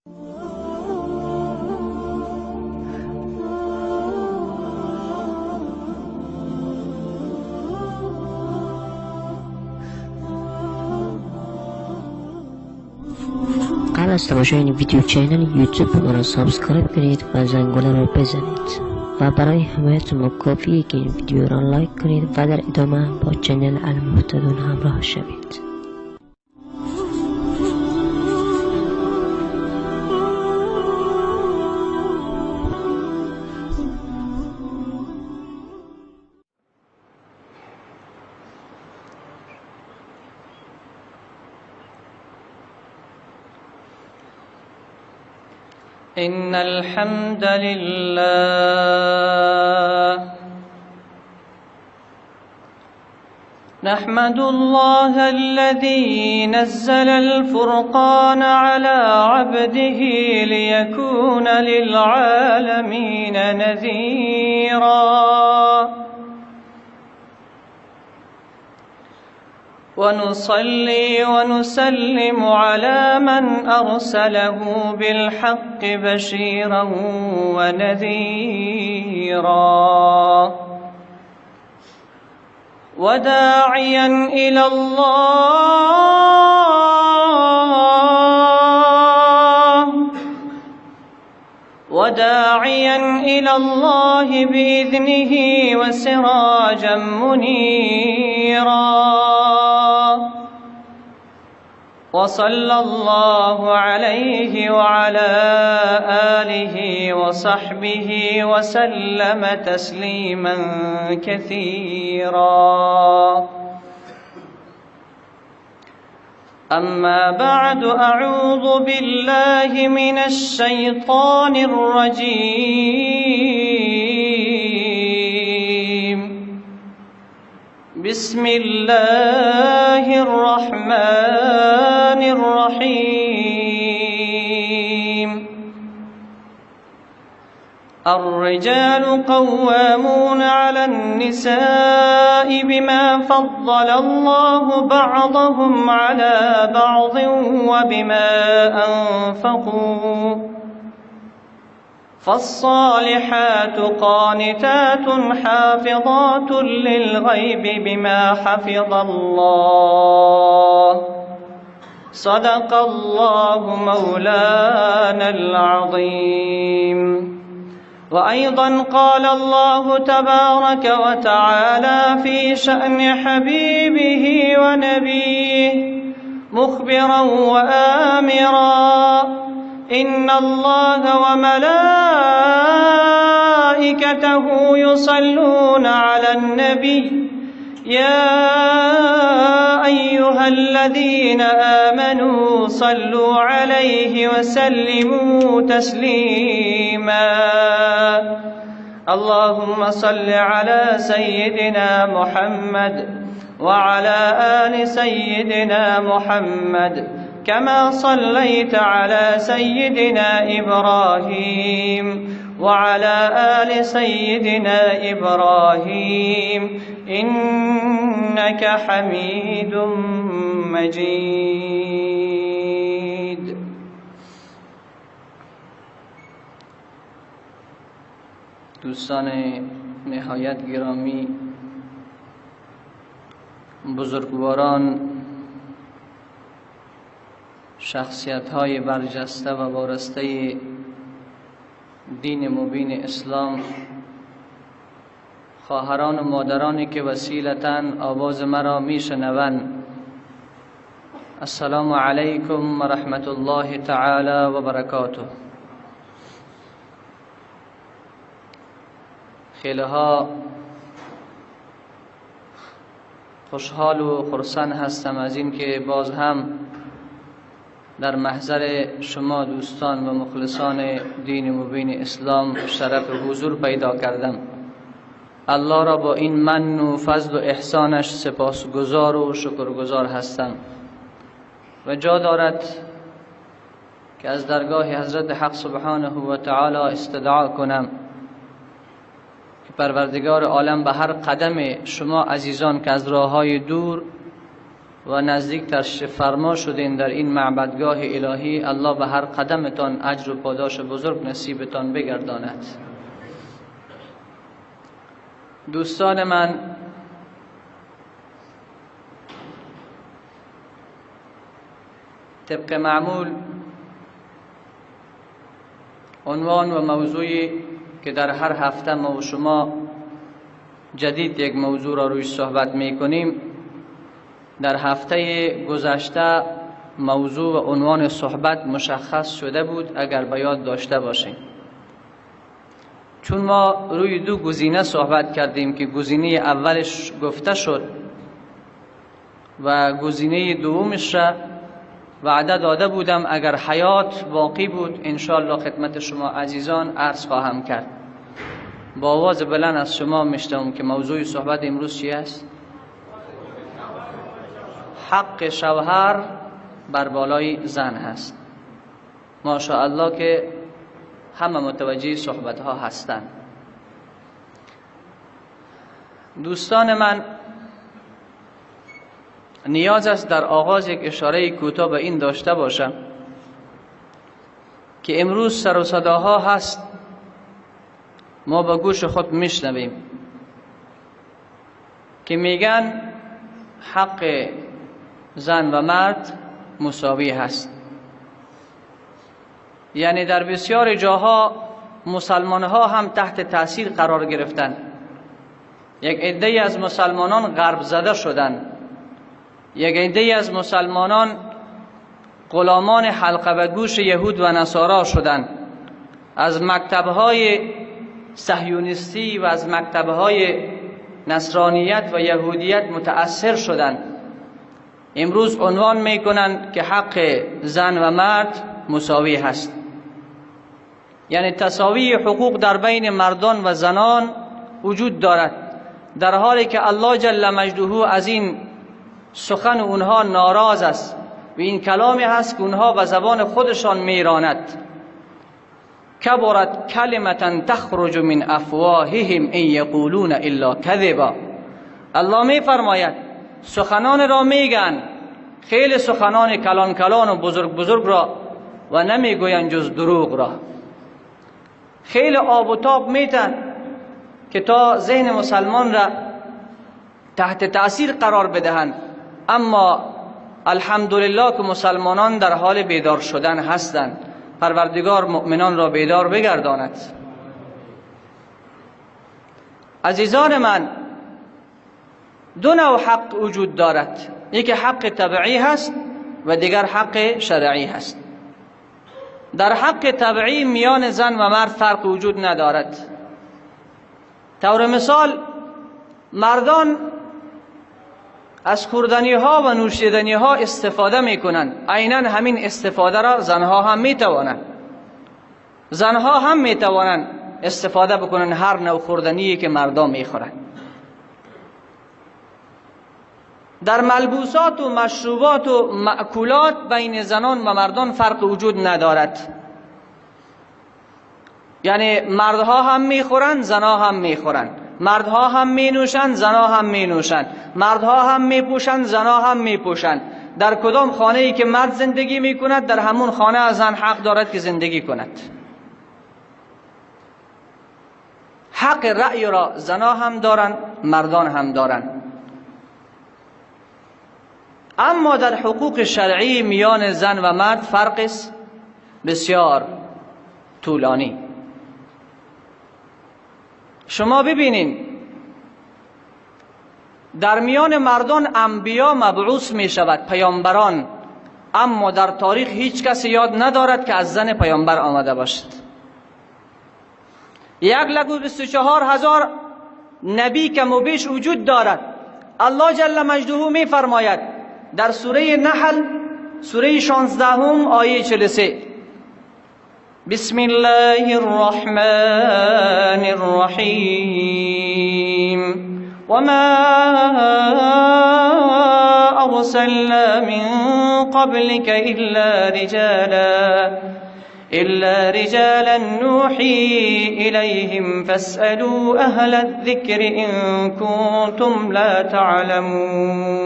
قبل از تماشای این ویدیو channel یوتیوب ما را subscribe کنید و زنگوله را بزنید و برای حمایت ما کافیه که این ویدیو را لایک کنید و در ادامه با channel المهتدون همراه شوید. إن الحمد لله نحمد الله الذي نزل الفرقان على عبده ليكون للعالمين نذيرا ونصلي ونسلم على من أرسله بالحق بشيرا ونذيرا وداعيا إلى الله وداعيا إلى الله بإذنه وسراجا منيرا وصلى الله عليه وعلى آله وصحبه وسلم تسليما كثيرا. أما بعد، أعوذ بالله من الشيطان الرجيم. بسم الله الرحمن الرحيم. الرجال قوامون على النساء بما فضل الله بعضهم على بعض وبما أنفقوا، فالصالحات قانتات حافظات للغيب بما حفظ الله. صدق الله مولانا العظيم. وأيضا قال الله تبارك وتعالى في شأن حبيبه ونبيه مخبرا وآمرا: إن الله وملائكته يصلون على النبي يا أيها الذين آمنوا صلوا عليه وسلموا تسليما. اللهم صل على سيدنا محمد وعلى آل سيدنا محمد كما صليت على سيدنا إبراهيم وعلى آل سيدنا إبراهيم إنك حميد مجيد. دوستان نهایت گرامی، بزرگواران، شخصیت های برجسته و وارسته دین مبین اسلام، خواهران و مادرانی که وسیلتاً آواز مرا میشنوند، السلام علیکم و رحمت الله تعالی و برکاته. خیلی ها خوشحال و خرسند هستم از اینکه باز هم در محضر شما دوستان و مخلصان دین مبین اسلام شرف حضور پیدا کردم. الله را با این من و فضل و احسانش سپاسگزار و شکرگزار هستم و جا دارد که از درگاه حضرت حق سبحانه و تعالی استدعا کنم که پروردگار عالم به هر قدم شما عزیزان که از راه‌های دور و نزدیک تشریف فرما شدین در این معبدگاه الهی، الله به هر قدمتان اجر و پاداش بزرگ نصیبتان بگرداند. دوستان من، طبق معمول عنوان و موضوعی که در هر هفته ما و شما جدید یک موضوع را روی صحبت میکنیم، در هفته گذشته موضوع و عنوان صحبت مشخص شده بود، اگر به یاد داشته باشیم. چون ما روی دو گزینه صحبت کردیم که گزینه اولش گفته شد و گزینه دومش را وعده داده بودم اگر حیات باقی بود انشاءالله خدمت شما عزیزان عرض خواهم کرد. با آواز بلند از شما میشنوم که موضوع صحبت امروز چی است؟ حق شوهر بر بالای زن هست. ماشاءالله که همه متوجه صحبت ها هستند. دوستان من، نیاز است در آغاز یک اشاره کوتاه به این داشته باشم که امروز سر و صداها هست، ما با گوش خود میشنویم که میگن حق زن و مرد مساوی هست. یعنی در بسیار جاها مسلمان ها هم تحت تاثیر قرار گرفتن. یک عده از مسلمانان غرب زده شدند، یک عده از مسلمانان غلامان حلقه به گوش یهود و نصارا شدند، از مکتبهای صهیونیستی و از مکتبهای نصرانیت و یهودیت متأثر شدند. امروز عنوان میکنند که حق زن و مرد مساوی هست، یعنی تساوی حقوق در بین مردان و زنان وجود دارد، در حالی که الله جل مجده از این سخن اونها ناراض است و این کلامی هست که اونها به زبان خودشان میراند. کبرت کلمة تخرج من افواههم ان یقولون الا کذبا. الله میفرماید سخنان را میگن، خیلی سخنان کلان کلان و بزرگ بزرگ را، و نمیگوین جز دروغ را. خیلی آب و تاب میتن که تا ذهن مسلمان را تحت تاثیر قرار بدهند، اما الحمدلله که مسلمانان در حال بیدار شدن هستند. پروردگار مؤمنان را بیدار بگرداند. عزیزان من، دو نوع حق وجود دارد، یکی حق طبعی هست و دیگر حق شرعی هست. در حق طبعی میان زن و مرد فرق وجود ندارد. طور مثال مردان از خوردنی ها و نوشیدنی ها استفاده می کنند، عینا همین استفاده را زنها هم می توانند. زنها هم می توانند استفاده بکنند هر نوع خوردنی که مردان می خورند. در ملبوسات و مشروبات و مأکولات بین زنان و مردان فرق وجود ندارد، یعنی مردها هم میخورند، زنها هم میخورند، مردها هم مینوشند، زنها هم مینوشند، مردها هم میپوشند، زنها هم میپوشند. در کدام خانه ای که مرد زندگی میکند، در همون خانه زن حق دارد که زندگی کند. حق رأی را زنها هم دارند، مردان هم دارند. اما در حقوق شرعی میان زن و مرد فرق است بسیار طولانی. شما ببینین در میان مردان انبیا مبعوث می شود، پیامبران، اما در تاریخ هیچ کسی یاد ندارد که از زن پیامبر آمده باشد. 124,000 نبی کم و بیش وجود دارد. الله جل مجده می فرماید در سوره نحل، سوره 16 آیه 43: بسم الله الرحمن الرحیم وما أرسلنا من قبلك إلا رجالا نوحي إليهم فاسألوا أهل الذكر إن كنتم لا تعلمون.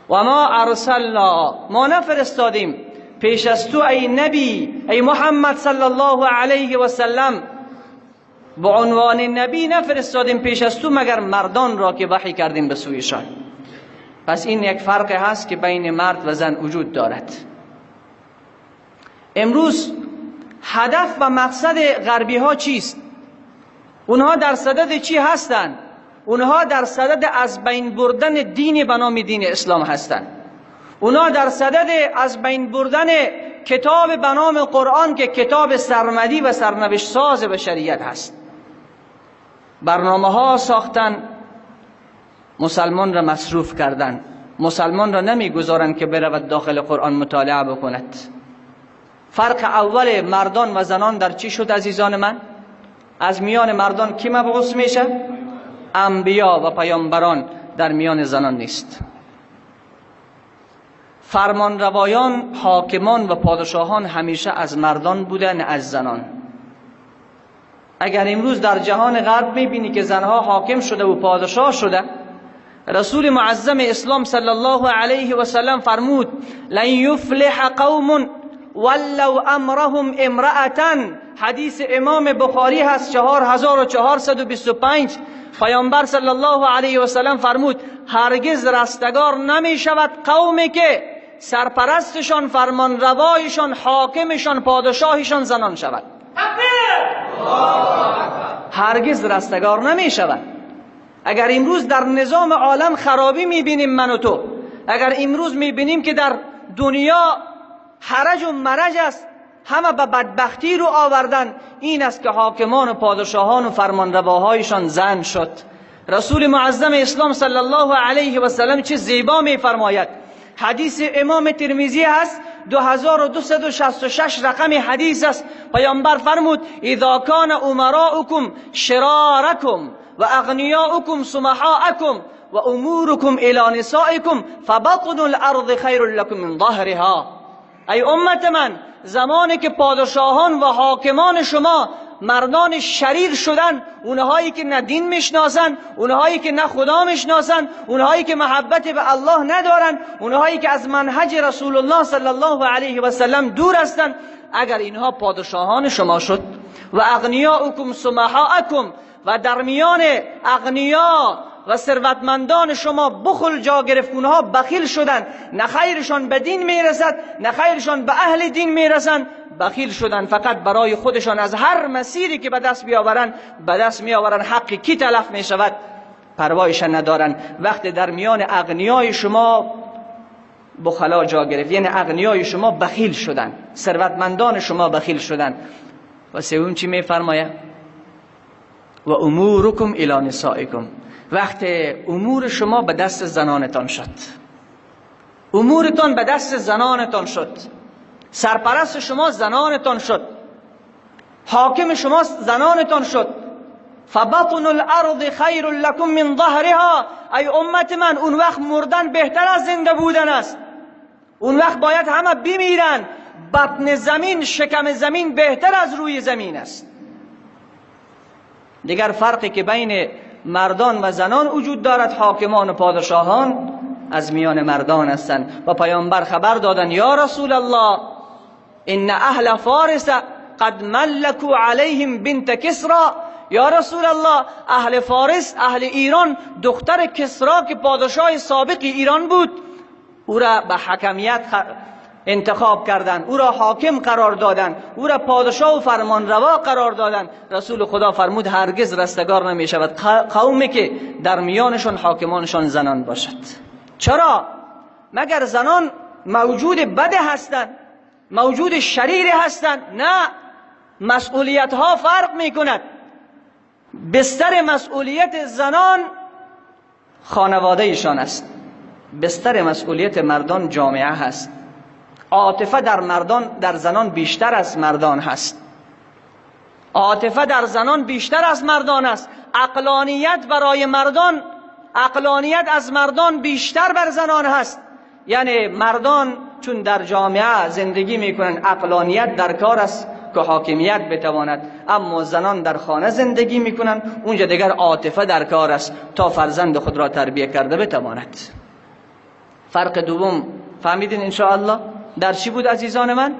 و ما ارسلنا، ما نفرستادیم پیش از تو ای نبی، ای محمد صلی الله علیه و سلم، به عنوان نبی نفرستادیم پیش از تو مگر مردان را که وحی کردیم به سویشان. پس این یک فرق هست که بین مرد و زن وجود دارد. امروز هدف و مقصد غربی ها چیست؟ اونها در صدد چی هستند؟ اونها در صدد از بین بردن دین به نام دین اسلام هستند. اونها در صدد از بین بردن کتاب به نام قرآن که کتاب سرمدی و سرنوشت ساز بشریت هست. برنامه ها ساختن، مسلمان را مصروف کردن، مسلمان را نمیگذارند که برود داخل قرآن مطالعه بکند. فرق اول مردان و زنان در چی شد عزیزان من؟ از میان مردان کی مبعوث میشه؟ انبیا و پیامبران. در میان زنان نیست. فرمانروایان، حاکمان و پادشاهان همیشه از مردان بودن، از زنان. اگر امروز در جهان غرب میبینی که زنها حاکم شده و پادشاه شده، رسول معظم اسلام صلی الله علیه و سلم فرمود لن یفلح قوم ولو امرهم امرأة. حدیث امام بخاری هست 4425. پیامبر صلی الله علیه و سلم فرمود هرگز رستگار نمی شود قومی که سرپرستشان، فرمانروایشان، حاکمشان، پادشاهشان زنان شود. هرگز رستگار نمی شود. اگر امروز در نظام عالم خرابی می بینیم من و تو، اگر امروز می بینیم که در دنیا حرج و مرج است، همه به بدبختی رو آوردن، این است که حاکمان و پادشاهان و فرمانرواهایشان زن شد. رسول معظم اسلام صلی الله علیه و سلم چه زیبا می فرماید. حدیث امام ترمذی هست 2266 رقم حدیث است. پیامبر فرمود اذا کان امراؤکم شرارکم و اغنیاؤکم سمحاءکم و امورکم الی نسائکم فبطن الارض خیر لکم من ظهرها. ای امت من، زمانی که پادشاهان و حاکمان شما مردان شریر شدن، اونهایی که نه دین میشناسن، اونهایی که نه خدا میشناسن، اونهایی که محبت به الله ندارن، اونهایی که از منهج رسول الله صلی الله علیه و سلم دور هستند، اگر اینها پادشاهان شما شد و اغنیاؤکم سمحاءکم، و در میان اغنیا و ثروتمندان شما بخل جا گرفت، اونها بخیل شدن، نه خیرشان به دین میرسد نه خیرشان به اهل دین میرسند، بخیل شدن فقط برای خودشان، از هر مسیری که به دست بیاورن به دست میآورن، حق کی تلف میشود پروایش ندارن. وقتی در میان اغنیای شما بخلا جا گرفت، یعنی اغنیای شما بخیل شدن، ثروتمندان شما بخیل شدن. و سوم چی میفرمایه؟ و امورکم الی نسائکم، وقت امور شما به دست زنانتان شد، امورتان به دست زنانتان شد، سرپرست شما زنانتان شد، حاکم شما زنانتان شد. فبطن الارض خیر لکم من ظهرها. ای امت من، اون وقت مردن بهتر از زنده بودن است. اون وقت باید همه بمیرن. بطن زمین، شکم زمین بهتر از روی زمین است. دیگر فرقی که بین مردان و زنان وجود دارد، حاکمان و پادشاهان از میان مردان هستند. و پیامبر خبر دادن یا رسول الله ان اهل فارس قد ملکوا علیهم بنت کسرا. یا رسول الله، اهل فارس، اهل ایران، دختر کسرا که پادشاه سابق ایران بود، او را به حکمیت انتخاب کردند، او را حاکم قرار دادند، او را پادشاه و فرمانروا قرار دادند. رسول خدا فرمود هرگز رستگار نمی شود قومی که در میانشان حاکمانشان زنان باشد. چرا؟ مگر زنان موجود بد هستند، موجود شریر هستند؟ نه، مسئولیت ها فرق می کند. بستر مسئولیت زنان خانواده ایشان است، بستر مسئولیت مردان جامعه هست. عاطفه در مردان، در زنان بیشتر از مردان هست. عاطفه در زنان بیشتر از مردان است. عقلانیت برای مردان، عقلانیت از مردان بیشتر بر زنان هست. یعنی مردان چون در جامعه زندگی میکنن عقلانیت در کار است که حاکمیت بتواند، اما زنان در خانه زندگی میکنن، اونجا دیگر عاطفه در کار است تا فرزند خود را تربیه کرده بتواند. فرق دوم فهمیدین انشاءالله در چی بود عزیزان من؟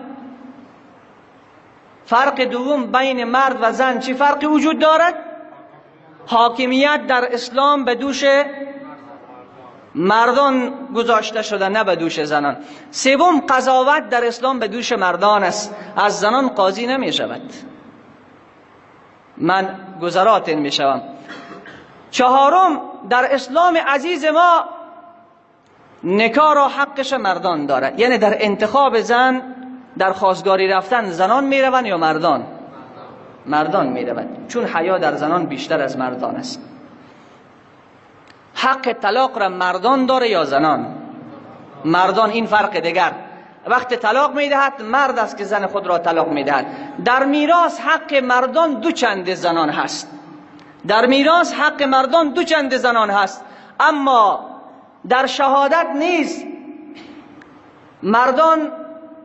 فرق دوم بین مرد و زن چی فرقی وجود دارد؟ حاکمیت در اسلام به دوش مردان گذاشته شده، نه به دوش زنان. سوم، قضاوت در اسلام به دوش مردان است، از زنان قاضی نمی شود. من گذرات می شوم. چهارم، در اسلام عزیز ما نکاح را حقش مردان دارد، یعنی در انتخاب زن، در خواستگاری رفتن زنان می روند یا مردان؟ مردان می روند، چون حیا در زنان بیشتر از مردان است. حق طلاق را مردان داره یا زنان؟ مردان. این فرق دیگر. وقت طلاق میدهد مرد است که زن خود را طلاق میدهد. در میراث حق مردان دو چند زنان هست. در میراث حق مردان دو چند زنان هست، اما در شهادت نیز مردان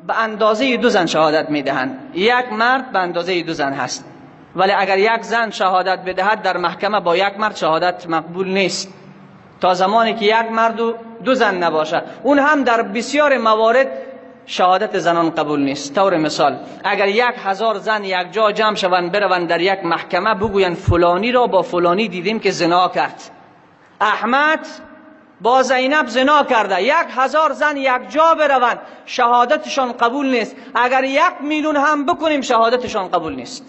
به اندازه دو زن شهادت میدهند. یک مرد به اندازه دو زن هست، ولی اگر یک زن شهادت بدهد در محکمه با یک مرد شهادت مقبول نیست تا زمانی که یک مرد و دو زن نباشه. اون هم در بسیار موارد شهادت زنان قبول نیست. طور مثال اگر 1000 زن یک جا جمع شوند بروند در یک محکمه بگویند فلانی را با فلانی دیدیم که زنا کرد، احمد با زینب زنا کرده، 1000 زن یک جا بروند شهادتشان قبول نیست. اگر 1 میلیون هم بکنیم شهادتشان قبول نیست.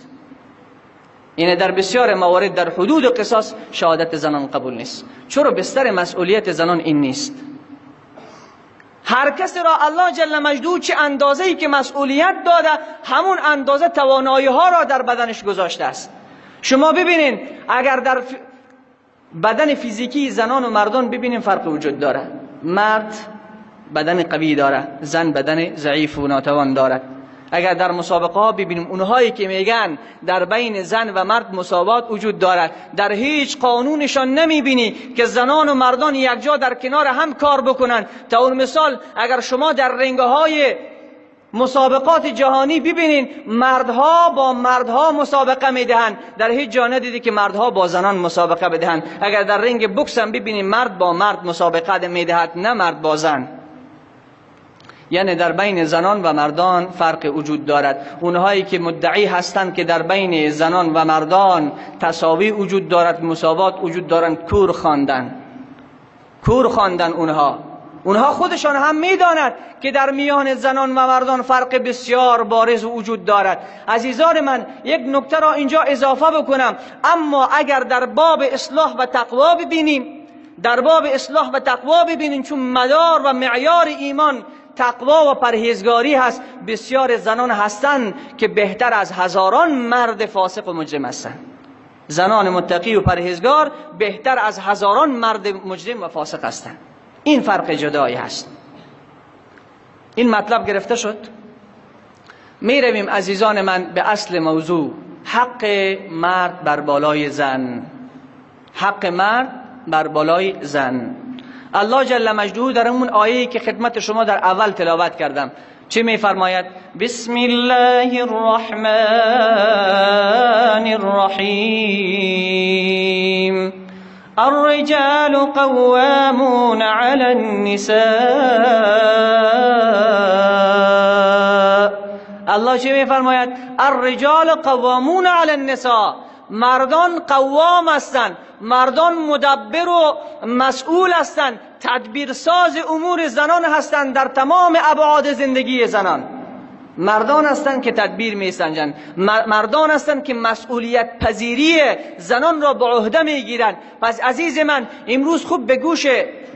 اینه در بسیار موارد در حدود قصاص شهادت زنان قبول نیست. چرا؟ بستر مسئولیت زنان این نیست. هر کسی را الله جل مجده چه اندازه‌ای که مسئولیت داده همون اندازه توانایی ها را در بدنش گذاشته است. شما ببینین اگر در بدن فیزیکی زنان و مردان ببینیم فرق وجود داره. مرد بدن قوی داره، زن بدن ضعیف و ناتوان دارد. اگر در مسابقه ها ببینیم اونهایی که میگن در بین زن و مرد مساوات وجود دارد، در هیچ قانونشان نمیبینی که زنان و مردان یک جا در کنار هم کار بکنن. تا اون مثال اگر شما در رنگ های مسابقات جهانی ببینین مردها با مردها مسابقه میدهند، در هیچ جا ندیدی که مردها با زنان مسابقه بدهند. اگر در رنگ بوکس هم ببینیم مرد با مرد مسابقه میدهد، نه مرد با زن. یعنی در بین زنان و مردان فرق وجود دارد. اونهایی که مدعی هستند که در بین زنان و مردان تساوی وجود دارد، مساوات وجود دارند، کور خواندن، کور خواندن. اونها خودشان هم میداند که در میان زنان و مردان فرق بسیار بارز وجود دارد. عزیزان من، یک نکته را اینجا اضافه بکنم. اما اگر در باب اصلاح و تقوا ببینیم، در باب اصلاح و تقوا ببینیم، چون مدار و معیار ایمان تقوا و پرهیزگاری هست، بسیار زنان هستند که بهتر از هزاران مرد فاسق و مجرم هستند. زنان متقی و پرهیزگار بهتر از هزاران مرد مجرم و فاسق هستند. این فرق جدایی هست. این مطلب گرفته شد. می رویم عزیزان من به اصل موضوع، حق مرد بر بالای زن. حق مرد بر بالای زن. الله جل مجده در اون آیه‌ای که خدمت شما در اول تلاوت کردم چه میفرماید؟ بسم الله الرحمن الرحیم. الرجال قوامون علی النساء. الله چه میفرماید؟ الرجال قوامون علی النساء. مردان قوام هستند، مردان مدبر و مسئول هستند، تدبیرساز امور زنان هستند. در تمام ابعاد زندگی زنان مردان هستند که تدبیر میسنجند، مردان هستند که مسئولیت پذیری زنان را به عهده میگیرند. پس عزیز من، امروز خوب به گوش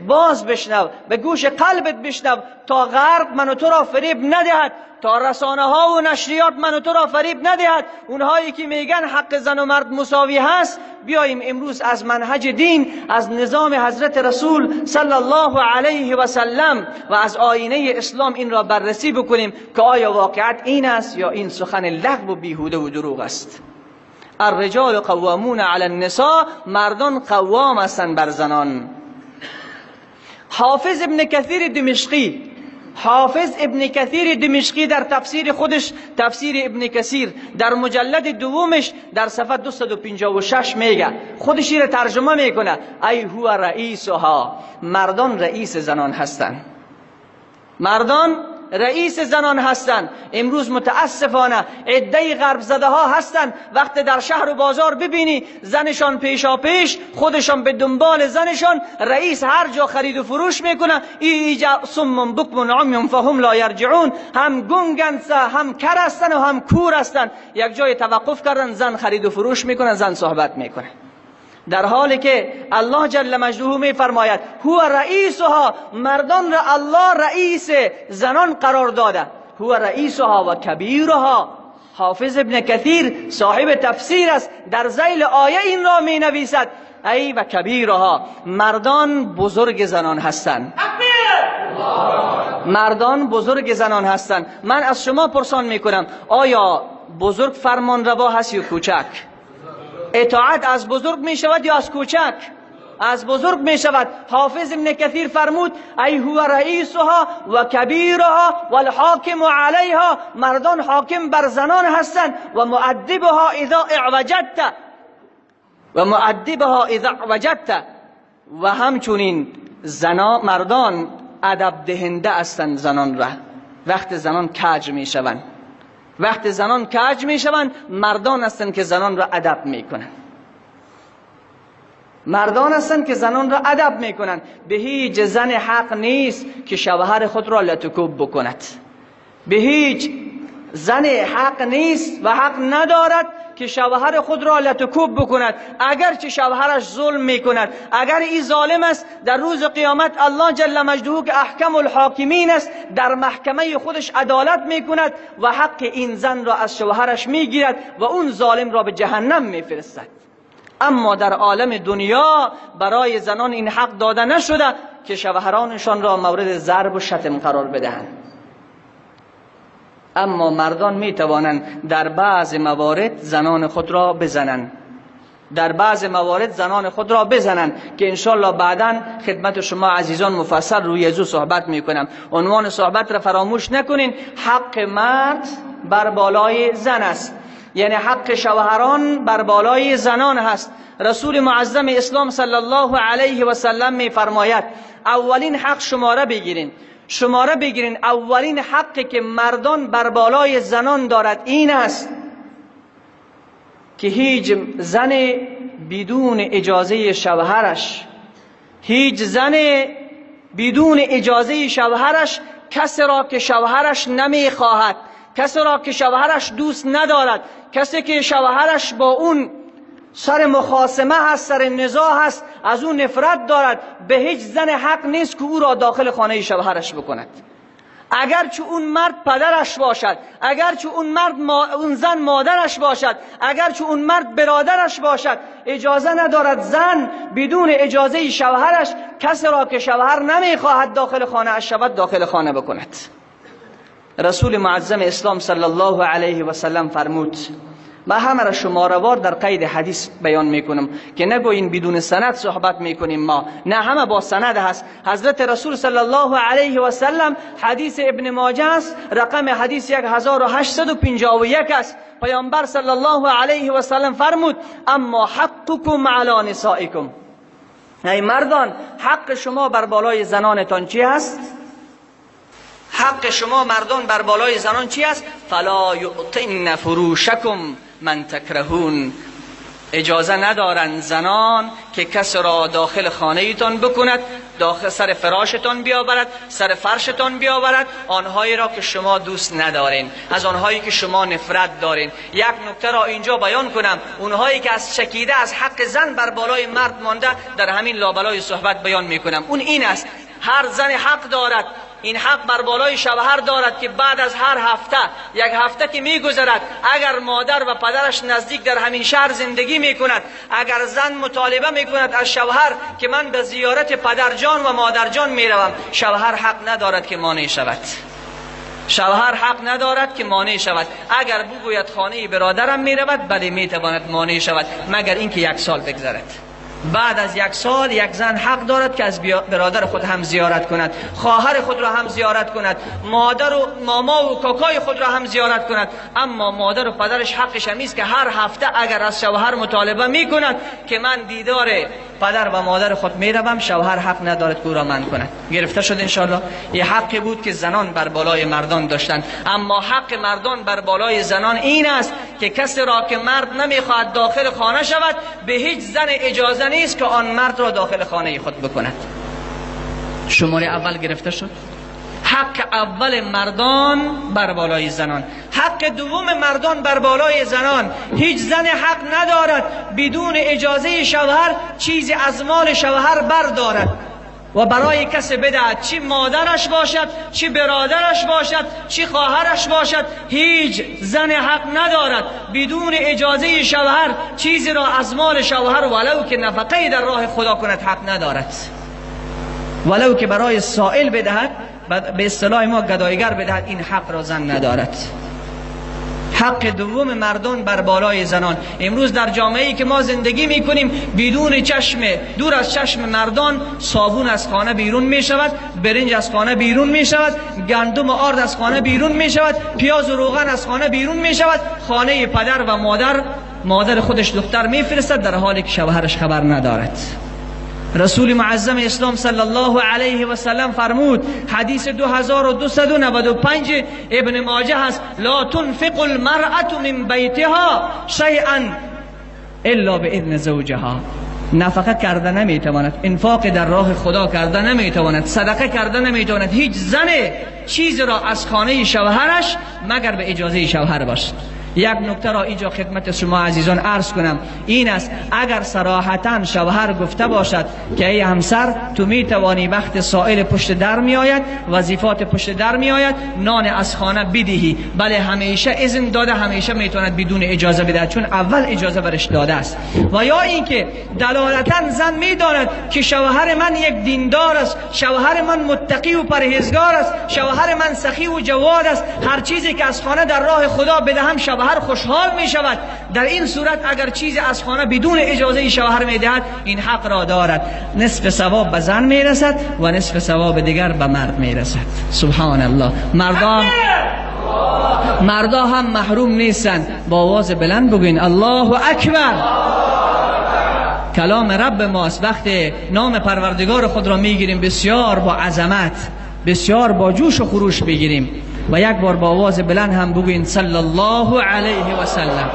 باز بشنو، به گوش قلبت بشنو، تا غرب من و تو را فریب ندهد، تا رسانه ها و نشریات من و تو را فریب ندهد. اونهایی که میگن حق زن و مرد مساوی هست، بیاییم امروز از منهج دین، از نظام حضرت رسول صلی الله علیه و سلم و از آینه اسلام این را بررسی بکنیم که آیا واقعیت این است یا این سخن لغو و بیهوده و دروغ است. الرجال قوامون علی النساء. مردان قوام هستند بر زنان. حافظ ابن کثیر دمشقی، حافظ ابن کثیر دمشقی در تفسیر خودش، تفسیر ابن کثیر، در مجلد دومش در صفحه 256 میگه، خودش را ترجمه میکنه، ای هو رئیسها، مردان رئیس زنان هستند. مردان رئیس زنان هستند. امروز متاسفانه عده غرب زده ها هستند، وقتی در شهر و بازار ببینی زنشان پیشا پیش، خودشان به دنبال زنشان، رئیس هر جا خرید و فروش میکنه. ایجا صم بکم عمی فهم لا یرجعون، هم گنگن هم کر هستن و هم کور هستن. یک جای توقف کردن، زن خرید و فروش میکنه، زن صحبت میکنه، در حالی که الله جل مجده می فرماید هو رئیسها، مردان را الله رئیس زنان قرار داده، هو رئیسها و کبیرها. حافظ ابن کثیر صاحب تفسیر است، در ذیل آیه این را می نویسد، ای و کبیرها، مردان بزرگ زنان هستند. مردان بزرگ زنان هستند. من از شما پرسان می کنم، آیا بزرگ فرمان روا هست یا کوچک؟ اطاعت از بزرگ می شود یا از کوچک؟ از بزرگ می شود. حافظ ابن کثیر فرمود ای هو رئیسها و کبیرها و الحاکم علیها، مردان حاکم بر زنان هستند، و مؤدبها اذا اعوجدت، و مؤدبها اذا اعوجدت، و همچنین مردان ادب دهنده هستند زنان را. وقت زنان کج می شوند، وقت زنان کج می شوند، مردان هستند که زنان را ادب می کنند. مردان هستند که زنان را ادب می کنند. به هیچ زن حق نیست که شوهر خود را لتکوب بکند. به هیچ زن حق نیست و حق ندارد که شوهر خود را لتکوب بکند، اگرچه شوهرش ظلم میکند. اگر این ظالم است، در روز قیامت الله جل مجده که احکم الحاکمین است، در محکمه خودش عدالت میکند و حق این زن را از شوهرش میگیرد و اون ظالم را به جهنم میفرستد. اما در عالم دنیا برای زنان این حق داده نشده که شوهرانشان را مورد ضرب و شتم قرار بدهند. اما مردان می توانند در بعض موارد زنان خود را بزنند، در بعض موارد زنان خود را بزنند که انشالله بعدا خدمت شما عزیزان مفصل روی ازو صحبت می کنم. عنوان صحبت را فراموش نکنین، حق مرد بر بالای زن است، یعنی حق شوهران بر بالای زنان هست. رسول معظم اسلام صلی الله علیه و سلم می فرماید اولین حق شماره بگیرین، شماره بگیرین، اولین حقی که مردان بر بالای زنان دارد این است که هیچ زن بدون اجازه شوهرش، هیچ زن بدون اجازه شوهرش کسی را که شوهرش نمیخواهد، کسی را که شوهرش دوست ندارد، کسی که شوهرش با اون سر مخاصمه هست، سر نزاع هست، از اون نفرت دارد، به هیچ زن حق نیست که او را داخل خانه شوهرش بکند. اگرچه اون مرد پدرش باشد، اگرچه اون مرد اون زن مادرش باشد، اگرچه اون مرد برادرش باشد، اجازه ندارد زن بدون اجازه شوهرش کسی را که شوهر نمیخواهد داخل خانه اش شود داخل خانه بکند. رسول معظم اسلام صلی الله علیه و سلم فرمود، من همه را شماره‌وار در قید حدیث بیان میکنم که نگویین بدون سند صحبت میکنیم ما، نه، همه با سند هست. حضرت رسول صلی الله علیه و سلم، حدیث ابن ماجه است، رقم حدیث 1851 است. پیامبر صلی الله علیه و سلم فرمود اما حقکم علی نسائکم، ای مردان حق شما بر بالای زنانتان چی هست؟ حق شما مردان بر بالای زنان چی است؟ فلا یعطن فروشکم من تکرهون، اجازه ندارند زنان که کس را داخل خانه ایتان بکند، داخل سر فراشتان بیاورد، سر فرشتان بیاورد، آنهایی را که شما دوست ندارین، از آنهایی که شما نفرت دارین. یک نکته را اینجا بیان کنم، اونهایی که از چکیده از حق زن بر بالای مرد مانده در همین لابلای صحبت بیان میکنم، اون این است: هر زن حق دارد، این حق بر بالای شوهر دارد که بعد از هر هفته، یک هفته که میگذرد، اگر مادر و پدرش نزدیک در همین شهر زندگی میکند، اگر زن مطالبه میکند از شوهر که من به زیارت پدرجان و مادرجان میروم، شوهر حق ندارد که مانع شود. شوهر حق ندارد که مانع شود. اگر بگوید خانه برادرم میرود، بله میتواند مانع شود، مگر اینکه یک سال بگذرد. بعد از 1 سال یک زن حق دارد که از برادر خود هم زیارت کند، خواهر خود را هم زیارت کند، مادر و ماما و کاکای خود را هم زیارت کند. اما مادر و پدرش حقش هم است که هر هفته اگر از شوهر مطالبه می کند که من دیدار پدر و مادر خود می روم، شوهر حق ندارد که او را منع کند. گرفته شد انشاءالله. یه حقی بود که زنان بر بالای مردان داشتند. اما حق مردان بر بالای زنان این است که کسی را که مرد نمیخواهد داخل خانه شود، به هیچ زن اجازه نیست که آن مرد را داخل خانه خود بکند. شماره اول گرفته شد. حق اول مردان بر بالای زنان. حق دوم مردان بر بالای زنان، هیچ زن حق ندارد بدون اجازه شوهر چیزی از مال شوهر بردارد و برای کسی بدهد، چی مادرش باشد، چی برادرش باشد، چی خواهرش باشد. هیچ زن حق ندارد بدون اجازه شوهر چیزی را از مال شوهر ولو که نفقه در راه خدا کند حق ندارد، ولو که برای سائل بدهد، به اصطلاح ما گدایگر بدهد، این حق را زن ندارد. حق دوم مردان بر بالای زنان. امروز در جامعه‌ای که ما زندگی می‌کنیم، بدون چشم، دور از چشم مردان، صابون از خانه بیرون می‌شود، برنج از خانه بیرون می‌شود، گندم و آرد از خانه بیرون می‌شود، پیاز و روغن از خانه بیرون می‌شود. خانه پدر و مادر، مادر خودش دختر می‌فرستد در حالی که شوهرش خبر ندارد. رسول معظم اسلام صلی الله علیه و سلم فرمود، حدیث 2295 ابن ماجه هست، لا تنفق المرأة من بیتها شیئا الا باذن زوجها. نفقه کرده نمیتواند، انفاق در راه خدا کرده نمیتواند، صدقه کرده نمیتواند هیچ زن چیز را از خانه شوهرش مگر به اجازه شوهر باشد. یک نکته را اینجا خدمت شما عزیزان عرض کنم، این است اگر صراحتا شوهر گفته باشد که ای همسر تو می توانی وقت سائل پشت در می آید، وظیفات پشت در می آید، نان از خانه بدهی، بله همیشه اذن داده، همیشه می تواند بدون اجازه بدهد، چون اول اجازه برش داده است. و یا اینکه دلالتا زن می داند که شوهر من یک دیندار است، شوهر من متقی و پرهیزگار است، شوهر من سخی و جواد است، هر چیزی که از خانه در راه خدا بدهم شوهر خوشحال می شود. در این صورت اگر چیزی از خانه بدون اجازه شوهر می دهد، این حق را دارد. نصف ثواب به زن می رسد و نصف ثواب دیگر به مرد می رسد. سبحان الله. مردا هم محروم نیستند. با آواز بلند بگوین الله اکبر. کلام رب ماست. وقتی نام پروردگار خود را می گیریم بسیار با عظمت، بسیار با جوش و خروش بگیریم و یک بار با آواز بلند هم بگوین صلی الله علیه و سلم.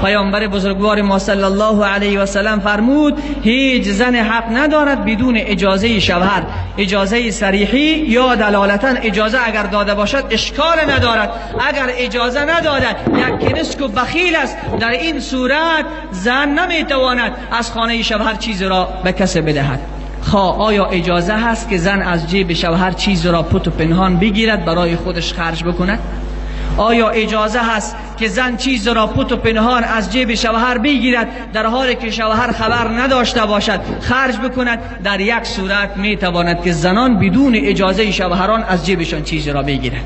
پیامبر بزرگوار ما صلی الله علیه و سلم فرمود هیچ زن حق ندارد بدون اجازه شوهر، اجازه صریحی یا دلالتا اجازه اگر داده باشد اشکال ندارد، اگر اجازه نداده یک کنسک و بخیل است، در این صورت زن نمیتواند از خانه شوهر چیزی را به کسی بدهد. آیا اجازه هست که زن از جیب شوهر چیز را پت و پنهان بگیرد برای خودش خرج بکند؟ آیا اجازه هست که زن چیز را پت و پنهان از جیب شوهر بگیرد در حالی که شوهر خبر نداشته باشد خرج بکند؟ در یک صورت میتواند که زنان بدون اجازه شوهران از جیبشان چیز را بگیرند.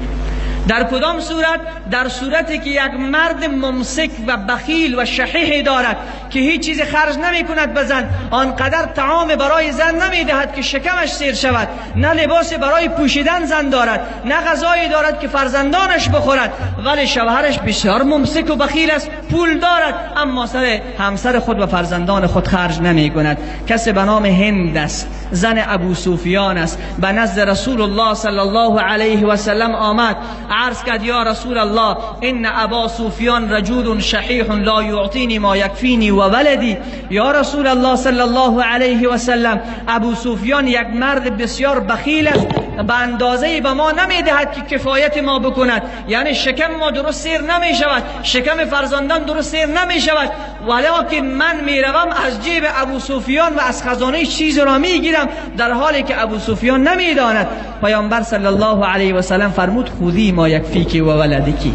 در کدام صورت؟ در صورتی که یک مرد ممسک و بخیل و شحیح دارد که هیچ چیز خرج نمی کند به زن، آنقدر طعام برای زن نمی دهد که شکمش سیر شود، نه لباس برای پوشیدن زن دارد، نه غذایی دارد که فرزندانش بخورد، ولی شوهرش بسیار ممسک و بخیل است، پول دارد اما سر همسر خود و فرزندان خود خرج نمی کند. کسی به نام هند است، زن ابو سفیان است، به نزد رسول الله صلی الله علیه و سلم آمد، عرض کرد یا رسول الله ان ابا سفیان رجل شحیح لا یعطینی ما یکفینی و ولدی. یا رسول الله صلی الله علیه و سلم، ابو سفیان یک مرد بسیار بخیل است، به اندازه به ما نمیدهد که کفایت ما بکند، یعنی شکم ما درست سیر نمی شود، شکم فرزندان درست سیر نمی شود، ولکن من میروم از جیب ابو سفیان و از خزانه چیز را میگیرم در حالی که ابو سفیان نمیداند. پیامبر صلی الله علیه و سلم فرمود خذی ما یکفیکی و ولدکی.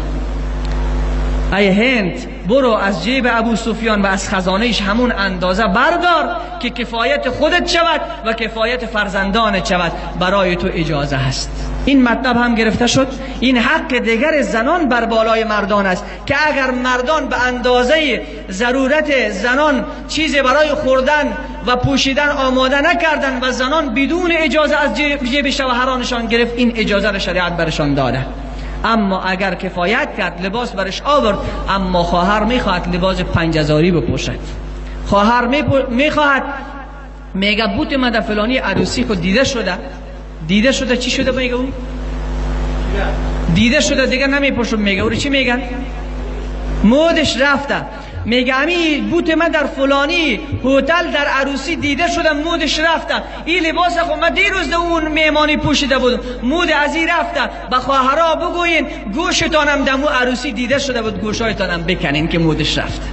ای هند برو از جیب ابو سفیان و از خزانهش همون اندازه بردار که کفایت خودت شود و کفایت فرزندانت شود، برای تو اجازه هست. این مطلب هم گرفته شد. این حق دیگر زنان بر بالای مردان است که اگر مردان به اندازه ضرورت زنان چیزی برای خوردن و پوشیدن آماده نکردن و زنان بدون اجازه از جیب شوهرانشان گرفت، این اجازه را شریعت برشان داده. اما اگر کفایت کرد، لباس برش آورد، اما خواهر میخواهد لباس 5000 بپوشد، خواهر میخواهد، میگه بوت من در فلانی عروسی خود دیده شده، دیده شده چی شده؟ میگه اون دیده شده دیگه نمیپوشم. میگه او چی میگن؟ مودش رفته. میگه امی بوت من در فلانی هتل در عروسی دیده شده، مودش رفته. این لباس خب من دیروز اون مهمانی پوشیده بودم، مود از این رفته. به خواهرها بگوین گوشتانم دمو عروسی دیده شده بود، گوشایتانم بکنین که مودش رفته.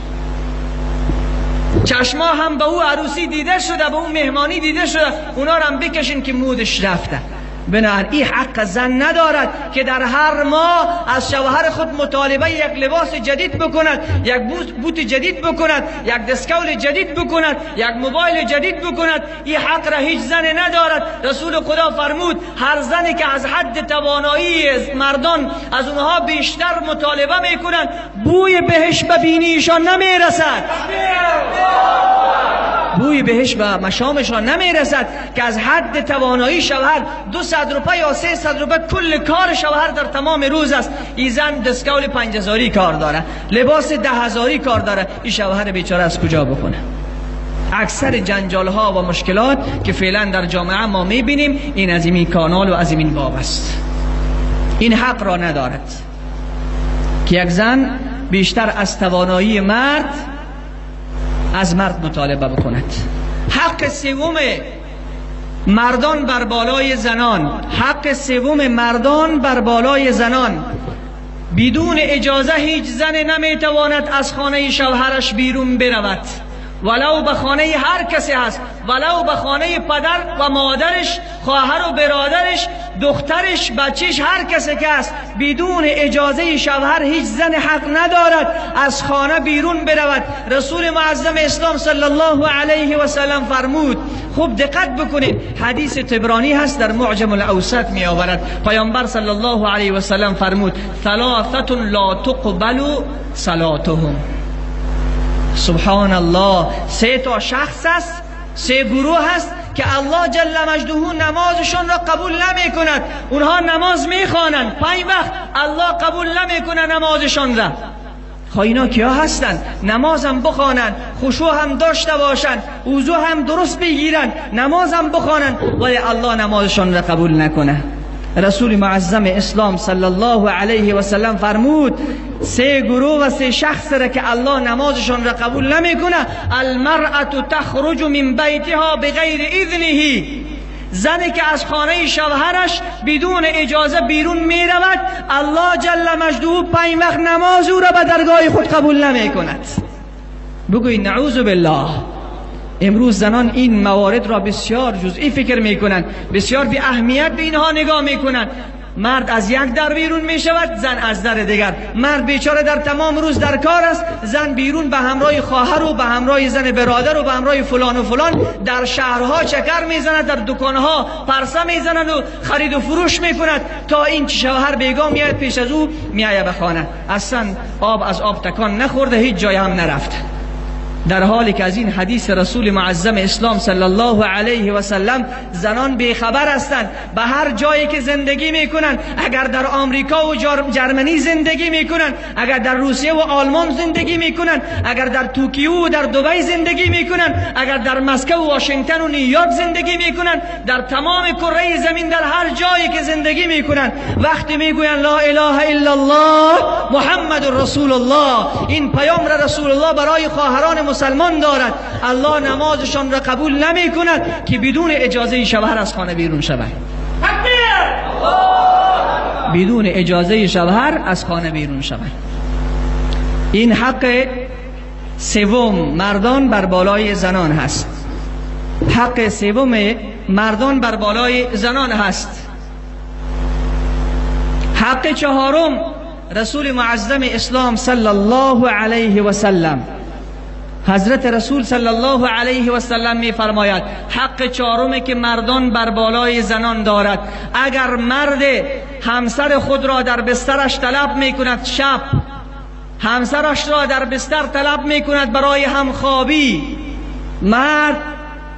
چشما هم به او عروسی دیده شده، به اون مهمانی دیده شده، اونا رو هم بکشین که مودش رفته. بنابراین این حق زن ندارد که در هر ماه از شوهر خود مطالبه یک لباس جدید بکند، یک بوت جدید بکند، یک دسکول جدید بکند، یک موبایل جدید بکند. این حق را هیچ زن ندارد. رسول خدا فرمود هر زنی که از حد توانایی مردان از اونها بیشتر مطالبه میکنند، بوی بهش به بینیشان نمیرسد، بوی بهش به مشامشان نمیرسد که از حد توانایی شوهر 200 روپه یا 300 روپه کل کار شوهر در تمام روز است. این زن دسکول 5000 کار داره، لباس 10000 کار داره، این شوهر بیچاره از کجا بکنه؟ اکثر جنجال ها و مشکلات که فعلا در جامعه ما میبینیم این از این کانال و از این باب است. این حق را ندارد که یک زن بیشتر از توانایی مرد از مرد مطالبه بکند. حق سوم مردان بر بالای زنان، حق سوم مردان بر بالای زنان، بدون اجازه هیچ زن نمیتواند از خانه شوهرش بیرون برود، ولو به خانه هر کسی هست، ولو به خانه پدر و مادرش، خواهر و برادرش، دخترش، بچهش، هر کسی که هست، بدون اجازه شوهر هیچ زن حق ندارد از خانه بیرون برود. رسول معظم اسلام صلی الله علیه و سلم فرمود، خوب دقت بکنید، حدیث طبرانی هست در معجم الاوسط می آورد، پیامبر صلی الله علیه و سلم فرمود ثلاثة لا تقبل صلاتهم. سبحان الله، سه تا شخص است، سه گروه هست که الله جل مجده نمازشان را قبول نمی کند. اونها نماز می خوانند 5 وقت، الله قبول نمی کند نمازشان را. خب اینا کیا هستند؟ نمازم بخوانند، خشوع هم داشته باشند، وضو هم درست بگیرند، نمازم بخوانند، ولی الله نمازشان را قبول نکنه. رسول معظم اسلام صلی الله علیه و سلم فرمود سه گروه و سه شخص را که الله نمازشان را قبول نمیکنه، المرأة تخرج من بیتها بغیر اذنه، زنی که از خانه شوهرش بدون اجازه بیرون میرود، الله جل مجده 5 وقت نماز او را به درگاه خود قبول نمیکند. بگوی نعوذ بالله. امروز زنان این موارد را بسیار جزئی فکر میکنند، بسیار بی اهمیت به اینها نگاه میکنند. مرد از یک در بیرون میشود، زن از در دیگر. مرد بیچاره در تمام روز در کار است، زن بیرون به همراه خواهر و به همراه زن برادر و به همراه فلان و فلان در شهرها چکر میزند، در دکانها پرسه میزند و خرید و فروش میکند تا این که شوهر بیگاه میاد پیش از او میآید به خانه، اصلا آب از آب تکان نخورده، هیچ جای هم نرفت. در حالی که از این حدیث رسول معظم اسلام صلی الله علیه و سلم زنان بیخبر هستند، به هر جایی که زندگی میکنند، اگر در آمریکا و جرمنی زندگی میکنند، اگر در روسیه و آلمان زندگی میکنند، اگر در توکیو و در دبی زندگی میکنند، اگر در مسکو و واشنگتن و نیویورک زندگی میکنند، در تمام کره زمین در هر جایی که زندگی میکنند، وقتی میگویند لا اله الا الله محمد رسول الله، این پیام را رسول الله برای خواهران مسلمان دارد، الله نمازشان را قبول نمی کند که بدون اجازه شوهر از خانه بیرون شود. بدون اجازه شوهر از خانه بیرون شود. این حق سوم مردان بر بالای زنان هست. حق سوم مردان بر بالای زنان هست. حق چهارم رسول معظم اسلام صلی الله علیه و سلم، حضرت رسول صلی الله علیه و سلم می فرماید حق چهارمی که مردان بر بالای زنان دارد، اگر مرد همسر خود را در بسترش طلب می کند، شب همسرش را در بستر طلب می کند برای همخوابی، مرد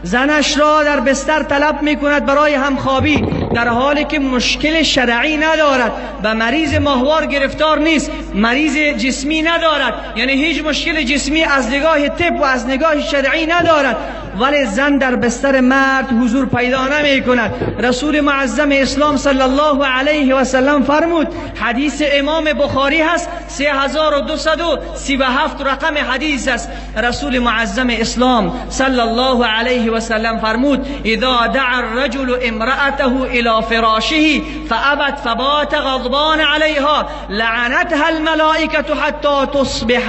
زنش را در بستر طلب می کند برای همخوابی در حالی که مشکل شرعی ندارد و مریض ماهوار گرفتار نیست، مریض جسمی ندارد، یعنی هیچ مشکل جسمی از نگاه طب و از نگاه شرعی ندارد، ولی زن در بستر مرد حضور پیدا نمی کند. رسول معظم اسلام صلی الله علیه و سلم فرمود، حدیث امام بخاری هست، 3237 رقم حدیث است. رسول معظم اسلام صلی الله علیه و سلم فرمود اذا دعا الرجل امرأته الى فراشه فابت فبات غضبان علیها لعنتها الملائکة حتی تصبح.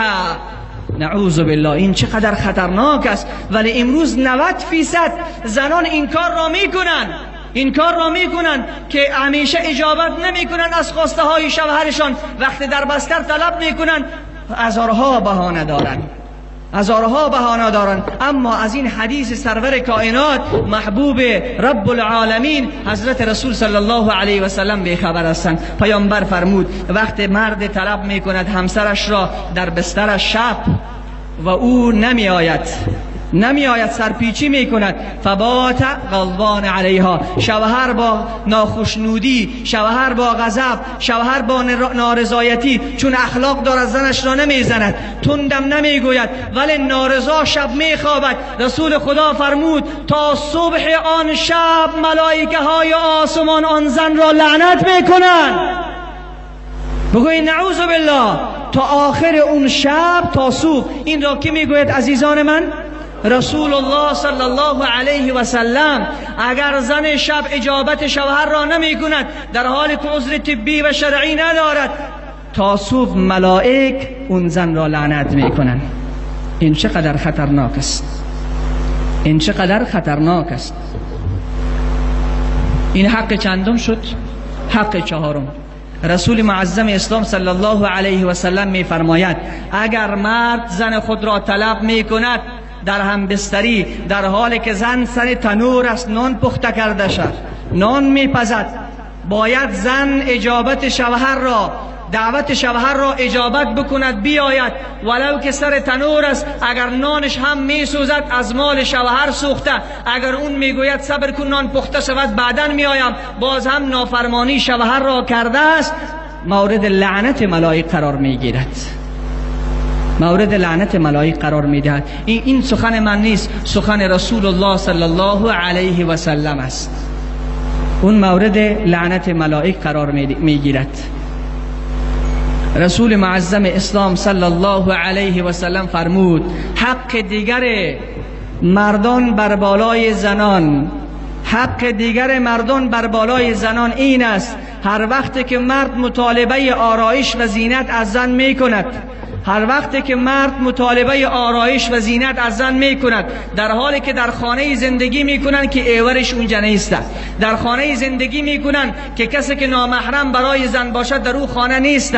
نعوذ بالله. این چقدر خطرناک است، ولی امروز 90% زنان این کار را میکنن، این کار را میکنن که همیشه اجابت نمیکنن از خواسته های شوهرشان. وقتی در بستر طلب میکنن هزارها بهانه دارن، هزارها بهانه دارن. اما از این حدیث سرور کائنات محبوب رب العالمین حضرت رسول صلی الله علیه و سلم بیخبر هستند. پیامبر فرمود وقت مرد طلب میکند همسرش را در بستر شب و او نمی آید، سرپیچی میکند، فبات غضبان علیها، شوهر با ناخشنودی، شوهر با غضب، شوهر با نارضایتی، چون اخلاق دارد زنش را نمیزند، تندم نمیگوید، ولی نارضا شب میخوابد. رسول خدا فرمود تا صبح آن شب ملائکه های آسمان آن زن را لعنت میکنند. بگوی نعوذ بالله. تا آخر اون شب تا صبح. این را که میگوید عزیزان من؟ رسول الله صلی الله علیه و سلم. اگر زن شب اجابت شوهر را نمی کند در حال که عذر طبی و شرعی ندارد، تا صبح ملائک اون زن را لعنت می کنند. این چقدر خطرناک است، این چقدر خطرناک است. این حق چندم شد؟ حق چهارم. رسول معظم اسلام صلی الله علیه و سلم می فرماید اگر مرد زن خود را طلب می کند در همبستری، در حالی که زن سر تنور است، نان پخته کرده شد، نان میپزد، باید زن اجابت شوهر را، دعوت شوهر را اجابت بکند، بیاید، ولو که سر تنور است. اگر نانش هم میسوزد از مال شوهر سوخته، اگر اون میگوید صبر کن نان پخته شود بعدا میایم، باز هم نافرمانی شوهر را کرده است، مورد لعنت ملائک قرار میگیرد، مورد لعنت ملائک قرار میدهد. این سخن من نیست، سخن رسول الله صلی الله علیه و سلم است. اون مورد لعنت ملائک قرار میگیرد. رسول معظم اسلام صلی الله علیه و سلم فرمود حق دیگر مردان بر بالای زنان، حق دیگر مردان بر بالای زنان این است، هر وقت که مرد مطالبه آرایش و زینت از زن میکند، هر وقت که مرد مطالبه آرایش و زینت از زن میکند، در حالی که در خانه زندگی میکنند که ایورش اونجا نیست، در خانه زندگی میکنند که کسی که نامحرم برای زن باشد در او خانه نیست،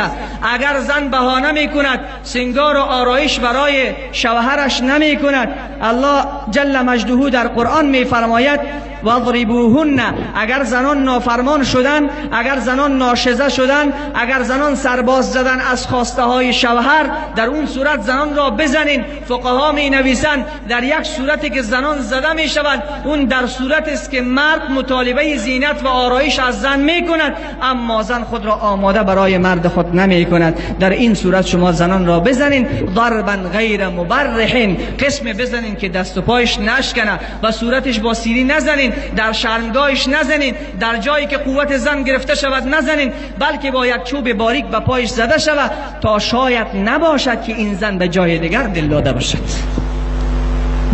اگر زن بهانه میکند سینگار و آرایش برای شوهرش نمیکند، الله جل مجده در قرآن میفرماید واضربوهن، اگر زنان نافرمان شدن، اگر زنان ناشزه شدن، اگر زنان سرباز زدن از خواسته های شوهر، در اون صورت زنان را بزنین. فقها می نویسند در یک صورتی که زنان زده می شوند، اون در صورت است که مرد مطالبه زینت و آرایش از زن می کند، اما زن خود را آماده برای مرد خود نمی کند. در این صورت شما زنان را بزنین، ضربا غیر مبرح، قسم بزنین که دست و پایش نشکنه و صورتش با سیلی نزنین، در شرمگاهش نزنین، در جایی که قوت زن گرفته شود نزنین، بلکه با یک چوب باریک به پایش زده شود تا شاید نباشد که این زن به جای دیگر دل داده باشد.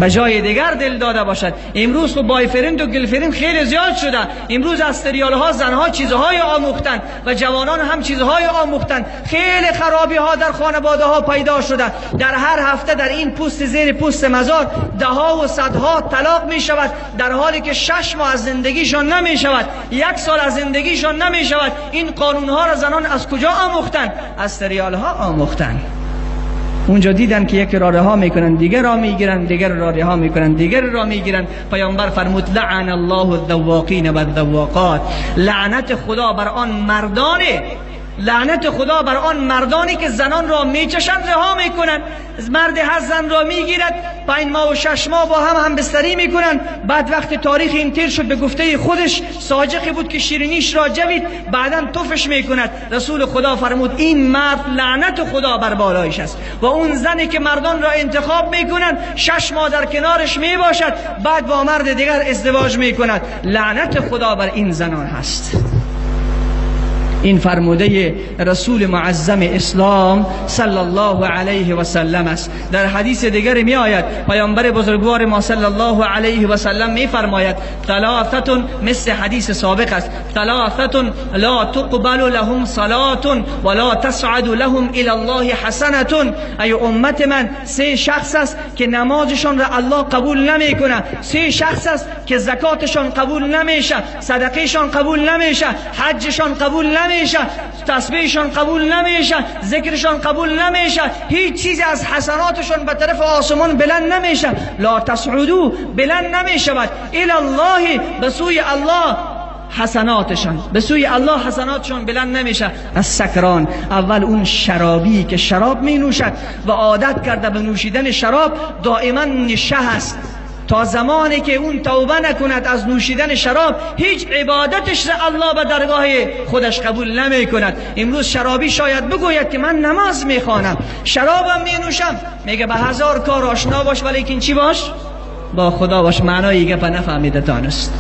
به جای دیگر دل داده باشد. امروز خب boyfriend و girlfriend خیلی زیاد شده. امروز از سریال ها زنها چیزهای آموختن و جوانان هم چیزهای آموختن. خیلی خرابی ها در خانواده ها پیدا شده. در هر هفته در این پوست زیر پوست مزار ده ها و صدها طلاق می شود، در حالی که 6 ماه از زندگیشان نمی شود، 1 سال از زندگیشان نمی شود. این قانون ها را زنان از کجا آموختن؟ از سریال ها آموختن. اونجا دیدن که یک را رها میکنن، دیگر را میگیرن، دیگر را رها میکنن، دیگر را میگیرن. پیامبر فرمود لعن الله الذواقین و الذواقات، لعنت خدا بر آن مردانه، لعنت خدا بر آن مردانی که زنان را میچشند رها میکنن. مرد هر زن را میگیرد، 5 ماه و 6 ماه با هم بستری میکنن. بعد وقت تاریخ این تیر شد، به گفته خودش ساجقی بود که شیرینیش را جوید، بعدا تفش میکند. رسول خدا فرمود این مرد لعنت خدا بر بالایش است. و اون زنی که مردان را انتخاب میکنن، 6 ماه در کنارش میباشد، بعد با مرد دیگر ازدواج میکند، لعنت خدا بر این زنان هست. این فرموده رسول معظم اسلام صلی الله علیه و سلم است. در حدیث دیگر می آید پیامبر بزرگوار ما صلی الله علیه و سلم می فرماید ثلاثه، مثل حدیث سابق است، ثلاثه لا تقبل لهم صلاة ولا تصعد لهم الى الله حسنة. ای امت من، 3 شخص است که نمازشان را الله قبول نمی کنه، 3 شخص است که زکاتشان قبول نمیشه، صدقهشان قبول نمیشه، حجشان قبول نمیشه، تسبیحشان قبول نمیشه، ذکرشان قبول نمیشه، هیچ چیزی از حسناتشان به طرف آسمان بلند نمیشه. لا تصعدو، بلند نمیشود، الی الله، به سوی الله حسناتشان، به سوی الله حسناتشان بلند نمیشه. از سکران، اول اون شرابی که شراب می نوشد و عادت کرده به نوشیدن شراب، دائما نشه است. تا زمانی که اون توبه نکند از نوشیدن شراب، هیچ عبادتش را الله به درگاه خودش قبول نمی کند. امروز شرابی شاید بگوید که من نماز میخوانم، شرابم می نوشم، میگه به هزار کار آشنا باش، ولیکن چی باش؟ با خدا باش. معنای گپ نفهمیده تانست.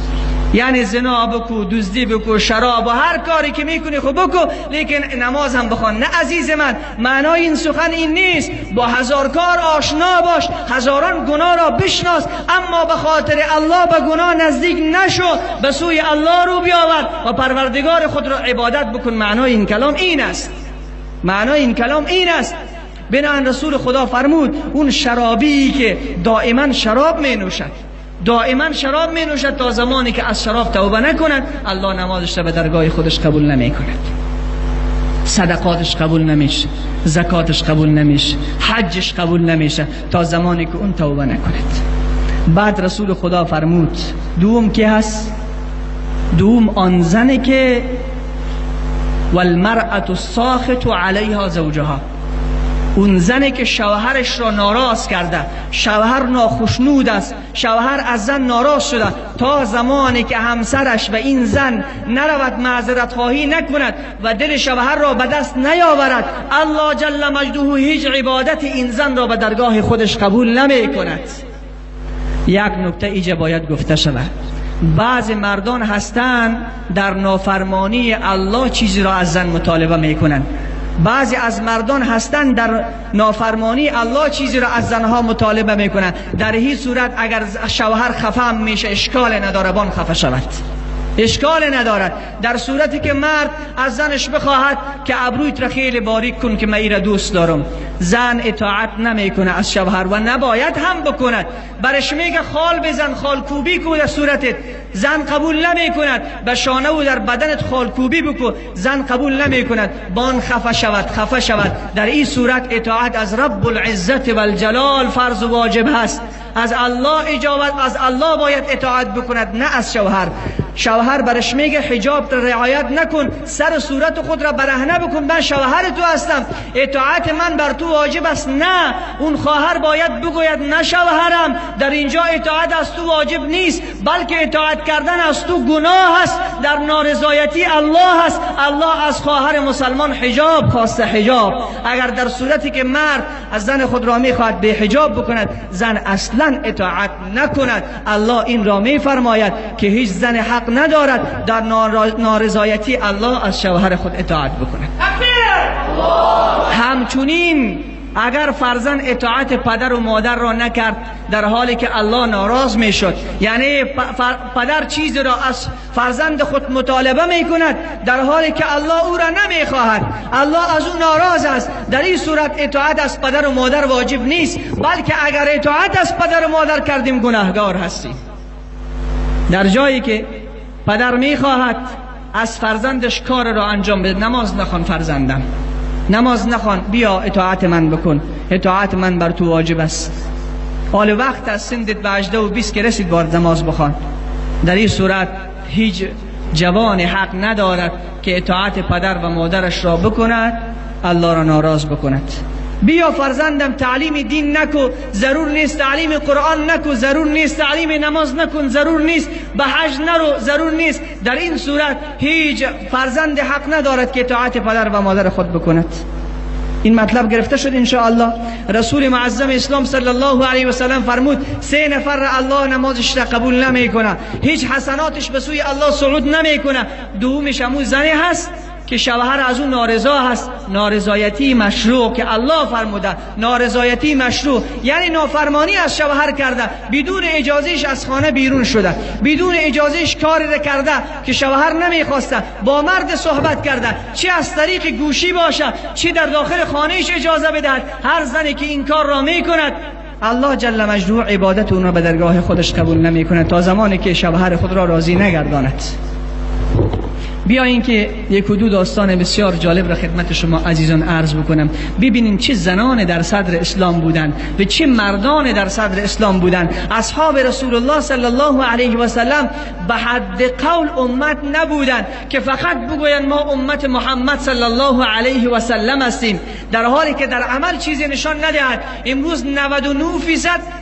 یعنی زنا بکو، دزدی بکو، شراب و هر کاری که میکنی خب بکو، لیکن نماز هم بخوان. نه عزیز من، معنای این سخن این نیست. با هزار کار آشنا باش، هزاران گناه را بشناس، اما به خاطر الله به گناه نزدیک نشو، به سوی الله رو بیاور و پروردگار خود را عبادت بکن. معنای این کلام این است. معنای این کلام این است. بنابراین رسول خدا فرمود اون شرابی که دائما شراب می نوشد، دائما شراب می نوشد، تا زمانی که از شراب توبه نکند، الله نمازش را به درگاه خودش قبول نمی کند، صدقاتش قبول نمیشه، زکاتش قبول نمیشه، حجش قبول نمیشه، تا زمانی که اون توبه نکند. بعد رسول خدا فرمود دوم کی هست؟ دوم آن زنی که والمرأة الساخط علیها زوجها، اون زنی که شوهرش را ناراض کرده، شوهر ناخشنود است، شوهر از زن ناراض شده، تا زمانی که همسرش و این زن نرود معذرت خواهی نکند و دل شوهر را به دست نیاورد، الله جل مجده هیچ عبادت این زن را به درگاه خودش قبول نمی کند. یک نکته ایجا باید گفته شود. بعض مردان هستند در نافرمانی الله چیزی را از زن مطالبه می کنند. بعضی از مردان هستند در نافرمانی الله چیزی را از زنها مطالبه میکنند. در هیچ صورت اگر شوهر خفه هم میشه اشکال نداره، بان خفه شود، اشکال ندارد. در صورتی که مرد از زنش بخواهد که ابرویت را خیلی باریک کن که من ای را دوست دارم، زن اطاعت نمیکنه از شوهر و نباید هم بکند. برش میگه خال بزن، خالکوبی کو در صورتت، زن قبول نمیکند. به شانه و در بدنت خالکوبی بکو، زن قبول نمیکند. بان خفه شود، خفه شود. در این صورت اطاعت از رب العزت و الجلال فرض و واجب هست. از الله اجابت، از الله باید اطاعت بکند، نه از شوهر. شوهر برش میگه حجاب را رعایت نکن، سر و صورت خود را برهنه بکن، من شوهر تو هستم، اطاعت من بر تو واجب است. نه، اون خواهر باید بگوید نه شوهرم، در اینجا اطاعت از تو واجب نیست، بلکه اطاعت کردن از تو گناه است، در نارضایتی الله است. الله از خواهر مسلمان حجاب خواسته، حجاب. اگر در صورتی که مرد از زن خود را میخواهد به حجاب بکند، زن اصلا اطاعت نکند، الله این را میفرماید که هیچ زن حق ندارد در نارضایتی الله از شوهر خود اطاعت بکند. همچنین اگر فرزند اطاعت پدر و مادر را نکرد در حالی که الله ناراض میشد، یعنی پدر چیزی را از فرزند خود مطالبه میکند در حالی که الله او را نمیخواهد، الله از او ناراض است، در این صورت اطاعت از پدر و مادر واجب نیست، بلکه اگر اطاعت از پدر و مادر کردیم گناهگار هستیم. در جایی که پدر میخواهد از فرزندش کار را انجام بده، نماز نخوان فرزندم، نماز نخوان، بیا اطاعت من بکن، اطاعت من بر تو واجب است. حال وقت از سندت به 18 و 20 که رسید باید نماز بخوان. در این صورت هیچ جوان حق ندارد که اطاعت پدر و مادرش را بکند، الله را ناراض بکند. بیا فرزندم تعلیم دین نکو، ضرور نیست تعلیم قرآن نکو، ضرور نیست تعلیم نماز نکن، ضرور نیست به حج نرو، ضرور نیست. در این صورت هیچ فرزند حق ندارد که اطاعت پدر و مادر خود بکند. این مطلب گرفته شد انشاءالله. رسول معظم اسلام صلی الله علیه و سلم فرمود 3 نفر را الله نمازش را قبول نمیکنه، هیچ حسناتش به سوی الله صعود نمیکنه. دومش همون زنی هست که شوهر از اون نارضا هست، نارضایتی مشروع که الله فرموده، نارضایتی مشروع یعنی نافرمانی از شوهر کرده، بدون اجازهش از خانه بیرون شده، بدون اجازهش کاری را کرده که شوهر نمیخواسته، با مرد صحبت کرده، چه از طریق گوشی باشه چه در داخل خانهش اجازه بدهد. هر زنی که این کار را میکند الله جل مجدوع عبادت اون را به درگاه خودش قبول نمیکند تا زمانی که شوهر خود را راضی نگرداند. بیا اینکه یک و دو داستان بسیار جالب را خدمت شما عزیزان عرض بکنم. ببینین چه زنان در صدر اسلام بودند و چه مردان در صدر اسلام بودند. اصحاب رسول الله صلی الله علیه و سلم به حد قول امت نبودند که فقط بگویند ما امت محمد صلی الله علیه و سلم هستیم، در حالی که در عمل چیزی نشان ندهد. امروز 99%،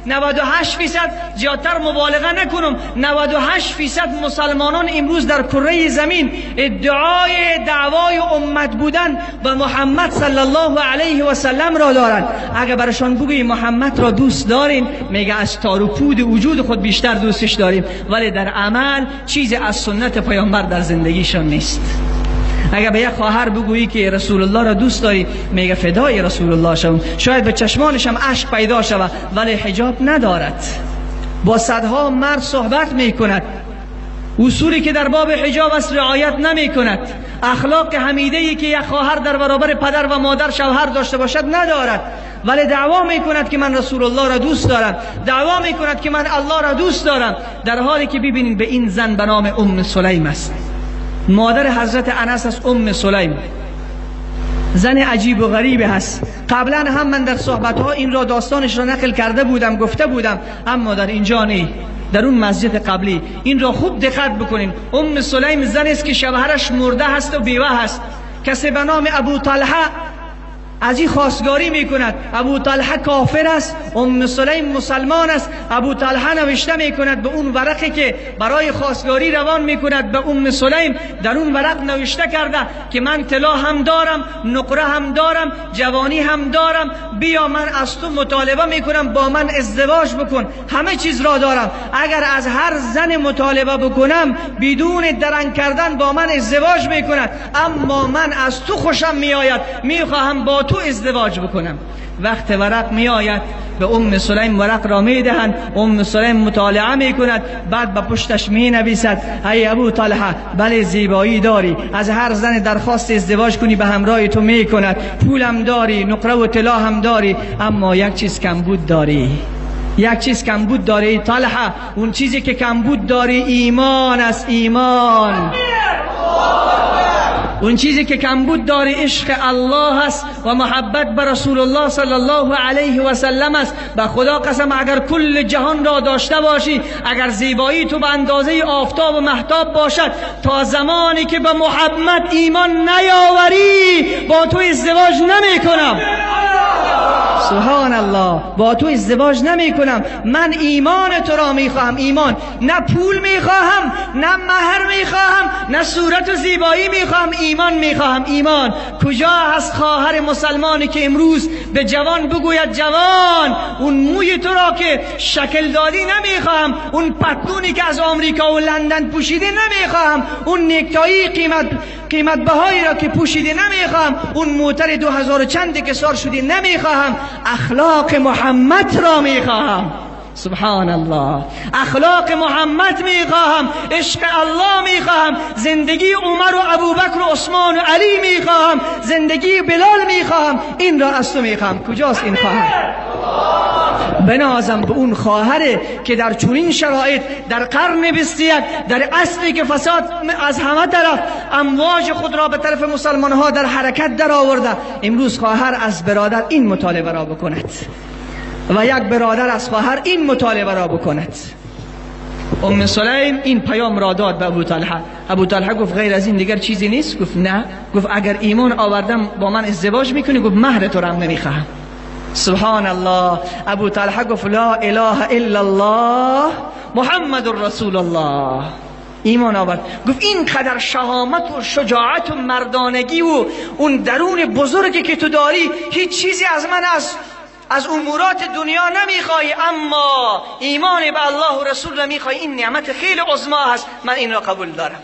98%، زیادتر مبالغه نکنم، 98% مسلمانان امروز در کره زمین ادعای دعوای امت بودن و محمد صلی الله علیه و سلم را دارند. اگر برشان بگویی محمد را دوست داریم، میگه از تار و پود وجود خود بیشتر دوستش داریم، ولی در عمل چیزی از سنت پیامبر در زندگیشان نیست. اگر به یک خواهر بگویی که رسول الله را دوست داری، میگه فدای رسول الله شوم، شاید به چشمانش هم اشک پیدا شود، ولی حجاب ندارد، با صدها مرد صحبت میکند، اصولی که در باب حجاب است رعایت نمی کند، اخلاق حمیده‌ای که یک خواهر در برابر پدر و مادر شوهر داشته باشد ندارد، ولی دعوا می کند که من رسول الله را دوست دارم، دعوا می کند که من الله را دوست دارم، در حالی که ببینید به این زن به نام ام سلیم است، مادر حضرت انس است. ام سلیم زن عجیب و غریب هست. قبلا هم من در صحبت‌ها این را داستانش را نقل کرده بودم، گفته بودم، اما در اینجا نه، در اون مسجد قبلی. این را خوب دقت بکنین. ام سلیم زن است که شوهرش مرده هست و بیوه هست. کسی به نام ابو طلحه از این خواستگاری میکند. ابو طلحه کافر است، ام سلیم مسلمان است. ابو طلحه نوشته میکند به اون ورقی که برای خواستگاری روان میکند به ام سلیم، در اون ورق نوشته کرده که من طلا هم دارم، نقره هم دارم، جوانی هم دارم، بیا من از تو مطالبه میکنم با من ازدواج بکن، همه چیز را دارم، اگر از هر زن مطالبه بکنم بدون درنگ کردن با من ازدواج میکند، اما من از تو خوشم میآید، میخواهم با تو ازدواج بکنم. وقت ورق می آید به ام سلیم ورق را می دهند، ام سلیم مطالعه می کند، بعد به پشتش می نویسد ای ابو طلحه، بله زیبایی داری، از هر زن درخواست ازدواج کنی به همراه تو می کند، پولم داری، نقره و طلا هم داری، اما یک چیز کمبود داری، یک چیز کمبود داری طلحه، اون چیزی که کمبود داری ایمان است، ایمان. اون چیزی که کمبود داری عشق الله است و محبت به رسول الله صلی الله علیه و سلم است. به خدا قسم اگر کل جهان را داشته باشی، اگر زیبایی تو به اندازه آفتاب و مهتاب باشد، تا زمانی که به محمد ایمان نیاوری با تو ازدواج نمی کنم. سبحان الله، با تو ازدواج نمی کنم، من ایمان تو را می خواهم. ایمان، نه پول می خواهم، نه مهر می خواهم، نه صورت و زیبایی می خواهم، ایمان می خواهم. ایمان. کجا هست خواهر مسلمانی که امروز به جوان بگوید جوان اون موی تو را که شکل دادی نمی خواهم، اون پتلونی که از آمریکا و لندن پوشیدی نمی خواهم، اون نیکتایی قیمت بهایی را که پوشیدی نمی خواهم، اون موتر 2000 چند که سوار شدی نمی خواهم، اخلاق محمد را می خواهم. سبحان الله، اخلاق محمد می خواهم، عشق الله می خواهم، زندگی عمر و ابوبکر و عثمان و علی می خواهم، زندگی بلال می خواهم، این را از تو می خواهم. کجاست این خواهر؟ بنازم به اون خواهره که در چنین شرایط، در قرن 21، در عصری که فساد از همه طرف امواج خود را به طرف مسلمان ها در حرکت در آورده، امروز خواهر از برادر این مطالبه را بکند و یک برادر از خواهر این مطالبه را بکند. ام سلیم این پیام را داد به ابو طلحه. ابو طلحه گفت غیر از این دیگر چیزی نیست؟ گفت نه. گفت اگر ایمان آوردم با من ازدواج میکنی؟ گفت مهر تو را هم نمیخواهم. سبحان الله. ابو طلحه گفت لا اله الا الله محمد رسول الله. ایمان آورد. گفت این قدر شهامت و شجاعت و مردانگی و اون درون بزرگی که تو داری، هیچ چیزی از من از امورات دنیا نمیخوای، اما ایمان به الله و رسول را میخوای، این نعمت خیلی عظما هست، من این را قبول دارم.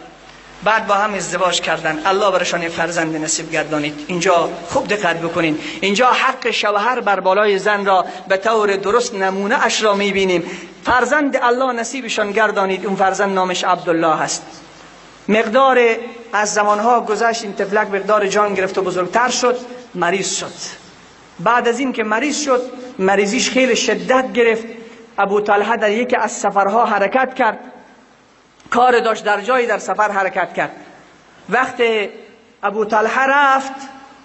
بعد با هم ازدواج کردن. الله برشان فرزند نصیب گردانید. اینجا خوب دقت بکنین، اینجا حق شوهر بر بالای زن را به طور درست نمونه اش را میبینیم. فرزند الله نصیبشان گردانید. اون فرزند نامش عبدالله هست. مقدار از زمانها گذشت، این طفلک مقدار جان گرفت و بزرگتر شد، مریض شد. بعد از این که مریض شد، مریضیش خیلی شدت گرفت. ابو طلحه در یکی از سفرها حرکت کرد، کار داشت در جایی، در سفر حرکت کرد. وقت ابو طلحه رفت،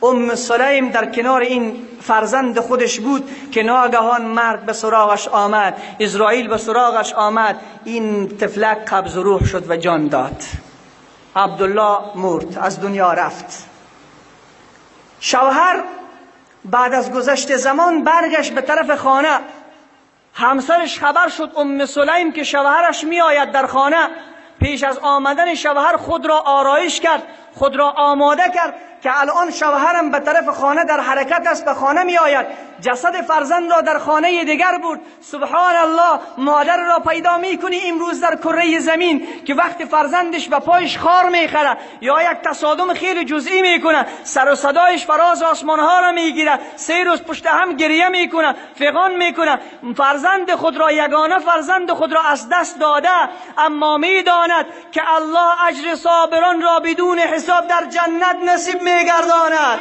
ام سلیم در کنار این فرزند خودش بود که ناگهان مرگ به سراغش آمد، اسرائیل به سراغش آمد، این طفلک قبض روح شد و جان داد. عبدالله مرد، از دنیا رفت. شوهر بعد از گذشت زمان برگشت به طرف خانه. همسرش خبر شد ام سلیم که شوهرش می آید در خانه. پیش از آمدن شوهر خود را آرایش کرد، خود را آماده کرد که الان شوهرم به طرف خانه در حرکت است، به خانه می آید. جسد فرزند را در خانه دیگر بود. سبحان الله، مادر را پیدا می کنی امروز در کره زمین که وقت فرزندش به پایش خار می خره یا یک تصادم خیلی جزئی می کنه، سر و صدایش فراز آسمان ها را می گیره، 3 روز پشت هم گریه می کنه، فغان می کنه. فرزند خود را، یگانه فرزند خود را از دست داده، اما می داند که الله اجر صابران را بدون حساب در جنت نصیب می گرداند.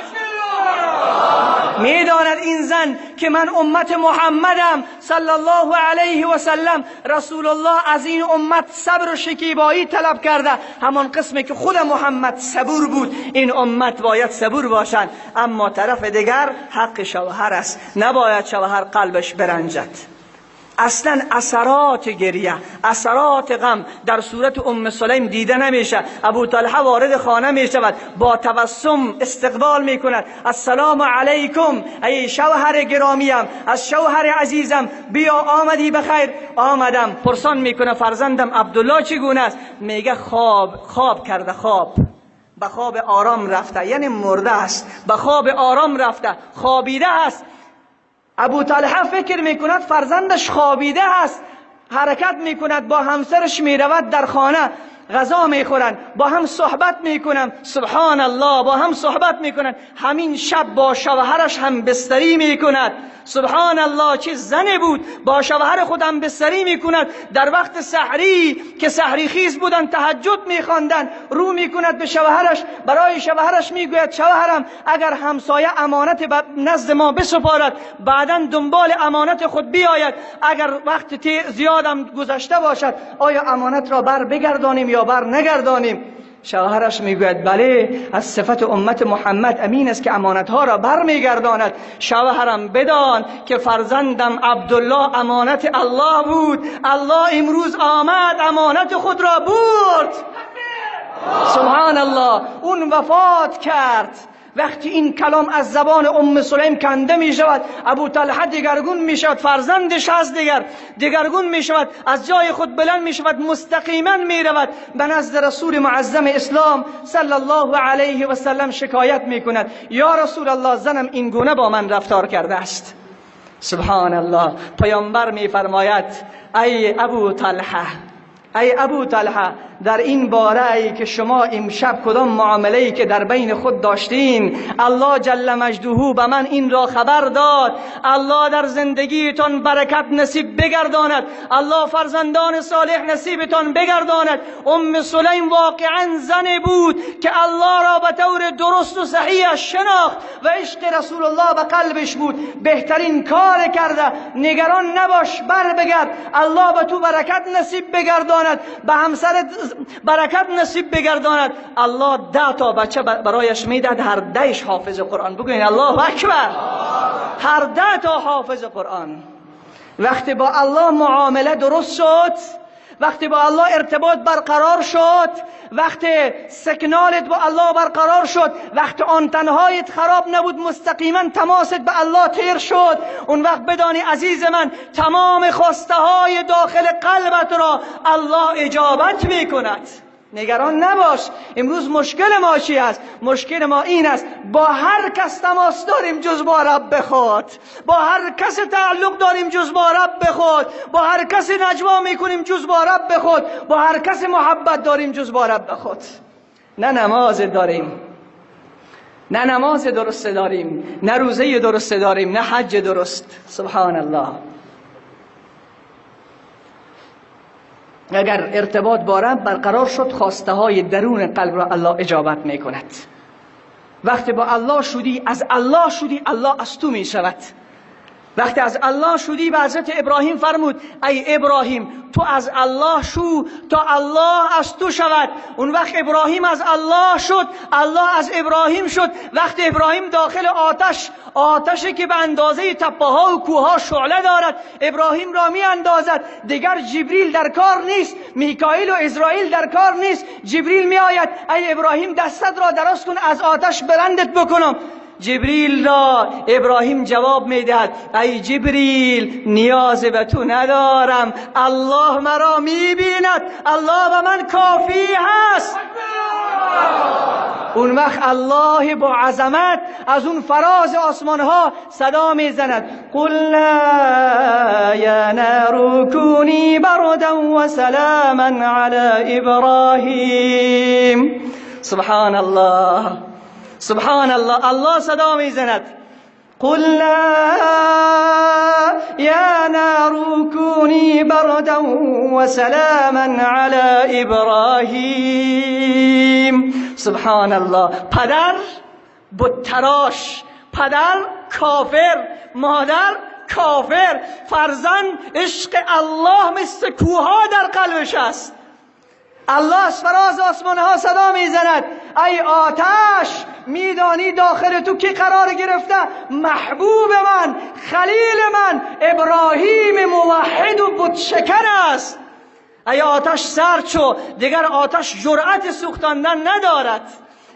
میداند این زن که من امت محمدم صلی الله علیه و سلم، رسول الله از این امت صبر و شکیبایی طلب کرده، همان قسمی که خود محمد صبور بود، این امت باید صبور باشند. اما طرف دیگر حق شوهر است، نباید شوهر قلبش برنجد. اصلا اثرات گریه، اثرات غم در صورت ام سلیم دیده نمیشه. ابو طلحه وارد خانه میشود، با تبسم استقبال میکند. السلام علیکم ای شوهر گرامیم، از شوهر عزیزم، بیا آمدی بخیر. آمدم. پرسان میکنه فرزندم عبدالله چگونه است؟ میگه خواب کرده، خواب به خواب آرام رفته، یعنی مرده است، به خواب آرام رفته، خوابیده است. ابو طلحه فکر میکند فرزندش خوابیده است، حرکت میکند، با همسرش میرود در خانه، غذا میخورند، با هم صحبت میکنند. سبحان الله، با هم صحبت میکنند. همین شب با شوهرش هم بستری میکند. سبحان الله، چه زنی بود، با شوهر خود هم بستری میکند. در وقت سحری که سحری خیز بودند، تهجد میخواندند، رو میکند به شوهرش، برای شوهرش میگوید شوهرم اگر همسایه امانت نزد ما بسپارد، بعدا دنبال امانت خود بیاید، اگر وقت زیادم گذشته باشد، آیا امانت را بر بگردانیم یا بر نگردانیم؟ شوهرش میگوید بله، از صفت امت محمد امین است که امانتها را بر میگرداند. شوهرم بدان که فرزندم عبدالله امانت الله بود، الله امروز آمد امانت خود را برد. سبحان الله، اون وفات کرد. وقتی این کلام از زبان ام سلیم کنده می شود، ابو طلحه دگرگون می شود، فرزندش هست دیگر دگرگون می شود، از جای خود بلند می شود، مستقیما می رود به نزد رسول معظم اسلام صلی الله علیه و سلم شکایت می کند. یا رسول الله، زنم این گونه با من رفتار کرده است. سبحان الله. پیامبر می فرماید ای ابو طلحه، ای ابو طلحه، در این باره ای که شما امشب کدام معامله ای که در بین خود داشتین، الله جل مجده به من این را خبر داد. الله در زندگیتان برکت نصیب بگرداند، الله فرزندان صالح نصیبتان بگرداند. ام سلیم واقعا زن بود که الله را به طور درست و صحیح شناخت و عشق رسول الله به قلبش بود. بهترین کار کرده، نگران نباش، بر بگرد، الله به تو برکت نصیب بگرداند، به همسرت برکت نصیب بگرداند. الله 10 تا بچه برایش میدهد، هر 10 حافظ قرآن. بگوین الله اکبر. هر 10 تا حافظ قرآن. وقتی با الله معامله درست شد، وقتی با الله ارتباط برقرار شد، وقتی سکنالت با الله برقرار شد، وقتی آنتنهایت خراب نبود، مستقیما تماست به الله تیر شد، اون وقت بدانی عزیز من تمام خواسته های داخل قلبت را الله اجابت میکند. نگران نباش. امروز مشکل ما چی است؟ مشکل ما این است با هر کس تماس داریم جز با رب خود، با هر کس تعلق داریم جز با رب خود، با هر کس نجوا میکنیم جز با رب خود، با هر کس محبت داریم جز با رب خود. نه نماز داریم، نه نماز درست داریم، نه روزه درست داریم، نه حج درست. سبحان الله. اگر ارتباط با رب برقرار شد، خواسته های درون قلب را الله اجابت می کند. وقتی با الله شدی، از الله شدی، الله از تو می شود. وقتی از الله شدی، به حضرت ابراهیم فرمود ای ابراهیم تو از الله شو تا الله از تو شود. اون وقت ابراهیم از الله شد، الله از ابراهیم شد. وقتی ابراهیم داخل آتش، آتشی که به اندازه تپه ها و کوه ها شعله دارد، ابراهیم را می اندازد. دیگر جبریل در کار نیست، میکائیل و عزرائیل در کار نیست. جبریل می آید ای ابراهیم دستت را دراز کن از آتش بلندت بکنم. جبریل را ابراهیم جواب میدهد ای جبریل نیاز به تو ندارم، الله مرا میبیند، الله به من کافی هست. اون وقت الله با عظمت از اون فراز آسمان ها صدا میزند قلنا یا نار کونی بردا و سلاما علی ابراهیم. سبحان الله، سبحان الله. الله صدا میزند قلنا یا نار کونی بردا و سلاما علی ابراهیم. سبحان الله. پدر بتراش، پدر کافر، مادر کافر، فرزند عشق الله مثل کوها در قلبش است. الله از فراز آسمان ها صدا میزند ای آتش میدانی داخل تو کی قرار گرفته؟ محبوب من، خلیل من، ابراهیم موحد و بتشکن است. ای آتش سرد شو، دیگر آتش جرأت سوختاندن ندارد.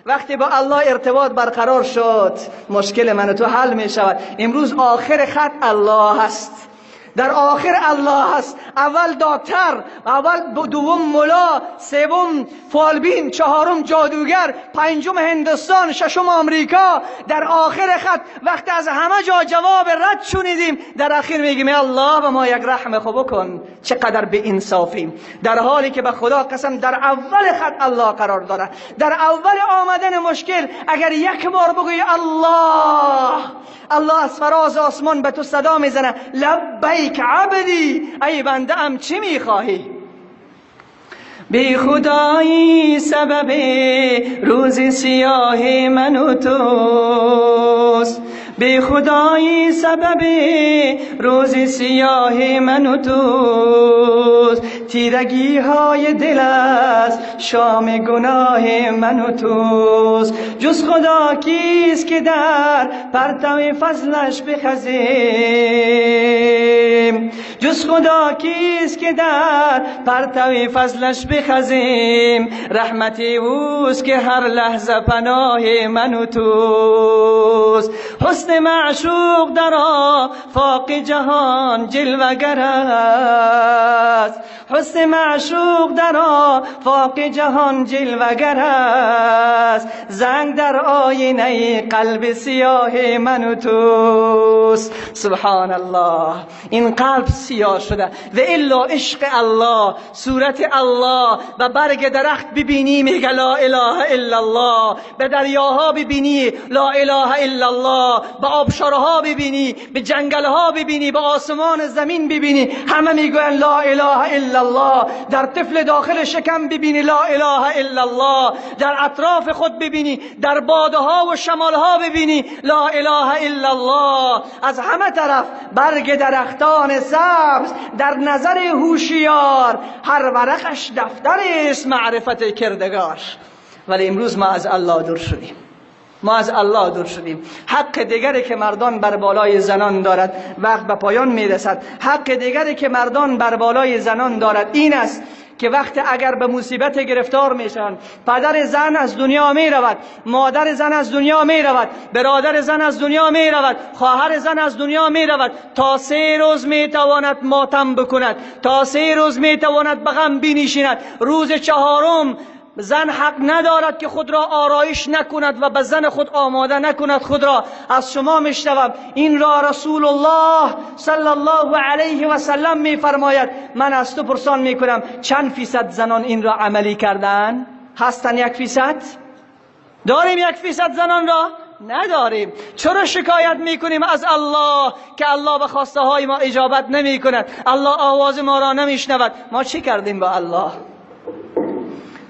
وقتی با الله ارتباط برقرار شد، مشکل من و تو حل می شود. امروز آخر خط الله است، در آخر الله هست. اول دکتر، اول دوم ملا، سوم فالبین، چهارم جادوگر، پنجم هندوستان، ششم آمریکا. در آخر خط وقتی از همه جا جواب رد شنیدیم، در آخر میگیم الله به ما یک رحم خو بکن. چقدر به انصافیم، در حالی که به خدا قسم در اول خط الله قرار داره. در اول آمدن مشکل اگر یک بار بگوی الله، الله از فراز آسمان به تو صدا میزنه لبیک عبدی، ای بنده ام چی میخواهی؟ بی خدایی سبب روز سیاه من و توست، بی خدایی سبب روز سیاه من و توست، تیرگی های دل است شام گناه من و توست، جز خدا کیست که در پرتو فضلش بخزیم، جز خدا کیست که در پرتو فضلش بخزیم؟ رحمت اوست که هر لحظه پناه من و توست. حسن معشوق در آفاق جهان جلوه‌گر است، حسن معشوق در آفاق جهان جلوه‌گر است. زنگ در آینه قلب سیاه من و توست. سبحان الله، این قلب سیاه شده و الا عشق الله، صورت الله و برگ درخت ببینی میگه لا اله الا الله، به دریاها ببینی لا اله الا الله، به آبشارها ببینی، به جنگلها ببینی، به آسمان زمین ببینی، همه میگوین لا اله الا الله. در طفل داخل شکم ببینی لا اله الا الله، در اطراف خود ببینی، در بادها و شمالها ببینی لا اله الا الله. از همه طرف برگ درختان سبز در نظر هوشیار، هر ورقش دفتر است معرفت کردگار. ولی امروز ما از الله دور شدیم، ما از الله دور شدیم. حق دیگری که مردان بر بالای زنان دارد، وقت به پایان میرسد، حق دیگری که مردان بر بالای زنان دارد این است که وقت اگر به مصیبت گرفتار میشن، پدر زن از دنیا میرود، مادر زن از دنیا میرود، برادر زن از دنیا میرود، خواهر زن از دنیا میرود، تا 3 روز میتواند ماتم بکند، تا 3 روز میتواند به غم بنشیند. روز 4 زن حق ندارد که خود را آرایش نکند و به زن خود آماده نکند خود را. از شما میشنوم این را رسول الله صلی الله علیه و سلم میفرماید. من از تو پرسان میکنم چند فیصد زنان این را عملی کردن؟ هستن 1%؟ داریم 1% زنان را؟ نداریم. چرا شکایت میکنیم از الله که الله به خواسته های ما اجابت نمیکند، الله آواز ما را نمیشنود؟ ما چی کردیم با الله؟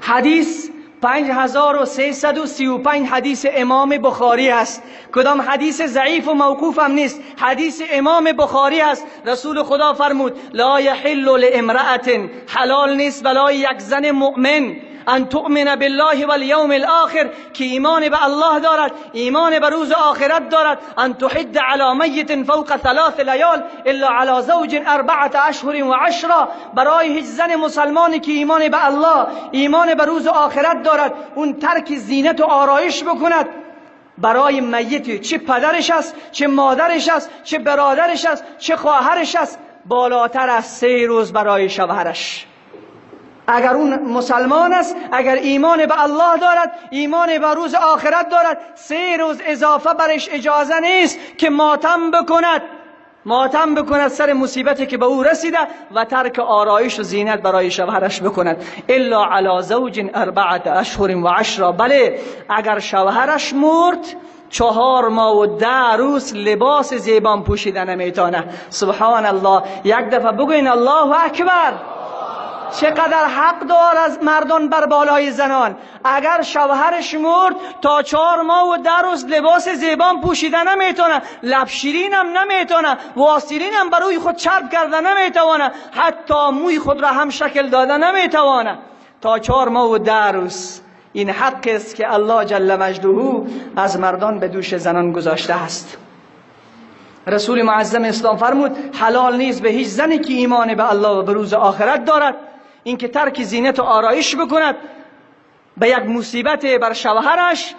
حدیث 5335 حدیث امام بخاری است. کدام حدیث ضعیف و موقوف هم نیست، حدیث امام بخاری است. رسول خدا فرمود لا یحل لامرأة، حلال نیست برای یک زن مؤمن، ان تؤمن بالله والیوم الاخر، که ایمان به الله دارد، ایمان به روز آخرت دارد، ان تحد علی میت فوق 3 لیال الا علی زوج 4 اشهر و 10. برای هیچ زن مسلمانی که ایمان به الله، ایمان به روز آخرت دارد، اون ترک زینت و آرایش بکند برای میتی، چه پدرش است، چه مادرش است، چه برادرش است، چه خواهرش است، بالاتر از 3 روز برای شوهرش. اگر اون مسلمان است، اگر ایمان به الله دارد، ایمان به روز آخرت دارد، 3 روز اضافه برش اجازه نیست که ماتم بکند، ماتم بکند سر مصیبتی که به او رسیده و ترک آرایش و زینت برای شوهرش بکند. الا علی زوج 4 اشهر و 10. بله، اگر شوهرش مرد 4 ماه و 10 روز لباس زیبان پوشیده نمیتانه. سبحان الله. یک دفعه بگوین الله اکبر. چقدر حق دار از مردان بر بالای زنان. اگر شوهرش مرد تا 4 ماه و 10 روز لباس زیبان پوشیده نمیتونه، لب شیرین هم نمیتونه، واسلین هم بر خود چرب کرده نمیتونه، حتی موی خود را هم شکل داده نمیتونه تا 4 ماه و 10 روز. این حق است که الله جل مجده از مردان به دوش زنان گذاشته است. رسول معظم اسلام فرمود حلال نیست به هیچ زنی که ایمان به الله و به روز آخرت دارد اینکه ترک زینت و آرایش بکند به یک مصیبت بر شوهرش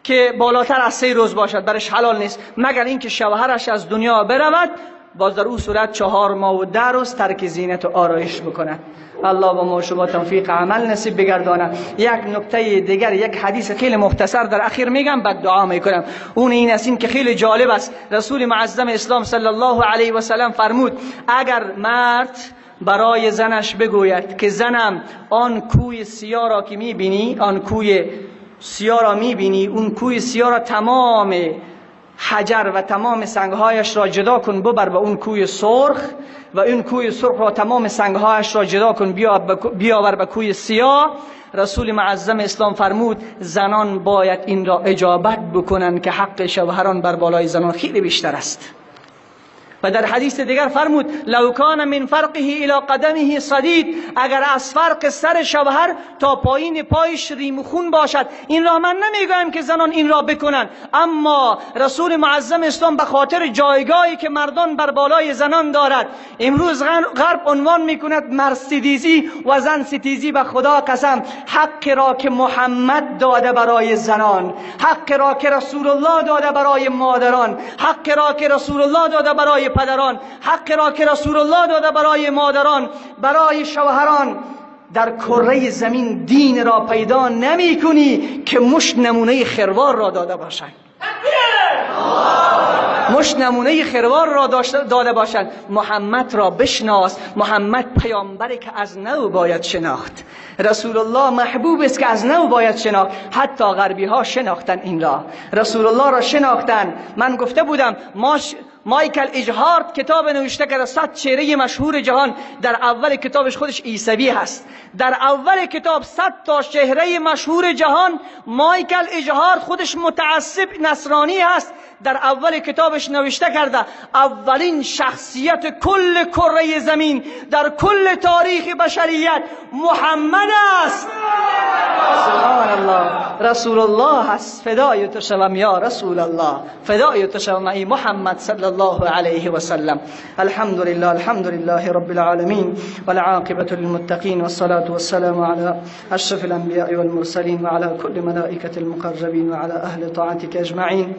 که بالاتر از 3 روز باشد، برش حلال نیست، مگر اینکه شوهرش از دنیا برود، باز در او صورت 4 ماه و 10 روز ترک زینت و آرایش بکند. الله با ما شما توفیق عمل نصیب بگردانه. یک نکته دیگر، یک حدیث خیلی مختصر در اخیر میگم، بعد دعا میکنم. اون این است، این که خیلی جالب است. رسول معظم اسلام صلی الله علیه و سلم فرمود اگر مرد برای زنش بگوید که زنم آن کوی سیاه را که میبینی، آن کوی سیاه را میبینی، اون کوی سیاه را تمام حجر و تمام سنگهایش را جدا کن ببر به اون کوی سرخ، و این کوی سرخ را تمام سنگهایش را جدا کن بیاور به کوی سیاه. رسول معظم اسلام فرمود زنان باید این را اجابت بکنن که حق شوهران بر بالای زنان خیلی بیشتر است. و در حدیث دیگر فرمود لو کان من فرقه الی قدمه صدید، اگر از فرق سر شوهر تا پایین پایش ریم خون باشد. این را من نمیگویم که زنان این را بکنند، اما رسول معظم اسلام به خاطر جایگاهی که مردان بر بالای زنان دارد، امروز غرب عنوان میکند مرسیدیزی و زن ستیزی. به خدا قسم، حق را که محمد داده برای زنان، حق را که رسول الله داده برای مادران، حق را که رسول الله داده برای پدران، حق را که رسول الله داده برای مادران، برای شوهران، در کره زمین دین را پیدا نمی کنی که مشت نمونه خروار را داده باشند. مشت نمونه خروار را داده باشند. محمد را بشناس. محمد پیامبری که از نو باید شناخت. رسول الله محبوب است که از نو باید شناخت. حتی غربی ها شناختن این را، رسول الله را شناختن. من گفته بودم مایکل اجهارت کتاب نوشته کرده، 100 چهره مشهور جهان. در اول کتابش خودش عیسوی هست. در اول کتاب 100 تا چهره مشهور جهان، مایکل اجهارت خودش متعصب نصرانی هست، در اول کتابش نوشته کرده اولین شخصیت کل کره زمین در کل تاریخ بشریت محمد است. سبحان الله، رسول الله است. فدای تو شوم یا رسول الله، فدای تو شوم ای محمد صلی الله علیه و سلم. الحمد لله، الحمد لله رب العالمین والعاقبة للمتقین والصلاة والسلام على اشرف الانبیاء والمرسلین وعلى كل ملائکة المقربین وعلى اهل طاعتك اجمعین.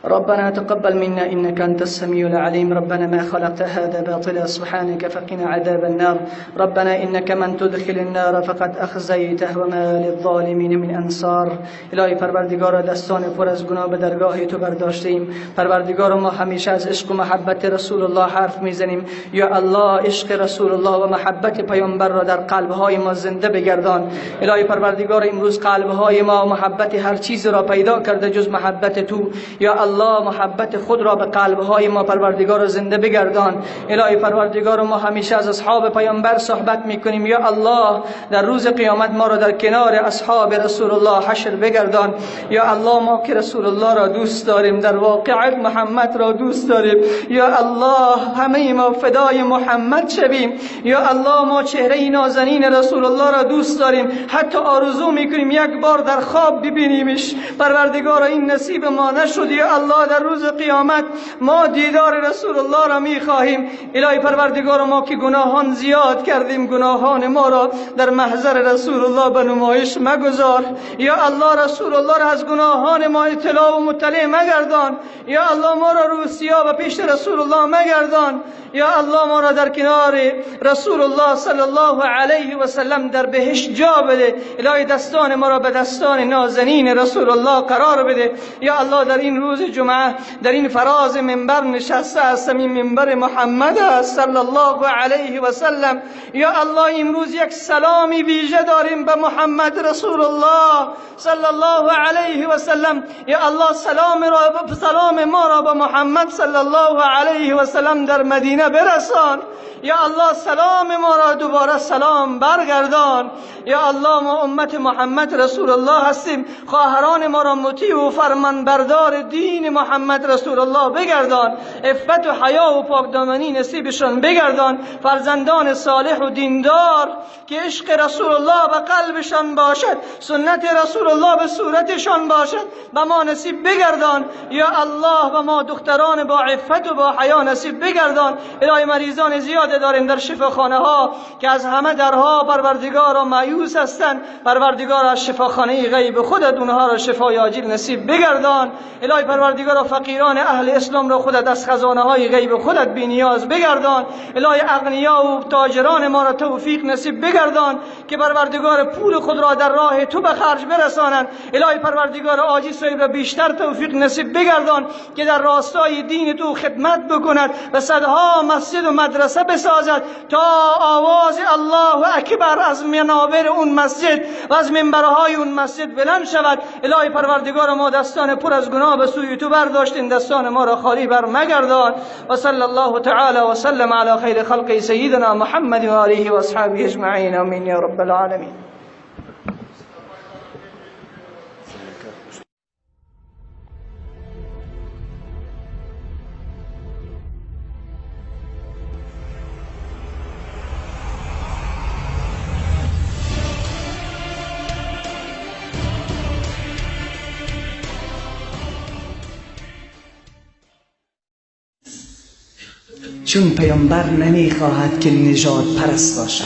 ربنا تقبل منا إنك أنت السميع العليم. ربنا ما خلقت هذا باطلا سبحانك فقنا عذاب النار. ربنا إنك من تدخل النار فقد أخزيته وما للظالمين من أنصار. الهی پروردگار، دستان پر از گناه به درگاه تو برداشتیم. پروردگار، ما همیشه از عشق و محبت رسول الله حرف میزنیم. یا الله، عشق رسول الله و محبت پیامبر را در قلبهای ما زنده بگردان. الهی پروردگار، امروز قلبهای ما محبت هر چیز را پیدا کرده جز محبت تو. یا الله، محبت خود را به قلبهای ما پروردگار را زنده بگردان. الهی پروردگار، ما همیشه از اصحاب پیامبر صحبت میکنیم. یا الله، در روز قیامت ما را در کنار اصحاب رسول الله حشر بگردان. یا الله، ما که رسول الله را دوست داریم، در واقع محمد را دوست داریم. یا الله، همه ما فدای محمد شویم. یا الله، ما چهره نازنین رسول الله را دوست داریم، حتی آرزو میکنیم یک بار در خواب ببینیمش. پروردگار، این نصیب ما نشد. یا الله، در روز قیامت ما دیدار رسول الله را میخواهیم. الهی پروردگار، ما که گناهان زیاد کردیم، گناهان ما را در محضر رسول الله به نمایش مگذار. یا الله، رسول الله را از گناهان ما اطلاع و مطلع مگردان. یا الله، ما را روسیا و پیش رسول الله مگردان. یا الله، ما را در کنار رسول الله صلی الله علیه و سلم در بهشت جا بده. الهی دستان ما را به دستان نازنین رسول الله قرار بده. یا الله، در این روز جمعه در این فراز منبر نشسته هستم، این منبر محمد است صلی الله علیه و سلم. یا الله، امروز یک سلامی ویژه داریم به محمد رسول الله صلی الله علیه و سلم. یا الله، سلام ما را به محمد صلی الله علیه و سلم در مدینه برسان. یا الله، سلام ما را دوباره سلام برگردان. یا الله، ما امت محمد رسول الله هستیم، خواهران ما را مطیع و فرمانبردار دین محمد رسول الله بگردان. عفت و حیا و پاکدامنی نصیبشان بگردان. فرزندان صالح و دیندار که عشق رسول الله به قلبشان باشد، سنت رسول الله به صورتشان باشد، به ما نصیب بگردان. یا الله، به ما دختران با عفت و با حیا نصیب بگردان. الهی مریضان زیاد داریم در شفاخانه ها که از همه درها پروردگار را مایوس هستند. پروردگار از شفاخانه غیب خودت اونها را شفای عاجل نصیب بگردان. الهی پروردگار فقیران اهل اسلام را خودت از خزانه های غیب خودت بی نیاز بگردان. الهی اغنیا و تاجران ما را توفیق نصیب بگردان که پروردگار پول خود را در راه تو به خرج برسانند. الهی پروردگار عاجز صاحب را بیشتر توفیق نصیب بگردان که در راستای دین تو خدمت بکند و صدها مسجد و مدرسه بسازد تا آواز الله اکبر از منابر اون مسجد و از منبرهای اون مسجد بلند شود. الهی پروردگار ما دستان پر از گناه به سوی تو برداشتیم، دستان ما را خالی بر مگردان. و صلی الله تعالی و سلم علی خیر خلق سیدنا محمد و آله و اصحابه اجمعین. آمین یا رب العالمین. چون پیامبر نمیخواهد که نژاد پرست باشد.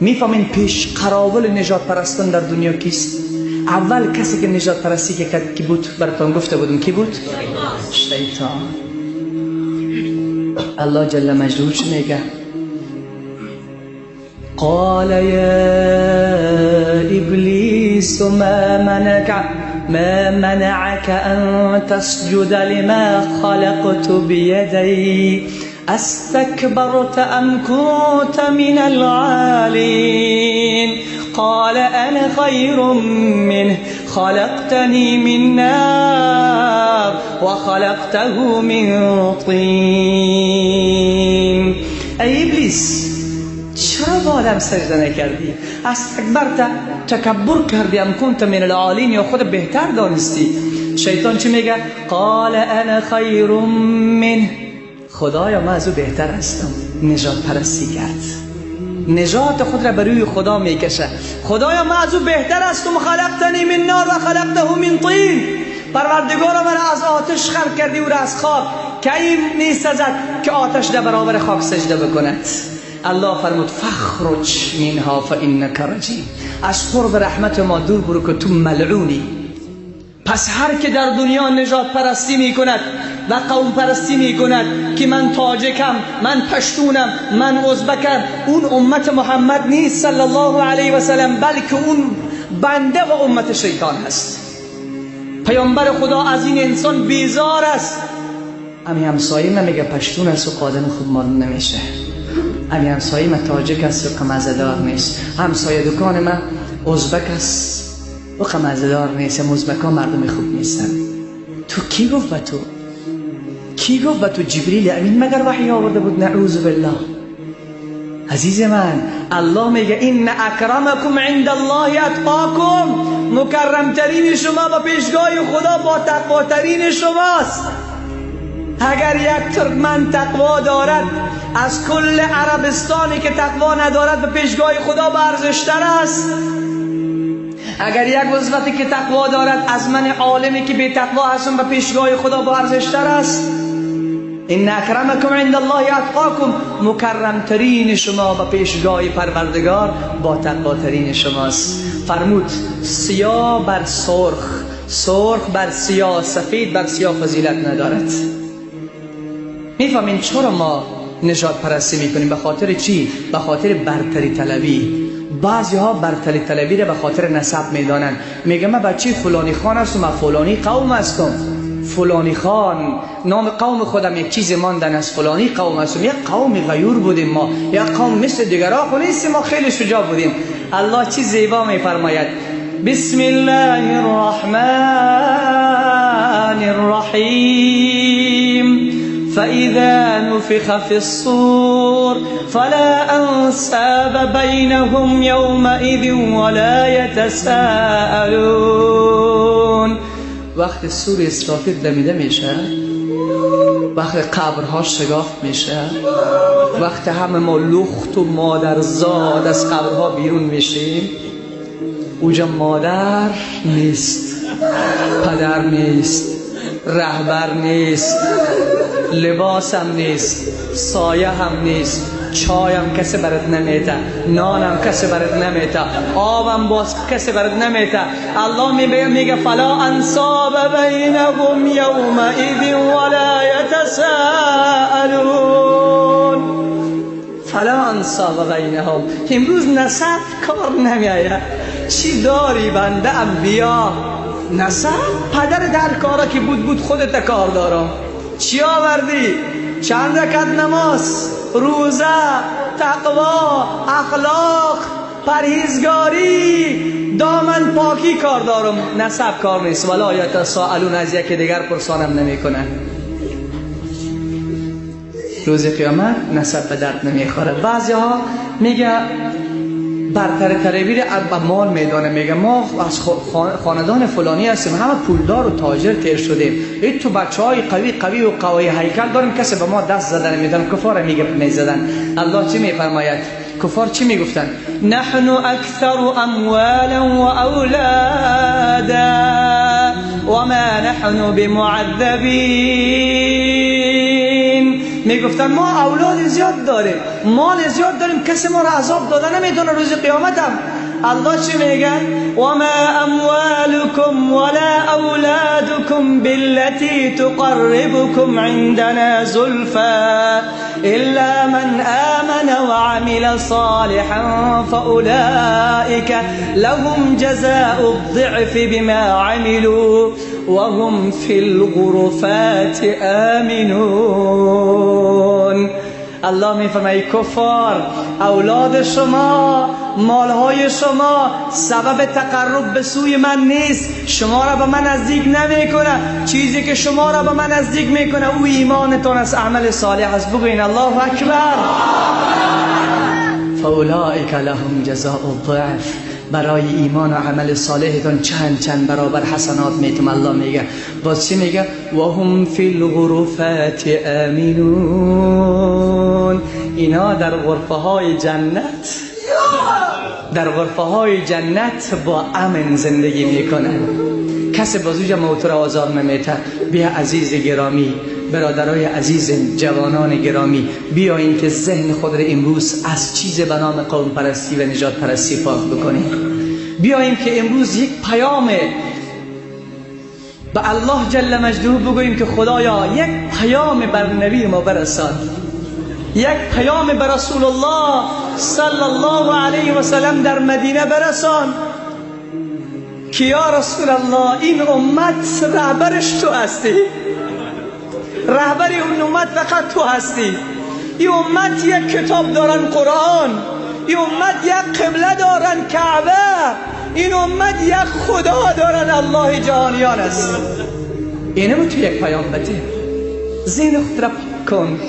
میفهمین پیش قراول نژاد پرستان در دنیا کیست؟ اول کسی که نژاد پرستی که کرد کی بود؟ براتون گفته بودم کی بود؟ شیطان. الله جل مجدوه چی میگه؟ قال یا ابلیس ما منعك أن تسجد لما خلقت بيدي استكبرت أم كنت من العالين قال أنا خير منه خلقتني من نار وخلقته من طين. ای ابلیس چرا با آدم سجده نکردی؟ استکبرت، تکبر کردی، ام کنت من العالین، یا خود بهتر دانستی؟ شیطان چی میگه؟ قال انا خیر منه، خدایا من از او بهتر هستم. نجات پرستی کرد، نجات خود را بر روی خدا میکشه. خدایا من از او بهتر هستم، خلقتنی من نار و خلقته من طین. پروردگارا من از آتش خلق کردی او را از خاک، که این میسزد که آتش در برابر خاک سجده بکند. الله فرمود فخرج منها فانک رجیم، از قرب رحمت ما دور برو که تو ملعونی. پس هر که در دنیا نجات پرستی میکند و قوم پرستی میکند که من تاجکم، من پشتونم، من ازبکم، اون امت محمد نیست صلی الله علیه و سلم، بلکه اون بنده و امت شیطان هست. پیامبر خدا از این انسان بیزار است. امی همسایه من میگه پشتون است و قادم خوب معلوم نمیشه، امی همسایه من تاجک است و قمزدار نیست، همسایه دکان من ازبک است و قمزدار نیست، ازبک ها مردم خوب نیستن. تو کی گفت به تو؟ کی گفت به تو؟ جبریل امین مگر وحی آورده بود؟ نعوذ بالله. عزیز من، الله میگه این اکرمکم عند الله اتقاکم، مکرمترین شما با پیشگاه خدا با تقواترین شماست. اگر یک ترکمن تقوا دارد از کل عربستانی که تقوا ندارد به پیشگاه خدا با ارزشتر است. اگر یک عزوتی که تقوا دارد از من عالمی که بی تقوا هستم به پیشگاه خدا با ارزشتر است. ان اکرمکم عند الله اتقاکم، مکرمترین شما به پیشگاه پروردگار با تقواترین شماست. فرمود سیاه بر سرخ، سرخ بر سیاه، سفید بر سیاه فضیلت ندارد. میفهمین چرا ما نژاد پرستی میکنیم؟ به خاطر چی؟ به خاطر برتری طلبی. بعضی ها برتری طلبی را به خاطر نسب میدانند. میگه من بچه فلانی خان هستم، من فلانی قوم هستم، فلانی خان نام قوم خودم یک چیز ماندن از فلانی قوم هستم، یک قوم غیور بودیم ما، یک قوم مثل دیگرها خو نیستیم، ما خیلی شجاع بودیم. الله چی زیبا میفرماید: بسم الله الرحمن الرحیم فإذا نفخ في الصور فلا أنساب بينهم يومئذ ولا يتساءلون. وقت سور اسرافیل دمیده میشه، وقت قبرها شگاف میشه، وقت همه ما لخت و مادرزاد از قبرها بیرون میشیم، اوجا مادر نیست، پدر نیست، رهبر نیست، لباسم نیست، سایه هم نیست، چایم کسی برات نمیده، نانم کسی برات نمیده، آبم باز کسی برات نمیده. الله میگه فلا انصاب بینهم یومئذ ولا یتساءلون. فلا انصاب بینهم، امروز نسب کار نمیآید. چی داری بنده ام بیا؟ نسب پدر در کارا که بود بود، خودت کار دارم. چی آوردی؟ چند رکعت نماز، روزه، تقوا، اخلاق، پرهیزگاری، دامن پاکی کار دارم، نسب کار نیست. ولا یتساءلون، از یکی دیگر پرسانم نمیکنن. روز قیامت نسب به درد نمیخوره. بعضی ها میگه برتر طلبی رو مال میدانه، میگه ما از خاندان فلانی هستیم، همه پولدار و تاجر تیر شدیم، این تو بچه های قوی قوی و قوی هیکل داریم، کسی به ما دست زدن میدن. کفار میگه میزدن. الله چی میفرماید؟ کفار چی میگفتن؟ نحن اکثر اموالا و اولادا و ما نحن بمعذبین. میگفتن ما اولاد زیاد داریم، مال زیاد داریم، کسی ما را عذاب داده نمیتونه روز قیامت هم. الله چی میگه؟ وما اموالكم ولا اولادكم بالتي تقربكم عندنا زلفى الا من آمن وعمل صالحا فاولئك لهم جزاء الضعف بما عملوا وهم في الغرفات آمنون. الله میفرماید کفار، اولاد شما، مالهای شما سبب تقرب به سوی من نیست، شما را به من نزدیک نمیکنه. چیزی که شما را به من نزدیک میکنه او ایمانتان است، عمل صالح است. بگوین الله اکبر. فاولئک لهم جزاء الضعف. برای ایمان و عمل صالحتان چند چند برابر حسنات میتم. الله میگه باز چی میگه؟ و هم فی الغرفات آمنون. اینا در غرفه های جنت، در غرفه های جنت با امن زندگی میکنن. کسی بازوجا موتور آزار نمیته. بیا عزیز گرامی، برادرای عزیز، جوانان گرامی، بیاییم که ذهن خود را امروز از چیز به نام قوم پرستی و نجات پرستی پاک بکنیم. بیاییم که امروز یک پیام به الله جل مجده بگوییم که خدایا یک پیام بر نبی ما برسان، یک پیام بر رسول الله صلی الله علیه و سلم در مدینه برسان که یا رسول الله این امت رهبرش تو هستی، رهبر اون امت فقط تو هستی. این امت یک کتاب دارن قرآن، این امت یک قبله دارن کعبه، این امت یک خدا دارن الله جهانیان است. اینمو تو یک پیام بده. ذهن خود را پاک کن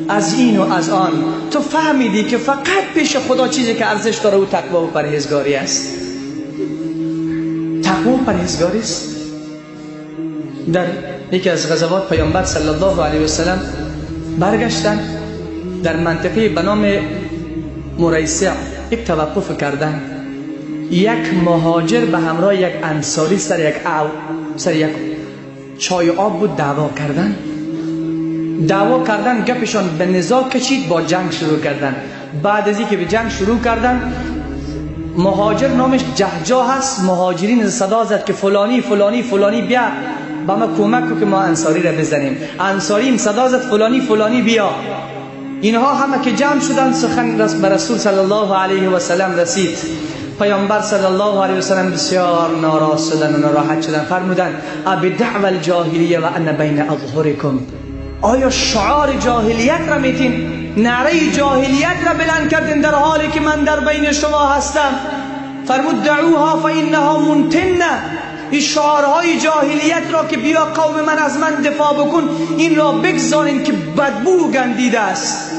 از این و از آن. تو فهمیدی که فقط پیش خدا چیزی که ارزش داره او تقوا و پرهیزگاری است. تقوا و پرهیزگاری است. در یکی از غزوات پیامبر صلی الله علیه و سلم برگشتن، در منطقه به نام مریسع یک توقف کردن. یک مهاجر به همراه یک انصاری سر یک او، سر یک چای آب بود دعوا کردن. دعوا کردن، گپشان به نزاع کشید، با جنگ شروع کردن. بعد از اینکه به جنگ شروع کردن، مهاجر نامش جهجا هست، مهاجرین صدا زد که فلانی فلانی فلانی بیا با ما کمک کو که ما انصاری را بزنیم. انصاری صدا زد فلانی فلانی بیا. اینها همه که جمع شدن، سخن به رسول صلی الله علیه و سلم رسید. پیامبر صلی الله علیه و سلم بسیار ناراض شدن و ناراحت شدن. فرمودن ابدعو الجاهلیه و انا بین اظهرکم. آیا شعار جاهلیت را میتین؟ نعره جاهلیت را بلند کردین در حالی که من در بین شما هستم؟ فرمود دعوها فانها منتنه. این شعارهای جاهلیت را که بیا قوم من از من دفاع بکن، این را بگذارین که بدبو گندیده است،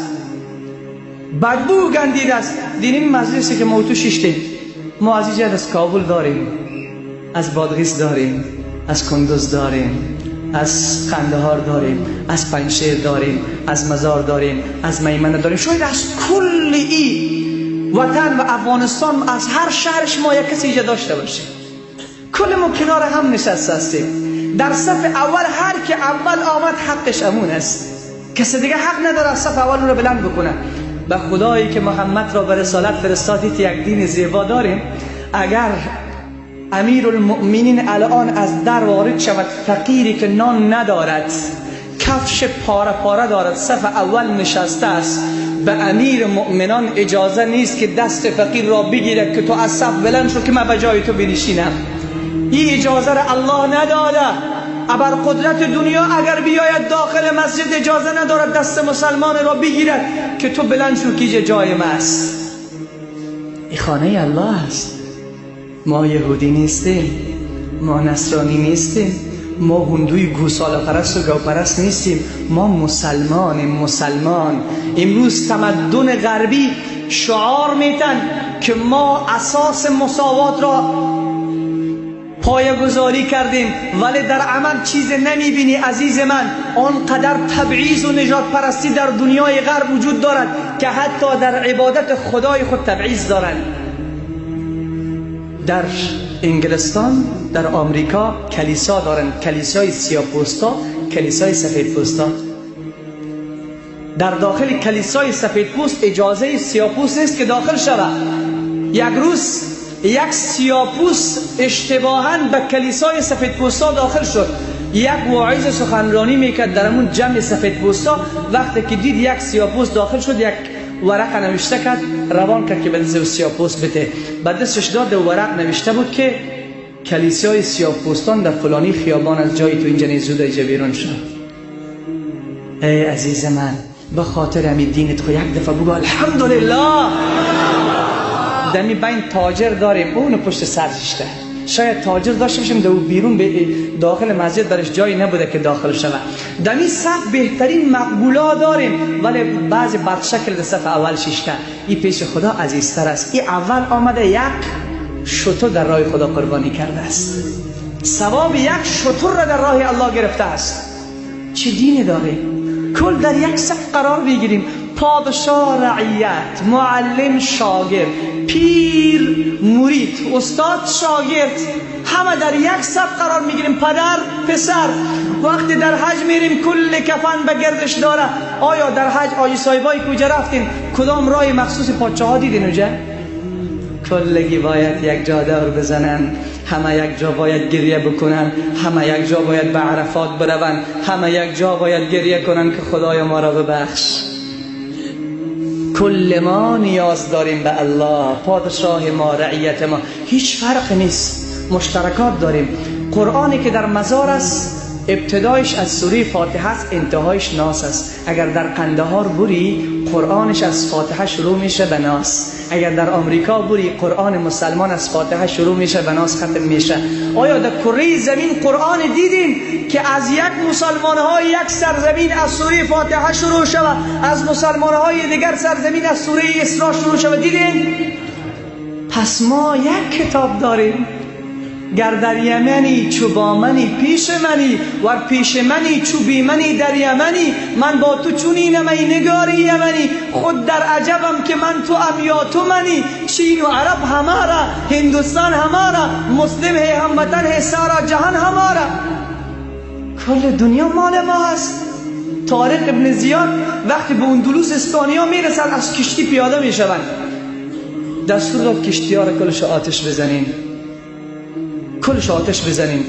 بدبو گندیده است. دین مجلسی که ما تو شیشتیم، ما از اینجا از کابل داریم، از بادغیس داریم، از کندز داریم، از قندهار داریم، از پنجشیر داریم، از مزار داریم، از میمنه داریم. شاید از کل ای وطن و افغانستان، از هر شهرش ما یک کسی اینجا داشته باشیم. کل ما کنار هم نشسته هستیم. در صف اول هر که اول آمد حقش امون است، کسی دیگه حق نداره از صف اول رو بلند بکنه. به خدایی که محمد را به رسالت فرستادید یک دین زیبا داریم. اگر امیرالمؤمنین الان از در وارد شود، فقیری که نان ندارد، کفش پاره پاره دارد، صف اول نشسته است، به امیر مؤمنان اجازه نیست که دست فقیر را بگیرد که تو از صف بلند شو که من به جای تو بنشینم. این اجازه را الله نداده. ابر قدرت دنیا اگر بیاید داخل مسجد اجازه ندارد دست مسلمان را بگیرد که تو بلند شو که جای ما است. این خانه الله است. ما یهودی نیستیم، ما نصرانی نیستیم، ما هندوی گوساله پرست و گاو پرست نیستیم، ما مسلمانیم. مسلمان. امروز تمدن غربی شعار میتن که ما اساس مساوات را پایه‌گذاری کردیم، ولی در عمل چیز نمیبینی عزیز من. آنقدر تبعیض و نجات پرستی در دنیای غرب وجود دارد که حتی در عبادت خدای خود تبعیض دارند. در انگلستان، در آمریکا کلیسا دارند، کلیسای سیاه‌پوستا، کلیسای سفیدپوستا. در داخل کلیسای سفیدپوست اجازه سیاه‌پوست نیست که داخل شود. یک روز یک سیاه‌پوست اشتباهاً به کلیسای سفیدپوستا داخل شد. یک واعظ سخنرانی میکرد در همون جمع سفیدپوستا. وقتی که دید یک سیاه‌پوست داخل شد، یک ورق نوشته کرد، روان کرد که به دست سیاه‌پوست بده. به دستش داد و ورق نوشته بود که کلیسای سیاه‌پوستان در فلانی خیابان از جای تو اینجا نیست، زود اینجا بیرون شد. ای عزیز من، به خاطر همین دینت خو یک دفعه بگو الحمدلله. دمی بین تاجر داریم، اونو پشت سر شده. شاید تاجر داشته باشیم دو بیرون به داخل مسجد برش جایی نبوده که داخل شود. دمی صف بهترین مقبولا داریم، ولی بعضی بدشکل در صف اول شیشته. این پیش خدا عزیزتر است. این اول آمده یک شتر در راه خدا قربانی کرده است، ثواب یک شتر را در راه الله گرفته است. چه دینی داره؟ کل در یک صف قرار بگیریم، پادشاه رعیت، معلم شاگرد، پیر مرید، استاد شاگرد، همه در یک صف قرار میگیریم، پدر پسر. وقتی در حج میریم کل کفن به گردش داره. آیا در حج آجی صاحبای کجا رفتیم کدام راه مخصوص پادشاه ها دیدین اونجا؟ کلگی باید یک جا دور بزنن، همه یک جا باید گریه بکنن، همه یک جا باید به عرفات برون، همه یک جا باید گریه کنن که خدای ما را ببخش. کل ما نیاز داریم به الله، پادشاه ما، رعیت ما، هیچ فرق نیست، مشترکات داریم. قرآنی که در مزار است ابتدایش از سوره فاتحه است، انتهایش ناس است. اگر در قندهار بری قرآنش از فاتحه شروع میشه به ناس. اگر در آمریکا بری قرآن مسلمان از فاتحه شروع میشه به ناس ختم میشه. آیا در کره زمین قرآن دیدیم که از یک مسلمان های یک سرزمین از سوره فاتحه شروع شود، از مسلمان های دیگر سرزمین از سوره اسراء شروع شود؟ دیدیم؟ پس ما یک کتاب داریم. گر در یمنی چو با منی پیش منی، ور پیش منی چو بی منی در یمنی. من با تو چونینم ای نگار یمنی، خود در عجبم که من تو ام یا تو منی. چین و عرب همارا، هندوستان همارا، مسلم ہے هموطن ہے سارا جهان همارا. کل دنیا مال ما است. طارق ابن زیاد وقتی به اندلس اسپانیا میرسن از کشتی پیاده میشوند، دستور داد کشتی ها را کلش آتش بزنین، کلش آتش بزنیم.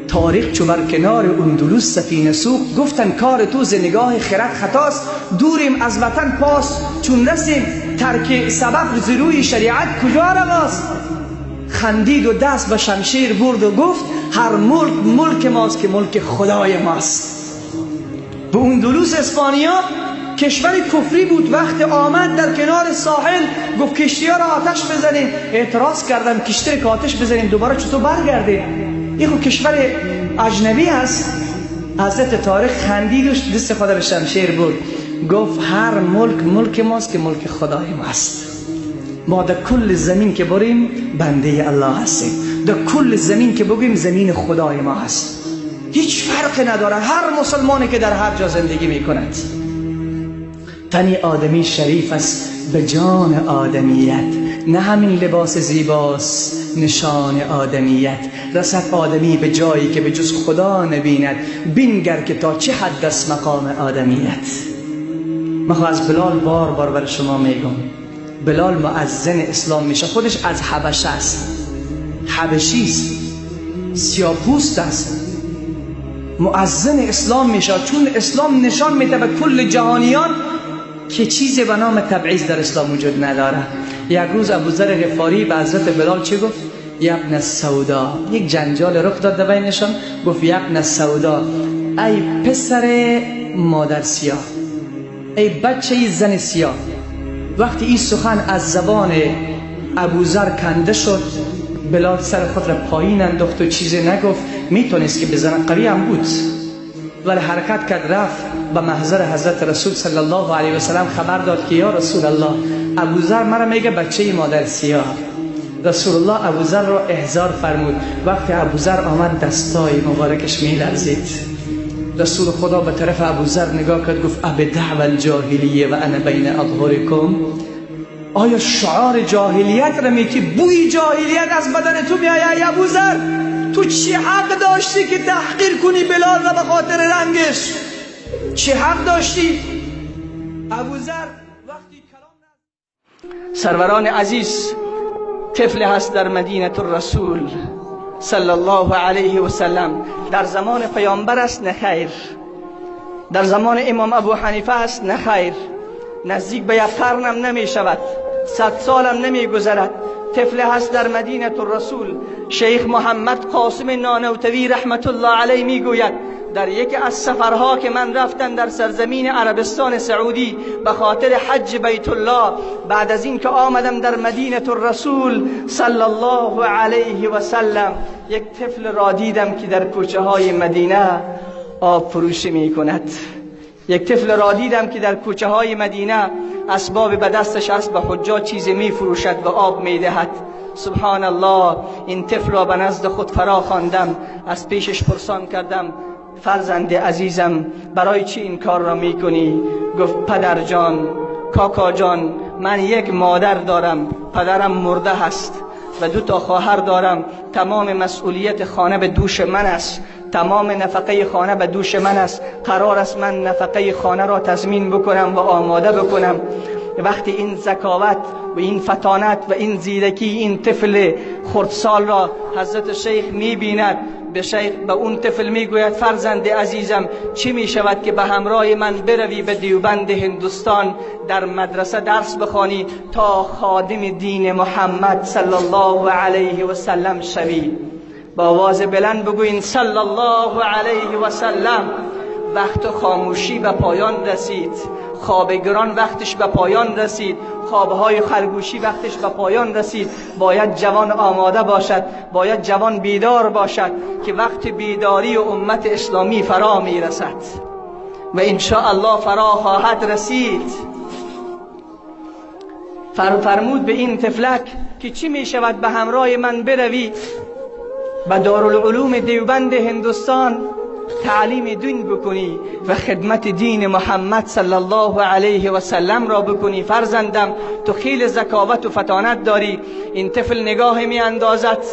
تاریخ چو بر کنار اندلس سفینه سوخت، گفتن کار تو ز نگاه خرد خطاست. دوریم از وطن پاس چون رسیم، ترک سبب ز روی شریعت کجا رواست. خندید و دست به شمشیر برد و گفت هر ملک ملک ماست که ملک خدای ماست. به اندلس اسپانیا کشور کفری بود، وقت آمد در کنار ساحل گفت کشتی ها را آتش بزنیم. اعتراض کردم کشتی که آتش بزنیم دوباره چطور برگردیم، این خب کشور اجنبی هست. حضرت طارق خندید و دست خدا به شمشیر برد، گفت هر ملک ملک ماست که ملک خدای ماست. ما در کل زمین که بریم بنده الله هستیم، در کل زمین که بگیم زمین خدای ما هست. هیچ فرق نداره، هر مسلمانی که در هر جا زندگی میکند. تنی آدمی شریف است به جان آدمیت، نه همین لباس زیباست نشان آدمیت. رسد آدمی به جایی که به جز خدا نبیند، بینگر که تا چه حد است مقام آدمیت. من از بلال بار بار بر شما میگم، بلال مؤذن اسلام میشه، خودش از حبشه است، حبشی است، سیاه‌پوست است، مؤذن اسلام میشه. چون اسلام نشان میده به کل جهانیان که چیزی به نام تبعیض در اسلام وجود نداره. یک روز ابوذر غفاری به حضرت بلال چی گفت؟ یبن السودا. یک جنجال رخ داد بینشان. گفت یبن السودا، ای پسر مادر سیاه، ای بچه زن سیاه. وقتی این سخن از زبان ابوذر کنده شد، بلال سر خود را پایین انداخت و چیزی نگفت. میتونست که بزنه، قوی هم بود، ولی حرکت کرد رفت به محضر حضرت رسول صلی الله علیه و سلم خبر داد که یا رسول الله، ابوذر مرا میگه بچه مادر سیاه. رسول الله ابوذر را احضار فرمود. وقتی ابوذر آمد دستای مبارکش میلرزید. رسول خدا به طرف ابوذر نگاه کرد، گفت اب دعوی الجاهلیه و انا بین اظهرکم. آیا شعار جاهلیت را میتی؟ بوی جاهلیت از بدن تو میآید ای ابوذر. تو چی حق داشتی که تحقیر کنی بلال را به خاطر رنگش؟ چی حق داشتی؟ ابوذر وقتی کلام. سروران عزیز، طفل هست در مدینه الرسول صلی الله علیه و سلم، در زمان پیامبر است نه خیر، در زمان امام ابو حنیفه است نه خیر، نزدیک به یک قرنم نمی شود، 100 سالم نمی گذرد. طفل هست در مدینه الرسول. شیخ محمد قاسم نانوتوی رحمت الله علیه می گوید در یکی از سفرها که من رفتم در سرزمین عربستان سعودی به خاطر حج بیت الله، بعد از این که آمدم در مدینه الرسول صلی الله علیه و سلم، یک طفل را دیدم که در کوچه های مدینه آب فروشی می کند. یک طفل را دیدم که در کوچه های مدینه اسباب به دستش است، به حجاج چیزی می فروشد و آب می دهد. سبحان الله، این طفل را به نزد خود فرا خواندم، از پیشش پرسان کردم فرزند عزیزم برای چی این کار را می کنی؟ گفت پدر جان، کاکا جان، من یک مادر دارم، پدرم مرده هست و 2 تا خواهر دارم، تمام مسئولیت خانه به دوش من است، تمام نفقه خانه به دوش من است، قرار است من نفقه خانه را تضمین بکنم و آماده بکنم. وقتی این ذکاوت و این فطانت و این زیرکی این طفل خردسال را حضرت شیخ میبیند، به اون طفل میگوید فرزند عزیزم چی میشود که به همراه من بروی به دیوبند هندوستان در مدرسه درس بخوانی تا خادم دین محمد صلی الله علیه و سلم شوی؟ با آواز بلند بگویین صلی الله علیه و سلم. وقت خاموشی به پایان رسید، خواب گران وقتش به پایان رسید، خوابهای خرگوشی وقتش به پایان رسید. باید جوان آماده باشد، باید جوان بیدار باشد که وقت بیداری امت اسلامی فرا میرسد و انشاءالله فرا خواهد رسید. فرمود به این طفلک که چی می شود به همراه من بروی به دارالعلوم دیوبند هندوستان تعلیم دین بکنی و خدمت دین محمد صلی الله علیه و سلم را بکنی. فرزندم تو خیلی ذکاوت و فطانت داری. این طفل نگاه می اندازد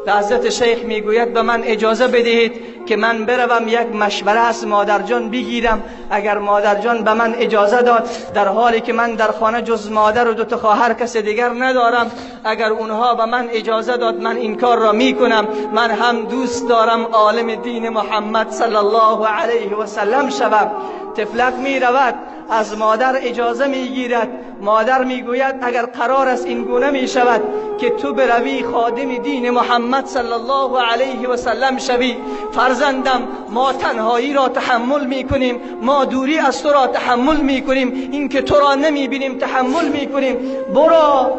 به حضرت شیخ میگوید به من اجازه بدهید که من بروم یک مشوره از مادر جان بگیرم، اگر مادر جان به من اجازه داد، در حالی که من در خانه جز مادر و 2 تا خواهر کس دیگر ندارم، اگر اونها به من اجازه داد من این کار را میکنم. من هم دوست دارم عالم دین محمد صلی الله علیه و سلم شوم. طفلک میرود از مادر اجازه میگیرد. مادر میگوید اگر قرار است این گونه میشود که تو بروی خادم دین محمد صلی الله علیه و سلم شوی، فرزندم ما تنهایی را تحمل میکنیم، ما دوری از تو را تحمل میکنیم، این که تو را نمیبینیم تحمل میکنیم، برو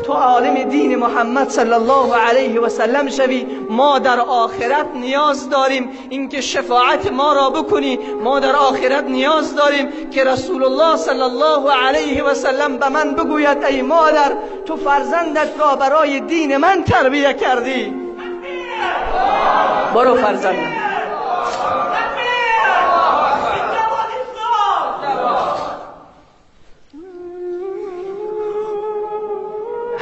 تو عالم دین محمد صلی الله علیه و سلم شوی، ما در آخرت نیاز داریم اینکه شفاعت ما را بکنی، ما در آخرت نیاز داریم که رسول الله صلی الله علیه و سلم به من بگوید ای مادر تو فرزندت را برای دین من تربیه کردی، برو فرزندم.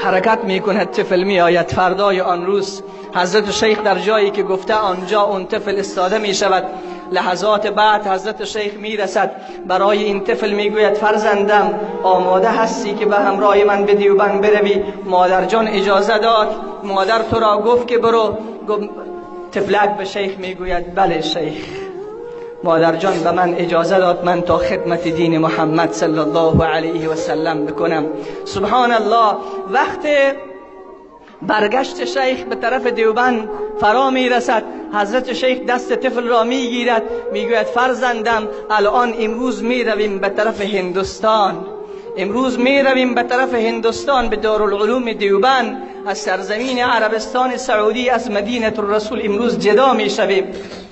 حرکت میکند، طفل میآید. فردای آن روز حضرت شیخ در جایی که گفته آنجا اون طفل استاده میشود. لحظات بعد حضرت شیخ میرسد، برای این طفل میگوید فرزندم آماده هستی که به همراه من به دیوبند بروی؟ مادر جان اجازه داد، مادر تو را گفت که برو. طفلک به شیخ میگوید بله شیخ، مادر جان به من اجازه داد من تا خدمت دین محمد صلی الله علیه و سلم بکنم. سبحان الله، وقت برگشت شیخ به طرف دیوبند فرا میرسد. حضرت شیخ دست طفل را میگیرد، میگوید فرزندم الان امروز میرویم به طرف هندوستان، امروز میرویم به طرف هندوستان به دارالعلوم دیوبند، از سرزمین عربستان سعودی، از مدینه الرسول امروز جدا میشویم.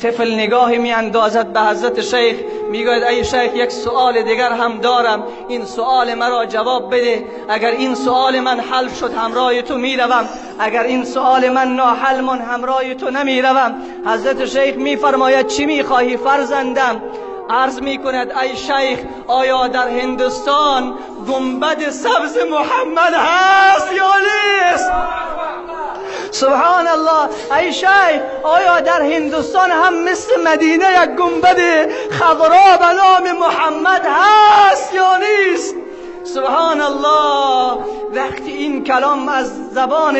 طفل نگاه میاندازد به حضرت شیخ، میگوید ای شیخ یک سؤال دیگر هم دارم، این سؤال مرا جواب بده، اگر این سؤال من حل شد همراه تو میروم، اگر این سؤال من ناحل من همراه تو نمیروم. حضرت شیخ میفرماید چی میخواهی فرزندم؟ عرض میکند ای شیخ آیا در هندوستان گنبد سبز محمد هست یا نیست؟ سبحان الله. ای شیخ، آیا در هندوستان هم مثل مدینه یک گنبد خضرا به نام محمد هست یا نیست؟ سبحان الله. وقتی این کلام از زبان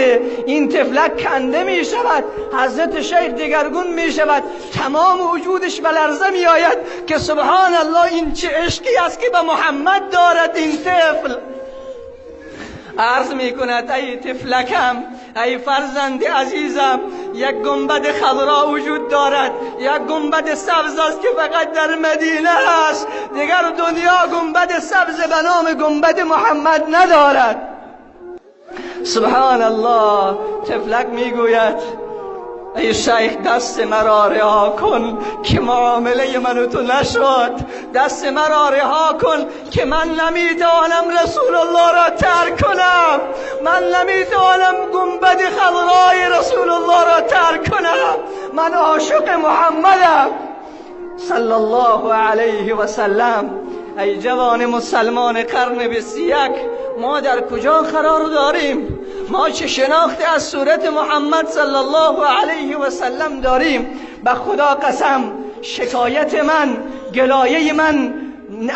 این طفلک کنده می شود، حضرت شیخ دگرگون می شود، تمام وجودش به لرزه می آید که سبحان الله، این چه عشقی است که به محمد دارد این طفل. عرض می کند ای طفلکم، ای فرزند عزیزم، یک گنبد خضرا وجود دارد، یک گنبد سبز است که فقط در مدینه است، دیگر دنیا گنبد سبز به نام گنبد محمد ندارد. سبحان الله. طفلک میگوید ای شیخ، دست مرا رها کن که معامله من و تو نشد، دست مرا رها کن که من نمیتوانم رسول الله را ترک کنم، من نمیتوانم گنبد خضرای رسول الله را ترک کنم، من عاشق محمدم صلی الله علیه و سلم. ای جوان مسلمان قرن 21، ما در کجا قرار داریم؟ ما چه شناختی از صورت محمد صلی الله علیه و سلم داریم؟ به خدا قسم، شکایت من، گلایه من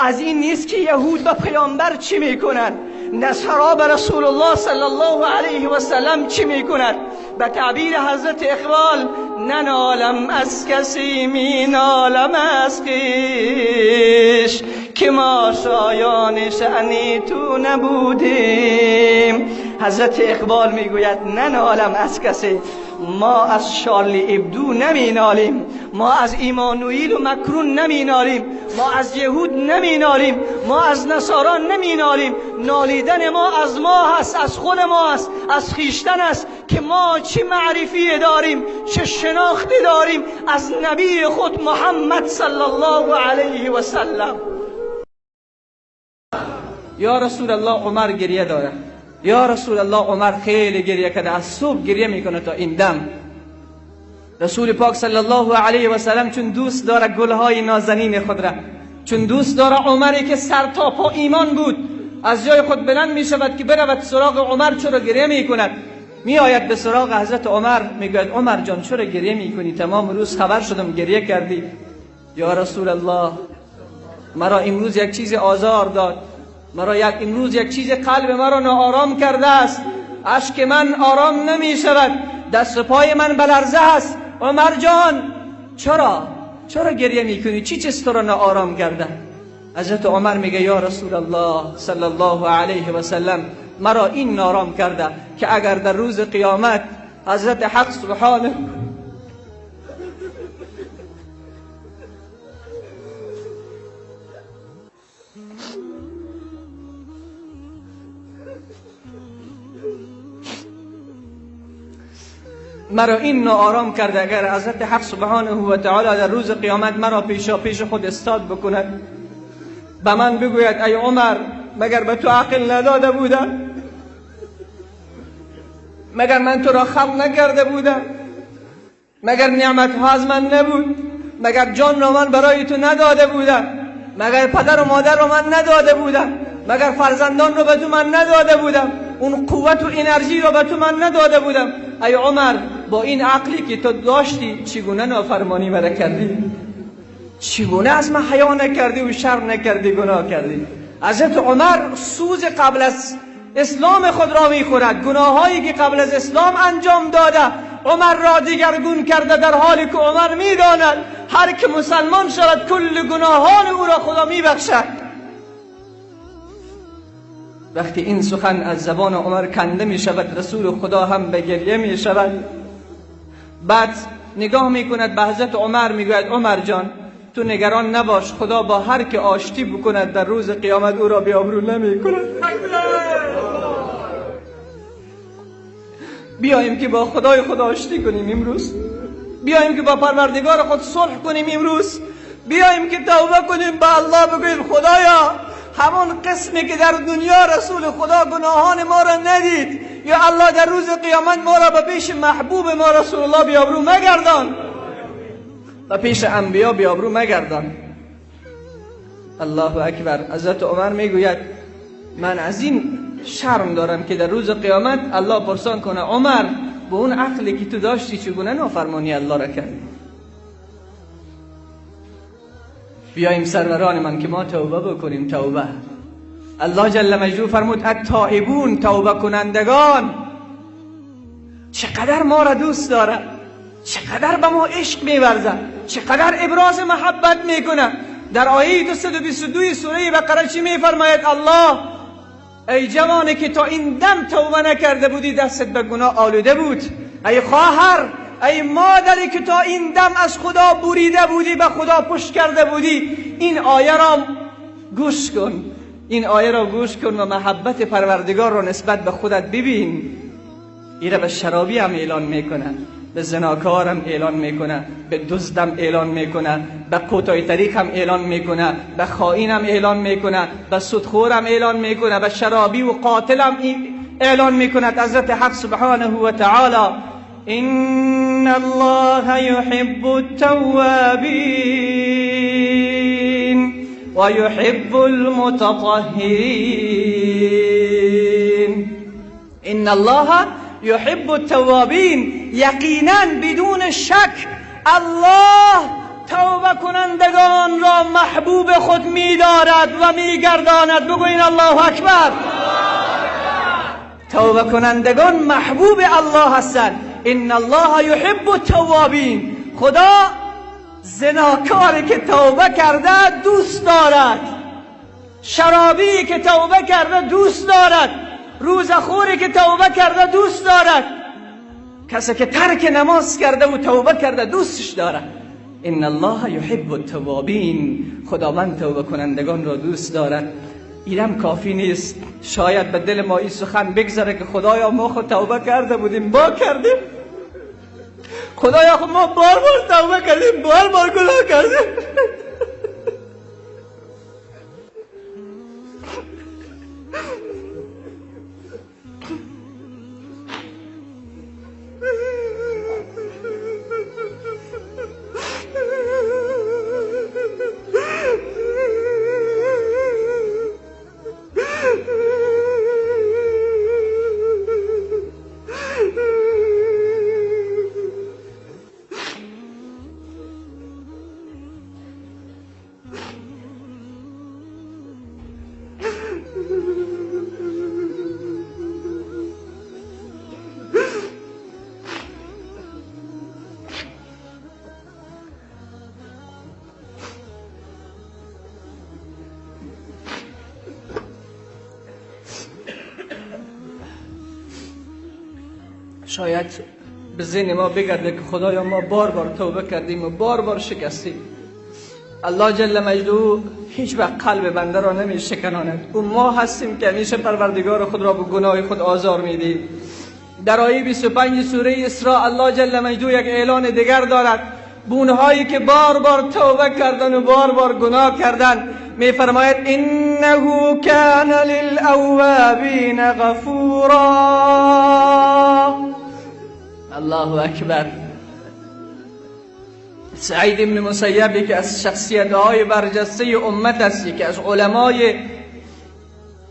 از این نیست که یهود به پیامبر چی میکنن، نصارا به رسول الله صلی الله علیه و سلم چی میکند. به تعبیر حضرت اقبال، ننالم از کسی مینالم از خویش، که ما شایان شأنی تو نبودیم. حضرت اقبال میگوید ننالم از کسی، ما از شارلی ابدو نمی نالیم، ما از ایمانوئیل و مکرون نمی نالیم، ما از یهود نمی نالیم، ما از نصارا نمی نالیم. نالیدن ما از ما هست، از خود ما است، از خویشتن است که ما چه معرفی داریم، چه شناختی داریم از نبی خود محمد صلی الله علیه و سلم. یا رسول الله، عمر گریه داره. یا رسول الله، عمر خیلی گریه کرده، از صبح گریه میکنه تا این دم. رسول پاک صلی الله علیه و سلم چون دوست داره گلهای نازنین خود را، چون دوست داره عمری که سر تا پا ایمان بود، از جای خود بلند می شود که برود سراغ عمر، چرا گریه می کند؟ می آید به سراغ حضرت عمر، میگوید عمر جان چرا گریه می کنی؟ تمام روز خبر شدم گریه کردی. یا رسول الله، مرا امروز یک چیز آزار داد، مرا یک امروز یک چیز قلب مرا ناآرام کرده است، اشک من آرام نمی شود، دست و پای من به لرزه است. عمر جان چرا گریه میکنی؟ چی چیز تو را ناآرام کرده؟ حضرت عمر میگه یا رسول الله صلی الله علیه و سلم، مرا این نارام کرده که اگر در روز قیامت حضرت حق سبحانه مرا این ناآرام کرده، اگر حضرت حق سبحانه و تعالی در روز قیامت مرا پیشا پیش خود استاد بکند، به من بگوید ای عمر مگر به تو عقل نداده بودم؟ مگر من تو را خلق نکرده بودم؟ مگر نعمت ها از من نبود؟ مگر جان را من برای تو نداده بودم؟ مگر پدر و مادر را من نداده بودم؟ مگر فرزندان را به تو من نداده بودم؟ اون قوت و انرژی را به تو من نداده بودم؟ ای عمر با این عقلی که تو داشتی چگونه نافرمانی مرا کردی؟ چگونه از من حیا نکردی و شرم نکردی، گناه کردی؟ حضرت عمر سوز قبل از اسلام خود را میخورد، گناهایی که قبل از اسلام انجام داده عمر را دیگرگون کرده، در حالی که عمر میداند هر که مسلمان شود کل گناهان او را خدا میبخشد. وقتی این سخن از زبان عمر کنده می شود، رسول خدا هم به گریه می شود. بعد نگاه می کند به حضرت عمر، می گوید عمر جان تو نگران نباش، خدا با هر که آشتی بکند در روز قیامت او را بی‌آبرو نمی کند. بیاییم که با خدای خود آشتی کنیم امروز، بیاییم که با پروردگار خود صلح کنیم امروز، بیاییم که توبه کنیم به الله، بگوییم خدایا همون قسمی که در دنیا رسول خدا گناهان ما را ندید، یا الله در روز قیامت ما را به پیش محبوب ما رسول الله بی‌آبرو مگردان، به پیش انبیا بی‌آبرو مگردان. الله اکبر. حضرت عمر میگوید من از این شرم دارم که در روز قیامت الله پرسان کنه عمر با اون عقلی که تو داشتی چگونه نافرمانی الله را کردی؟ بیاییم سروران من که ما توبه بکنیم. توبه. الله جل مجدوه فرمود التائبون، توبه کنندگان. چقدر ما را دوست داره، چقدر به ما عشق می‌ورزه، چقدر ابراز محبت میکنه. در آیه 222 سوره بقره چی میفرماید؟ الله ای جوانی که تا این دم توبه نکرده بودی، دستت به گناه آلوده بود، ای خواهر، ای مادری که تا این دم از خدا بریده بودی، به خدا پشت کرده بودی، این آیه را گوش کن، این آیه را گوش کن و محبت پروردگار را نسبت به خودت ببین. ایره به شرابی هم اعلان میکنه، به زناکارم اعلان میکنه، به دزدم اعلان میکنه، به کوتاه طریق هم اعلان میکنه، به خائنم اعلان میکنه، به سودخورم اعلان میکنه، به شرابی و قاتلم اعلان میکنه. حضرت حق سبحانه و تعالی ان الله يحب التوابین و يحب المتطهرین. ان الله یحب التوابین، یقینا بدون شک الله توبه کنندگان را محبوب خود می‌دارد و می‌گرداند. بگویین الله اکبر. توبه کنندگان محبوب الله هستند. ان الله یحب التوابین. خدا زناکاری که توبه کرده دوست دارد، شرابی که توبه کرده دوست دارد، روزخوری که توبه کرده دوست دارد، کسی که ترک نماز کرده و توبه کرده دوستش دارد. ان الله یحب التوابین. خداوند توبه کنندگان را دوست دارد. اینم کافی نیست. شاید به دل ما این سخن بگذره که خدایا ما خود توبه کرده بودیم، با کردیم، خدایا خود ما بار بار توبه کردیم، بار بار گناه کردیم. شاید به ذهن ما بگرده که خدایا ما بار بار توبه کردیم و بار بار شکستیم. الله جل مجده هیچ وقت قلب بنده را نمی شکناند. او ما هستیم که همیشه پروردگار خود را به گناه خود آزار میدیم. در آیه 25 سوره اسراء الله جل مجده یک اعلان دیگر دارد. بونهایی که بار بار توبه کردن و بار بار گناه کردن، میفرماید انه کان للاوابین غفورا. الله اکبر. سعید ابن مسیب که از شخصیت‌های برجسته امت است، که از علمای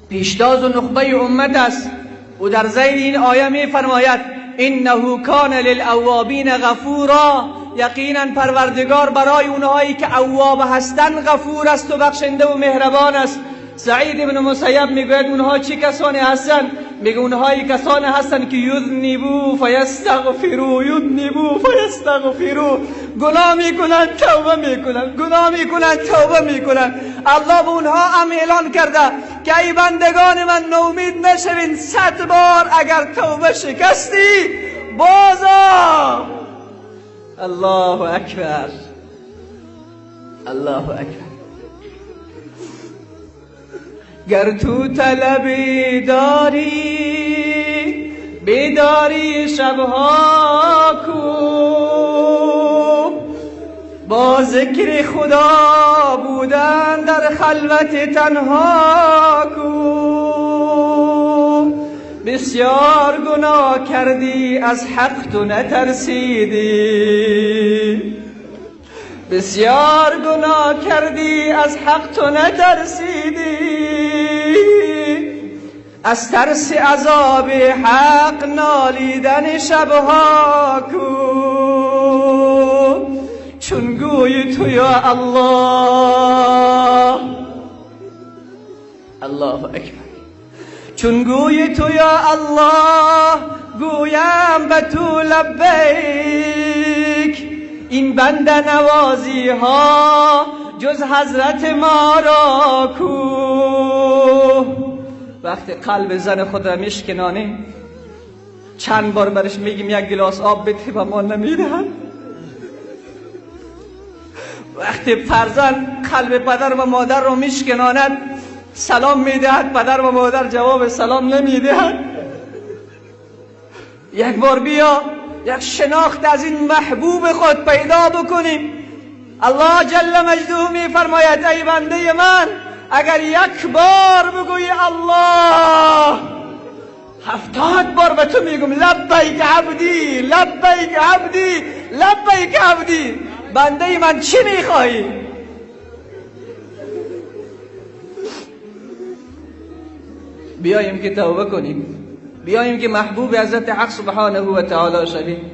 پیشتاز و نخبه امت است، او در ذیل این آیه میفرماید انه کان للاوابین غفورا. یقینا پروردگار برای اونهایی که اواب هستند غفور است و بخشنده و مهربان است. سعید ابن مسیب میگوید اونها چه کسانی هستند؟ میگه اونهایی کسانی هستند که یذنبو فیستغفرو، یذنبو فیستغفرو، گناه میکنن توبه میکنن، گناه میکنن توبه میکنن. الله به اونها هم اعلان کرده که ای بندگان من نومید نشوین، 100 بار اگر توبه شکستی بازا. الله اکبر، الله اکبر. گر تو طلبی داری بیداری شبها کو، با ذکر خدا بودن در خلوت تنها کو. بسیار گناه کردی از حق تو نترسیدی، بسیار گناه کردی از حق تو نترسیدی. از ترس عذاب حق نالیدن شبها کو. چون گوی تو یا الله، الله اکبر، چون گوی تو یا الله گویم به تو لبیک. این بنده نوازی ها جز حضرت ما را کو. وقتی قلب زن خود را میشکنانیم، چند بار برش میگیم یک گلاس آب بده و ما نمیدهد. وقتی فرزند قلب پدر و مادر را میشکناند، سلام میدهد، پدر و مادر جواب سلام نمیدهد. یک بار بیا یک شناخت از این محبوب خود پیدا بکنیم. الله جل مجده میفرماید ای بنده من، اگر یک بار بگویی الله، 70 بار به تو میگم لبیک عبدی، لبیک عبدی، لبیک عبدی. بنده من چی میخواهی؟ بیاییم که توبه کنیم، بیاییم که محبوب حضرت حق سبحانه و تعالی شویم.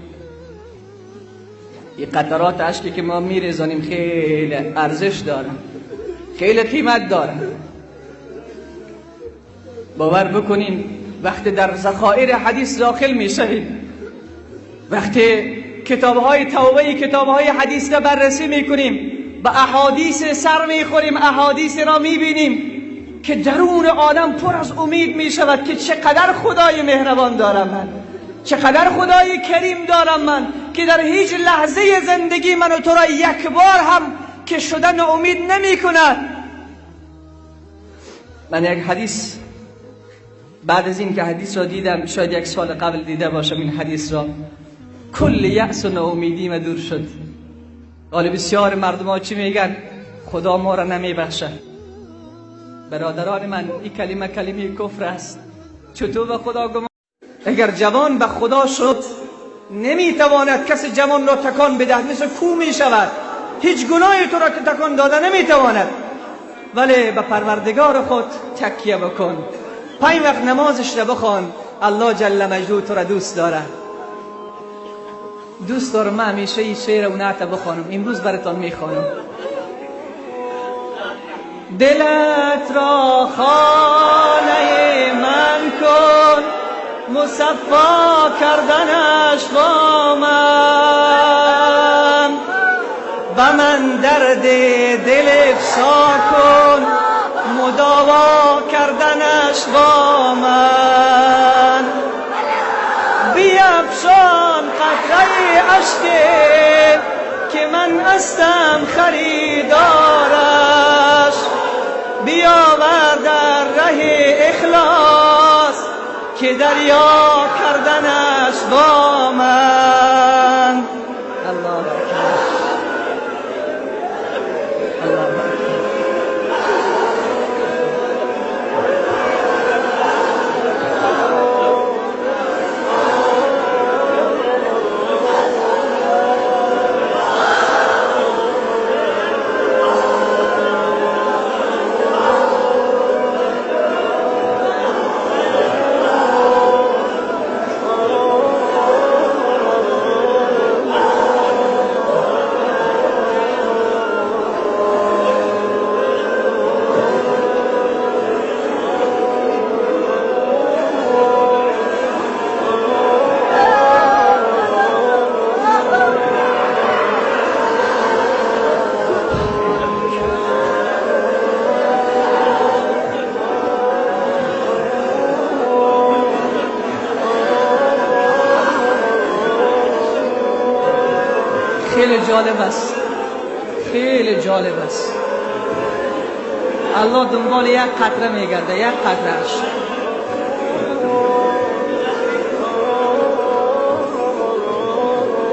این قطرات اشکی که ما میریزانیم خیلی ارزش داره، خیلی قیمت داره. باور بکنین وقتی در ذخایر حدیث داخل میشویم، وقتی کتابهای توبه، کتابهای حدیث را بررسی میکنیم، به احادیث سر میخوریم، احادیث را میبینیم که درون آدم پر از امید میشود که چقدر خدای مهربان دارم من، چقدر خدای کریم دارم من، که در هیچ لحظه زندگی من و تو را یک بار هم که شدن امید نمی کند. من یک حدیث بعد از این که حدیث را دیدم، شاید یک سال قبل دیده باشم این حدیث را، کل یأس و ناامیدی ما دور شد. حالا بسیار مردم ها چی میگن؟ خدا ما را نمیبخشه. برادران من، این کلمه کلمه کفر است. چطور به خدا گمان؟ اگر جوان به خدا شد نمیتواند کسی جوان را تکان بدهد، مثل کو میشود، هیچ گناهی تو را که تکان داده نمیتواند. ولی به پروردگار خود تکیه بکن، 5 وقت نمازش را بخوان، الله جل مجده تو را دوست داره. دوست دارم من همیشه این شعر و نعت بخوانم، امروز براتان میخوانم. دلت را خانه من کن، مصفا کردنش با من، به من درد دل افشا کن، مداوا کردنش با من. بیفشان قطره اشک که من هستم خریدارش، بیاور در ره اخلاص که دریا کردنش با من. الله اکبر، الله اکبر. خیلی جالب است، خیلی جالب است. الله دنبال یک قطره میگرده، یک قطرهش.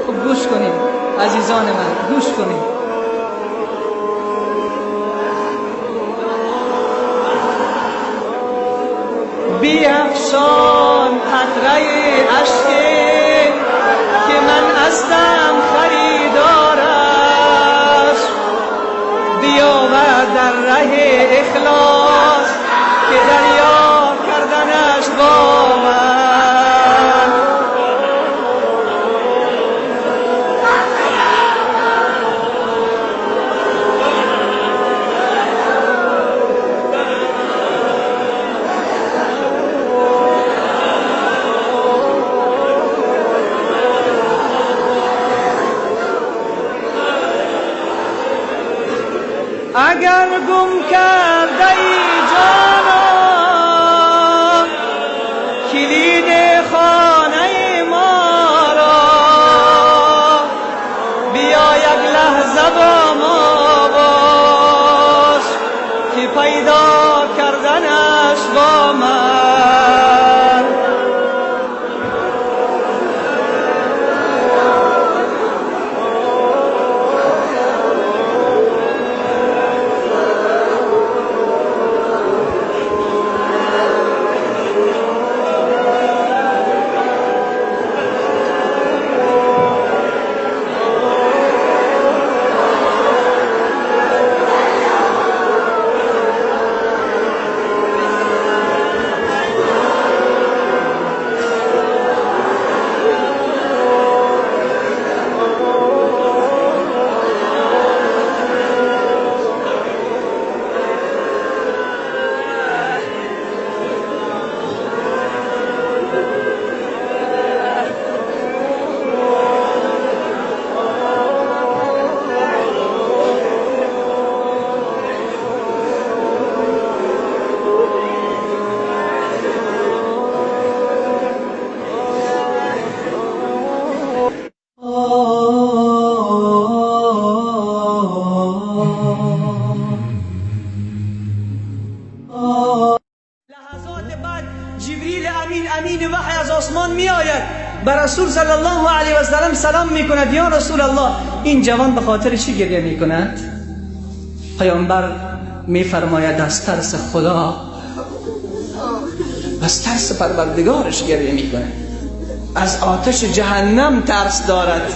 خب گوش کنیم عزیزان من، گوش کنیم. بیفشان قطره اشک که من هستم خریدارش، بیاور در ره اخلاص که دریا کردنش جبریل امین، امین وحی از آسمان می آید، به رسول صلی الله علیه و سلم سلام می کند. یا رسول الله، این جوان به خاطر چی گریه می کند؟ پیامبر می فرماید از ترس خدا، از ترس پروردگارش گریه می کند، از آتش جهنم ترس دارد،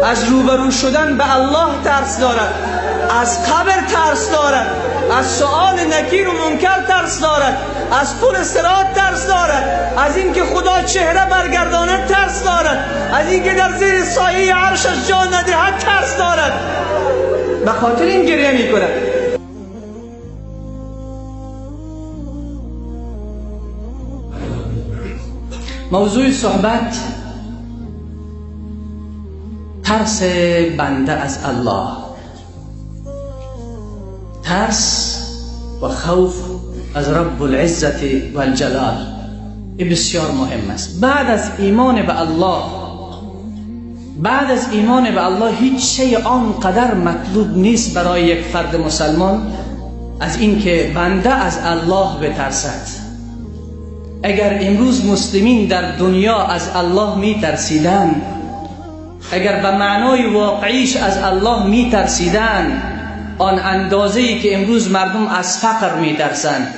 از روبرو شدن به الله ترس دارد، از قبر ترس دارد، از سؤال نکیر و منکر ترس دارد، از پل صراط ترس دارد، از اینکه خدا چهره برگرداند ترس دارد، از اینکه در زیر سایه عرشش جا ندهد ترس دارد. به خاطر این گریه میکند. موضوع صحبت ترس بنده از الله، ترس و خوف از رب العزت و الجلال، این بسیار مهم است. بعد از ایمان به الله، بعد از ایمان به الله هیچ شی آنقدر مطلوب نیست برای یک فرد مسلمان از اینکه بنده از الله بترسد. اگر امروز مسلمین در دنیا از الله میترسیدند، اگر به معنای واقعیش از الله میترسیدند، آن اندازه‌ای که امروز مردم از فقر میترسند،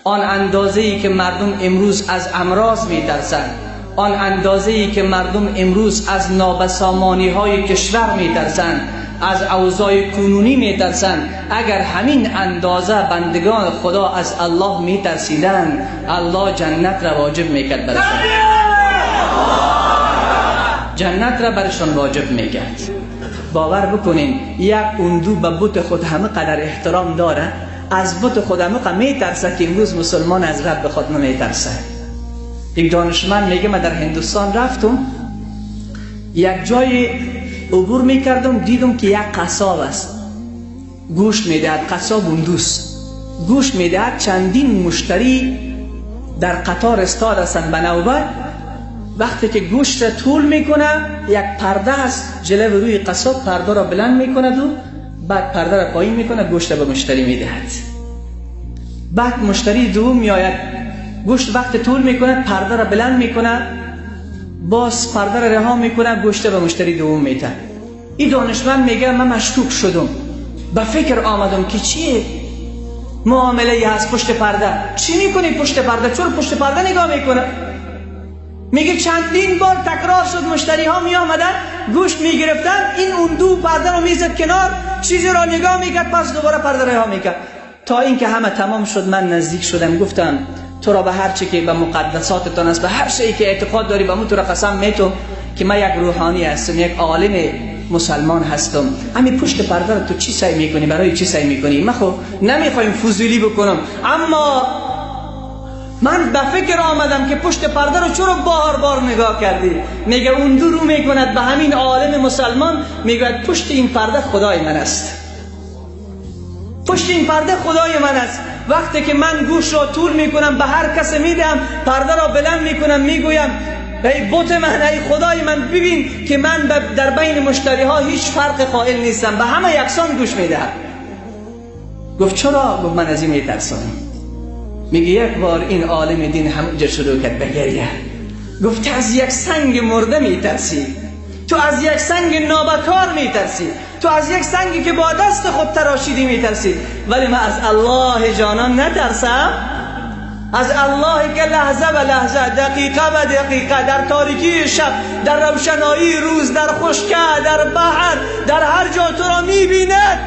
آن اندازه‌ای که مردم امروز از امراض میترسند، آن اندازه‌ای که مردم امروز از نابسامانی‌های کشور میترسند، از اوضاع کنونی میترسند، اگر همین اندازه بندگان خدا از الله میترسیدند، الله جنت را واجب میکرد برشان، جنت را برشان واجب میکرد. باور بکنین یک اندو به بت خود همه قدر احترام داره، از بت خود همه میترسه که امروز مسلمان از رب خود نمیترسه. یک دانشمند میگه من در هندوستان رفتم، یک جای عبور میکردم، دیدم که یک قصاب است، گوشت میدهد، قصاب اندوس گوشت میدهد. چندین مشتری در قطار استاد هستند به نوبت. وقتی که گوشت را طول میکنه، یک پرده هست جلو روی قصاب، پرده را بلند میکند و بعد پرده را پایین میکنه، گوشت را به مشتری میدهد. بعد مشتری دوم میآید، گوشت وقت طول میکنه، پرده را بلند میکنه، باز پرده را رها میکنه، گوشت به مشتری دوم میده. این دانشمند میگه من مشکوک شدم، به فکر آمدم که چیه معامله ای هست پشت پرده، چی میکنی پشت پرده، چرا پشت پرده نگاه میکنه؟ میگه چندین بار تکرار شد، مشتری ها می آمدن گوشت میگرفتن، این اون دو پرده رو میزد کنار، چیزی را نگاه میکرد، پس دوباره پرده رها میکرد، تا اینکه همه تمام شد. من نزدیک شدم، گفتم تو را به هر چی که به مقدساتتان است، به هر شیء که اعتقاد داری، به مو تو را قسم میتم که من یک روحانی هستم، یک عالم مسلمان هستم. همین پشت پرده رو تو چی سعی میکنی، برای چی سعی میکنی؟ من خب نمیخوایم فضولی بکنم، اما من به فکر آمدم که پشت پرده رو چرا بار بار نگاه کردی؟ میگه اون دو رو میکند به همین عالم مسلمان، میگه پشت این پرده خدای من است، پشت این پرده خدای من است. وقتی که من گوش را طول میکنم به هر کس میدم، پرده را بلند میکنم، میگویم ای بت من، ای خدای من، ببین که من در بین مشتری ها هیچ فرق قائل نیستم، به همه یکسان گوش میدهم. گفت چرا؟ گفت من از این میترسم. میگه یک بار این عالم دین همونجا شروع کرد به گریه، گفت از یک سنگ مرده میترسی، تو از یک سنگ نابکار میترسی، تو از یک سنگی که با دست خود تراشیدی میترسی، ولی من از الله جانان نترسم، از الله که لحظه به لحظه، دقیقه به دقیقه، در تاریکی شب، در روشنایی روز، در خشکه، در بحر، در هر جا تو را میبیند.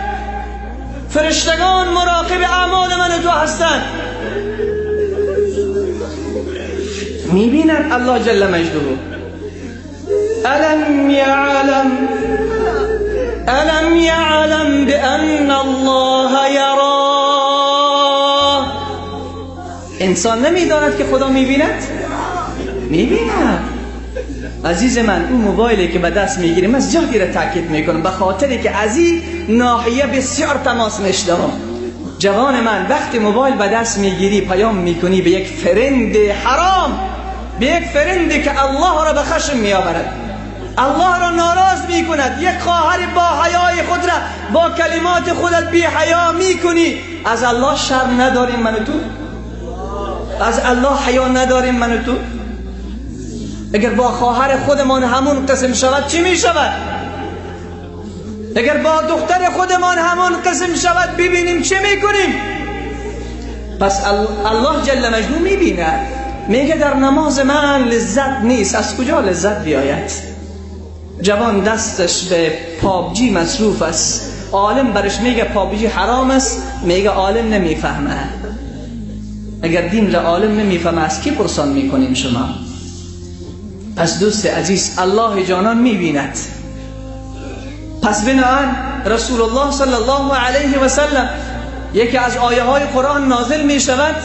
فرشتگان مراقب اعمال من و تو هستند، میبیند الله جل مجده. الم یعلم، الم یعلم بان الله یرا. انسان نمیداند که خدا میبیند؟ میبیند. عزیز من، اون موبایلی که به دست میگیریم، من زیادی را تاکید میکنم به خاطری که از این ناحیه بسیار تماس میشنوم. جوان من، وقتی موبایل به دست میگیری، پیام میکنی به یک friend حرام، به یک friend ی که الله را به خشم میآورد، الله را ناراض میکند، یک خواهر با حیای خود را با کلمات خودت بی حیا میکنی. از الله شرم نداریم من و تو؟ از الله حیا نداریم من و تو؟ اگر با خواهر خودمان همون قسم شود چی می شود؟ اگر با دختر خودمان همون قسم شود ببینیم چه میکنیم؟ پس الله جل مجدو میبیند، میگه در نماز من لذت نیست. از کجا لذت بیاید؟ جوان دستش به پابجی مصروف است، عالم برش میگه پابجی حرام است، میگه عالم نمیفهمه. اگر دین را عالم نمیفهمه از کی پرسان میکنیم شما؟ پس دوست عزیز، الله جانان میبیند. پس بنابراین رسول الله صلی الله علیه و سلم یکی از آیه های قرآن نازل می شود.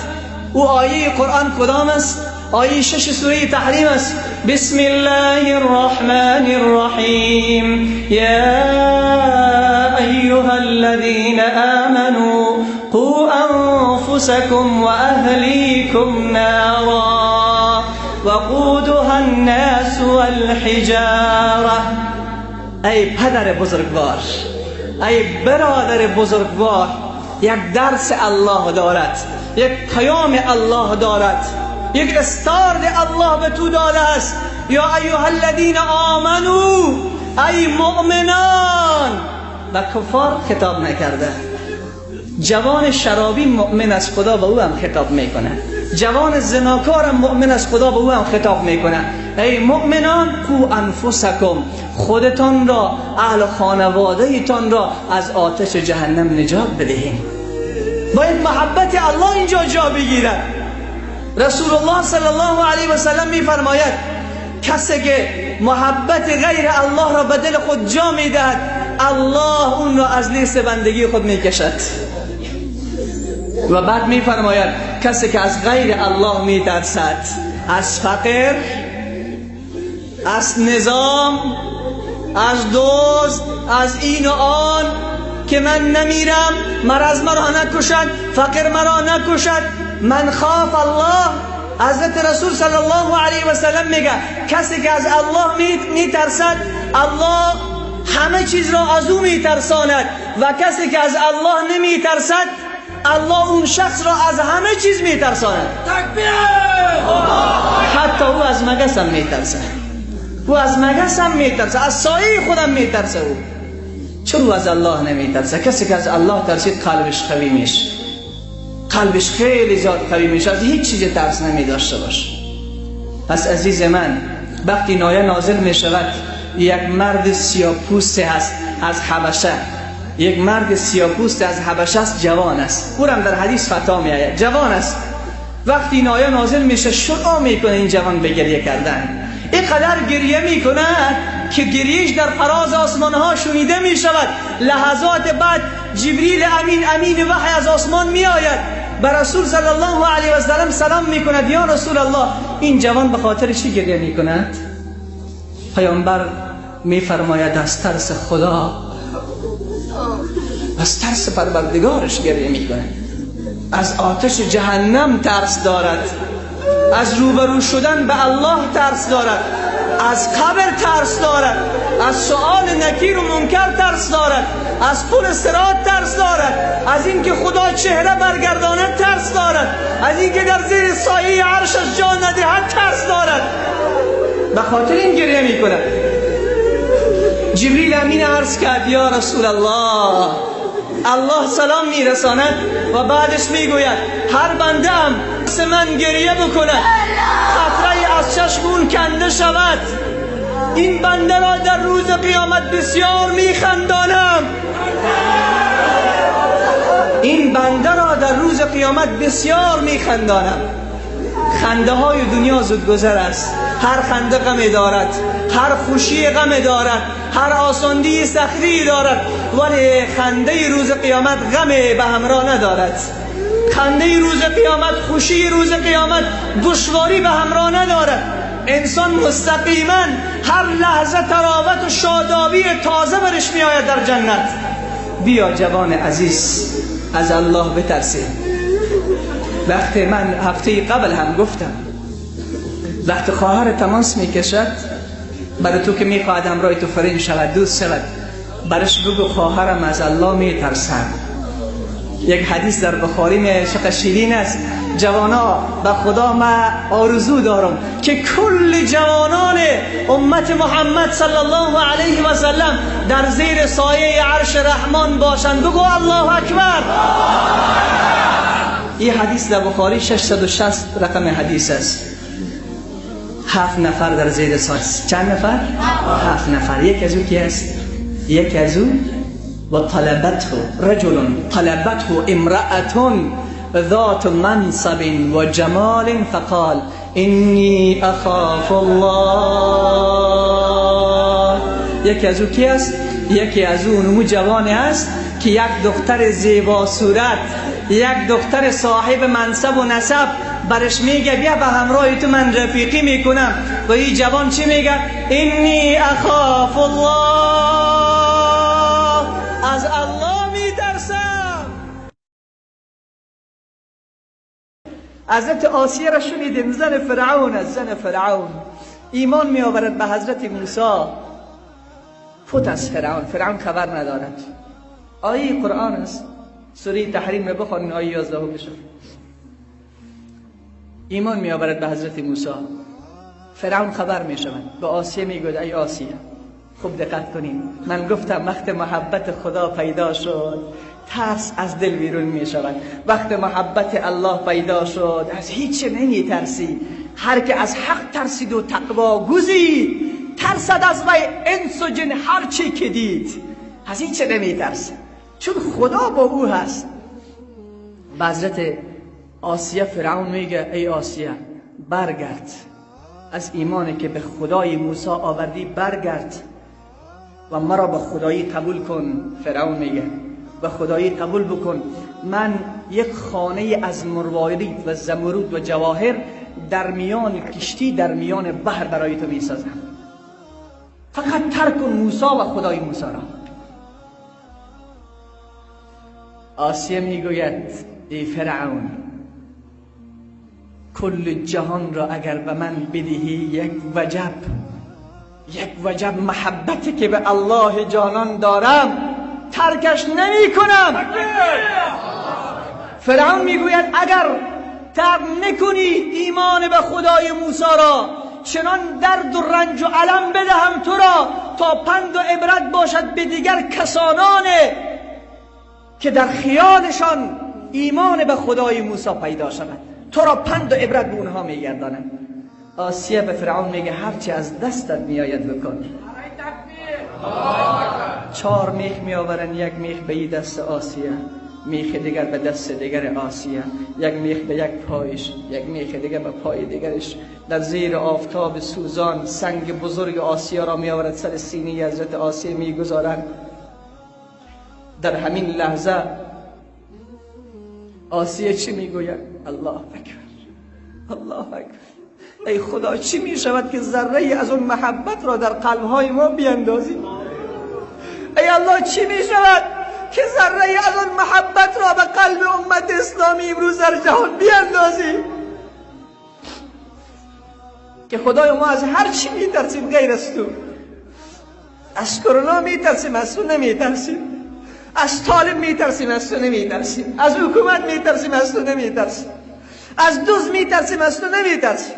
او آیه قرآن کدام است؟ آیه 6 سوره تحریم است. بسم الله الرحمن الرحیم یا ایها الذین آمنوا قوا انفسکم واهلیکم نارا وقودها الناس والحجاره. ای پدر بزرگوار، ای برادر بزرگوار، یک درس الله دارد، یک پیام الله دارد، یک استارد الله به تو داده است. یا ایها الذین آمنو، ای مؤمنان. و کفار خطاب نکرده. جوان شرابی مؤمن از خدا به او هم خطاب میکنه، جوان زناکار مؤمن از خدا به او هم خطاب میکنه. ای مؤمنان، قو انفسکم، خودتان را، اهل خانواده تان را از آتش جهنم نجات بدهیم. باید محبت الله اینجا جا بگیرد. رسول الله صلی الله علیه و سلم میفرماید کسی که محبت غیر الله را به دل خود جا میدهد، الله اون را از لیست بندگی خود میکشد. و بعد میفرماید کسی که از غیر الله میترسد، از فقر، از نظام، از دوست، از این و آن، که من نمیرم، مرض مرا نکشد، فقر مرا نکشد، من خاف الله. حضرت رسول صلی الله علیه و سلم میگه کسی که از الله میترسد، الله همه چیز را از او میترساند، و کسی که از الله نمیترسد، الله اون شخص را از همه چیز میترساند. تکبیر! حتی او از مگس هم میترسه، او از مگس هم میترسه، از سایه خودم میترسه. او چرا او از الله نمیترسه؟ کسی که از الله ترسید قلبش قوی میشه، قلبش خیلی زیاد قوی میشه، از هیچ چیز ترس نمی داشته باشه. پس عزیز من، وقتی نایه نازل میشود، یک مرد سیاه‌پوست هست از حبشه، یک مرد سیاه‌پوست از حبشه است، جوان است، او هم در حدیث فتا می آید، جوان است. وقتی نایه نازل میشه شروع میکنه این جوان به گریه کردن. اینقدر گریه میکنه که گریهش در فراز آسمان ها شنیده میشود. لحظات بعد جبریل امین، امین وحی از آسمان میآید، به رسول صلی الله علیه و سلم سلام میکند. یا رسول الله، این جوان به خاطر چی گریه میکند؟ پیامبر میفرماید از ترس خدا، از ترس پروردگارش گریه میکنه، از آتش جهنم ترس دارد، از روبرو شدن به الله ترس دارد، از قبر ترس دارد، از سؤال نکیر و منکر ترس دارد، از پل صراط ترس دارد، از اینکه خدا چهره برگرداند ترس دارد، از اینکه در زیر سایه عرشش جا ندهد ترس دارد. به خاطر این گریه میکند. جبریل امین عرض کرد یا رسول الله، الله سلام میرساند و بعدش میگوید هر بنده ام من گریه بکند، قطره از چشم اون کنده شود، این بنده را در روز قیامت بسیار میخندانم، این بنده را در روز قیامت بسیار میخندانم. خنده های دنیا زودگذر است، هر خنده غم دارد، هر خوشی غم دارد، هر آساندی سختی دارد، ولی خنده روز قیامت غم به همراه ندارد. خنده روز قیامت، خوشی روز قیامت دشواری به همراه ندارد. انسان مستقیما هر لحظه تراوت و شادابی تازه برش می آید در جنت. بیا جوان عزیز، از الله بترسیم. وقتی من هفته قبل هم گفتم، وقتی خواهر تماس میکشد برای تو که میخواهد همراه تو فرین شود، دوست شود، برش بگو خواهرم از الله میترسم. یک حدیث در بخاری میآید، چقدر شیرین است. جوانا، به خدا من آرزو دارم که کل جوانان امت محمد صلی الله علیه و سلم در زیر سایه عرش رحمان باشند. بگو الله اکبر. این حدیث در بخاری 660 رقم حدیث است. 7 نفر در زیر سایه. چند نفر؟ 7 نفر. یک از او کی است؟ یک از او و طلبته رجل طلبته امرأة ذات منصب و جمال فقال انی اخاف الله. یکی از او کی است؟ یکی از او نمو جوانی است که یک دختر زیبا صورت، یک دختر صاحب منصب و نسب برش میگه بیا به همراه تو من رفیقی میکنم، و این جوان چی میگه؟ انی اخاف الله، از الله میترسم. حضرت آسیه را شنیدیم، زن فرعون است، زن فرعون ایمان می آورد به حضرت موسی. فوت از فرعون، فرعون خبر ندارد. آیه قرآن است، سوره تحریم را بخوانین آیه 11 بشه. ایمان می آورد به حضرت موسی، فرعون خبر می شود. به آسیه می گوید ای آسیه، خوب دقت کنین، من گفتم وقت محبت خدا پیدا شد ترس از دل بیرون می شود. وقت محبت الله پیدا شد از هیچ نمی ترسی. هر که از حق ترسید و تقوا گزید، ترسد از وی انس و جن هر چی که دید. از هیچ نمی ترسه چون خدا با او هست. به حضرت آسیه فرعون میگه ای آسیه برگرد، از ایمانی که به خدای موسی آوردی برگرد و مرا به خدایی قبول کن. فرعون میگه به خدایی قبول بکن، من یک خانه از مروارید و زمرود و جواهر در میان کشتی در میان بحر برای تو میسازم، فقط ترک کن موسی و خدای موسی را. آسیه میگوید ای فرعون، کل جهان را اگر به من بدهی یک وجب، یک وجب محبتی که به الله جانان دارم ترکش نمی کنم. فرعون میگوید اگر ترک نکنی ایمان به خدای موسی را، چنان درد و رنج و الم بدهم تو را تا پند و عبرت باشد به دیگر کسانان که در خیالشان ایمان به خدای موسی پیدا شود. تو را پند و عبرت به اونها میگردانم. آسیه به فرعون میگه هرچی از دستت میآید بکن. 4 میخ میآورن، یک میخ به این دست آسیه، میخ دیگر به دست دیگر آسیه، یک میخ به یک پایش، یک میخ دیگر به پای دیگرش. در زیر آفتاب سوزان سنگ بزرگ آسیه را میآورد سر سینه حضرت آسیه میگذارند. در همین لحظه آسیه چی میگوید؟ الله اکبر، الله اکبر. ای خدا چی میشود که ذره از اون محبت را در قلبهای ما بیندازی؟ ای الله چی میشود که ذره از اون محبت را به قلب امت اسلامی امروز در جهان بیندازی؟ که خدای ما از هر چی میترسیم غیر از تو. از کرونا میترسیم، از تو نمیترسیم. از طالب میترسیم، از تو نمیترسیم. از حکومت میترسیم، از تو نمیترسیم. از دوز میترسیم، از تو نمیترسیم.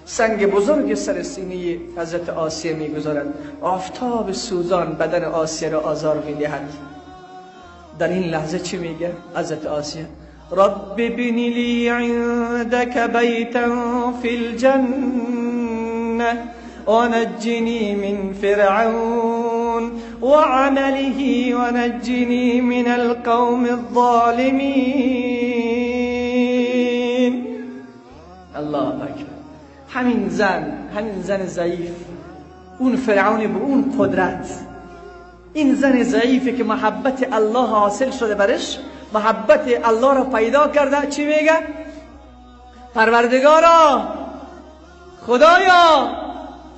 سنگ بزرگ سر سینه حضرت آسیه میگذارد. آفتاب سوزان بدن آسیه را آزار میدهد. در این لحظه چی میگه حضرت آسیه؟ رب ابن لی عندك بیتا فی الجنة ونجنی من فرعون وعمله ونجنی من القوم الظالمین. الله اکبر. همین زن، همین زن ضعیف، اون فرعون به اون قدرت، این زن ضعیفه که محبت الله حاصل شده برش، محبت الله را پیدا کرده، چی میگه؟ پروردگارا، خدایا،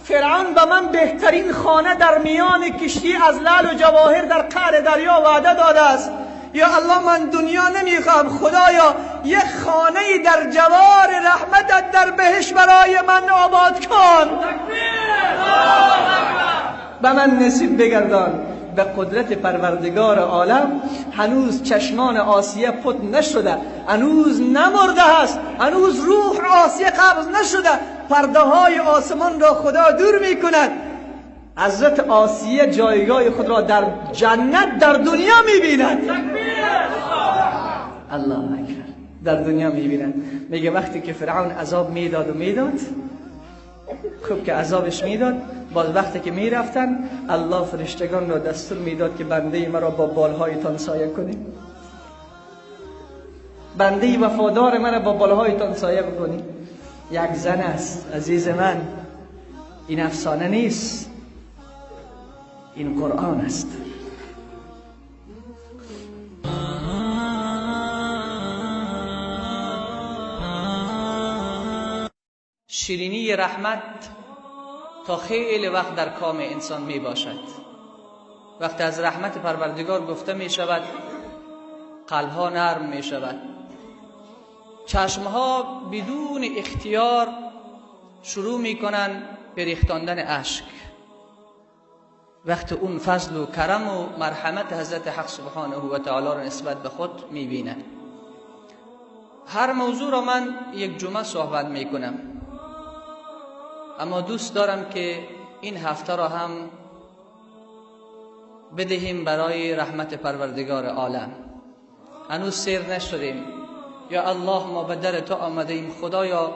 فرعون به من بهترین خانه در میان کشتی از لعل و جواهر در قعر دریا وعده داده است. یا الله من دنیا نمیخوام، خدایا یک خانه در جوار رحمتت در بهشت برای من آباد کن، به من نصیب بگردان. به قدرت پروردگار عالم هنوز چشمان آسیه پت نشده، هنوز نمرده است، هنوز روح آسیه قبض نشده، پرده های آسمان را خدا دور میکند. حضرت آسیه جایگاه خود را در جنت در دنیا میبیند. الله اکبر، در دنیا میبیند. میگه وقتی که فرعون عذاب میداد و میداد، خوب که عذابش میداد، باز وقتی که میرفتن الله فرشتگان را دستور میداد که بنده مرا با بالهایتان سایه کنید، بنده وفادار مرا با بالهایتان سایه بکنید. یک زن است عزیز من، این افسانه نیست، این قرآن است. شیرینی رحمت تا خیلی وقت در کام انسان می باشد. وقتی از رحمت پروردگار گفته می شود، قلبها نرم می شود، چشمها بدون اختیار شروع می کنند به ریختاندن اشک. وقتی اون فضل و کرم و مرحمت حضرت حق سبحانه و تعالی را نسبت به خود می بینند. هر موضوع را من یک جمعه صحبت می کنم، اما دوست دارم که این هفته را هم بدهیم برای رحمت پروردگار عالم. هنوز سیر نشدیم. یا الله ما به در تو آمده ایم، خدایا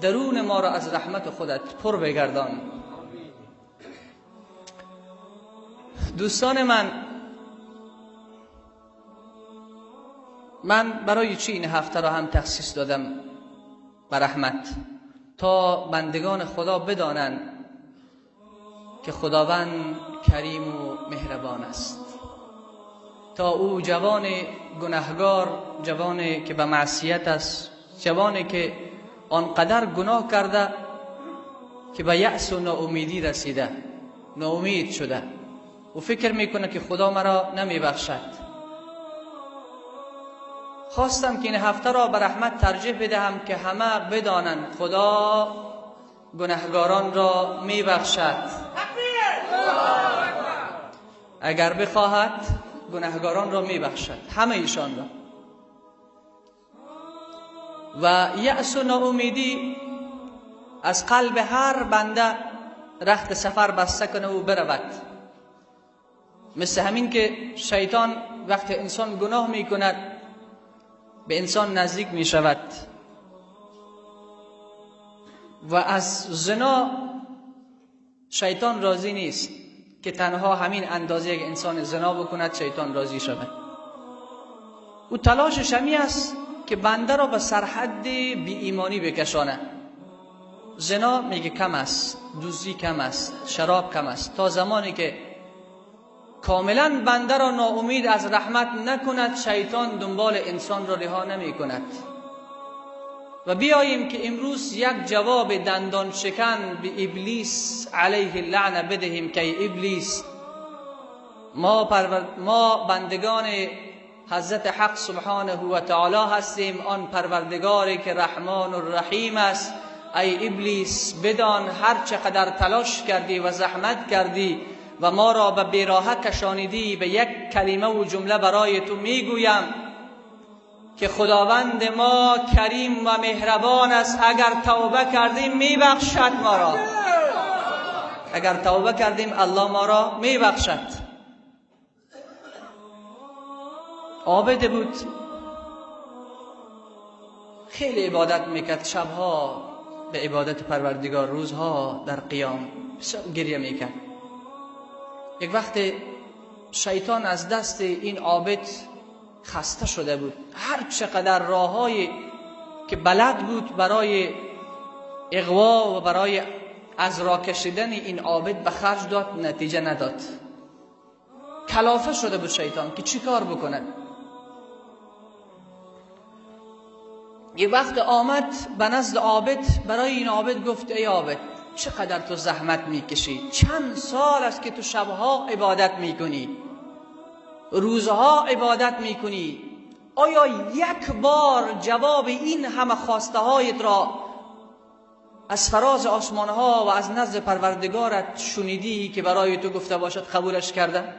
درون ما را از رحمت خودت پر بگردان. دوستان من برای چی این هفته را هم تخصیص دادم به رحمت؟ تا بندگان خدا بدانند که خداوند کریم و مهربان است، تا او جوان گناهگار، جوانی که به معصیت است، جوانی که آنقدر گناه کرده که به یأس و ناامیدی رسیده، ناامید شده و فکر میکنه که خدا مرا نمیبخشد. خواستم که این هفته را به رحمت ترجیح بدهم که همه بدانند خدا گناهگاران را میبخشد. اگر بخواهد گناهگاران را میبخشد، همه ایشان را. و یأس و ناامیدی از قلب هر بنده رخت سفر بسته کنه و برود. مثل همین که شیطان وقتی انسان گناه میکند به انسان نزدیک می شود و از زنا شیطان راضی نیست که تنها همین اندازه یک انسان زنا بکند شیطان راضی شود. او تلاشش همی است که بنده را به سرحد بی ایمانی بکشانه. زنا میگه کم است، دزدی کم است، شراب کم است، تا زمانی که کاملا بنده را ناامید از رحمت نکند شیطان دنبال انسان را رها نمی کند. و بیاییم که امروز یک جواب دندان شکن به ابلیس علیه اللعنه بدهیم که ای ابلیس، ما بندگان حضرت حق سبحانه و تعالی هستیم، آن پروردگاری که رحمان و رحیم است. ای ابلیس بدان هر چقدر تلاش کردی و زحمت کردی و ما را به بیراهه کشانیدی، به یک کلمه و جمله برای تو میگویم که خداوند ما کریم و مهربان است. اگر توبه کردیم میبخشد ما را، اگر توبه کردیم الله ما را میبخشد. عابد بود، خیلی عبادت میکرد، شبها به عبادت پروردگار، روزها در قیام گریه میکرد. یک وقت شیطان از دست این عابد خسته شده بود، هر چقدر راههایی که بلد بود برای اغوا و برای از راه کشیدن این عابد به خرج داد، نتیجه نداد. کلافه شده بود شیطان که چی کار بکند. یک وقت آمد به نزد عابد، برای این عابد گفت ای عابد چقدر تو زحمت میکشی، چند سال است که تو شبها عبادت میکنی، روزها عبادت میکنی، آیا یک بار جواب این همه خواسته هایت را از فراز آسمان ها و از نزد پروردگارت شنیدی که برای تو گفته باشد قبولش کرده؟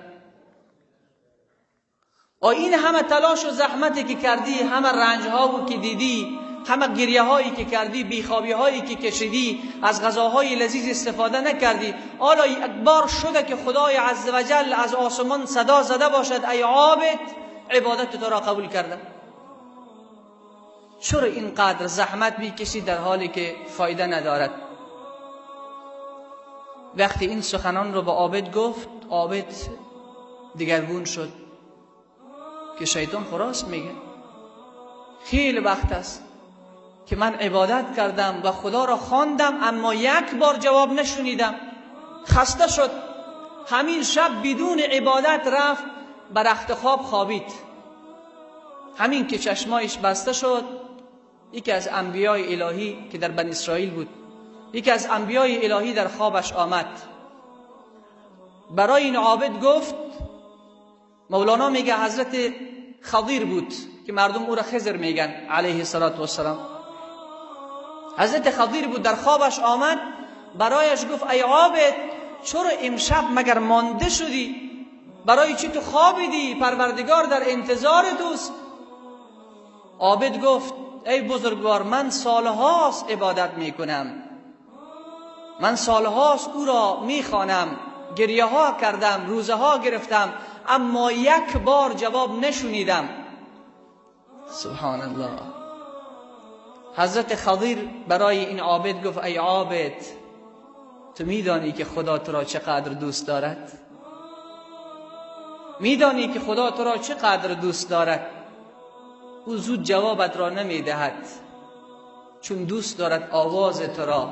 این همه تلاش و زحمتی که کردی، همه رنج ها که دیدی، همه گریه هایی که کردی، بیخوابی هایی که کشیدی، از غذاهای لذیذ استفاده نکردی، حالا یک بار شده که خدای عزوجل از آسمان صدا زده باشد ای عابد، عبادت تو را قبول کردم. چرا اینقدر زحمت میکشی در حالی که فایده ندارد؟ وقتی این سخنان رو به عابد گفت، عابد دگرگون شد که شیطان خراس میگه خیلی وقت است که من عبادت کردم و خدا را خواندم، اما یک بار جواب نشنیدم. خسته شد، همین شب بدون عبادت رفت بر رخت خواب خوابید. همین که چشمایش بسته شد، یکی از انبیای الهی که در بنی اسرائیل بود، یکی از انبیای الهی در خوابش آمد. برای این عابد گفت، مولانا میگه حضرت خضیر بود که مردم او را خضر میگن علیه الصلاة والسلام. حضرت خضیر بود، در خوابش آمد، برایش گفت ای عابد، چرا امشب مگر مانده شدی؟ برای چی تو خوابیدی؟ پروردگار در انتظار توست. عابد گفت ای بزرگوار، من سالهاست عبادت میکنم، من سالهاست او را میخوانم، گریه ها کردم، روزه ها گرفتم، اما یک بار جواب نشنیدم. سبحان الله. حضرت خضیر برای این عابد گفت ای عابد، تو میدانی که خدا تو را چقدر دوست دارد؟ میدانی که خدا تو را چقدر دوست دارد؟ او زود جوابت را نمیدهد، چون دوست دارد آواز تو را،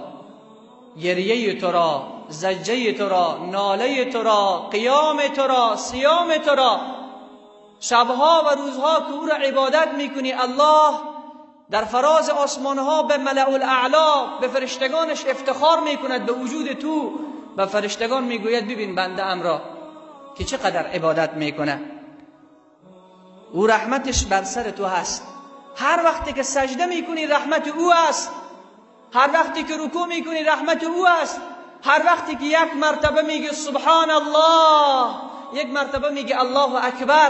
گریه تو را، زجه تو را، ناله تو را، قیام تو را، صیام تو را، شبها و روزها که او را عبادت میکنی. الله در فراز آسمانها به ملأ الاعلی، به فرشتگانش افتخار میکند به وجود تو، و فرشتگان میگوید ببین بنده ام را که چقدر عبادت میکنه. او رحمتش بر سر تو هست. هر وقتی که سجده میکنی رحمت او است، هر وقتی که رکوع میکنی رحمت او است، هر وقتی که یک مرتبه میگه سبحان الله، یک مرتبه میگه الله اکبر،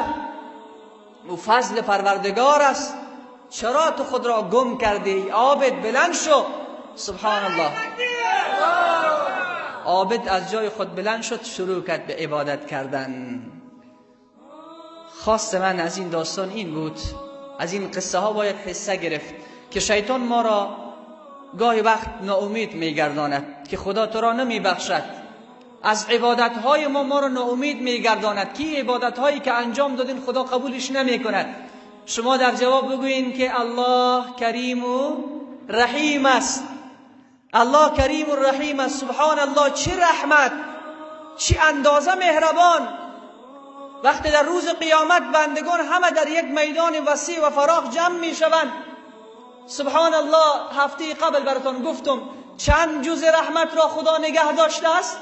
او فضل پروردگار است. چرا تو خود را گم کردی؟ عابد بلند شو. سبحان الله. عابد از جای خود بلند شد، شروع کرد به عبادت کردن. خواست من از این داستان این بود، از این قصه ها باید حصه گرفت که شیطان ما را گاهی وقت ناامید میگرداند که خدا تو را نمیبخشد. از عبادت های ما را ناامید میگرداند که عبادت هایی که انجام دادین خدا قبولش نمیکند. شما در جواب بگویین که الله کریم و رحیم است. الله کریم و رحیم است. سبحان الله، چه رحمت، چه اندازه مهربان. وقتی در روز قیامت بندگان همه در یک میدان وسیع و فراخ جمع میشوند، سبحان الله، هفته قبل براتون گفتم چند جز رحمت را خدا نگه داشته است؟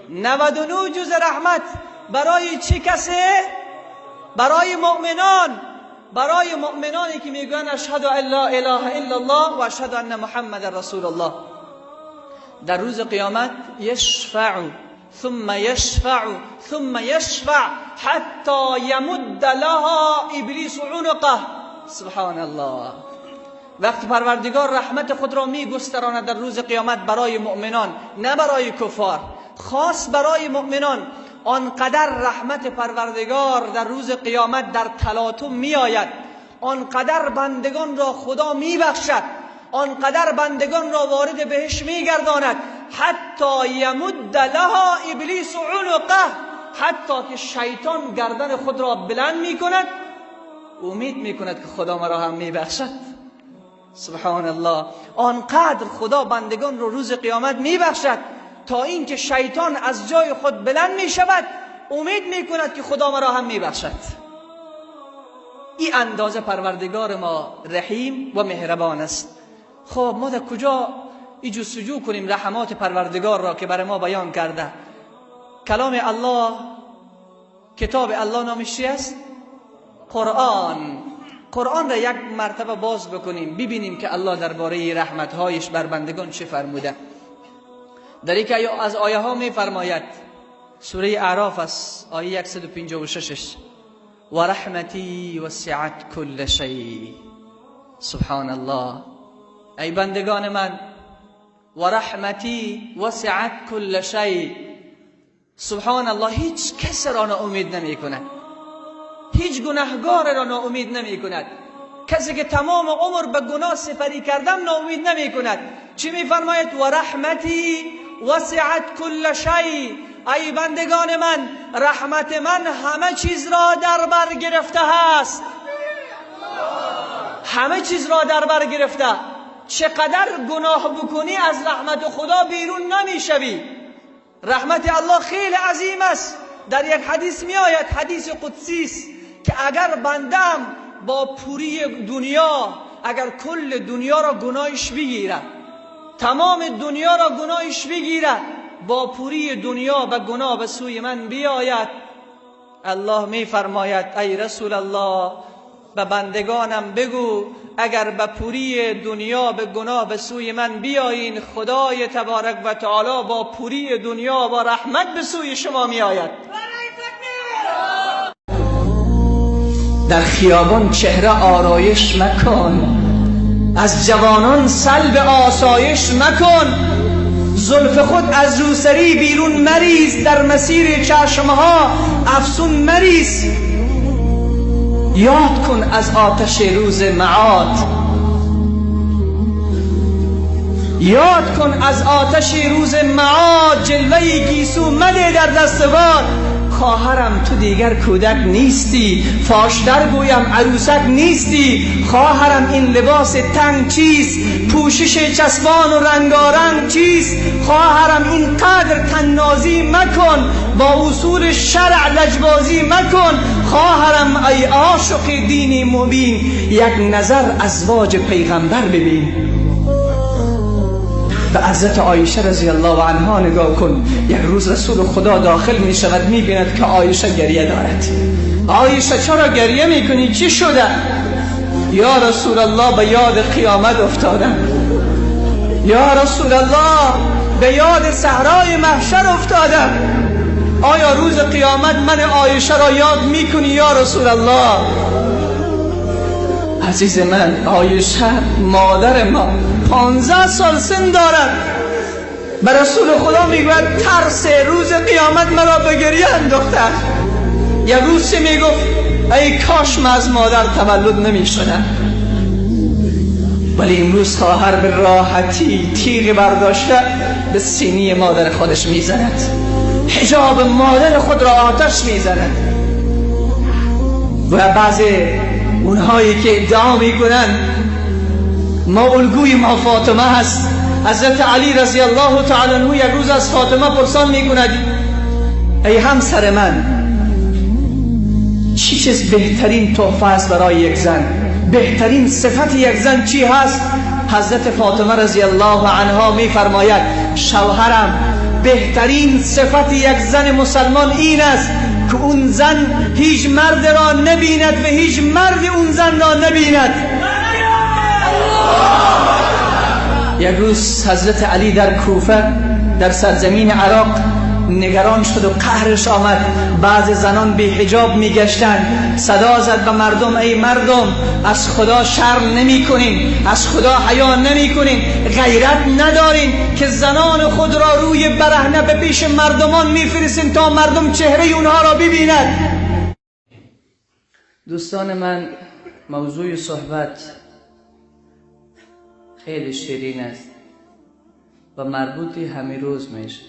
99 جز رحمت. برای چه کسی؟ برای مؤمنان. برای مؤمنانی که میگویند اشهد ان لا اله الا الله و اشهد ان محمد رسول الله. در روز قیامت یشفع ثم یشفع ثم یشفع حتی یمد لها ابلیس عنقه. سبحان الله. وقتی پروردگار رحمت خود را میگستراند در روز قیامت برای مؤمنان، نه برای کفار، خاص برای مؤمنان، آنقدر رحمت پروردگار در روز قیامت در تلاطم میآید، آنقدر بندگان را خدا میبخشد، آنقدر بندگان را وارد بهش میگرداند، حتی یمد لها ابلیس عنقه، حتی که شیطان گردن خود را بلند میکند، امید میکند که خدا مرا هم میبخشد. سبحان الله. آنقدر خدا بندگان رو روز قیامت میبخشد تا اینکه شیطان از جای خود بلند میشود، امید میکند که خدا مرا هم میبخشد. این اندازه پروردگار ما رحیم و مهربان است. خب ما در کجا ای جستجو کنیم رحمات پروردگار را که برای ما بیان کرده؟ کلام الله، کتاب الله نامش چی است؟ قرآن. قرآن را یک مرتبه باز بکنیم، ببینیم که الله درباره رحمتهایش بر بندگان چه فرموده. در یکی از آیه ها می فرماید، سوره اعراف است، آیه 156. و رحمتی وسعت کل شیء. سبحان الله. ای بندگان من، و رحمتی وسعت کل شیء. سبحان الله. هیچ کس را ناامید نمی کند، هیچ گناهگار را ناامید نمی کند. کسی که تمام عمر به گناه سپری کردم ناامید نمی کند. چی می فرماید؟ و رحمتی وسعت کل شیء. ای بندگان من، رحمت من همه چیز را در بر گرفته است، همه چیز را در بر گرفته. چقدر گناه بکنی از رحمت خدا بیرون نمیشوی. رحمت الله خیلی عظیم است. در یک حدیث می آید، حدیث قدسی است، که اگر بندم با پوری دنیا، اگر کل دنیا را گناهش بگیره، تمام دنیا را گناهش بگیره، با پوری دنیا به گناه به سوی من بیاید، الله می فرماید ای رسول الله به بندگانم بگو اگر به پوری دنیا به گناه به سوی من بیایین، خدای تبارک و تعالی با پوری دنیا با رحمت به سوی شما می آید. در خیابان چهره آرایش مکن، از جوانان سلب آسایش مکن، زلف خود از روسری بیرون مریز، در مسیر چشمها افسون مریز. یاد کن از آتش روز معاد، یاد کن از آتش روز معاد، جلوه گیسو مده در دست باد. خواهرم تو دیگر کودک نیستی، فاشتر گویم عروسک نیستی. خواهرم این لباس تنگ چیست، پوشش چسبان و رنگارنگ چیست؟ خواهرم این قدر تنازی مکن، با اصول شرع لجبازی مکن. خواهرم ای عاشق دینی مبین، یک نظر ازواج پیغمبر ببین. به حضرت عایشه رضی الله عنها نگاه کن. یک روز رسول خدا داخل می شود، می بیند که عایشه گریه دارد. عایشه چرا گریه می کنی؟ چی شده؟ یا رسول الله به یاد قیامت افتادم، یا رسول الله به یاد صحرای محشر افتادم. آیا روز قیامت من عایشه را یاد می کنی یا رسول الله؟ عزیز من، عایشه مادر ما 15 سال سن دارد، به رسول خدا میگوید ترس روز قیامت مرا به گریه انداخته. یک روز چه میگفت؟ ای کاش من از مادر تولد نمیشدم. ولی امروز خواهر به راحتی تیغ برداشته به سینه مادر خودش میزند، حجاب مادر خود را آتش میزند. و بعضی اونهایی که ادعا میکنن ما الگوی ما فاطمه هست، حضرت علی رضی الله تعالی عنه یک روز از فاطمه پرسان میکند ای همسر من، چی چیز بهترین تحفه است برای یک زن؟ بهترین صفت یک زن چی هست؟ حضرت فاطمه رضی الله عنها میفرماید شوهرم، بهترین صفت یک زن مسلمان این است که اون زن هیچ مرد را نبیند و هیچ مرد اون زن را نبیند. یک روز حضرت علی در کوفه در سرزمین عراق نگران شد و قهرش آمد. بعض زنان بی حجاب میگشتند. صدا زد به مردم ای مردم، از خدا شرم نمی کنین، از خدا حیا نمی کنین، غیرت ندارین که زنان خود را روی برهنه به پیش مردمان میفرستین تا مردم چهره اونها را ببیند. دوستان من، موضوع صحبت خیلی شیرین است و مربوط همه روز میشه.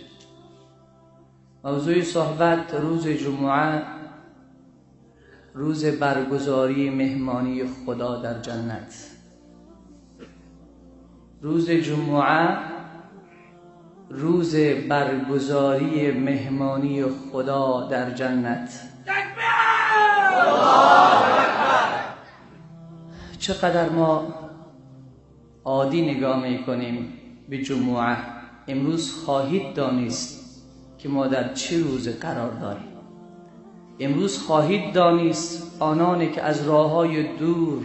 موضوع صحبت روز جمعه، روز برگزاری مهمانی خدا در جنت. روز جمعه روز برگزاری مهمانی خدا در جنت. چقدر ما عادی نگاه میکنیم به جمعه. امروز خواهید دانست که ما در چه روز قرار داریم. امروز خواهید دانست آنانی که از راه‌های دور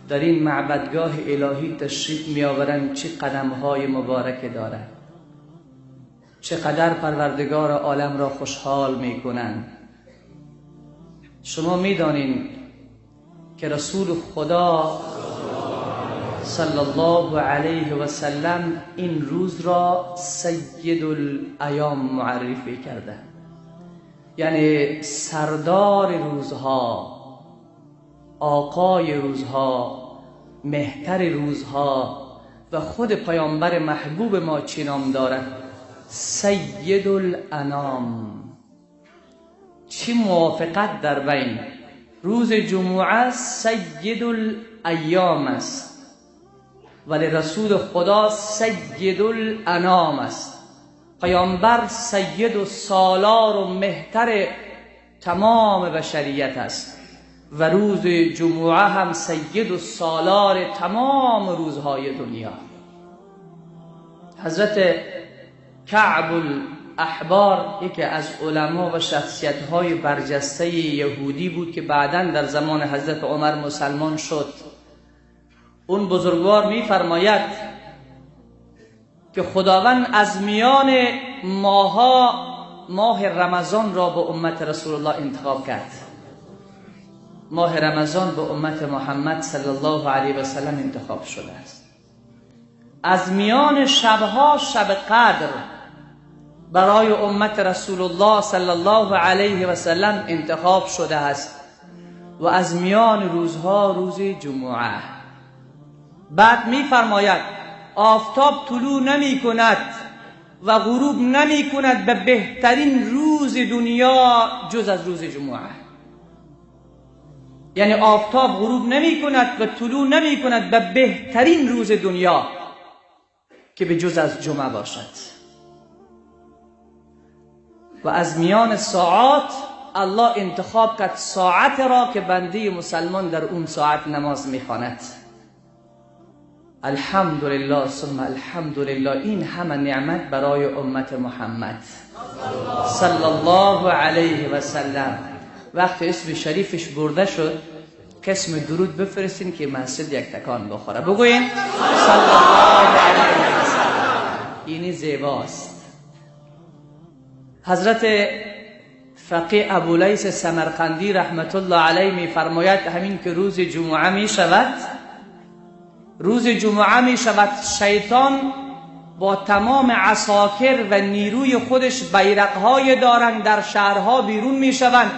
در این معبدگاه الهی تشریف می‌آورند چه قدم‌های مبارک دارند، چقدر پروردگار عالم را خوشحال می‌کنند. شما میدانین که رسول خدا صلی الله علیه و سلم این روز را سید الایام معرفی کرده، یعنی سردار روزها، آقای روزها، مهتر روزها و خود پیامبر محبوب ما چی نام دارد؟ سید الانام. چی موافقت در بین روز جمعه سید الایام است، ولی رسول خدا سید الانام است. پیامبر سید و سالار و مهتر تمام بشریت است و روز جمعه هم سید و سالار تمام روزهای دنیا. حضرت کعب الاحبار یکی از علما و شخصیت‌های برجسته یهودی بود که بعداً در زمان حضرت عمر مسلمان شد. اون بزرگوار می‌فرماید که خداوند از میان ماها ماه رمضان را به امت رسول الله انتخاب کرد. ماه رمضان به امت محمد صلی الله علیه و سلم انتخاب شده است. از میان شبها شب قدر برای امت رسول الله صلی الله علیه و سلم انتخاب شده است و از میان روزها روز جمعه. بعد میفرماید آفتاب طلوع نمی کند و غروب نمی کند به بهترین روز دنیا جز از روز جمعه. یعنی آفتاب غروب نمی کند و طلوع نمی کند به بهترین روز دنیا که به جز از جمعه باشد. و از میان ساعات الله انتخاب کرد ساعت را که بنده مسلمان در اون ساعت نماز میخواند. الحمدلله ثم الحمدلله، این همه نعمت برای امت محمد صلی الله علیه و سلم. وقتی اسم شریفش برده شد قسم درود بفرستین که مسجد یک تکان بخوره، بگوین صلی الله علیه و سلم. اینی زیباست. حضرت فقیه ابولیث سمرقندی رحمت الله علیه می فرماید همین که روز جمعه می شود، روز جمعه می شود، شیطان با تمام عساکر و نیروی خودش بیرقهای دارند، در شهرها بیرون می شوند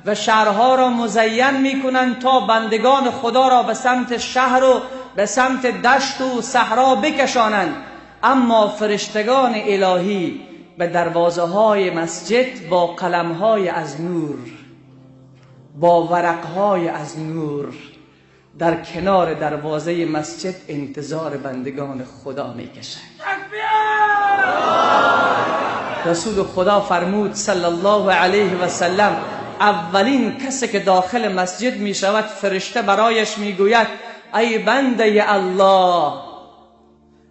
و شهرها را مزین می کنند تا بندگان خدا را به سمت شهر و به سمت دشت و صحرا بکشانند. اما فرشتگان الهی به دروازه های مسجد با قلم های از نور، با ورق های از نور در کنار دروازه مسجد انتظار بندگان خدا میکشند. رسول خدا فرمود صلی الله علیه و سلم اولین کسی که داخل مسجد می شود فرشته برایش میگوید ای بنده الله،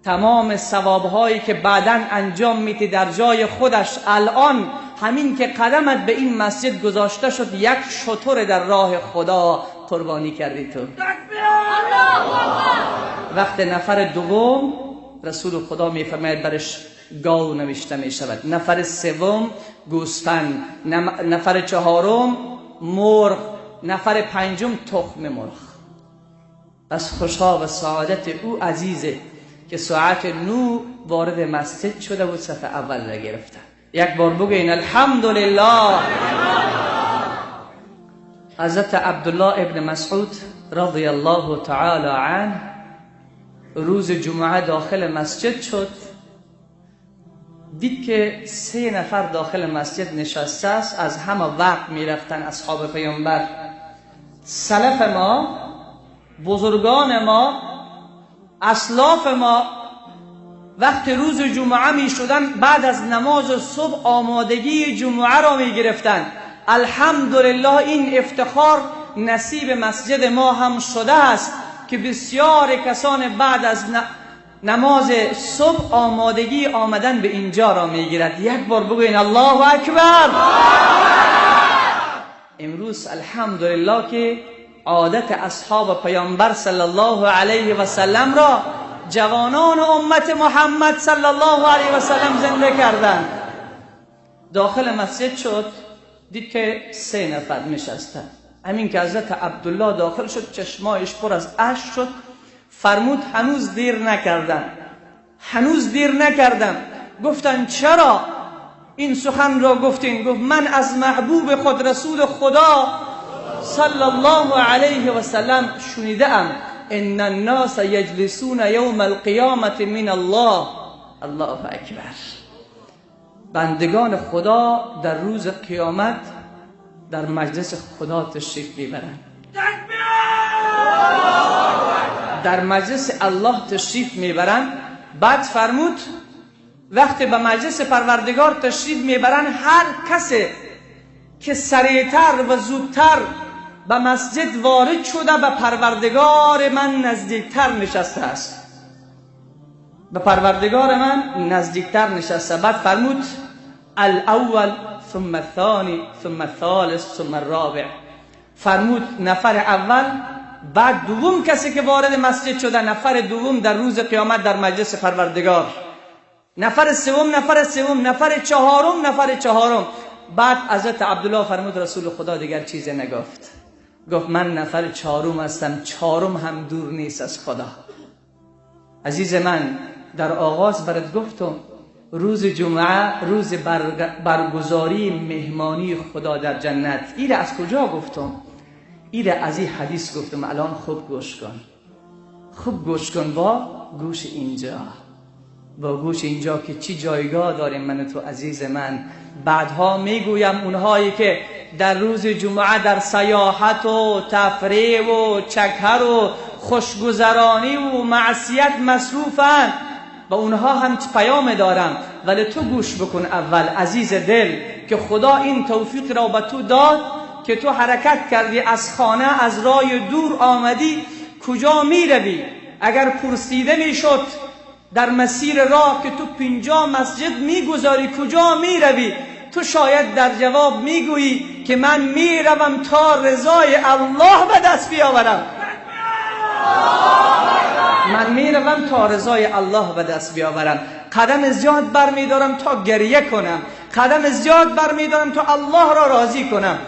تمام ثوابهایی که بعداً انجام میتی در جای خودش، الان همین که قدمت به این مسجد گذاشته شد یک شتر در راه خدا قربانی کردی تو. وقت نفر دوم رسول خدا میفرماید برش گاو نوشته می شود، نفر سوم گوسفند، نفر چهارم مرغ، نفر پنجم تخم مرغ. پس خوشا و سعادت او عزیزه که ساعت 9 وارد مسجد شده و صف اول را گرفته. یک بار بگوین الحمدلله. حضرت عبدالله ابن مسعود رضی الله تعالی عنه روز جمعه داخل مسجد شد، دید که 3 نفر داخل مسجد نشسته است، از همه وقت میرفتن اصحاب پیامبر، سلف ما، بزرگان ما، اسلاف ما، وقت روز جمعه می شدن بعد از نماز صبح آمادگی جمعه را می گرفتن. الحمدلله این افتخار نصیب مسجد ما هم شده است که بسیار کسان بعد از نماز صبح آمادگی آمدن به اینجا را می گیرد. یک بار بگوین الله اکبر. امروز الحمدلله که عادت اصحاب پیامبر صلی الله علیه و سلم را جوانان امت محمد صلی الله علیه و سلم زنده کردند. داخل مسجد شد، دید که 3 نفر نشسته. همین که حضرت عبدالله داخل شد چشمایش پر از اشک شد. فرمود هنوز دیر نکردم، هنوز دیر نکردم. گفتن چرا این سخن را گفتین؟ گفت من از محبوب خود رسول خدا صلی الله علیه و سلم شنیده ام ان الناس یجلسون یوم القیامت من الله. الله اکبر. بندگان خدا در روز قیامت در مجلس خدا تشریف میبرند، در مجلس الله تشریف میبرند. بعد فرمود وقتی به مجلس پروردگار تشریف میبرند، هر کسی که سریعتر و زودتر به مسجد وارد شده به پروردگار من نزدیکتر نشسته است، به پروردگار من نزدیکتر نشسته. بعد فرمود الاول ثم الثانی ثم الثالث ثم الرابع. فرمود نفر اول، بعد دوم کسی که وارد مسجد شده، نفر دوم در روز قیامت در مجلس پروردگار، نفر سوم، نفر سوم، نفر چهارم، نفر چهارم. بعد حضرت عبدالله فرمود رسول خدا دیگر چیزی نگفت. گفت من نفر چهارم هستم، چهارم هم دور نیست از خدا. عزیز من، در آغاز برات گفتم روز جمعه روز برگزاری مهمانی خدا در جنت. ایره از کجا گفتم؟ ایره از این حدیث گفتم. الان خوب گوش کن، خوب گوش کن با گوش اینجا، با گوش اینجا که چی جایگاه داریم من و تو عزیز من. بعدها میگویم اونهایی که در روز جمعه در سیاحت و تفریح و چکر و خوشگذرانی و معصیت مصروفن، با اونها هم پیام دارم، ولی تو گوش بکن اول عزیز دل، که خدا این توفیق را به تو داد که تو حرکت کردی از خانه، از راه دور آمدی، کجا میروی؟ اگر پرسیده میشد در مسیر راه که تو 50 مسجد میگذاری کجا میروی، تو شاید در جواب میگویی که من میروم تا رضای الله به دست بیاورم. من میروم تا رضای الله به دست بیاورم. قدم زیاد برمیدارم تا گریه کنم، قدم زیاد برمیدارم تا الله را راضی کنم.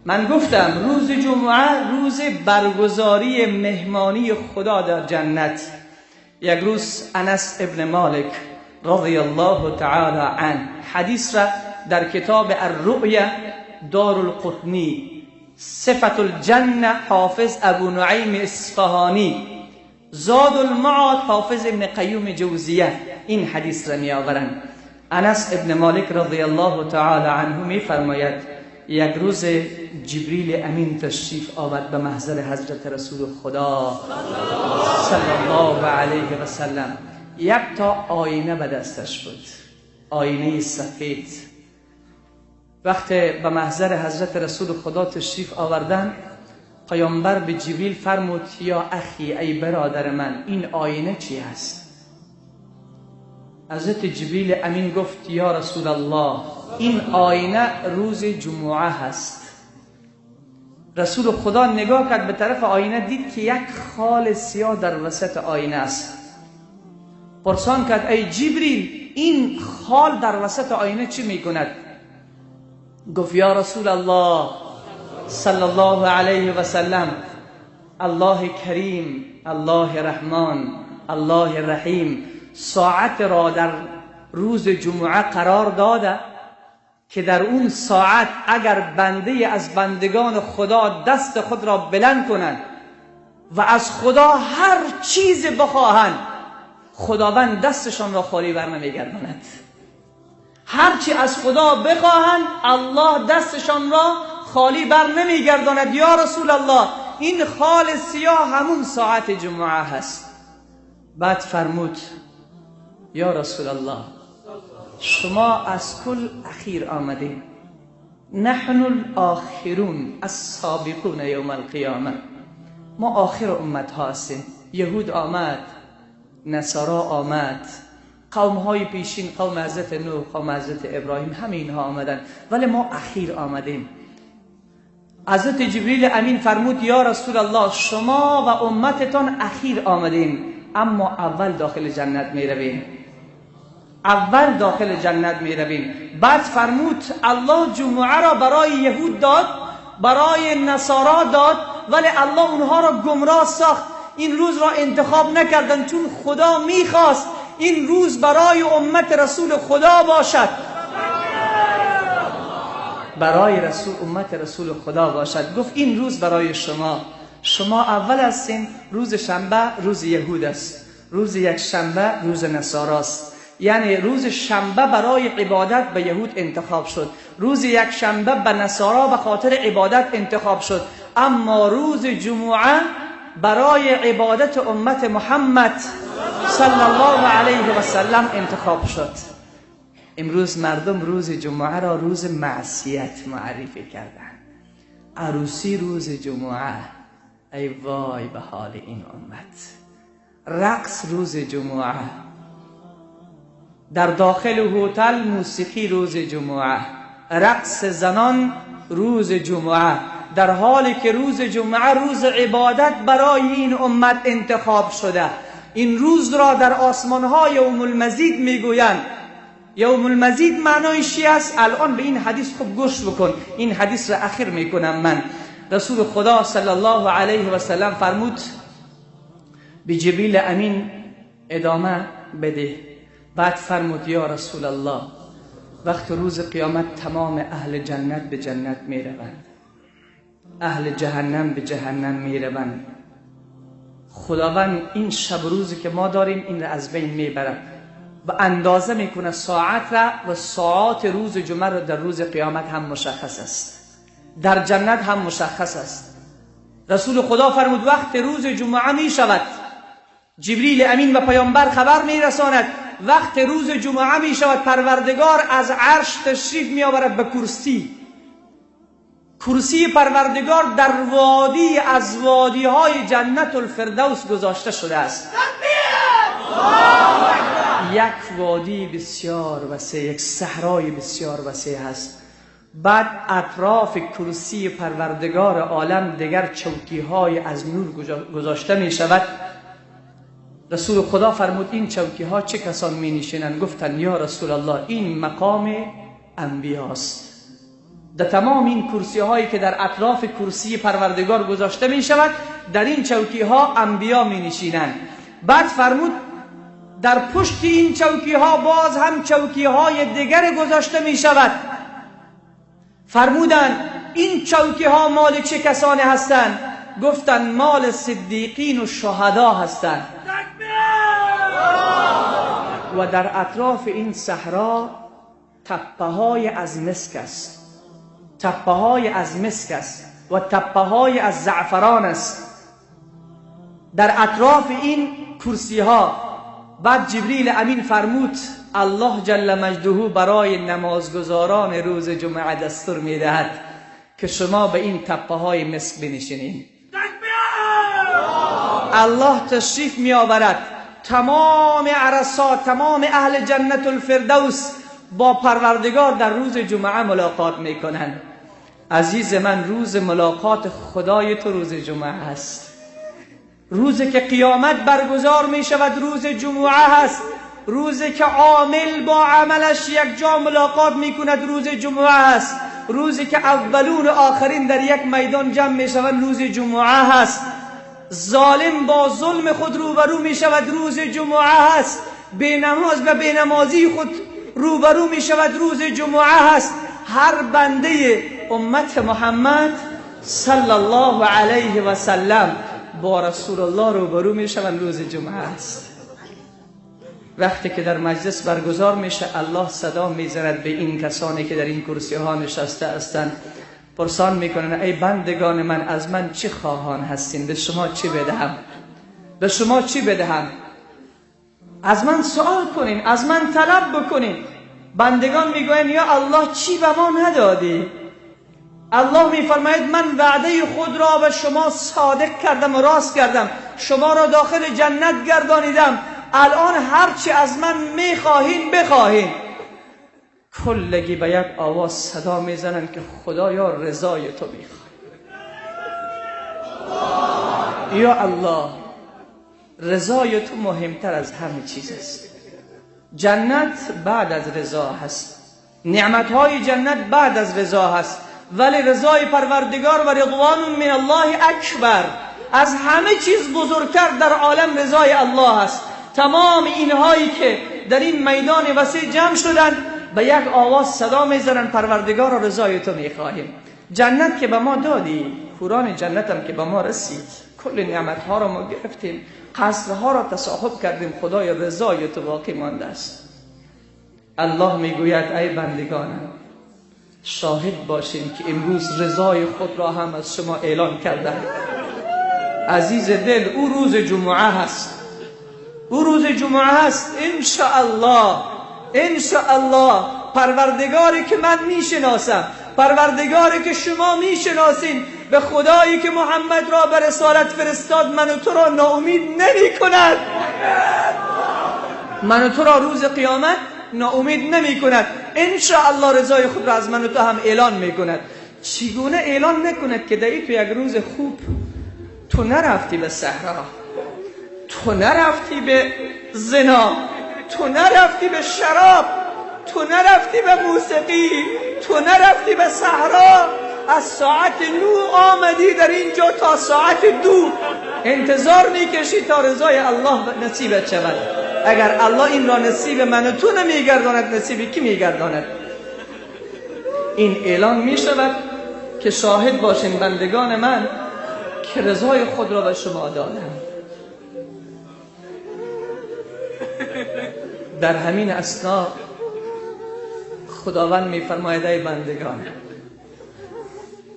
من گفتم روز جمعه روز برگزاری مهمانی خدا در جنت. یک روز انس ابن مالک رضی الله تعالی عنه، حدیث را در کتاب الرؤیا دارالقطنی، صفت الجنه حافظ ابو نعیم اصفهانی، زاد المعاد حافظ ابن قیوم جوزیه، این حدیث را می آورند. انس ابن مالک رضی الله تعالی عنه می فرماید یک روز جبریل امین تشریف آورد به محضر حضرت رسول خدا صلی الله علیه و سلم. یک تا آینه به دستش بود، آینه سفید. وقتی به محضر حضرت رسول خدا تشریف آوردن، پیامبر به جبریل فرمود یا اخی، ای برادر من، این آینه چی هست؟ حضرت جبریل امین گفت یا رسول الله، این آینه روز جمعه هست. رسول خدا نگاه کرد به طرف آینه، دید که یک خال سیاه در وسط آینه است. پرسان کرد ای جبریل، این خال در وسط آینه چی میکند؟ گفت یا رسول الله صلی الله علیه و سلم، الله کریم، الله رحمان، الله رحیم ساعت را در روز جمعه قرار داده که در اون ساعت اگر بنده از بندگان خدا دست خود را بلند کنند و از خدا هر چیز بخواهند، خداوند دستشان را خالی بر نمیگرداند. هرچی از خدا بخواهند الله دستشان را خالی بر نمیگرداند. یا رسول الله، این خال سیاه همون ساعت جمعه هست. بعد فرمود یا رسول الله، شما از کل اخیر آمدین، نحن الاخرون السابقون یوم القیامه، ما آخر امت ها هستیم. یهود آمد، نصارا آمد، قوم های پیشین، قوم حضرت نوح، قوم حضرت ابراهیم، همه اینها آمدن، ولی ما اخیر آمدیم. حضرت جبریل امین فرمود یا رسول الله، شما و امتتان اخیر آمدین، اما اول داخل جنت می رویم. اول داخل جنت می رویم. بعد فرمود الله جمعه را برای یهود داد، برای نصارا داد، ولی الله اونها را گمراه ساخت، این روز را انتخاب نکردن، چون خدا میخواست این روز برای امت رسول خدا باشد، برای رسول امت رسول خدا باشد. گفت این روز برای شما، شما اول هستین. روز شنبه روز یهود است، روز یک شنبه روز نصاراست. یعنی روز شنبه برای عبادت به یهود انتخاب شد، روز یک شنبه به نصارا به خاطر عبادت انتخاب شد، اما روز جمعه برای عبادت امت محمد صلی الله علیه و سلم انتخاب شد. امروز مردم روز جمعه را روز معصیت معرفی کردند. عروسی روز جمعه، ای وای به حال این امت. رقص روز جمعه، در داخل هتل موسیقی روز جمعه، رقص زنان روز جمعه، در حالی که روز جمعه روز عبادت برای این امت انتخاب شده. این روز را در آسمانها یوم المزید میگویند. یوم المزید معنایش چی است؟ الان به این حدیث خوب گوش بکن، این حدیث را اخیر میکنم من. رسول خدا صلی الله علیه و سلم فرمود به جبریل امین ادامه بده. بعد فرمود یا رسول الله، وقت روز قیامت تمام اهل جنت به جنت میروند، اهل جهنم به جهنم میروند. خداوند این شب روزی که ما داریم این را از بین میبرد و اندازه میکنه ساعت را، و ساعات روز جمعه را در روز قیامت هم مشخص است، در جنت هم مشخص است. رسول خدا فرمود وقت روز جمعه می شود، جبریل امین و پیامبر خبر می رساند وقت روز جمعه می شود، پروردگار از عرش تشریف می آورد به کرسی. کرسی پروردگار در وادی از وادی های جنت الفردوس گذاشته شده است. یک وادی بسیار وسیع، یک صحرای بسیار وسیع هست. بعد اطراف کرسی پروردگار عالم دیگر چوکی های از نور گذاشته می شود. رسول خدا فرمود این چوکی ها چه کسان می نشینند؟ گفتند یا رسول الله این مقام انبیاست. در تمام این کرسی هایی که در اطراف کرسی پروردگار گذاشته می شود، در این چوکی ها انبیا می نشینند. بعد فرمود در پشت این چوکی ها باز هم چوکی های دیگر گذاشته می شود. فرمودند این چوکی ها مال چه کسانی هستند؟ گفتند مال صدیقین و شهدا هستند. و در اطراف این صحرا تپه های از مسک است، تپه های از مسک است و تپه های از زعفران است در اطراف این کرسی ها. بعد جبریل امین فرمود الله جل مجده برای نمازگزاران روز جمعه دستور میدهد که شما به این تپه های مسک بنشینید. الله تشریف می آورد، تمام عرصات، تمام اهل جنت الفردوس با پروردگار در روز جمعه ملاقات میکنند. عزیز من، روز ملاقات خدای تو روز جمعه است. روزی که قیامت برگزار می شود روز جمعه هست. روزی که عامل با عملش یک جا ملاقات می کند روز جمعه است. روزی که اولون و آخرین در یک میدان جمع می شوند روز جمعه هست. ظالم با ظلم خود روبرو می شود روز جمعه هست. بینماز به بینمازی خود روبرو می شود روز جمعه هست. هر بنده امت محمد صلی الله علیه و سلم با رسول الله روبرو می شوند روز جمعه است. وقتی که در مجلس برگزار میشه، الله صدا میزند به این کسانی که در این کرسی ها نشسته هستند، پرسان میکنن ای بندگان من، از من چی خواهان هستین؟ به شما چی بدهم؟ به شما چی بدهم؟ از من سوال کنین، از من طلب بکنین. بندگان میگوین یا الله چی به ما ندادی؟ الله میفرماید من وعده خود را به شما صادق کردم و راست کردم، شما را داخل جنت گردانیدم، الان هرچی از من میخواهین بخواهین. کلگی به یک آواز صدا میزنن که خدایا رضای تو میخوای، یا الله رضای تو مهمتر از همه چیز است. جنت بعد از رضا هست. نعمتهای جنت بعد از رضا هست، ولی رضای پروردگار و رضوان من الله اکبر، از همه چیز بزرگتر در عالم رضای الله است. تمام اینهایی که در این میدان وسیع جمع شدند به یک آواز صدا میزنند پروردگار را رضای تو میخواهیم. جنت که به ما دادی، حوران جنت هم که به ما رسید، کل نعمتها را ما گرفتیم، قصرها را تصاحب کردیم، خدای رضای تو باقی مانده است. الله میگوید ای بندگانم شاهد باشین که امروز رضای خود را هم از شما اعلان کردم. عزیز دل، او روز جمعه هست، او روز جمعه هست. انشاءالله، انشاءالله پروردگاری که من میشناسم، پروردگاری که شما میشناسین، به خدایی که محمد را به رسالت فرستاد من و تو را ناامید نمی کند، من و تو را روز قیامت ناامید نمی کند. انشاءالله رضای خود را از من و تو هم اعلان می کند. چگونه اعلان نکند که در تو یک روز خوب تو نرفتی به صحرا، تو نرفتی به زنا، تو نرفتی به شراب، تو نرفتی به موسیقی، تو نرفتی به صحرا، از ساعت 9 آمدی در اینجا تا ساعت 2 انتظار میکشی تا رضای الله نصیبت شود. اگر الله این را نصیب من و تو نمیگرداند، نصیب کی میگرداند؟ این اعلان میشود که شاهد باشین بندگان من که رضای خود را به شما دادم. در همین اثنا خداوند میفرماید ای بندگان،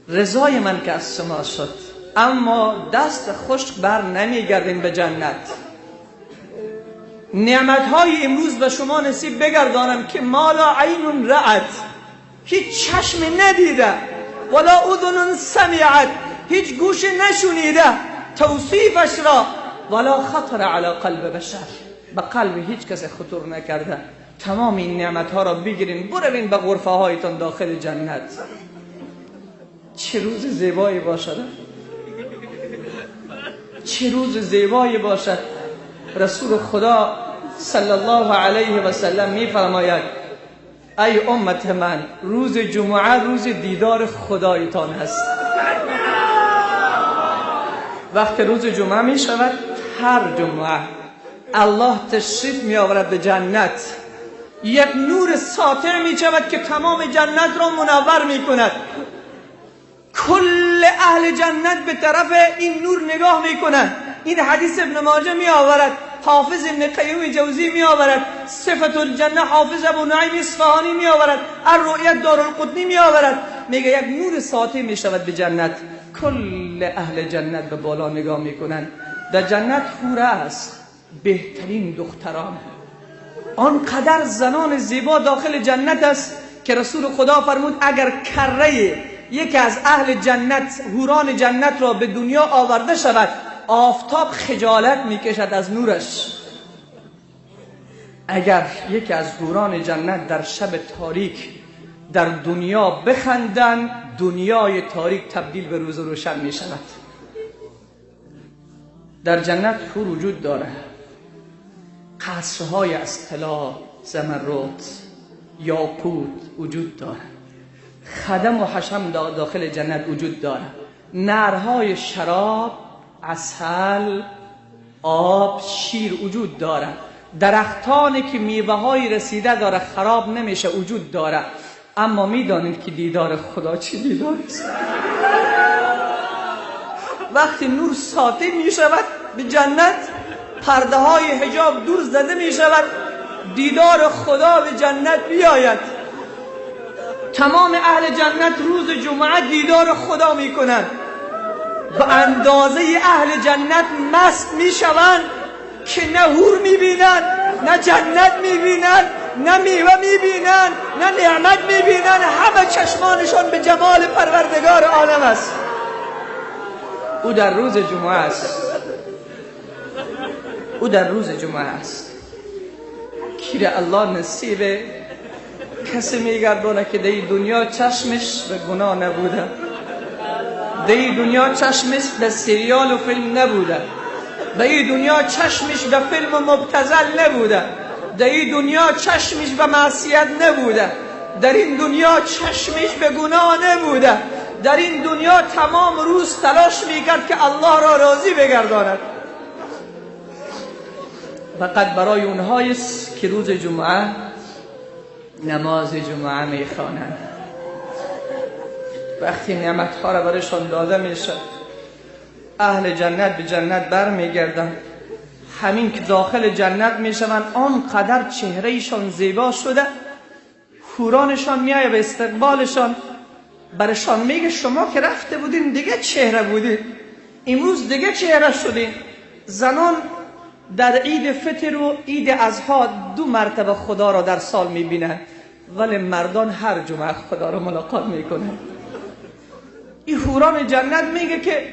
رضای من که از شما شد، اما دست خشک بر نمیگردین به جنت. نعمتهای امروز به شما نصیب بگردانم که ما لا عین رأت، هیچ چشم ندیده، ولا اذن سمعت، هیچ گوش نشنیده توصیفش را، ولا خطر علی قلب بشر، به قلب هیچ کس خطور نکرده. تمام این نعمتها را بگیرین بروین به غرفه هایتان داخل جنت. چه روز زیبایی باشد، چه روز زیبایی باشد. رسول خدا صلی الله علیه و سلم میفرماید ای امت من، روز جمعه روز دیدار خدایتان است. وقت روز جمعه می شود، هر جمعه الله تشریف می آورد به جنت، یک نور ساطع می شود که تمام جنت را منور می کند. کل اهل جنت به طرف این نور نگاه می کنند. این حدیث ابن ماجه می آورد، حافظ ابن قیم جوزی می آورد، صفت الجنه حافظ ابو نعیم اصفهانی می آورد، الرؤیت دارالقطنی می آورد. میگه یک نور ساطع می شود به جنت، کل اهل جنت به بالا نگاه می کنند. در جنت حور است، بهترین دختران، آنقدر زنان زیبا داخل جنت است که رسول خدا فرمود اگر کره یکی از اهل جنت، حوران جنت را به دنیا آورده شود، آفتاب خجالت میکشد از نورش. اگر یکی از حوران جنت در شب تاریک در دنیا بخندن، دنیای تاریک تبدیل به روز روشن می شود. در جنت حور وجود داره، قصرهای از طلا، زمرد، یاقوت وجود داره، خدم و حشم داخل جنت وجود داره، نهرهای شراب، عسل، آب، شیر وجود داره، درختانی که میوه های رسیده داره خراب نمیشه وجود داره. اما میدانید که دیدار خدا چی دیدار است؟ وقتی نور ساطع میشود به جنت، پرده های حجاب دور زده میشود، دیدار خدا به جنت بیاید. تمام اهل جنت روز جمعه دیدار خدا میکنند. به اندازه اهل جنت مست میشوند که نه حور میبینند، نه جنت میبینند، نه میوه میبینند، نه نعمت میبینند. همه چشمانشان به جمال پروردگار عالم است. او در روز جمعه است، او در روز جمعه است. کیر الله نصیب کسی میگردانه که در دنیا چشمش به گناه نبوده، در دنیا چشمش به سریال و فیلم نبوده، در دنیا چشمش به فیلم مبتذل نبوده، در دنیا چشمش به معصیت نبوده. در این دنیا چشمش به گناه نبوده، در این دنیا تمام روز تلاش میکرد که الله را راضی بگرداند. فقط برای اونهایی که روز جمعه نماز جمعه میخوانند، وقتی نعمتها را برایشان داده میشه، اهل جنت به جنت برمیگردن، همین که داخل جنت میشوند آنقدر چهرهشان زیبا شده، حورانشان میایه به استقبالشان، برشان میگه شما که رفته بودین دیگه چهره بودین، امروز دیگه چهره شدین. زنان در عید فطر و عید اضحی 2 مرتبه خدا را در سال میبینن، ولی مردان هر جمعه خدا را ملاقات میکنن. این حوران جنت میگه که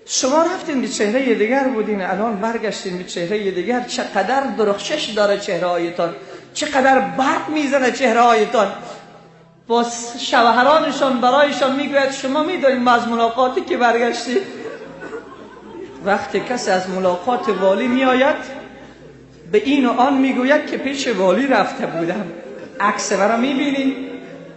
شما رفتین به چهره دیگر بودین، الان برگشتین به چهره دیگر، چقدر درخشش داره چهره هایتان، چقدر برق میزنه چهره هایتان. با شوهرانشان برایشان میگوید شما میدانید ما از ملاقاتی که برگشتیم. وقتی کسی از ملاقات والی میآید به این و آن میگوید که پیش والی رفته بودم، عکس مرا میبینی؟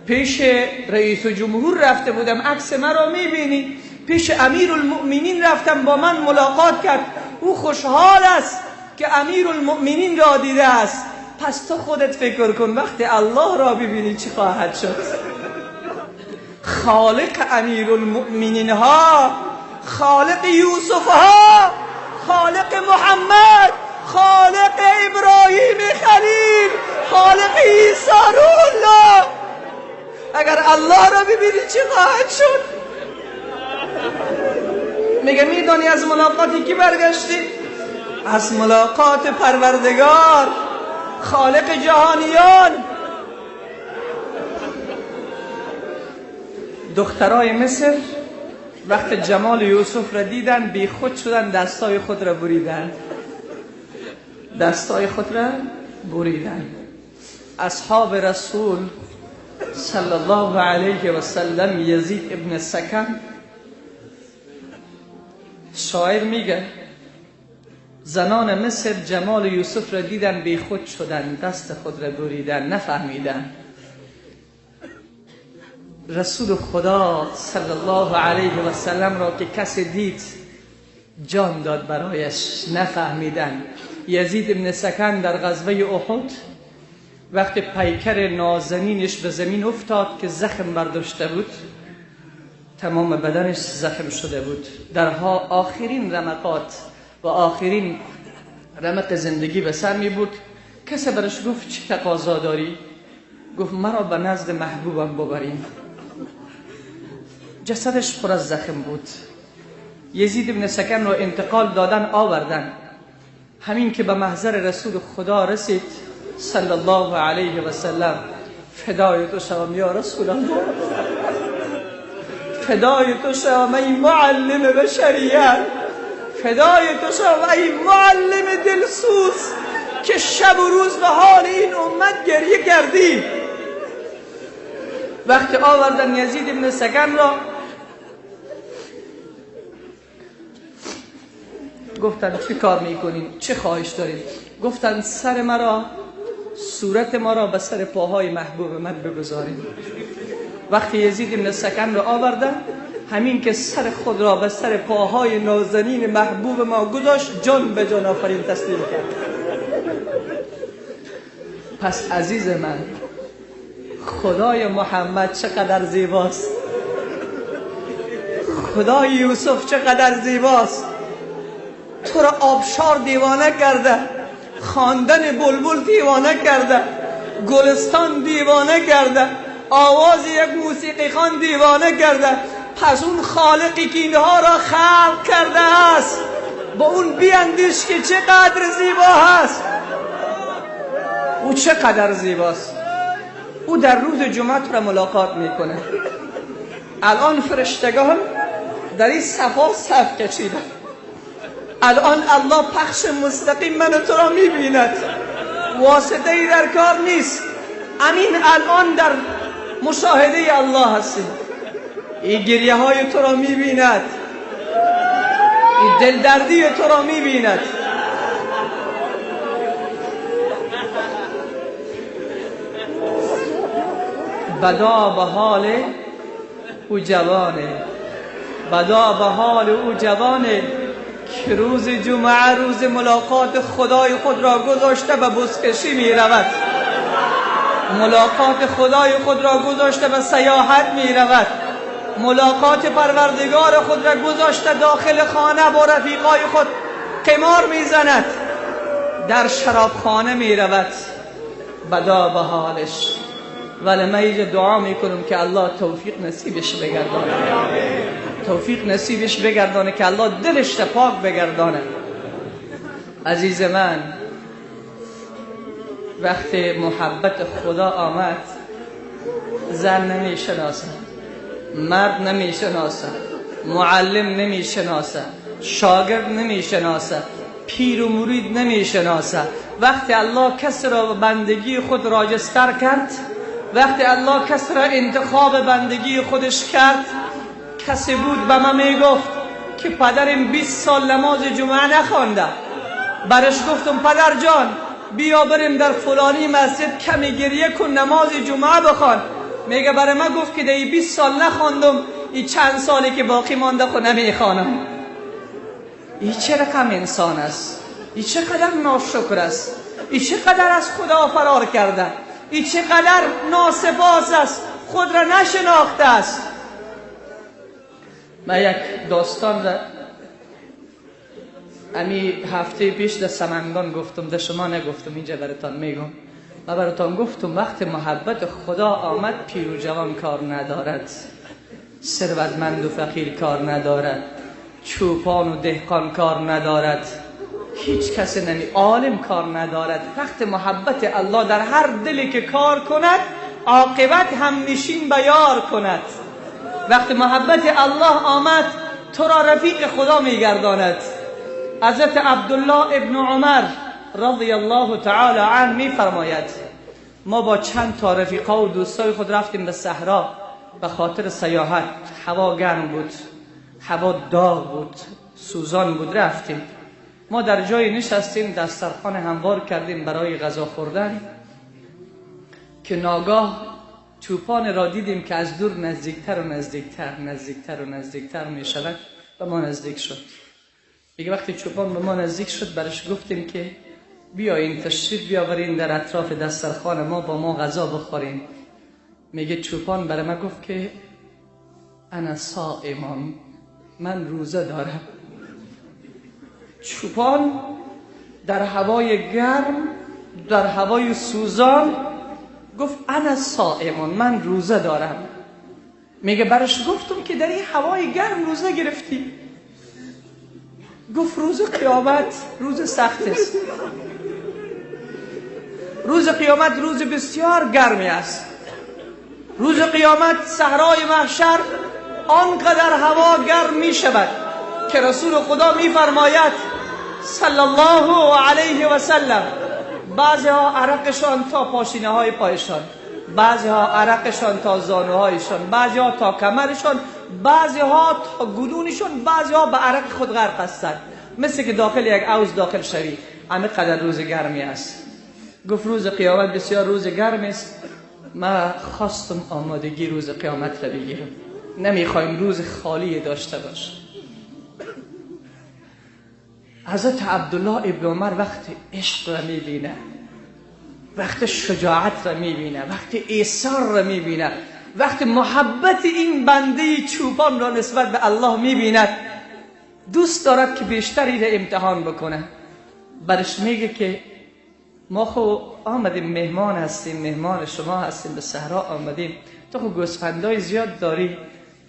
پیش رئیس جمهور رفته بودم، عکس مرا میبینی؟ پیش امیرالمؤمنین رفتم، با من ملاقات کرد، او خوشحال است که امیرالمؤمنین را دیده است. پس تو خودت فکر کن وقتی الله را ببینی چی خواهد شد. خالق امیرالمؤمنین ها، خالق یوسف ها، خالق محمد، خالق ابراهیم خلیل، خالق عیسی روح الله، اگر الله را ببینی چی خواهد شد؟ میگه میدانی از ملاقاتی کی برگشتی؟ از ملاقات پروردگار خالق جهانیان. دخترای مصر وقت جمال یوسف را دیدن بی خود شدن، دستای خود را بریدن، دستای خود را بریدن. اصحاب رسول صلی الله علیه و سلم، یزید ابن سکن شاعر میگه زنان مصر جمال یوسف را دیدن بی خود شدن، دست خود را بریدن، نفهمیدن. رسول خدا صلی الله علیه و سلم را که کسی دید جان داد برایش، نفهمیدن. یزید ابن سکن در غزوه احد وقتی پیکر نازنینش به زمین افتاد که زخم برداشته بود، تمام بدنش زخم شده بود، درها آخرین رمقات و آخرین رمق زندگی به سر می بود. کسی برش گفت چه تقاضا داری؟ گفت مرا به نزد محبوبم ببرین. جسدش پر از زخم بود. یزید ابن سکن را انتقال دادن، آوردن. همین که به محضر رسول خدا رسید صلی الله علیه و سلم، فدای تو شوم یا رسول الله، فدای تو شوم ای معلم بشریت، فدای تو شوم ای معلم دلسوز که شب و روز به حال این امت گریه کردی. وقتی آوردن یزید ابن سکن را، گفتن چه کار میکنین، چه خواهش دارین؟ گفتن سر مرا، صورت ما را به سر پاهای محبوب من بگذارین. وقتی یزید ابن سکن را آوردن، همین که سر خود را به سر پاهای نازنین محبوب ما گذاشت، جان به جان آفرین تسلیم کرد. پس عزیز من، خدای محمد چقدر زیباست، خدای یوسف چقدر زیباست. تو را آبشار دیوانه کرده، خواندن بلبل دیوانه کرده، گلستان دیوانه کرده، آواز یک موسیقی خوان دیوانه کرده. پس اون خالقی که اینها را خلق کرده است، با اون بیاندیش که چقدر زیبا هست. او چقدر زیباست. او در روز جمعه تو را ملاقات میکنه. الان فرشتگان در این صفا صف کشیدن. الان الله پخش مستقیم من تو را میبیند، واسطه ای در کار نیست. امین الان در مشاهده الله هستیم. این گریه های تو را میبیند، این دلدردی تو را میبیند. بدا به حال او جوانه، بدا به حال او جوانه که روز جمعه روز ملاقات خدای خود را گذاشته به بزکشی می رود، ملاقات خدای خود را گذاشته به سیاحت می رود، ملاقات پروردگار خود را گذاشته داخل خانه با رفیقای خود قمار می زند، در شرابخانه می رود. بدا به حالش. ولی من اینجا دعا میکنم که الله توفیق نصیبش بگردانه، توفیق نصیبش بگردانه، که الله دلش پاک بگردانه. عزیز من، وقتی محبت خدا آمد، زن نمیشناسه، مرد نمیشناسه، معلم نمیشناسه، شاگرد نمیشناسه، پیر و مرید نمیشناسه. وقتی الله کس را بندگی خود راجستر کرد، وقتی الله کس را انتخاب بندگی خودش کرد، کسی بود به من میگفت که پدرم 20 سال نماز جمعه نخوانده. برش گفتم پدر جان بیا بریم در فلانی مسجد کمی گریه کن نماز جمعه بخوان. میگه برای من گفت که در 20 سال نخواندم، این چند سالی که باقی مانده خود نمیخوانم. این چه رقم انسان است؟ این چقدر ناشکر است؟ این چقدر از خدا فرار کرده؟ این چقدر ناسپاس است، خود را نشناخته است. من یک داستان را امی هفته پیش در سمنگان گفتم، در شما نگفتم، اینجا براتان میگم. من براتان گفتم وقت محبت خدا آمد، پیر و جوان کار ندارد، ثروتمند و فقیر کار ندارد، چوپان و دهقان کار ندارد، هیچ کسی نمی، عالم کار ندارد. وقت محبت الله در هر دلی که کار کند، عاقبت هم نشین به یار کند. وقت محبت الله آمد، تو را رفیق خدا میگرداند. حضرت عبدالله ابن عمر رضی الله تعالی عنه میفرماید ما با چند تا رفیقا و دوستای خود رفتیم به صحرا به خاطر سیاحت. هوا گرم بود، هوا داغ بود، سوزان بود. رفتیم ما در جای نشستیم، دسترخوان هموار کردیم برای غذا خوردن، که ناگاه چوپان را دیدیم که از دور نزدیکتر و نزدیکتر، نزدیکتر و نزدیکتر می شود و ما نزدیک شد. دیگه وقتی چوپان به ما نزدیک شد، برش گفتیم که بیاین تشریف بیاورین در اطراف دسترخوان ما با ما غذا بخورین. میگه چوپان برای ما گفت که انا صائمان، من روزه دارم. چوپان در هوای گرم، در هوای سوزان گفت انا صائمان، من روزه دارم. میگه برش گفتم که در این هوای گرم روزه گرفتی؟ گفت روز قیامت روز سخت است، روز قیامت روز بسیار گرمی است، روز قیامت صحرای محشر آنقدر هوا گرم می شود که رسول خدا می فرماید صلی الله علیه و سلم بعضی ها عرقشان تا پاشینه های پایشان، بعضی ها عرقشان تا زانوهایشان، بعضی ها تا کمرشان، بعضی ها تا گلونشان، بعضی ها به عرق خود غرق هستند، مثل که داخل یک عوض داخل شوی. همه قدر روز گرمی است. گفت روز قیامت بسیار روز گرم است، ما خواستم آمادگی روز قیامت را بگیرم، نمیخوایم روز خالی داشته باش. حضرت عبدالله ابن عمر وقت عشق را میبینه، وقت شجاعت را میبینه، وقت ایثار را میبینه، وقت محبت این بنده چوپان را نسبت به الله میبیند، دوست دارد که بیشتری را امتحان بکنه. برش میگه که ما خو آمدیم مهمان هستیم، مهمان شما هستیم، به صحرا آمدیم، تو خو گوسفندای زیاد داری،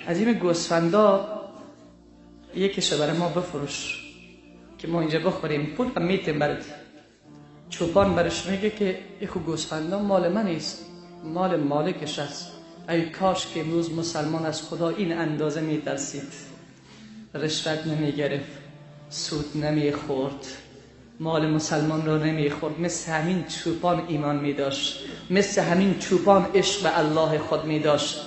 از این گوسفندا یکیش برای ما بفروش که ما اینجا بخوریم، پول هم میتیم برات. چوپان برش میگه که این خو گوسفندا مال من نیست، مال مالکش است. ای کاش که امروز مسلمان از خدا این اندازه میترسید، رشوت نمیگرفت، سود نمیخورد، مال مسلمان را نمیخورد، مثل همین چوپان ایمان میداشت، مثل همین چوپان عشق به الله خود میداشت.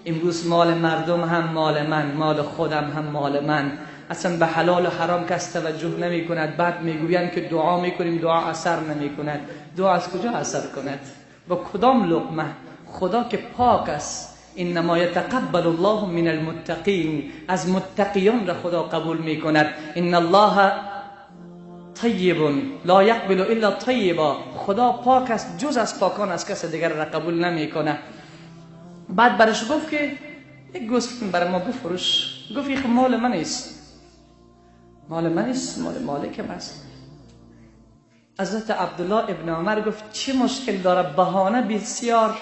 امروز مال مردم هم مال من، مال خودم هم مال من، اصلا به حلال و حرام کس توجه نمی کند. بعد میگویند که دعا میکنیم، دعا اثر نمی کند. دعا از کجا اثر کند؟ با کدام لقمه؟ خدا که پاک است، انما یتقبل الله من المتقین، از متقیان را خدا قبول میکند. ان الله طیب لا یقبل الا طیبا، خدا پاک است، جز از پاکان از کس دیگر را قبول نمیکنه. بعد برش گفت که یک گوسفند برای ما بفروش. گفت این مال من است، مال من است، مال مالکم است. حضرت عبدالله ابن عمر گفت چه مشکل داره، بهانه بسیار،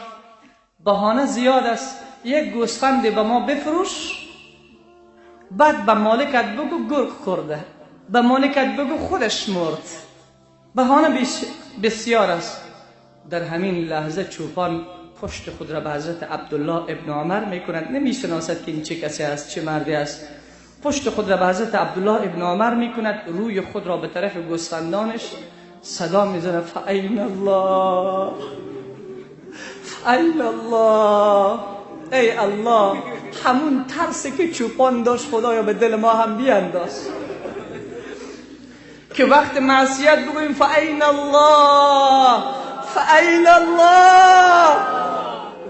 بهانه زیاد است، یک گوسفند به ما بفروش، بعد به مالکت بگو گرگ خورده، به مالکت بگو خودش مرد، بهانه بسیار است. در همین لحظه چوپان پشت خود را به حضرت عبدالله ابن عمر میکند، نمیشناسد که این چه کسی است، چه مردی است. پشت خود را به حضرت عبدالله ابن عمر میکند، روی خود را به طرف گوسفندانش صدا میزنه، فعین الله، فعین الله، ای الله. همون ترسی که چوپان داشت خدایا به دل ما هم بیانداز که وقت معصیت بگوییم فعین الله، فعین الله.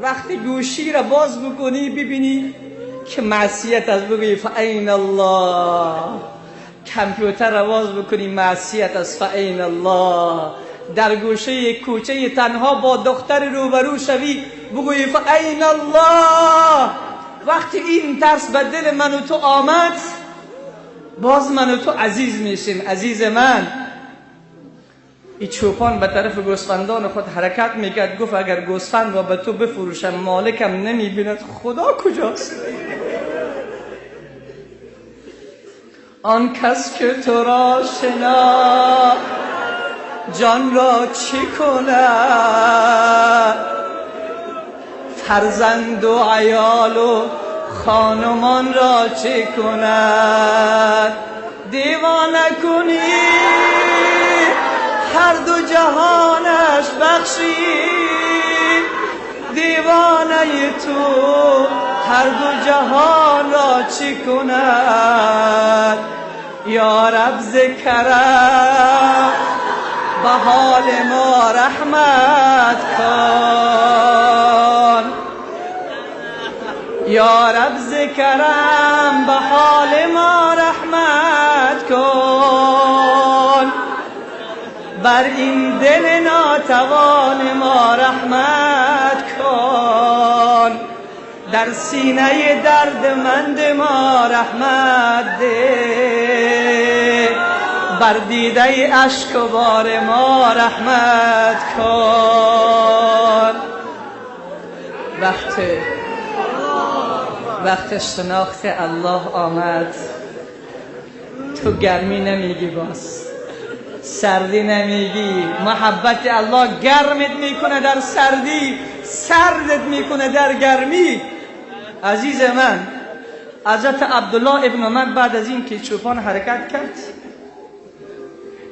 وقتی گوشی را باز بکنی ببینی که معصیت از، بگویی فعین الله. کامپیوتر را باز بکنی معصیت از، فعین الله. در گوشه کوچه تنها با دختر روبرو شوی بگویی فعین الله. وقتی این ترس به دل من و تو آمد، باز من و تو عزیز میشیم. عزیز من، این چوپان به طرف گوسفندان خود حرکت میکرد، گفت اگر گوسفند را به تو بفروشم مالکم نمیبیند، خدا کجاست؟ آن کس که تو را شناخت جان را چی کند، فرزند و عیال و خانمان را چه کند؟ دیوانه کنی هر دو جهانش بخشی، دیوانه تو هر دو جهان را چه کند؟ یا رب ز کرم به حال ما رحمت کن، یا رب ز کرم به حال ما رحمت کن، بر این دل ناتوان ما رحمت کن، در سینه دردمند ما رحمت ده، بر دیده اشکبار ما رحمت کن. وقت شناخت الله آمد، تو گرمی نمیگی، باز سردی نمیگی. محبت الله گرمت میکنه در سردی، سردت میکنه در گرمی. عزیز من، حضرت عبدالله ابن عمر بعد از این که چوپان حرکت کرد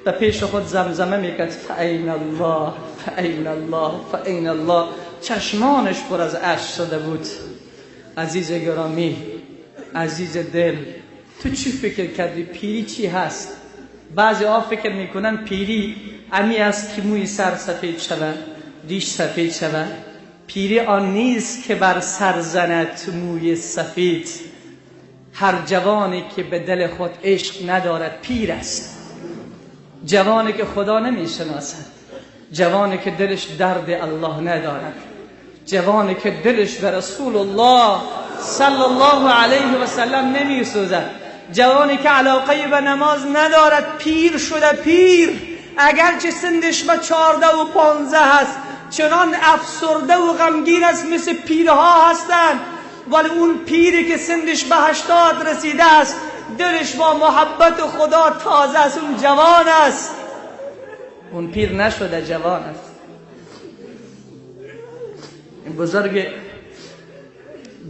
به پیش خود زمزمه میکرد فعین الله، فعین الله، فعین الله. چشمانش پر از اشک شده بود. عزیز گرامی، عزیز دل، تو چی فکر کردی پیری چی هست؟ بعضی ها فکر میکنن پیری امی است که موی سر سفید شود، ریش سفید شود. پیری آن نیست که بر سر زند موی سفید. هر جوانی که به دل خود عشق ندارد پیر است. جوانی که خدا نمیشناسد، جوانی که دلش درد الله ندارد، جوانی که دلش به رسول الله صلی الله علیه و سلم نمیسوزد، جوانی که علاقه به نماز ندارد، پیر شده پیر، اگرچه سندش به 14 و 15 هست، چنان افسرده و غمگین است مثل پیرها هستند. ولی اون پیری که سندش به 80 رسیده است، دلش با محبت خدا تازه است، اون جوان است. اون پیر نشده، جوان است. این بزرگ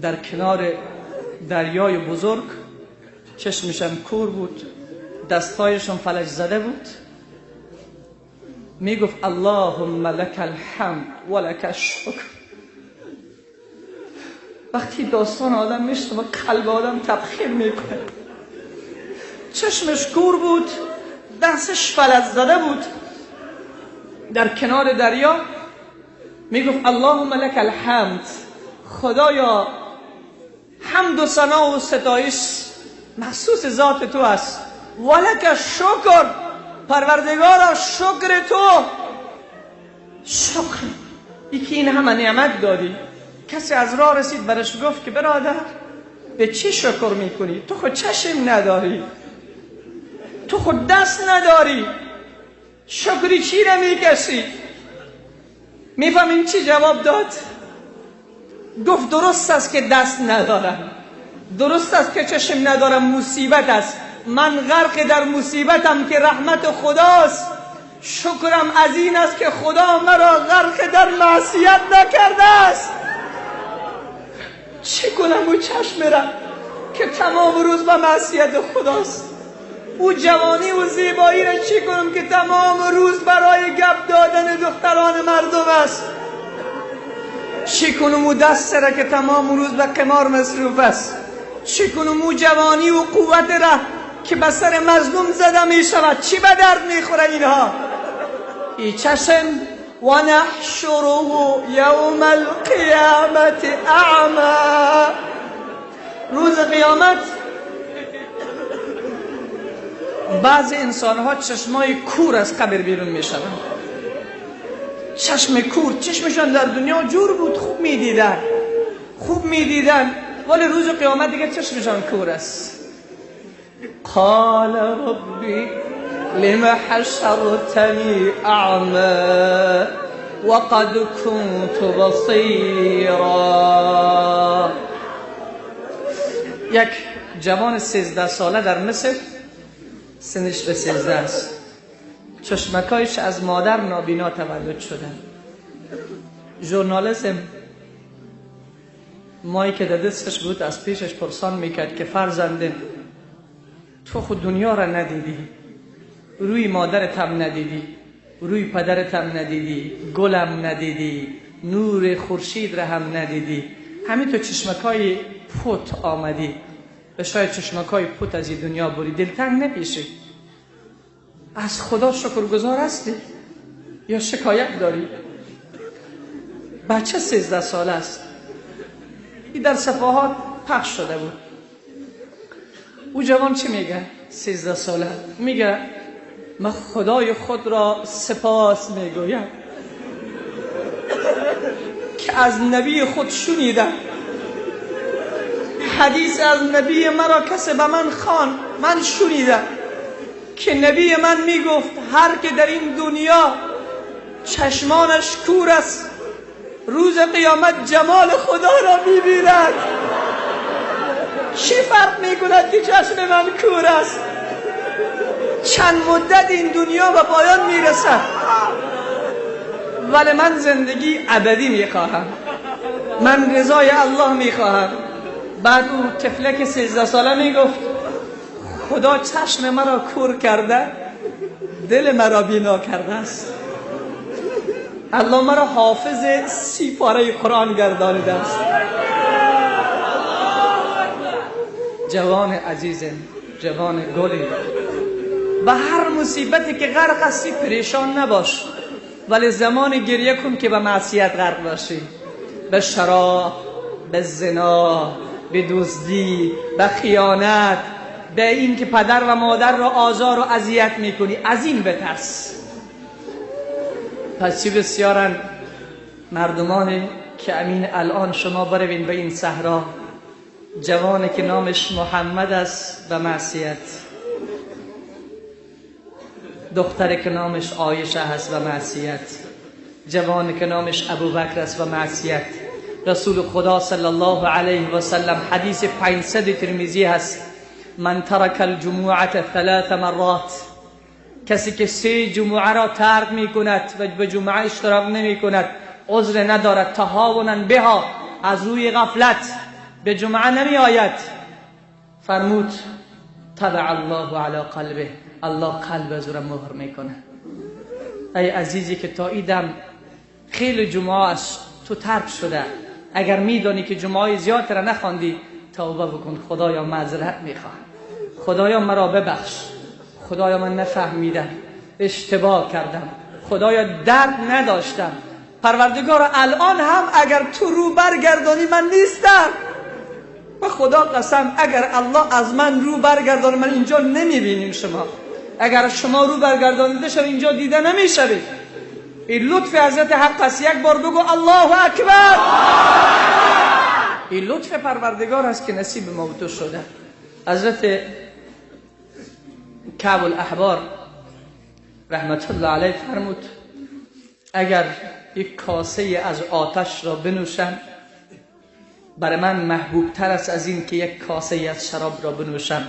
در کنار دریای بزرگ، چشمشم کور بود، دستایشم فلج زده بود، میگفت اللهم لک الحمد و لک الشکر. وقتی داستان آدم میشنوه قلب آدم تبخیر میکنه. چشمش کور بود، دستش فلج زده بود، در کنار دریا میگفت اللهم لک الحمد، خدایا حمد و ثنا و ستایش مخصوص ذات تو است، ولک شکر، پروردگارا شکر تو، شکر یکی این همه نعمت دادی. کسی از راه رسید برش گفت که برادر به چی شکر میکنی؟ تو خود چشم نداری، تو خود دست نداری، شکری چی را میکشی؟ میفهمین چی جواب داد؟ گفت درست است که دست ندارم، درست است که چشم ندارم، مصیبت است، من غرق در مصیبتم که رحمت خداست، شکرم از این است که خدا مرا غرق در معصیت نکرده است. چه کنم او چشم را که تمام روز به معصیت خداست؟ او جوانی و زیبایی را چه کنم که تمام روز برای گپ دادن دختران مردم است؟ چه کنم او دست را که تمام روز به قمار مصروف است؟ چه کنم او جوانی و قوت را که به سر مظلوم زده می شود؟ چی به درد می خوره اینها؟ ای چشم و نحشره یوم القیامت اعما، روز قیامت بعض انسان ها چشمای کور از قبر بیرون می شوند. چشم کور، چشمشان در دنیا جور بود، خوب می دیدن، خوب می دیدن، ولی روز قیامت دیگه چشمشان کور است. قال ربی لم حشرتنی اعمی وقد كنت بصیرا. یک جوان 13 ساله در مصر، سنش به 13 است، چشمکایش از مادر نابینا تولد شدن. ژورنالیسم مایی که در دستش بود از پیشش پرسان میکرد که فرزنده تو خود دنیا را ندیدی، روی مادرت هم ندیدی، روی پدرت هم ندیدی، گلم ندیدی، نور خورشید را هم ندیدی، همین تو چشمکای پوت آمدی، به شاید چشمکای پوت از این دنیا بری، دلتنگ نمیشی؟ از خدا شکرگزار هستی یا شکایت داری؟ بچه 13 ساله است، این در صفحات پخش شده بود. او جوان چی میگه؟ 13 ساله میگه من خدای خود را سپاس میگویم که از نبی خود شنیدم، حدیث از نبی مرا کسی به من خوان، من شنیدم که نبی من میگفت هر که در این دنیا چشمانش کور است روز قیامت جمال خدا را میبیند. چی فرق میکند که چشم من کور است؟ چند مدت این دنیا به پایان میرسد، ولی من زندگی ابدی میخواهم، من رضای الله میخواهم. بعد او طفلک 13 ساله میگفت خدا چشم مرا کور کرده، دل مرا بینا کرده است، الله مرا حافظ 30 پاره قرآن گردانیده است. جوان عزیزم، جوان گلی، به هر مصیبتی که غرق هستی پریشان نباش، ولی زمان گریه کن که به معصیت غرق باشی، به شراب، به زنا، به دزدی، به خیانت، به این که پدر و مادر را آزار و اذیت میکنی، از این بترس. پس چی بسیارن مردمانی که امین الان شما بروین به این صحرا، جوانی که نامش محمد است به معصیت، دختری که نامش عایشه هست به معصیت، جوانی که نامش ابوبکر است به معصیت. رسول خدا صلی الله علیه و سلم حدیث 500 ترمذی هست، من ترک الجمعة 3 مرات، کسی که 3 جمعه را ترک می کند و به جمعه اشتراک نمی کند، عذر ندارد، تهاونا بها، از روی غفلت به جمعه نمی آید، فرمود طبع الله علی قلبه، الله قلب از او را مهر میکنه. ای عزیزی که تا ایدم خیلی جمعه از تو ترک شده، اگر میدانی که جمعه زیاد را نخواندی توبه بکن، خدایا معذرت میخواهم، خدایا مرا ببخش، خدایا من نفهمیدم، اشتباه کردم، خدایا درد نداشتم. پروردگار الان هم اگر تو رو برگردانی من نیستم. به خدا قسم اگر الله از من رو برگردانه من اینجا نمیبینیم شما. اگر شما رو برگردانیده شما اینجا دیده نمیشوید. این لطف حضرت حق است. یک بار بگو الله اکبر. این لطف پروردگار است که نصیب ما و تو شده. حضرت کعب الاحبار رحمت الله علیه فرمود اگر یک کاسه از آتش را بنوشم برای من محبوب تر است از این که یک کاسه از شراب را بنوشم.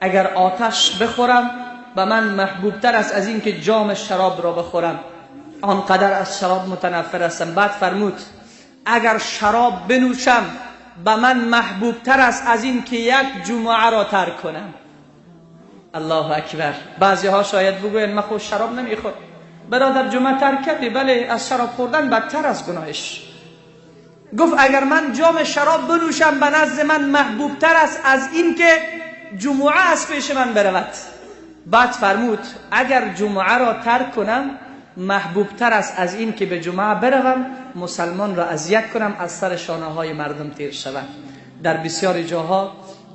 اگر آتش بخورم به من محبوب تر است از این که جام شراب را بخورم. آنقدر از شراب متنفر هستم. بعد فرمود اگر شراب بنوشم به من محبوب تر است از این که یک جمعه را ترک کنم. الله اکبر. بعضی ها شاید بگوین من خود شراب نمیخورم. برادر جمعه ترک کردی، بله از شراب خوردن بدتر از گناهش. گفت اگر من جام شراب بنوشم به نزد من محبوب تر است از این که جمعه از پیش من برود. بعد فرمود اگر جمعه را ترک کنم محبوب تر است از این که به جمعه بروم مسلمان را اذیت کنم، از سر شانه های مردم تیر شوم. در بسیار جاها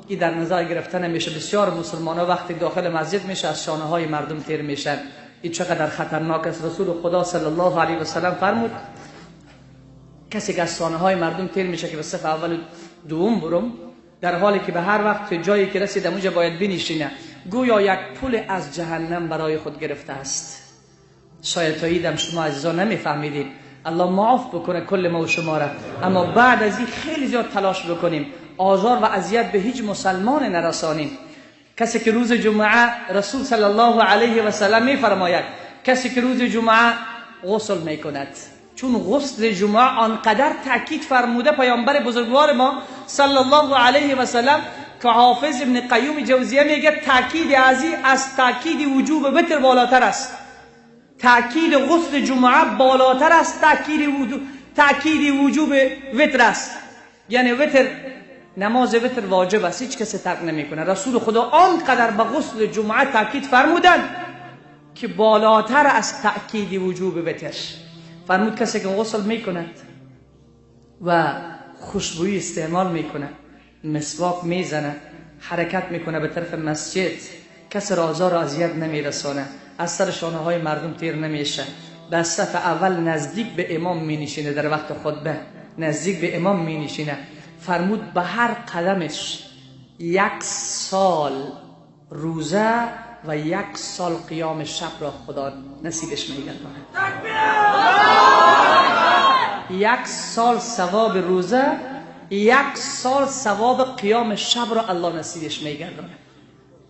این در نظر گرفته نمیشه. بسیار مسلمان ها وقتی داخل مسجد میشه از شانه های مردم تیر میشن. این چقدر خطرناک است. رسول خدا صلی الله علیه و سلم فرمود کسی که از شانه های مردم تیر میشه که به صف اول دوم برم، در حالی که به هر وقت جایی که رسید اونجا باید بنشینه، گویا یک پول از جهنم برای خود گرفته است. شاید تا ایدم شما عزیزان نمیفهمیدید. الله معاف بکنه کل ما و شما را. اما بعد از این خیلی زیاد تلاش بکنیم آزار و اذیت به هیچ مسلمان نرسانیم. کسی که روز جمعه، رسول صلی الله علیه و سلم میفرماید کسی که روز جمعه غسل میکند، چون غسل جمعه آنقدر تاکید فرموده پیامبر بزرگوار ما صلی الله علیه و سلم که حافظ ابن قیوم جوزیه میگه تاکید از تاکید وجوب وتر بالاتر است. تاکید غسل جمعه بالاتر از تاکید وجوب وتر است. یعنی وتر، نماز وتر واجب است، هیچ کسی ترک نمیکنه. رسول خدا آنقدر به غسل جمعه تاکید فرمودن که بالاتر از تاکید وجوب وتر. فرمود کسی که غسل میکند و خوشبویی استعمال میکنه، مسواک میزنه، حرکت میکنه به طرف مسجد، کسی را آزار و اذیت نمیرسانه، از سر شانه های مردم تیر نمیشه، به صف اول نزدیک به امام مینشینه، در وقت خطبه نزدیک به امام مینشینه. فرمود به هر قدمش 1 سال روزه و 1 سال قیام شب را خدا نصیبش میگرداند. 1 سال ثواب روزه، 1 سال ثواب قیام شب را الله نصیبش میگرداند.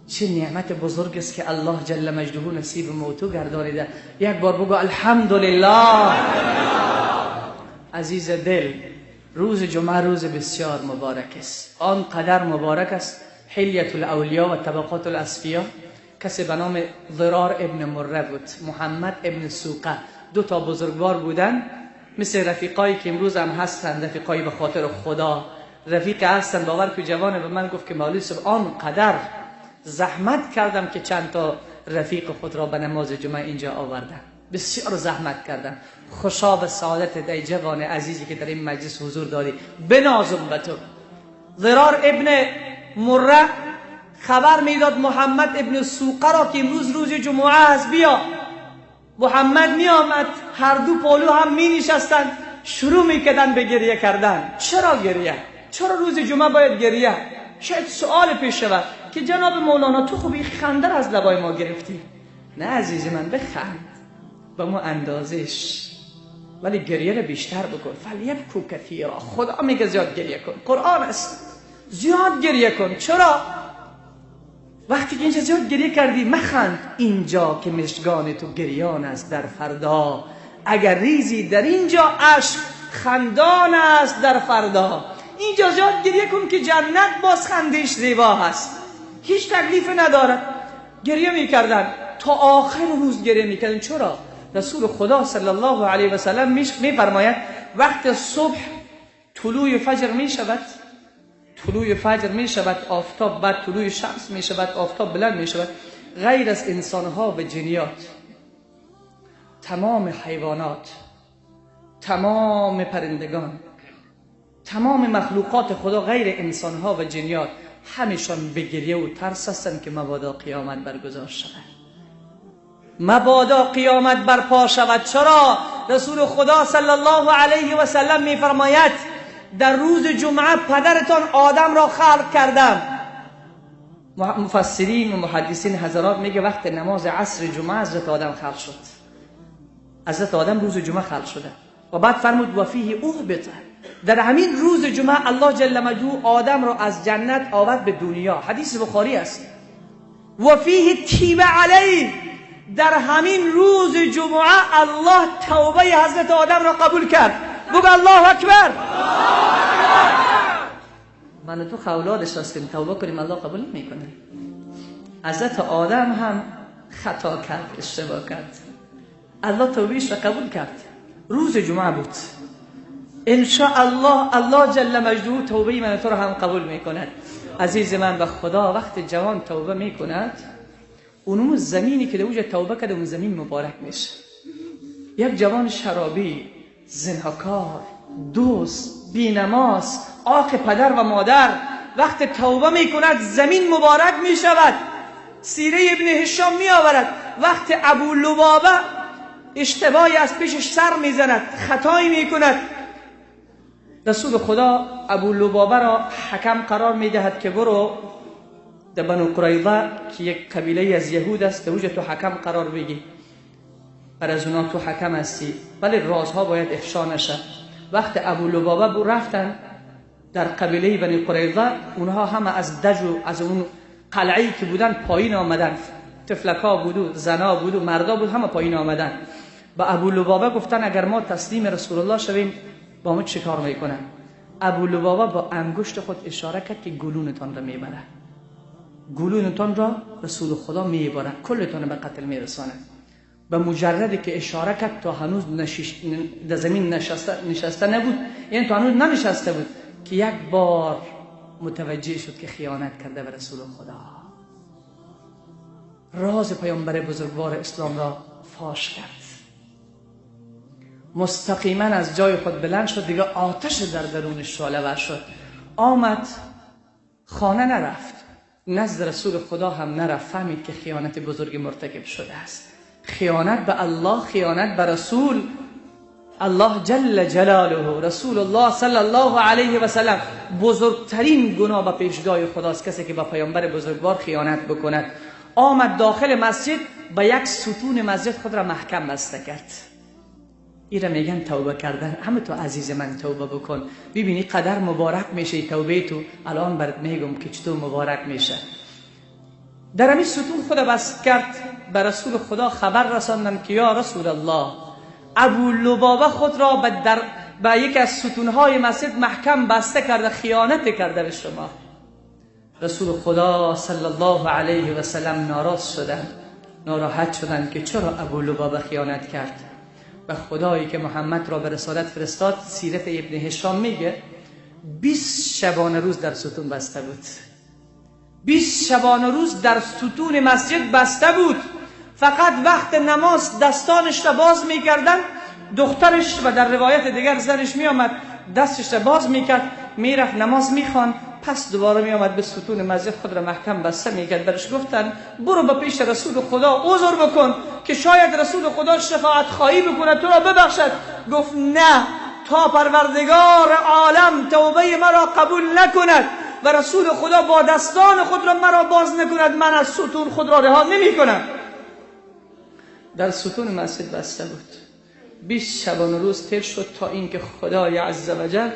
چه نعمت بزرگ است که الله جل مجده نصیب موتو گردانیده. یک بار بگو الحمدلله. عزیز دل، روز جمعه روز بسیار مبارک است. آنقدر مبارک است. حلیت الاولیا و طبقات الاصفیا، کسی به نام ضرار ابن مره بود، محمد ابن سوقه، 2 تا بزرگوار بودن، مثل رفیقایی که امروز هم هستن، رفیقایی به خاطر خدا رفیق هستن. باور که جوانه به من گفت که مولوی صاحب آنقدر زحمت کردم که چند تا رفیق خود را به نماز جمعه اینجا آوردم، بسیار زحمت کردم. خوشا به سعادت ای جوان عزیزی که در این مجلس حضور داری، بنازم به تو. ضرار ابن مره خبر میداد محمد ابن سوقه را که امروز روز جمعه است، بیا. محمد می آمد، هر دو پالو هم می نشستند، شروع می کردن به گریه کردن. چرا گریه؟ چرا روز جمعه باید گریه؟ شاید سوال پیش شود که جناب مولانا تو خوب این خنده از لبای ما گرفتی. نه عزیز من، بخند به ما اندازش، ولی گریه رو بیشتر بکن. فلیبکو کثیرا، خدا میگه زیاد گریه کن، قرآن است، زیاد گریه کن. چرا؟ وقتی که اینجا زیاد گریه کردی مخند، اینجا که مشگان تو گریان است در فردا، اگر ریزی در اینجا اشک خندان است در فردا. اینجا زیاد گریه کن که جنت باز خندش زیبا هست، هیچ تکلیف ندارد. گریه میکردن تا آخر روز گریه میکردن. چرا؟ رسول خدا صلی الله علیه و سلم میفرماید وقت صبح طلوع فجر میشود، طلوع فجر میشود، آفتاب بعد طلوع شمس میشود، آفتاب بلند میشود، غیر از انسانها و جنیات تمام حیوانات تمام پرندگان، تمام مخلوقات خدا غیر انسانها و جنیات همیشان به گریه و ترس هستند که مبادا قیامت برگزار شود، مبادا قیامت برپا شود. چرا؟ رسول خدا صلی الله علیه و سلم میفرماید در روز جمعه پدرتان آدم را خلق کردم. مفسرین و محدثین حضرات میگه وقت نماز عصر جمعه حضرت آدم خلق شد. حضرت آدم روز جمعه خلق شده و بعد فرمود و فیه اهبط، در همین روز جمعه الله جل مجدوه آدم را از جنت آورد به دنیا. حدیث بخاری است. و فیه تیب علیه، در همین روز جمعه الله توبه حضرت آدم را قبول کرد. بگو الله اکبر. من تو خولادش هستیم، توبه کنیم الله قبول نمیکنه. حضرت آدم هم خطا کرد، اشتباه کرد، الله توبهش را قبول کرد. روز جمعه بود. انشاءالله الله جل مجدوه توبه من تو را هم قبول میکند. عزیز من به خدا وقت جوان توبه میکند، اونم زمینی که دوجه توبه کرده اون زمین مبارک میشه. یک جوان شرابی، زناکار، دوست، بینماز، عاق پدر و مادر، وقت توبه میکند زمین مبارک میشود. سیره ابن هشام میآورد وقت ابو لبابه اشتباهی از پیشش سر میزند، خطایی میکند، رسول خدا ابو لبابه را حکم قرار میدهد که برو در بنو قریظه که یک قبیله از یهود است در تو حکم قرار بگی، بر از اونا تو حکم هستی، ولی رازها باید افشا نشه. وقت ابو لبابه بو رفتن در قبیله بنی قریظه، اونها همه از دج و از اون قلعه‌ای که بودن پایین آمدن، طفلکا بود و زنا بود و مردا بود، همه پایین آمدن. با ابو لبابه گفتن اگر ما تسلیم رسول الله شویم با ما چه کار میکنن؟ ابو لبابه با انگشت خود اشاره کرد که گلونتان را میبره، گلونتان را رسول خدا میبره، کلتان به قتل میرسانه. به مجردی که اشاره کرد تا هنوز در زمین نشسته نبود، یعنی تا هنوز ننشسته بود که یک بار متوجه شد که خیانت کرده به رسول خدا. راز پیامبر بزرگوار اسلام را فاش کرد. مستقیما از جای خود بلند شد، دیگه آتش در درونش شعله ور شد. آمد خانه نرفت، نزد رسول خدا هم نرفت، فهمید که خیانت بزرگ مرتکب شده است. خیانت به الله، خیانت به رسول الله جل جلاله، رسول الله صلی الله علیه و سلم. بزرگترین گناه به پیشگاه خداست کسی که با پیامبر بزرگوار خیانت بکند. آمد داخل مسجد، به یک ستون مسجد خود را محکم بسته کرد. ایره میگن توبه کردن. همه تو عزیز من توبه بکن، ببینی قدر مبارک میشه توبه تو. الان برات میگم که چطور مبارک میشه. در همین ستون خود بست کرد، به رسول خدا خبر رساندن که یا رسول الله، ابو لبابه خود را به یکی از ستونهای مسجد محکم بسته کرده، خیانت کرده به شما. رسول خدا صلی الله علیه و سلم ناراض شدن، ناراحت شدن که چرا ابو لبابه خیانت کرد. و خدایی که محمد را به رسالت فرستاد، سیرت ابن هشام میگه 20 شبانه روز در ستون بسته بود. 20 شبانه روز در ستون مسجد بسته بود. فقط وقت نماز دستانش را باز میکردن، دخترش و در روایت دیگر زنش میآمد دستش را باز میکرد، میرفت نماز میخوان، پس دوباره میآمد به ستون مسجد خود را محکم بسته میکرد. برش گفتن برو به پیش رسول خدا عذر بکن که شاید رسول خدا شفاعت خواهی بکنه تو را ببخشد. گفت نه، تا پروردگار عالم توبه مرا قبول نکند و رسول خدا با دستان خود را مرا باز نکند، من از ستون خود را رها نمی کنم. در ستون مسجد بسته بود. 20 شبانه روز تیر شد تا اینکه خدای عزوجل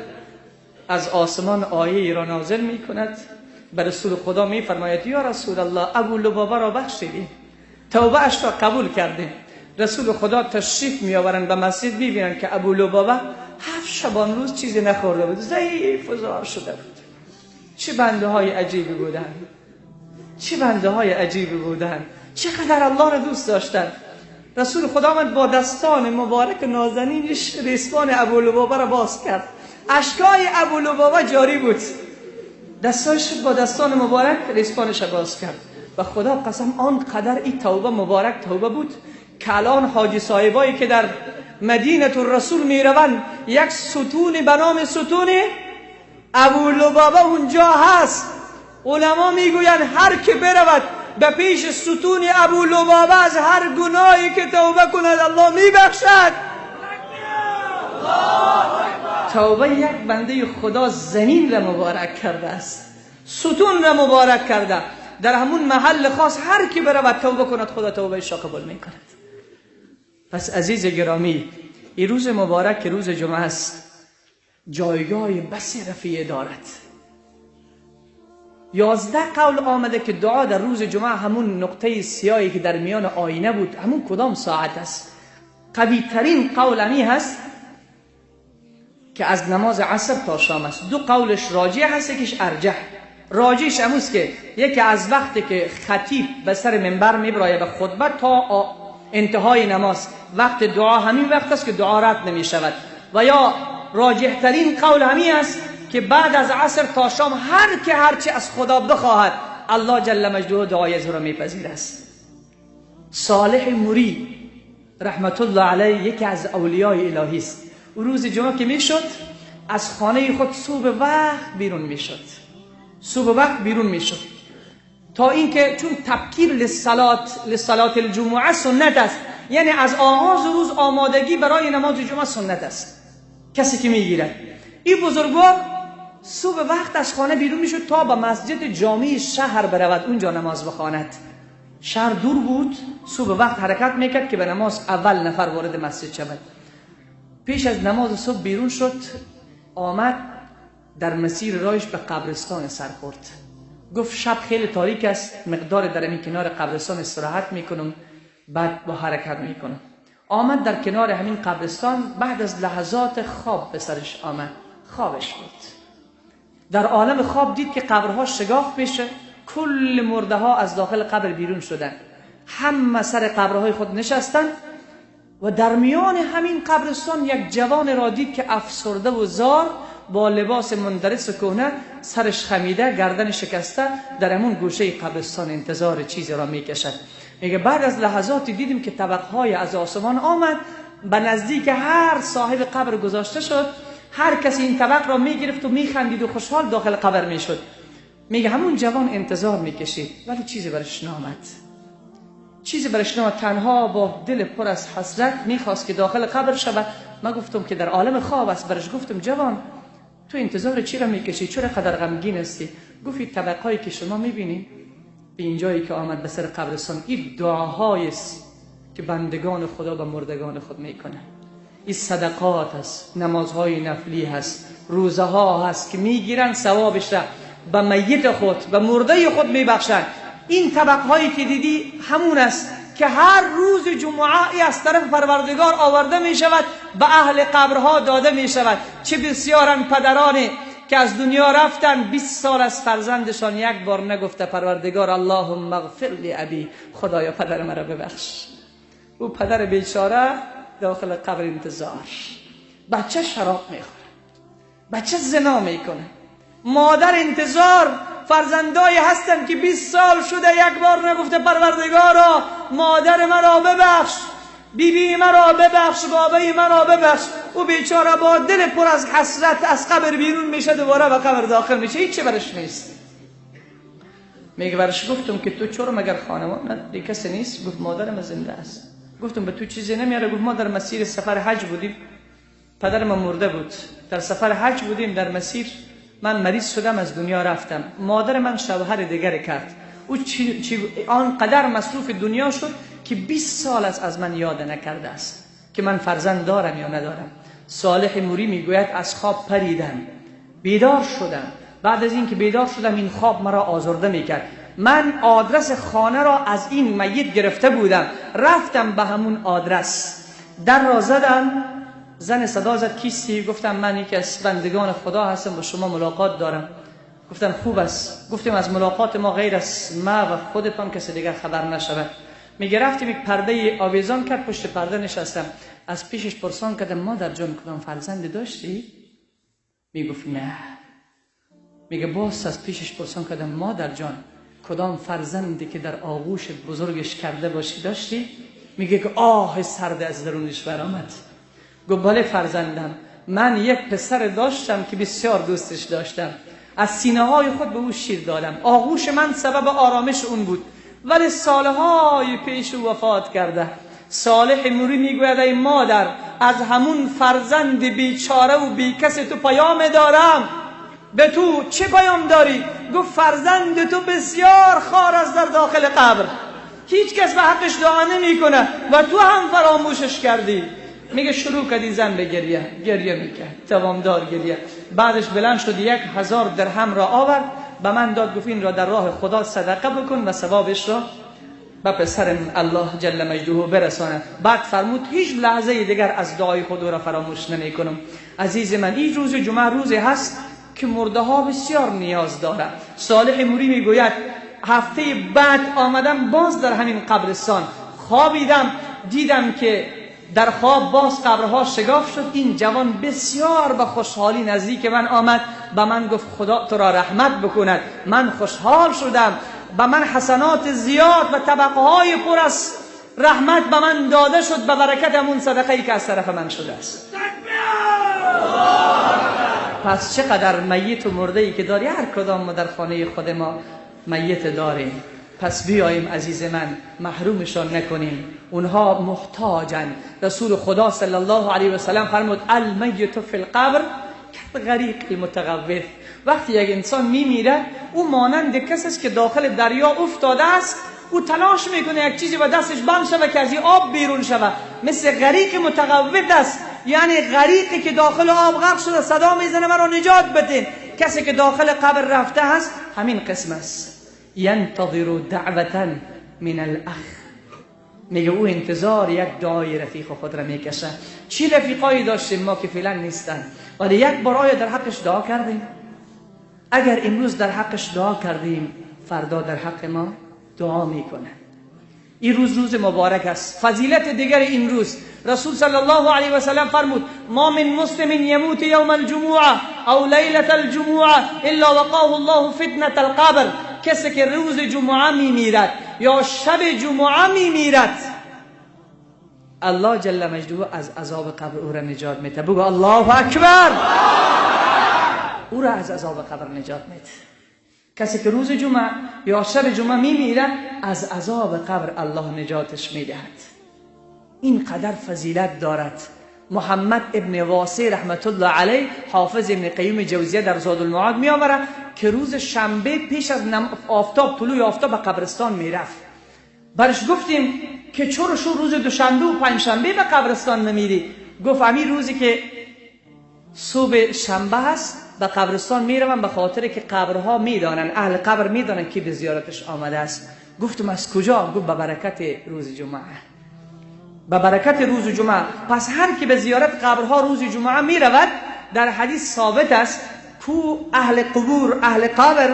از آسمان آیه را نازل می کند. به رسول خدا می فرماید یا رسول الله، ابو لبابه را بخشیدیم، توبه اش را قبول کردیم. رسول خدا تشریف می آورند به مسجد، می بینند که ابو لبابه 7 شبانه روز چیزی نخورده بود، ضعیف و زار شده بود. چه بنده های عجیبی بودن، چه بنده های عجیبی بودن، چقدر الله را دوست داشتن. رسول خدا من با دستان مبارک نازنینش ریسمان ابو لبابه را باز کرد. اشکای ابو لبابه جاری بود. دستانش با دستان مبارک ریسمانش را باز کرد. و خدا قسم آنقدر این توبه مبارک توبه بود که الان حاجی صاحبایی که در مدینه الرسول میروند، یک ستون به نام ستون ابولبابه اونجا هست. علما میگویند هر که برود به پیش ستون ابولبابه از هر گناهی که توبه کند الله میبخشد. توبه یک بنده خدا زمین را مبارک کرده است، ستون را مبارک کرده. در همون محل خاص هر کی برود توبه کند خدا توبه اش را قبول میکند. پس عزیز گرامی، این روز مبارک که روز جمعه است جایگاه بسی رفیع دارد. 11 قول آمده که دعا در روز جمعه همون نقطه سیاهی که در میان آینه بود همون کدام ساعت است. قوی ترین قول همی هست که از نماز عصر تا شام است. دو قولش راجح هست، یکیش ارجح. راجعش اموست که یکی از وقتی که خطیب به سر منبر میبرایه به خطبه تا انتهای نماز، وقت دعا همین وقت است که دعا رد نمی شود. و یا راجح ترین قول همین است که بعد از عصر تا شام هر که هرچی از خدا بخواهد الله جل مجده دعای از او را میپذیر است. صالح موری رحمت الله علیه یکی از اولیای الهی است. او روز جمعه که میشد از خانه خود صبح وقت بیرون میشد، صبح وقت بیرون میشد تا اینکه چون تبکیر للصلاه الجمعه سنت است، یعنی از آغاز روز آمادگی برای نماز جمعه سنت است کسی که میگیرد. این بزرگوار صبح وقت از خانه بیرون میشد تا به مسجد جامع شهر برود، اونجا نماز بخواند. شهر دور بود، صبح وقت حرکت میکرد که به نماز اول نفر وارد مسجد شود. پیش از نماز صبح بیرون شد، آمد در مسیر راهش به قبرستان سر خورد. گفت شب خیلی تاریک است، مقدار در این کنار قبرستان استراحت میکنم، بعد با حرکت میکنم. آمد در کنار همین قبرستان، بعد از لحظات خواب به سرش آمد، خوابش بود. در عالم خواب دید که قبرها شگاف میشه، کل مرده ها از داخل قبر بیرون شدن، همه سر قبرهای خود نشستن و در میان همین قبرستان یک جوان را دید که افسرده و زار با لباس مندرس کهنه، سرش خمیده، گردن شکسته، در همون گوشه قبرستان انتظار چیزی را میکشد. میگه بعد از لحظاتی دیدیم که طبقهای از آسمان آمد، به نزدیک هر صاحب قبر گذاشته شد، هر کسی این طبق را میگرفت و میخندید و خوشحال داخل قبر میشد. میگه همون جوان انتظار میکشید ولی چیزی برش نامد، چیزی برش نامد، تنها با دل پر از حسرت میخواست که داخل قبر شود. من گفتم که در عالم خواب است، برش گفتم جوان تو انتظار چی را میکشی، چرا قدر غمگین هستی؟ گفت این طبقهایی که شما میبینی به اینجایی که آمد به سر قبرستان، این دعاهایی است که بندگان خدا به مردگان خود میکنه، این صدقات هست، نمازهای نفلی هست، روزه ها هست که میگیرن ثوابش را به میت خود، به مرده خود میبخشن. این طبقهایی که دیدی همون است که هر روز جمعه ای از طرف پروردگار آورده می شود، به اهل قبرها داده می شود. چه بسیارن پدران که از دنیا رفتن 20 سال از فرزندشان یک بار نگفته پروردگار اللهم اغفر لی ابی، خدایا پدر مرا ببخش. او پدر بیچاره داخل قبر انتظار، بچه شراب میخوره، بچه زنا میکنه، مادر انتظار، فرزندایی هستن که 20 سال شده یک بار نگفته پروردگارا مادر مرا ببخش، بیبی مرا ببخش، بابای مرا ببخش. او بیچاره با دل پر از حسرت از قبر بیرون میشه، دوباره به قبر داخل میشه، هیچ برش نیست. میگه برش گفتم که تو چرا مگر خانمان نداری، کسی نیست؟ گفت مادرم زنده است. گفتم به تو چیزی نمیاره؟ گفت ما در مسیر سفر حج بودیم، پدرم مرده بود، در سفر حج بودیم، در مسیر من مریض شدم، از دنیا رفتم، مادر من شوهر دیگر کرد، او آنقدر مصروف دنیا شد که 20 سال از من یاد نکرده است که من فرزند دارم یا ندارم. صالح موری میگوید از خواب پریدم، بیدار شدم، بعد از اینکه بیدار شدم این خواب مرا آزرده میکرد. من آدرس خانه را از این میت گرفته بودم، رفتم به همون آدرس، در را زدم، زن صدا زد کیستی؟ گفتم من یکی از بندگان خدا هستم، با شما ملاقات دارم. گفتن خوب است. گفتیم از ملاقات ما غیر از ما و خودتان کسی دیگر خبر نشود. میگه رفتیم یک پرده آویزان کرد، پشت پرده نشستم، از پیشش پرسان کردم مادر جان کدام فرزند داشتی؟ میگفت نه. میگه باز از پیشش پرسان کردم مادر جان کدام فرزندی که در آغوش بزرگش کرده باشی داشتی؟ میگه که آه سرد از درونش برآمد. گفت بله فرزندم، من یک پسر داشتم که بسیار دوستش داشتم، از سینه های خود به او شیر دادم، آغوش من سبب آرامش اون بود، ولی سالهای پیش او وفات کرده. صالح موری میگوید ای مادر، از همون فرزند بیچاره و بیکس تو پیام دارم. به تو چه پیام داری؟ گفت فرزند تو بسیار خار است در داخل قبر، هیچ کس به حقش دعا نمیکنه و تو هم فراموشش کردی. میگه شروع کردی زن به گریه، گریه میکرد، دوامدار گریه. بعدش بلند شد 1000 درهم را آورد به من داد، گفت این را در راه خدا صدقه بکن و ثوابش را به پسر الله جل مجده برسانه. بعد فرمود هیچ لحظه دیگر از دعای خود را فراموش نمی کنم. عزیز من، این روز جمعه روزی هست که مرده ها بسیار نیاز دارند. صالح موری میگوید هفته بعد آمدم باز در همین قبرستان خوابیدم، دیدم که در خواب باز قبرها شگاف شد. این جوان بسیار به خوشحالی نزدیک من آمد، به من گفت خدا تو را رحمت بکند. من خوشحال شدم، به من حسنات زیاد و طبقه های پر از رحمت به من داده شد به برکت همون صدقه ای که از طرف من شده است. پس چقدر میت و مرده ای که داری، هر کدام ما در خانه خود ما میت داریم. پس بیاییم عزیز من، محرومشان نکنیم، اونها محتاجن. رسول خدا صلی الله علیه و سلم فرمود المیت فی القبر غریق المتغوث. وقتی یک انسان میمیره، او مانند کسی است که داخل دریا افتاده است، او تلاش میکنه یک چیزی با دستش بند شود که از این آب بیرون شود. مثل غریق متغوث است، یعنی غریقی که داخل آب غرق شده صدا میزنه مرا نجات بدین. کسی که داخل قبر رفته است همین قسم است. ینتظر دعوتا من الاخ، میگه او انتظار یک دعای رفیق خود را میکشه. چی رفیقایی داشتیم ما که فعلا نیستن، ولی یک بار آیا در حقش دعا کردیم؟ اگر امروز در حقش دعا کردیم، فردا در حق ما دعا میکنه. این روز روز مبارک است. فضیلت دیگر این روز، رسول صلی الله علیه و سلم فرمود ما من مسلم یموت یوم الجمعه او لیلة الجمعه الا وقاه الله فتنة القبر. کسی که روز جمعه میمیرد یا شب جمعه میمیرد، الله جل مجده از عذاب قبر او را نجات میده. بگو الله اکبر. او را از عذاب قبر نجات میده. کسی که روز جمعه یا شب جمعه میمیره، از عذاب قبر الله نجاتش میدهد. این قدر فضیلت دارد. محمد ابن واسع رحمت الله علیه، حافظ ابن قیم جوزیه در زاد المعاد میآوره که روز شنبه پیش از آفتاب، طلوع آفتاب به قبرستان میرفت. برش گفتیم که چرا شو روز دوشنبه و پنجشنبه به قبرستان نمیری؟ گفت همین روزی که صبح شنبه هست به قبرستان میروم، به خاطر که قبرها میدانن، اهل قبر میدانن که به زیارتش آمده است. گفتم از کجا؟ گفت به برکت روز جمعه. به برکت روز جمعه. پس هر کی به زیارت قبرها روز جمعه می رود، در حدیث ثابت است کو اهل قبور، اهل قبر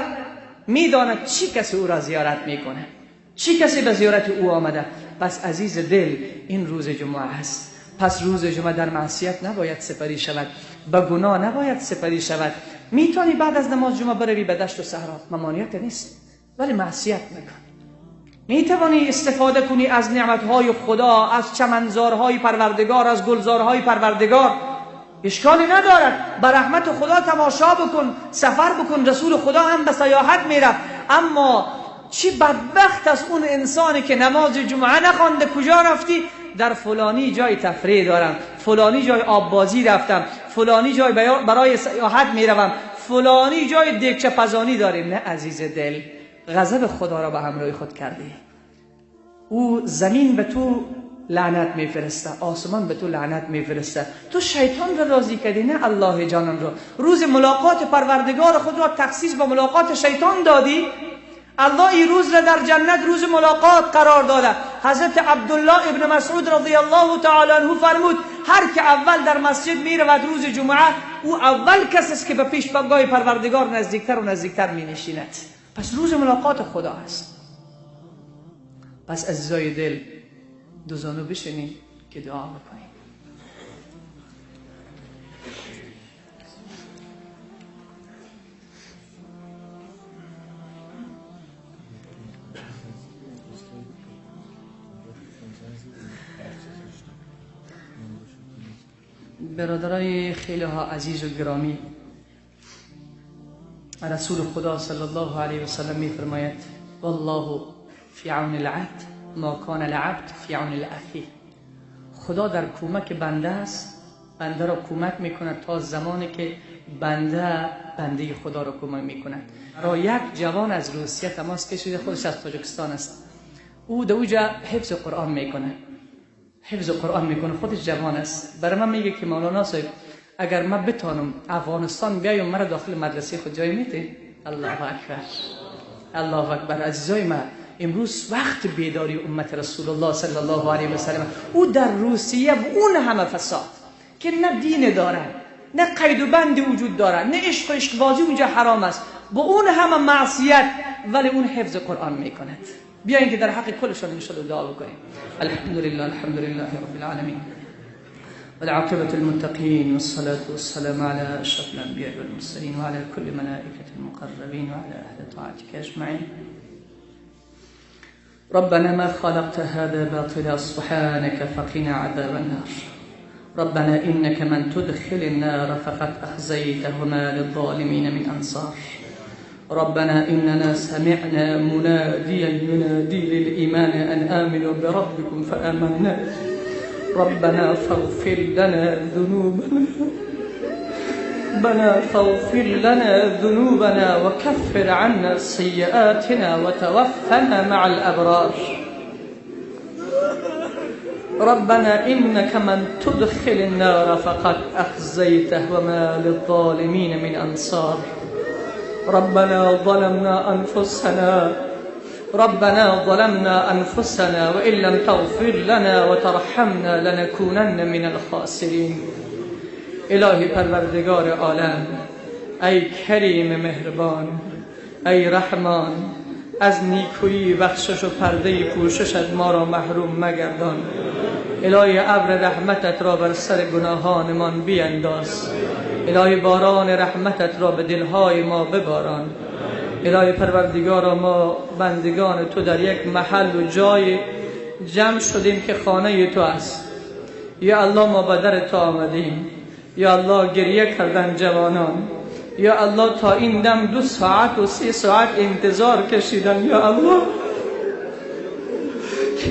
میداند چی کسی او را زیارت میکنه، چی کسی به زیارت او آمده. پس عزیز دل، این روز جمعه است. پس روز جمعه در معصیت نباید سپری شود، به گناه نباید سپری شود. میتونی بعد از نماز جمعه بروی به دشت و صحرا، ممانعت نیست، ولی معصیت نکن. میتوانی استفاده کنی از نعمتهای خدا، از چمنزارهای پروردگار، از گلزارهای پروردگار، اشکالی ندارد. به رحمت خدا تماشا بکن، سفر بکن. رسول خدا هم به سیاحت میرفت. اما چی بدبخت از اون انسانی که نماز جمعه نخوانده. کجا رفتی؟ در فلانی جای تفریح دارم، فلانی جای آببازی رفتم، فلانی جای برای سیاحت میروم، فلانی جای دیگچه پزانی داریم. نه عزیز دل، غضب خدا را به همراه خود کردی. او زمین به تو لعنت میفرسته، آسمان به تو لعنت میفرسته. تو شیطان را راضی کردی، نه الله جانان را. روز ملاقات پروردگار خود را تخصیص به ملاقات شیطان دادی. الله این روز را در جنت روز ملاقات قرار داده. حضرت عبدالله ابن مسعود رضی الله تعالی عنه فرمود هر که اول در مسجد میرود روز جمعه، او اول کس است که به پیشگاه پروردگار نزدیکتر و نزدیکتر می نشیند. پس روز ملاقات خدا است. پس عزیزای دل، دو زانو بشینیم که دعا بکنیم. برادرای خیلی ها عزیز و گرامی، رسول خدا صلی الله علیه و سلم میفرماید والله فی عون العبد ما کان العبد فی عون الاخی. خدا در کمک بنده است، بنده را کمک میکند تا زمانی که بنده خدا را کمک میکند. برای یک جوان از روسیه تماس کشیده، خودش از تاجیکستان است، او در اوجا حفظ قرآن میکنه، حفظ قرآن میکنه، خودش جوان است. برای من میگه که مولانا صاحب اگر من بتانم افغانستان بیایم مرا داخل مدرسه خود جای میده. الله اکبر، الله اکبر. عزیزای من، امروز وقت بیداری امت رسول الله صلی الله علیه و سلم. او در روسیه و اون همه فساد که نه دین داره، نه قید و بند وجود داره، نه عشق و عشق بازی اونجا حرام است، با اون همه معصیت ولی اون حفظ قرآن میکند. بیاین که در حق کلشان انشاءالله دعا بکنیم. الحمدلله، الحمدلله رب العالمین والعاقبة للمتقين والصلاة والسلام على أشرف الأنبياء والمرسلين وعلى كل ملائكة المقربين وعلى أهل طاعتك أجمعين. ربنا ما خلقت هذا باطلا سبحانك فقنا عذاب النار. ربنا إنك من تدخل النار فقد أخزيته وما للظالمين من أنصار. ربنا إننا سمعنا مناديا ينادي للإيمان أن آمنوا بربكم فآمنا. ربنا فاغفر لنا ذنوبنا، ربنا فاغفر لنا ذنوبنا وكفر عنا سيئاتنا وتوفنا مع الأبرار. ربنا إنك من تدخل النار فقد أخزيته وما للظالمين من أنصار. ربنا ظلمنا أنفسنا، ربنا ظلمنا أنفسنا وإن لم تغفر لنا وترحمنا لنكونن من الخاسرين. الهی پروردگار عالم، ای کریم مهربان، ای رحمان، از نیکویی بخشش و پرده پوششت ما را محروم مگردان. الهی ابر رحمتت را بر سر گناهانمان بینداز. الهی باران رحمتت را به دلهای ما بباران. الهی پروردگارا، ما بندگان تو در یک محل و جای جمع شدیم که خانه تو است. یا الله ما به در تو آمدیم. یا الله گریه کردن جوانان. یا الله تا این دم 2 ساعت و 3 ساعت انتظار کشیدن. یا الله،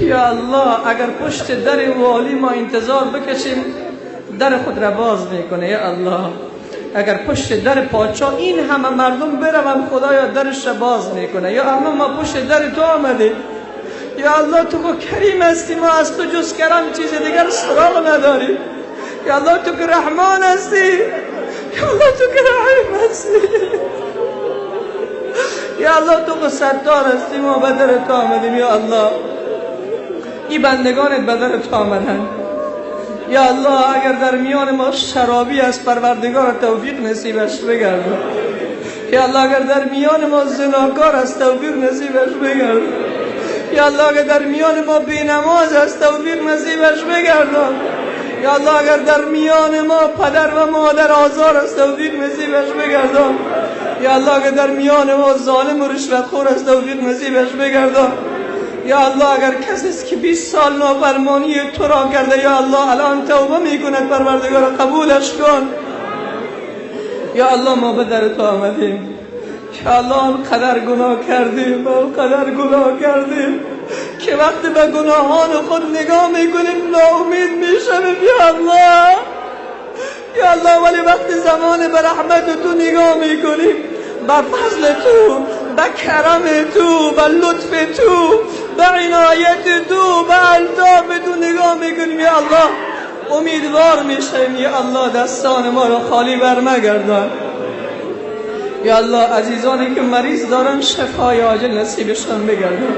یا الله اگر پشت در والی ما انتظار بکشیم در خود را باز میکنه. یا الله اگر پشت در پادشاه این همه مردم بروم، خدایا درش را باز میکنه. یا الله ما پشت در تو آمدیم. یا الله تو کریم هستی، ما از تو جز کرم چیز دیگر سراغ نداریم. یا الله تو که رحمان هستی، یا الله تو که رحیم هستی، یا الله تو که ستار هستی، ما به در تو آمدیم. یا الله این بندگانت به در تو آمدن. یا الله اگر در میان ما شرابی از پروردگار توفیق نصیبش بگردان. یا الله اگر در میان ما زناکار از توفیق نصیبش بگردان. یا الله اگر در میان ما بینماز از توفیق نصیبش بگردان. یا الله اگر در میان ما پدر و مادر آزار از توفیق نصیبش بگردان. یا الله اگر در میان ما ظالم و رشوتخور از توفیق نصیبش بگردان. یا الله اگر کسی است که 20 سال نافرمانی تو را کرده، یا الله الان توبه میکند، پروردگار قبولش کن. یا الله ما به در تو آمدیم. یا الله آنقدر گناه کردیم، آنقدر گناه کردیم که وقتی به گناهان خود نگاه میکنیم ناامید میشویم. یا الله، یا الله ولی وقتی زمان به رحمت تو نگاه میکنیم، به فضل تو، به کرم تو، به لطف تو، به عنایت تو، به الطاف تو نگاه میکنیم، یا الله امیدوار میشیم. یا الله دستان ما را خالی برمگردان. یا الله عزیزانی که مریض دارن شفای عاجل نصیبشان بگردان.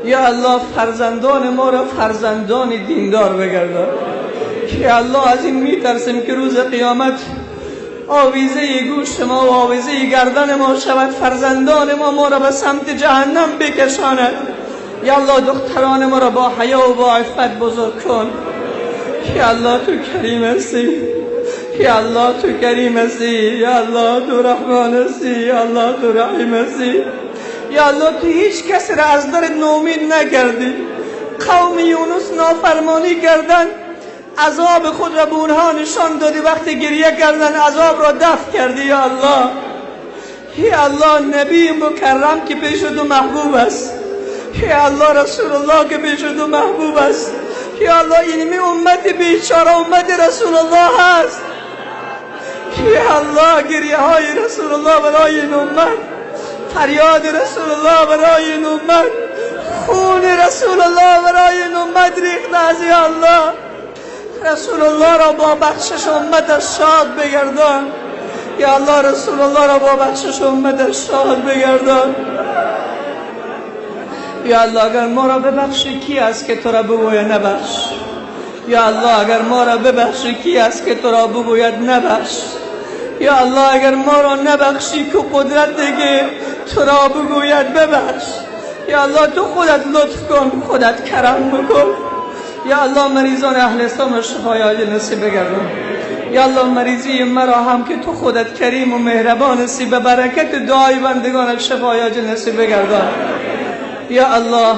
یا الله فرزندان ما را فرزندان دیندار بگردان. یا الله از این میترسیم که روز قیامت آویزه گوش ما و آویزه گردن ما شود، فرزندان ما ما را به سمت جهنم بکشاند. یا الله دختران ما را با حیا و با عفت بزرگ کن. یا الله تو کریم هستی، یا الله تو کریم هستی، یا الله تو رحمان هستی، یا الله تو رحیم هستی. یا الله تو هیچ کس را از درت نومید نکردی. قوم یونس نافرمانی کردن، عذاب خود را به اونها نشان دادی، وقتی گریه کردن عذاب را دفع کردی. یا الله، یا الله، نبی مکرم که پیش تو محبوب است، یا الله رسول الله که پیش تو محبوب است، یا الله اینمی امت بیچاره امت رسول الله هست. یا الله گریه های رسول الله برای این امت، فریاد رسول الله برای این امت، خون رسول الله برای این امت ریخته است. یا الله رسول الله را با بخشش امتش شاد بگردان. یا الله رسول الله را با بخشش امتش شاد بگردان. یا الله اگر ما را ببخشی کی است که تو را بگوید نبخش؟ یا الله اگر ما را ببخشی کی است که تو را بگوید نبخش؟ یا الله اگر ما را نبخشی که قدرت دیگه تو را بگوید ببخش. یا الله تو خودت لطف کن، خودت کرم بکن. یا الله مریضان اهل اسلام را شفای عاجل نصیب بگردان. یا الله مریضی مرا هم که تو خودت کریم و مهربان هستی به برکت دعای بندگانت شفای عاجل نصیب بگردان. یا الله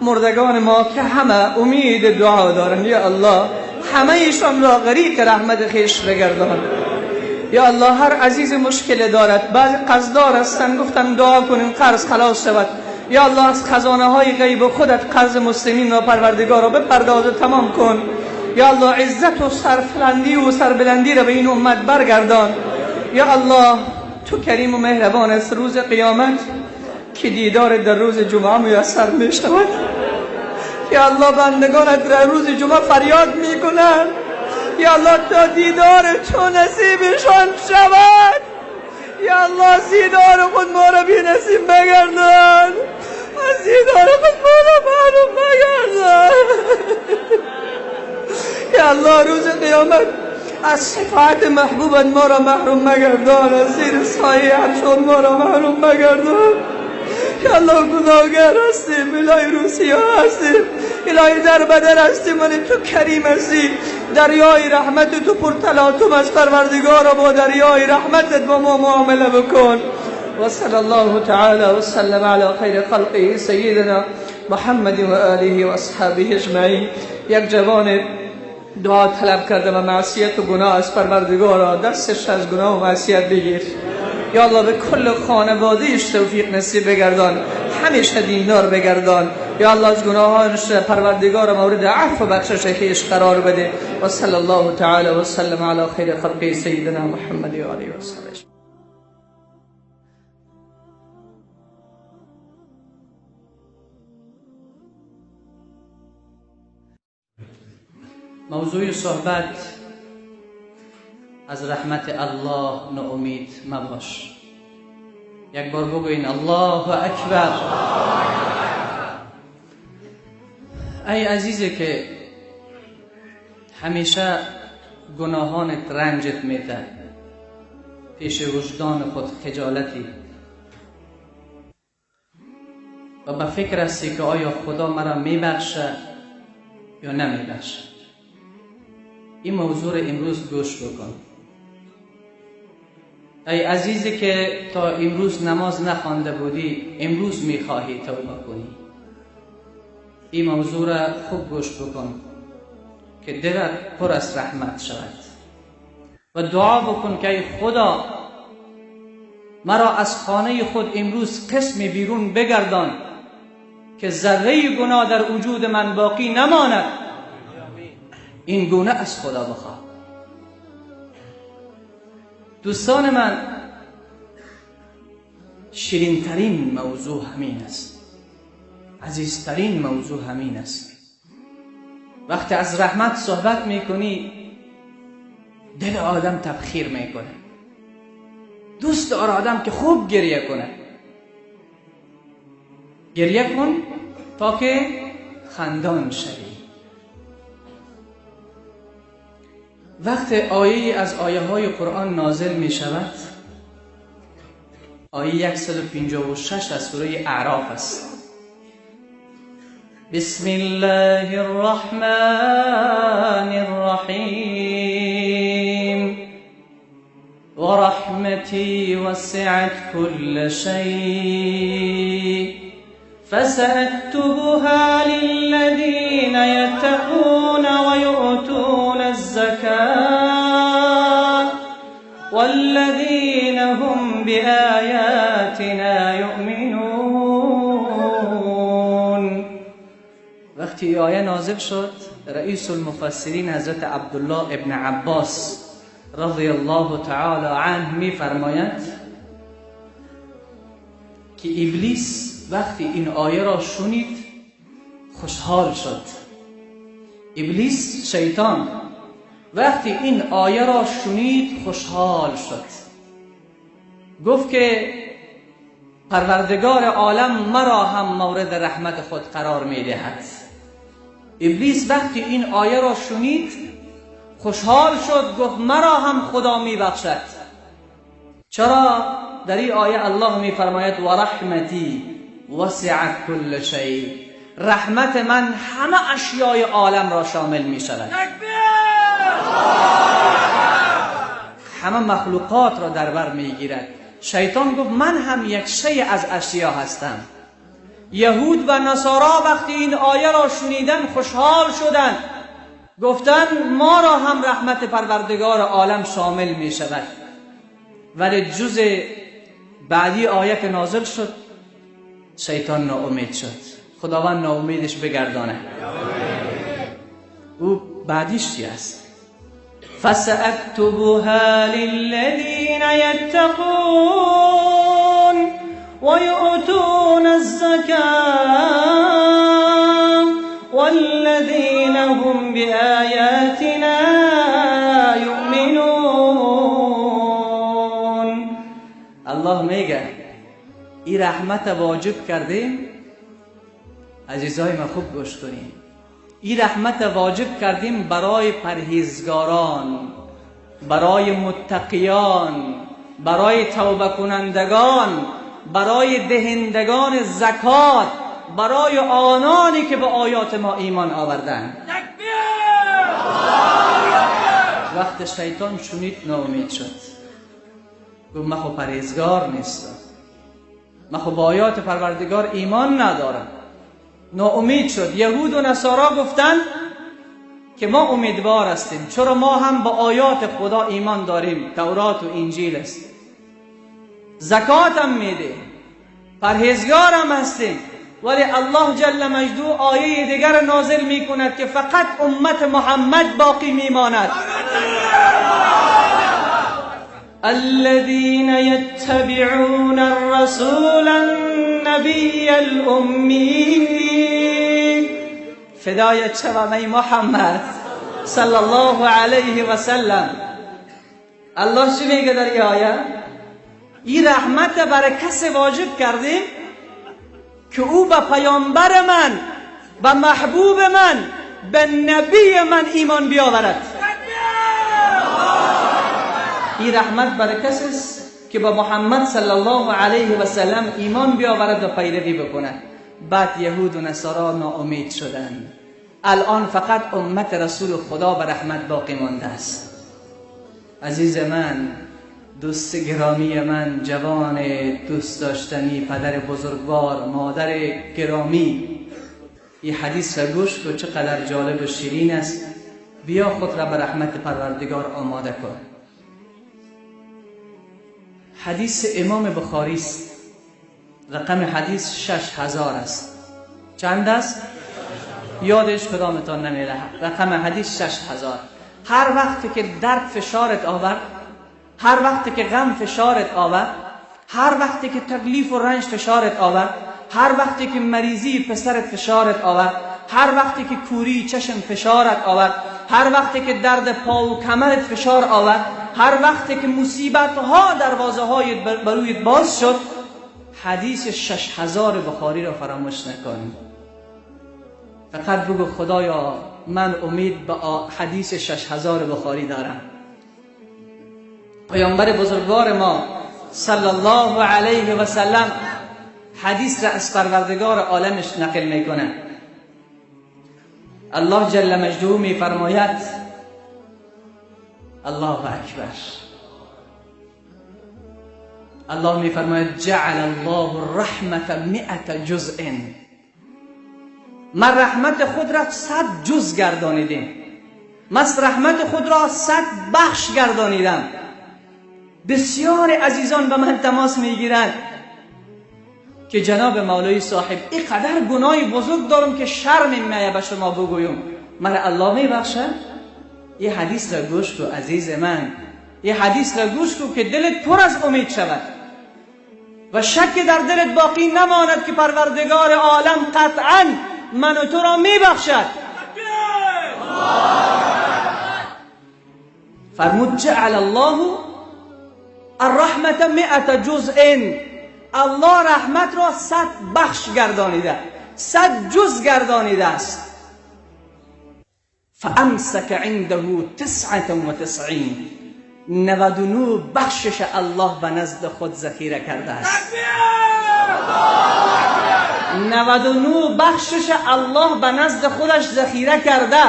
مردگان ما که همه امید دعا دارند، یا الله همه ایشان را غریق رحمت خویش بگردان. یا الله هر عزیز مشکل دارد، بعضی قرضدار هستند، گفتن دعا کنین قرض خلاص شود. یا الله از خزانه های غیب خودت قرض مسلمین را پروردگار را بپرداز و تمام کن. یا الله عزت و سرفلندی و سربلندی را به این امت برگردان. یا الله تو کریم و مهربان است، روز قیامت که دیدار در روز جمعه میسر می شود. یا الله بندگانت در روز جمعه فریاد می کنند، یا الله تا دیدار تو نصیبشان شود. یا الله دیدار خود ما را بی نصیب بگردان، از دیدار خود ما را محروم بگردان. یا الله روز قیامت از شفاعت محبوبت ما را محروم مگردان، از زیر سایه عرش ما را محروم مگردان. یا الله گناهگر هستیم، الهی روسیا هستیم، الهی در بدر هستیم، ولی تو کریم هستی. دریای رحمت تو پرتلاطم از پروردگارا، با دریای رحمتت با ما معامله بکن. و صلی الله تعالی و سلم علی خیر خلقه سیدنا محمد و آله و اصحابه اجمعین. یک جوان دعا طلب کرده و معصیت و گناه از پروردگارا، دستش از گناه و معصیت بگیر. یا الله به کل خانوادهش توفیق نصیب بگردان، همیشه دیندار بگردان. یا الله از گناهانش پروردگار مورد عفو و بخشش خویش قرار بده. و صلی الله تعالی و سلم علی خیر خلقه سیدنا محمد و آله و صحبه. موضوع صحبت از رحمت الله ناامید مباش. یک بار بگوین الله اکبر. ای عزیزی که همیشه گناهانت رنجت میده، پیش وجدان خود خجالتی و به فکر هستی که آیا خدا مرا میبخشه یا نمیبخشه، این موضوع رو امروز گوش بکن. ای عزیزی که تا امروز نماز نخوانده بودی، امروز میخواهی توبه کنی، این موضوع را خوب گوش بکن که دلت پر از رحمت شود و دعا بکن که ای خدا مرا از خانه خود امروز قسم بیرون بگردان که ذره گناه در وجود من باقی نماند. این گونه از خدا بخواه. دوستان من، شیرینترین موضوع همین است، عزیزترین موضوع همین است. وقتی از رحمت صحبت میکنی دل آدم تبخیر میکنه، دوست داره آدم که خوب گریه کنه. گریه کن تا که خندان شوی. وقت آیه از آیه های قرآن نازل می شود، آیه 156 از سوره اعراف است. بسم الله الرحمن الرحیم ورحمتي وسعت كل شيء فسأكتبها للذين يتقون ويؤتون الزكاة والذين هم بآياتنا يؤمنون. وقتی آیه نازل شد، رئیس المفسرین حضرت عبدالله ابن عباس رضی الله تعالی عنه می فرماید که ابلیس وقتی این آیه را شنید خوشحال شد. ابلیس، شیطان، وقتی این آیه را شنید خوشحال شد. گفت که پروردگار عالم مرا هم مورد رحمت خود قرار می دهد. ابلیس وقتی این آیه را شنید خوشحال شد، گفت مرا هم خدا می بخشد. چرا؟ در این آیه الله می فرماید و رحمتی وسعت کل شیء، رحمت من همه اشیای عالم را شامل می شود، همه مخلوقات را در بر می گیرد. شیطان گفت من هم یک شیء از اشیا هستم. یهود و نصارا وقتی این آیه را شنیدن خوشحال شدند، گفتن ما را هم رحمت پروردگار عالم شامل می شود. ولی جز بعدی آیه که نازل شد شیطان ناامید شد. خداوند ناامیدش بگردانه. او بعدیش چی است؟ فسأكتبها للذين يتقون ويؤتون الزكاة والذين هم بآياتنا يؤمنون. الله میگه این رحمت واجب کردیم. عزیزای ما خوب گوش کنیم، این رحمت واجب کردیم برای پرهیزگاران، برای متقیان، برای توبه کنندگان، برای دهندگان زکات، برای آنانی که به آیات ما ایمان آوردند. وقت شیطان شنید ناامید شد، گفت من خب پرهیزگار نیستم، من خب به آیات پروردگار ایمان ندارم. ناامید شد. یهود و نصارا گفتند که ما امیدوار هستیم، چرا ما هم با آیات خدا ایمان داریم، تورات و انجیل است، زکات هم میده، پرهیزگار هم هستیم، ولی الله جل مجده آیه دیگر نازل میکند که فقط امت محمد باقی میماند. الذين يتبعون الرسول النبي الأمي. فدایت شوم ای محمد صلی الله علیه و سلم. الله چی میگه در این آیه؟ این رحمت برای کسی واجب کردیم که او به پیامبر من، به محبوب من، به نبی من ایمان بیاورد. این رحمت برای کسی است که با محمد صلی الله علیه و سلم ایمان بیاورد و پیروی بکند. بعد یهود و نصارا ناامید شدند. الان فقط امت رسول خدا به رحمت باقی مانده است. عزیز من، دوست گرامی من، جوان دوست داشتنی، پدر بزرگوار، مادر گرامی، این حدیث را گوش کن چقدر جالب و شیرین است. بیا خود را به رحمت پروردگار آماده کن. حدیث امام بخاری است. رقم حدیث 6000 است. چند است؟ یادش کدامتان نمیره. رقم حدیث 6000. هر وقتی که درد فشارت آورد، هر وقتی که غم فشارت آورد، هر وقتی که تکلیف و رنج فشارت آورد، هر وقتی که مریضی پسرت فشارت آورد، هر وقتی که کوری چشم فشارت آورد، هر وقتی که درد پا و کمرت فشار آورد، هر وقتی که مصیبت ها دروازه های برویت باز شد، حدیث 6000 بخاری را فراموش نکن. فقط بگو خدایا من امید به حدیث 6000 بخاری دارم. پیامبر بزرگوار ما صلی الله علیه و سلم حدیث را از پروردگار عالمش نقل میکنه. الله جل مجده میفرماید، الله اکبر، الله میفرماید جعل الله الرحمة 100 جزء. من رحمت خود را 100 جز گردانیدیم، من رحمت خود را 100 بخش گردانیدم. بسیار عزیزان به من تماس میگیرند که جناب مولوی صاحب اینقدر گناه بزرگ دارم که شرم میایه به شما بگویم، من الله میبخشه؟ یه حدیث را گوش کو عزیز من، یه حدیث را گوش کو که دلت پر از امید شود و شک در دلت باقی نماند که پروردگار عالم قطعا من و تو را میبخشد. فرمود جعل الله الرحمة 100 جزء. الله رحمت را 100 بخش گردانیده، 100 جز گردانیده است. فامسک عنده 99، 99 بخشش الله به نزد خود ذخیره کرده است. 99 بخشش الله به نزد خودش ذخیره کرده.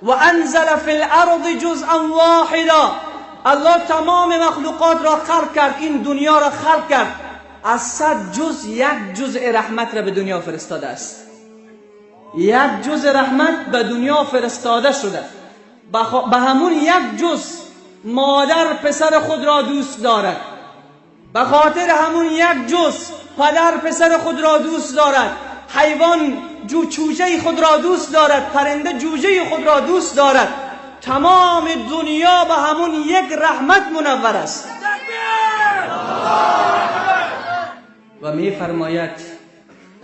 و انزل فی الارض جزءا واحدا. الله تمام مخلوقات را خلق کرد، این دنیا را خلق کرد، از 100 جز یک جزء رحمت را به دنیا فرستاده است. یک جزء رحمت به دنیا فرستاده شده. به همون یک جز مادر پسر خود را دوست دارد، به خاطر همون یک جز پدر پسر خود را دوست دارد، حیوان جوجه خود را دوست دارد، پرنده جوجه خود را دوست دارد. تمام دنیا به همون یک رحمت منور است. و می فرماید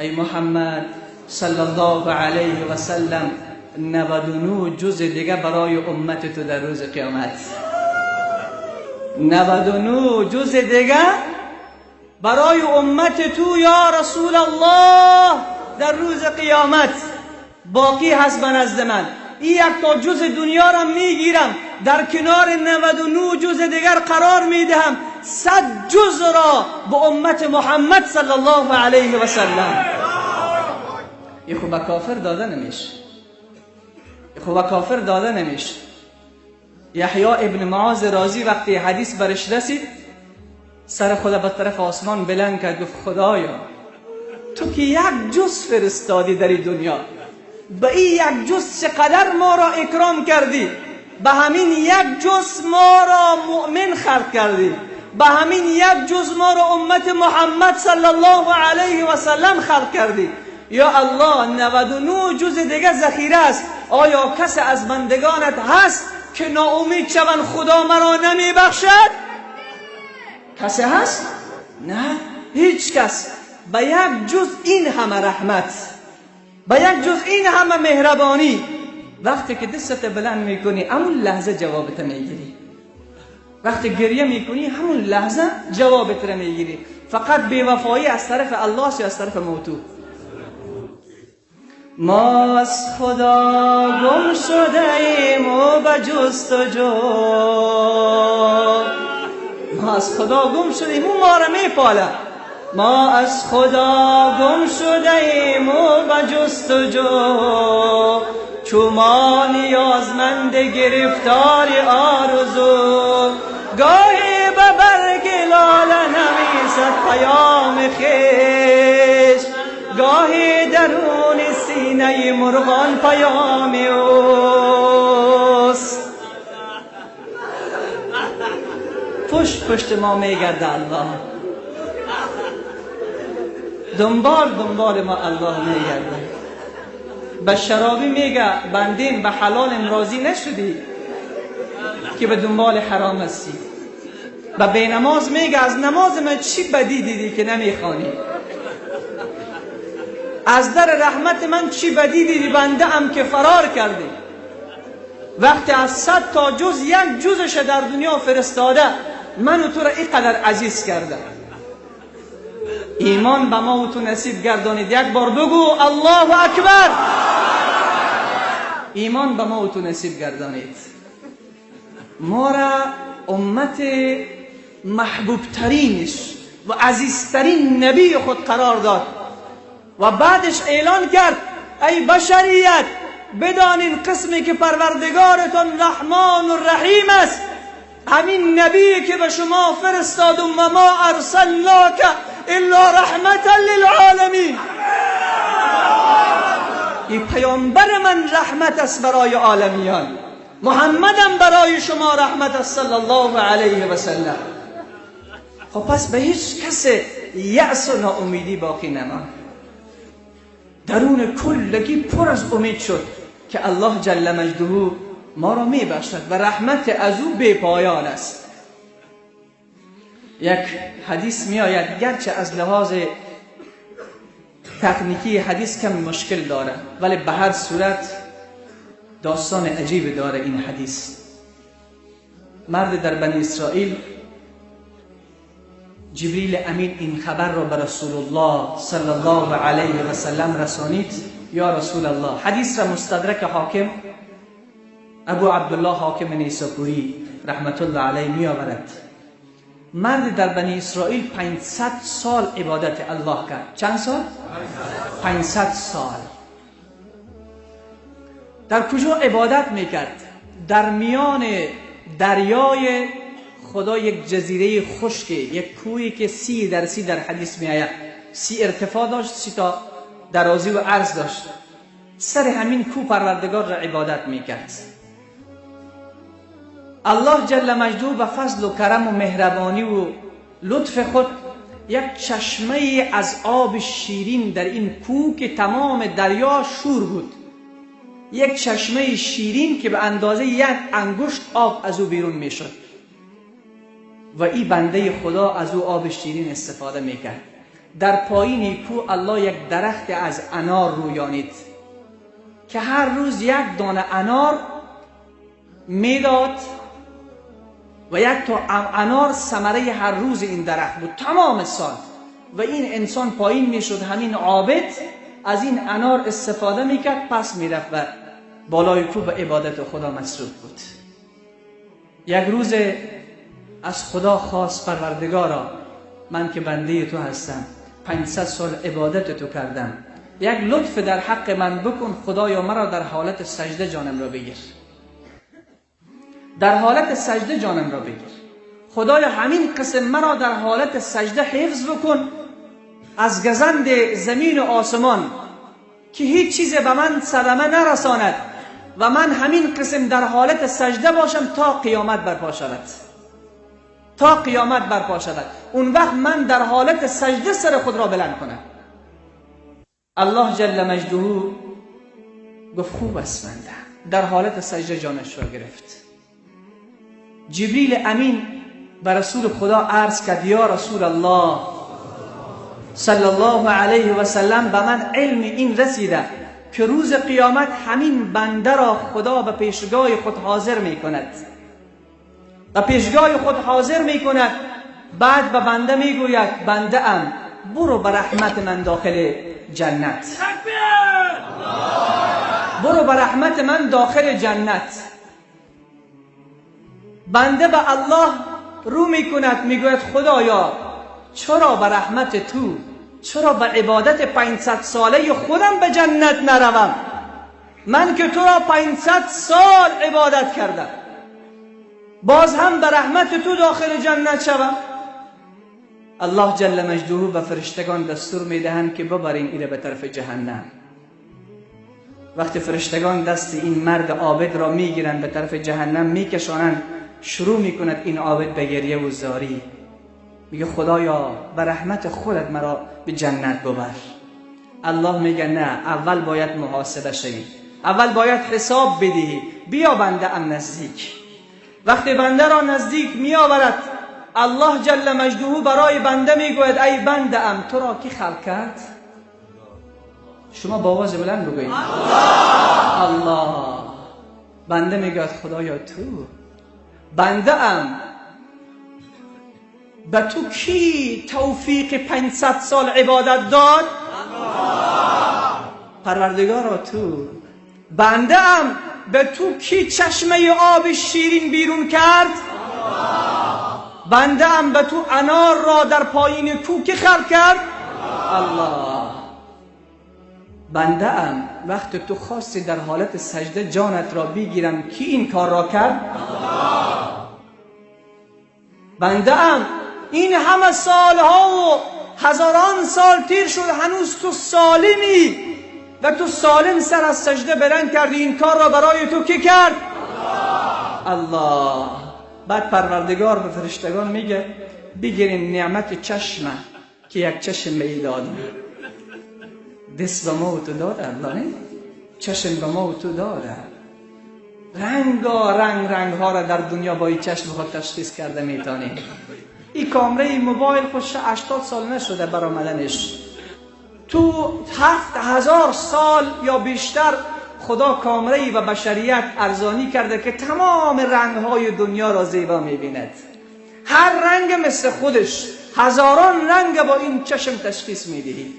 ای محمد صلی الله علیه و سلم 99 جز دیگه برای امت تو در روز قیامت. 99 جز دیگه برای امت تو یا رسول الله در روز قیامت باقی هست به نزد من. این یک تا جز دنیا را میگیرم، در کنار 99 جز دیگر قرار میدهم، 100 جز را به امت محمد صلی الله علیه و سلم. یه خب به کافر داده نمیشه، یه خب به کافر داده نمیشه. یحیی ابن معاذ رازی وقتی حدیث برش رسید سر خدا به طرف آسمان بلند کرد، گفت خدایا تو که یک جز فرستادی در این دنیا، به این یک جز چقدر ما را اکرام کردی، به همین یک جز ما را مؤمن خلق کردی، به همین یک جز ما را امت محمد صلی الله علیه و سلم خلق کردی. یا الله 99 جز دیگه ذخیره است، آیا کس از بندگانت هست که ناامید شوند خدا مرا نمیبخشد؟ کسی هست؟ نه، هیچ کس. به یک جز این همه رحمت، به یک جز این همه مهربانی، وقتی که دستت بلند میکنی همون لحظه جوابت میگیری، وقتی گریه میکنی همون لحظه جوابت را میگیری. فقط بیوفایی از طرف الله یا از طرف موتو. ما از خدا گم شده ایم و به جستجو، ما از خدا گم شده ایم او ما را میپاله. ما از خدا گم شده ایم و به جستجو، چو ما نیازمند گرفتار آرزو. گاهی به برگ لاله نویسد پیام خویش، گاهی درون سینه مرغان پیام اوست. پشت پشت ما میگرده الله، دنبال دنبال ما الله میگرده. به شرابی میگه بندین به حلال راضی نشدی که به دنبال حرام هستی. به بینماز میگه از نماز من چی بدی دیدی که نمیخوانی؟ از در رحمت من چی بدی دیدی بنده ام که فرار کردی؟ وقتی از 100 تا جز یک جزش در دنیا فرستاده، من و تو را اینقدر عزیز کرده. ایمان به ما و تو نصیب گردانید. یک بار بگو الله اکبر. ایمان به ما و تو نصیب گردانید. ما را امت محبوب ترینش و عزیزترین نبی خود قرار داد و بعدش اعلان کرد ای بشریت بدانین قسمی که پروردگارتان رحمان و رحیم است، همین نبی که به شما فرستادم و ما ارسلناک الا رحمتا للعالمین، این پیامبر من رحمت است برای عالمیان، محمدم برای شما رحمت است صلی الله علیه و سلم. خب پس به هیچ کس یأس و ناامیدی باقی نماند. درون کلگی پر از امید شد که الله جل مجده ما را میبخشد و رحمت از او بی پایان است. یک حدیث می آید، گرچه از لحاظ تکنیکی حدیث کم مشکل داره، ولی به هر صورت داستان عجیب داره این حدیث. مرد در بنی اسرائیل، جبریل امین این خبر را به رسول الله صلی الله علیه و سلم رسانید. یا رسول الله، حدیث را مستدرک حاکم ابو عبدالله حاکم نیساپوری رحمت الله علیه می آورد. مرد در بنی اسرائیل 500 سال عبادت الله کرد. چند سال؟ 500 سال. در کجا عبادت میکرد؟ در میان دریای خدا، یک جزیره خشک، یک کوهی که 30 در 30 در حدیث می آید، 30 ارتفاع داشت، 30 تا درازی و عرض داشت. سر همین کوه پروردگار را عبادت میکرد. الله جل مجده به فضل و کرم و مهربانی و لطف خود یک چشمه از آب شیرین در این کوه که تمام دریا شور بود، یک چشمه شیرین که به اندازه یک انگشت آب از او بیرون میشد و این بنده خدا از او آب شیرین استفاده میکرد. در پایین کوه الله یک درخت از انار رویانید که هر روز یک دانه انار میداد و یک تا انار ثمره هر روز این درخت بود تمام سال. و این انسان پایین میشد، همین عابد از این انار استفاده میکرد، پس میرفت و بالای کوه به عبادت خدا مصروف بود. یک روز از خدا خواست، پروردگارا من که بنده تو هستم، 500 سال عبادت تو کردم، یک لطف در حق من بکن خدایا، مرا در حالت سجده جانم را بگیر، در حالت سجده جانم را بگیر خدایا، همین قسم مرا در حالت سجده حفظ بکن از گزند زمین و آسمان که هیچ چیز به من صدمه نرساند و من همین قسم در حالت سجده باشم تا قیامت برپا شود، تا قیامت برپا شود. اون وقت من در حالت سجده سر خود را بلند کنم. الله جل مجده گفت خوب است بنده، در حالت سجده جانش را گرفت. جبریل امین به رسول خدا عرض کرد یا رسول الله صلی الله علیه و سلم، به من علم این رسیده که روز قیامت همین بنده را خدا به پیشگاه خود حاضر می کند، به پیشگاه خود حاضر می کند. بعد به بنده می گوید بنده ام برو به رحمت من داخل جنت، برو به رحمت من داخل جنت. بنده به الله رو می کند، می گوید خدایا چرا به رحمت تو، چرا به عبادت 500 ساله خودم به جنت نروم؟ من که تو را 500 سال عبادت کردم، باز هم به رحمت تو داخل جنت شوم؟ الله جل مجده به فرشتگان دستور میدهند که ببرین ایره به طرف جهنم. وقتی فرشتگان دست این مرد عابد را میگیرند به طرف جهنم میکشانند، شروع میکند این عابد به گریه و زاری، میگه خدایا به رحمت خودت مرا به جنت ببر. الله میگه نه، اول باید محاسبه شوی، اول باید حساب بدهی، بیا بنده ام نزدیک. وقتی بنده را نزدیک میآورد، الله جل مجده برای بنده میگوید ای بنده ام تو را کی خلق کرد؟ شما با آواز بلند بگویید الله. الله. بنده میگوید خدایا تو، بنده ام به تو کی توفیق 500 سال عبادت داد؟ پروردگارا تو. بنده ام به تو کی چشمه آب شیرین بیرون کرد؟ بنده ام به تو انار را در پایین کوه کی خلق کرد؟ الله. بنده ام وقت تو خواستی در حالت سجده جانت را بگیرم، کی این کار را کرد؟ بنده ام این همه سالها و هزاران سال تیر شد، هنوز تو سالمی و تو سالم سر از سجده بلند کردی. این کار را برای تو کی کرد؟ الله. بعد پروردگار به فرشتگان میگه بگیرین نعمت چشمه که یک چشم به ای دادم. دست به ما و تو داده الله، نه؟ چشم به ما و تو داده. رنگا رنگ رنگ ها را در دنیا با این چشم خود تشخیص کرده میتونیم. این کامره موبایل خوش 80 سال نشده برآمدنش، تو 7000 سال یا بیشتر خدا کامره و بشریت ارزانی کرده که تمام رنگ های دنیا را زیبا میبیند. هر رنگ مثل خودش، هزاران رنگ با این چشم تشخیص میدهی.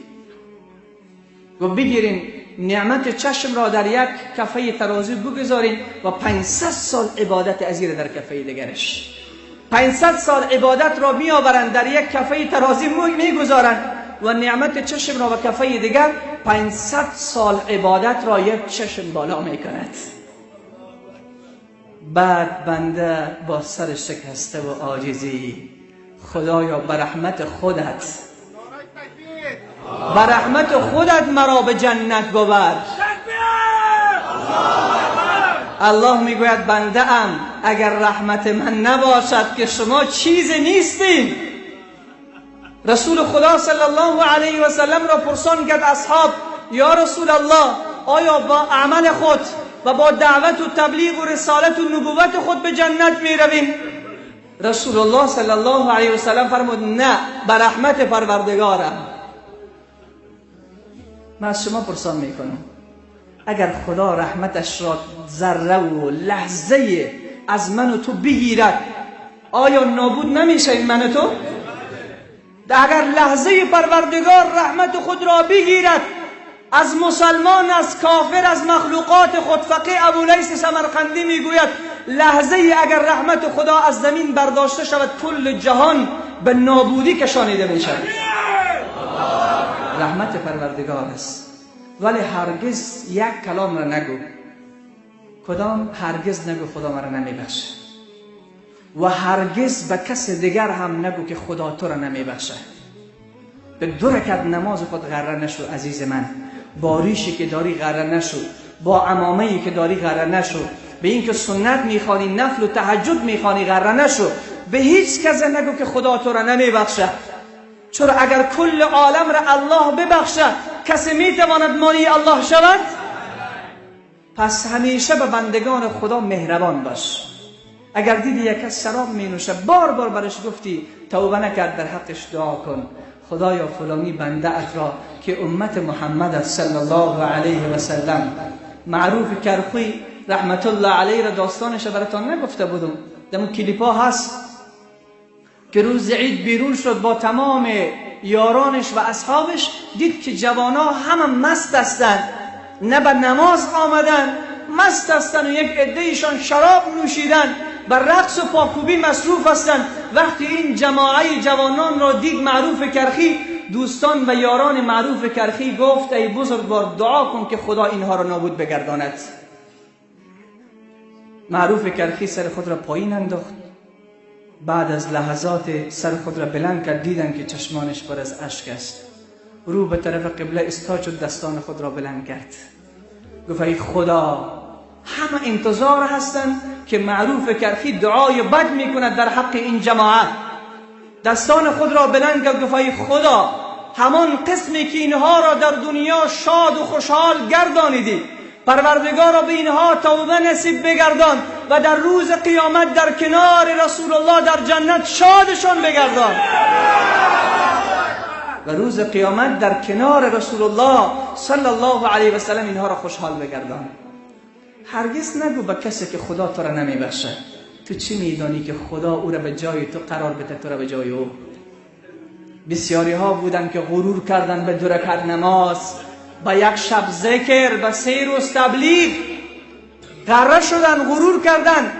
و بگیرین نعمت چشم را در یک کفه ترازو بگذارین و 500 سال عبادت ازیر در کفه دیگرش. 500 سال عبادت را میآورند در یک کفه ترازی میگذارند و نعمت چشم را به کفه دیگر 500 سال عبادت را یک چشم بالا میکند. بعد بنده با سر شکسته و عاجزی، خدایا به رحمت خودت، به رحمت خودت مرا به جنت ببر. الله میگوید بنده ام اگر رحمت من نباشد که شما چیز نیستین. رسول خدا صلی الله علیه و سلم را پرسان کرد اصحاب، یا رسول الله آیا با عمل خود و با دعوت و تبلیغ و رسالت و نبوت خود به جنت می رویم؟ رسول الله صلی الله علیه و سلم فرمود نه، به رحمت پروردگارم. من از شما پرسان میکنم اگر خدا رحمتش را ذره و لحظه از من و تو بگیرد آیا نابود نمیشه این من و تو؟ اگر لحظه پروردگار رحمت خود را بگیرد از مسلمان، از کافر، از مخلوقات خود، فقیه ابولیث سمرقندی میگوید لحظه اگر رحمت خدا از زمین برداشته شود کل جهان به نابودی کشانیده می شود. رحمت پروردگار است. ولی هرگز یک کلام را نگو، کدام؟ هرگز نگو خدا مرا نمیبخشه، و هرگز به کس دیگر هم نگو که خدا تو را نمیبخشه. به 2 رکعت نماز خود غره نشو عزیز من، با ریشی که داری غره نشو، با عمامه‌ای که داری غره نشو، به اینکه سنت میخوانی، نفل و تهجد میخوانی غره نشو. به هیچ کس نگو که خدا تو را نمیبخشه، چرا اگر کل عالم را الله ببخشه کسی میتواند مانی الله شود؟ پس همیشه به بندگان خدا مهربان باش. اگر دیدی یک کس شراب می نوشه، بار بار برش گفتی توبه نکرد، در حقش دعا کن، خدایا فلانی بنده ات را که امت محمد صلی الله علیه و سلم، معروف کرخی رحمت الله علیه را داستانش براتان نگفته بودم، در اون کلیپا هست که روز عید بیرون شد با تمام یارانش و اصحابش، دید که جوانا همه مست هستند، نه به نماز آمدن، مست هستند و یک عده‌ایشان شراب نوشیدن، بر رقص و پاکوبی مصروف هستند. وقتی این جماعه جوانان را دید معروف کرخی، دوستان و یاران معروف کرخی گفت ای بزرگوار دعا کن که خدا اینها را نابود بگرداند. معروف کرخی سر خود را پایین انداخت، بعد از لحظات سر خود را بلند کرد، دیدن که چشمانش پر از اشک است. رو به طرف قبله ایستاد شد، دستان خود را بلند کرد، گفت ای خدا، همه انتظار هستند که معروف کرخی دعای بد میکند در حق این جماعت. دستان خود را بلند کرد، گفت ای خدا، همان قسمی که اینها را در دنیا شاد و خوشحال گردانیدی، پروردگار را به اینها توبه نصیب بگردان و در روز قیامت در کنار رسول الله در جنت شادشان بگردان. و روز قیامت در کنار رسول الله صلی الله علیه و سلم اینها را خوشحال بگردان. هرگز نگو به کسی که خدا تو را نمیبخشه. تو چی میدانی که خدا او را به جای تو قرار بده، تو را به جای او؟ بسیاری ها بودن که غرور کردن به 2 رکعت نماز، با یک شب ذکر، به 3 روز تبلیغ غره شدن، غرور کردن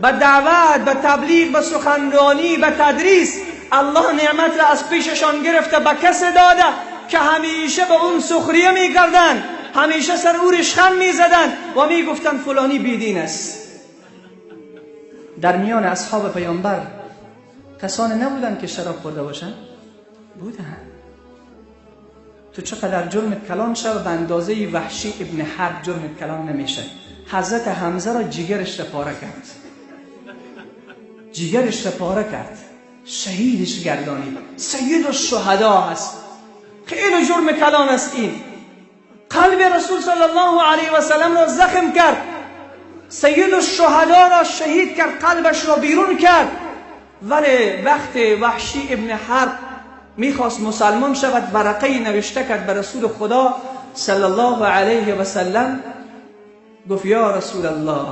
به دعوت، به تبلیغ، به سخنرانی، به تدریس. الله نعمت را از پیششان گرفته به کس داده که همیشه به اون سخریه میکردن، همیشه سر او ریشخند میزدن و میگفتن فلانی بیدین است. در میان اصحاب پیامبر کسانی نبودند که شراب خورده باشند؟ بودند. تو چقدر جرمت کلان شد به اندازه وحشی ابن حرب جرمت کلان نمیشه. حضرت حمزه را جگرش را پاره کرد، جگرش را پاره کرد، شهیدش گردانید. سید الشهدا هست. خیلی جرم کلان است این. قلب رسول صلی الله علیه و سلم را زخم کرد، سید الشهدا را شهید کرد، قلبش را بیرون کرد. ولی وقت وحشی ابن حرب میخواست مسلمان شود، ورقه نوشته کرد به رسول خدا صلی الله علیه و سلم، گفت یا رسول الله.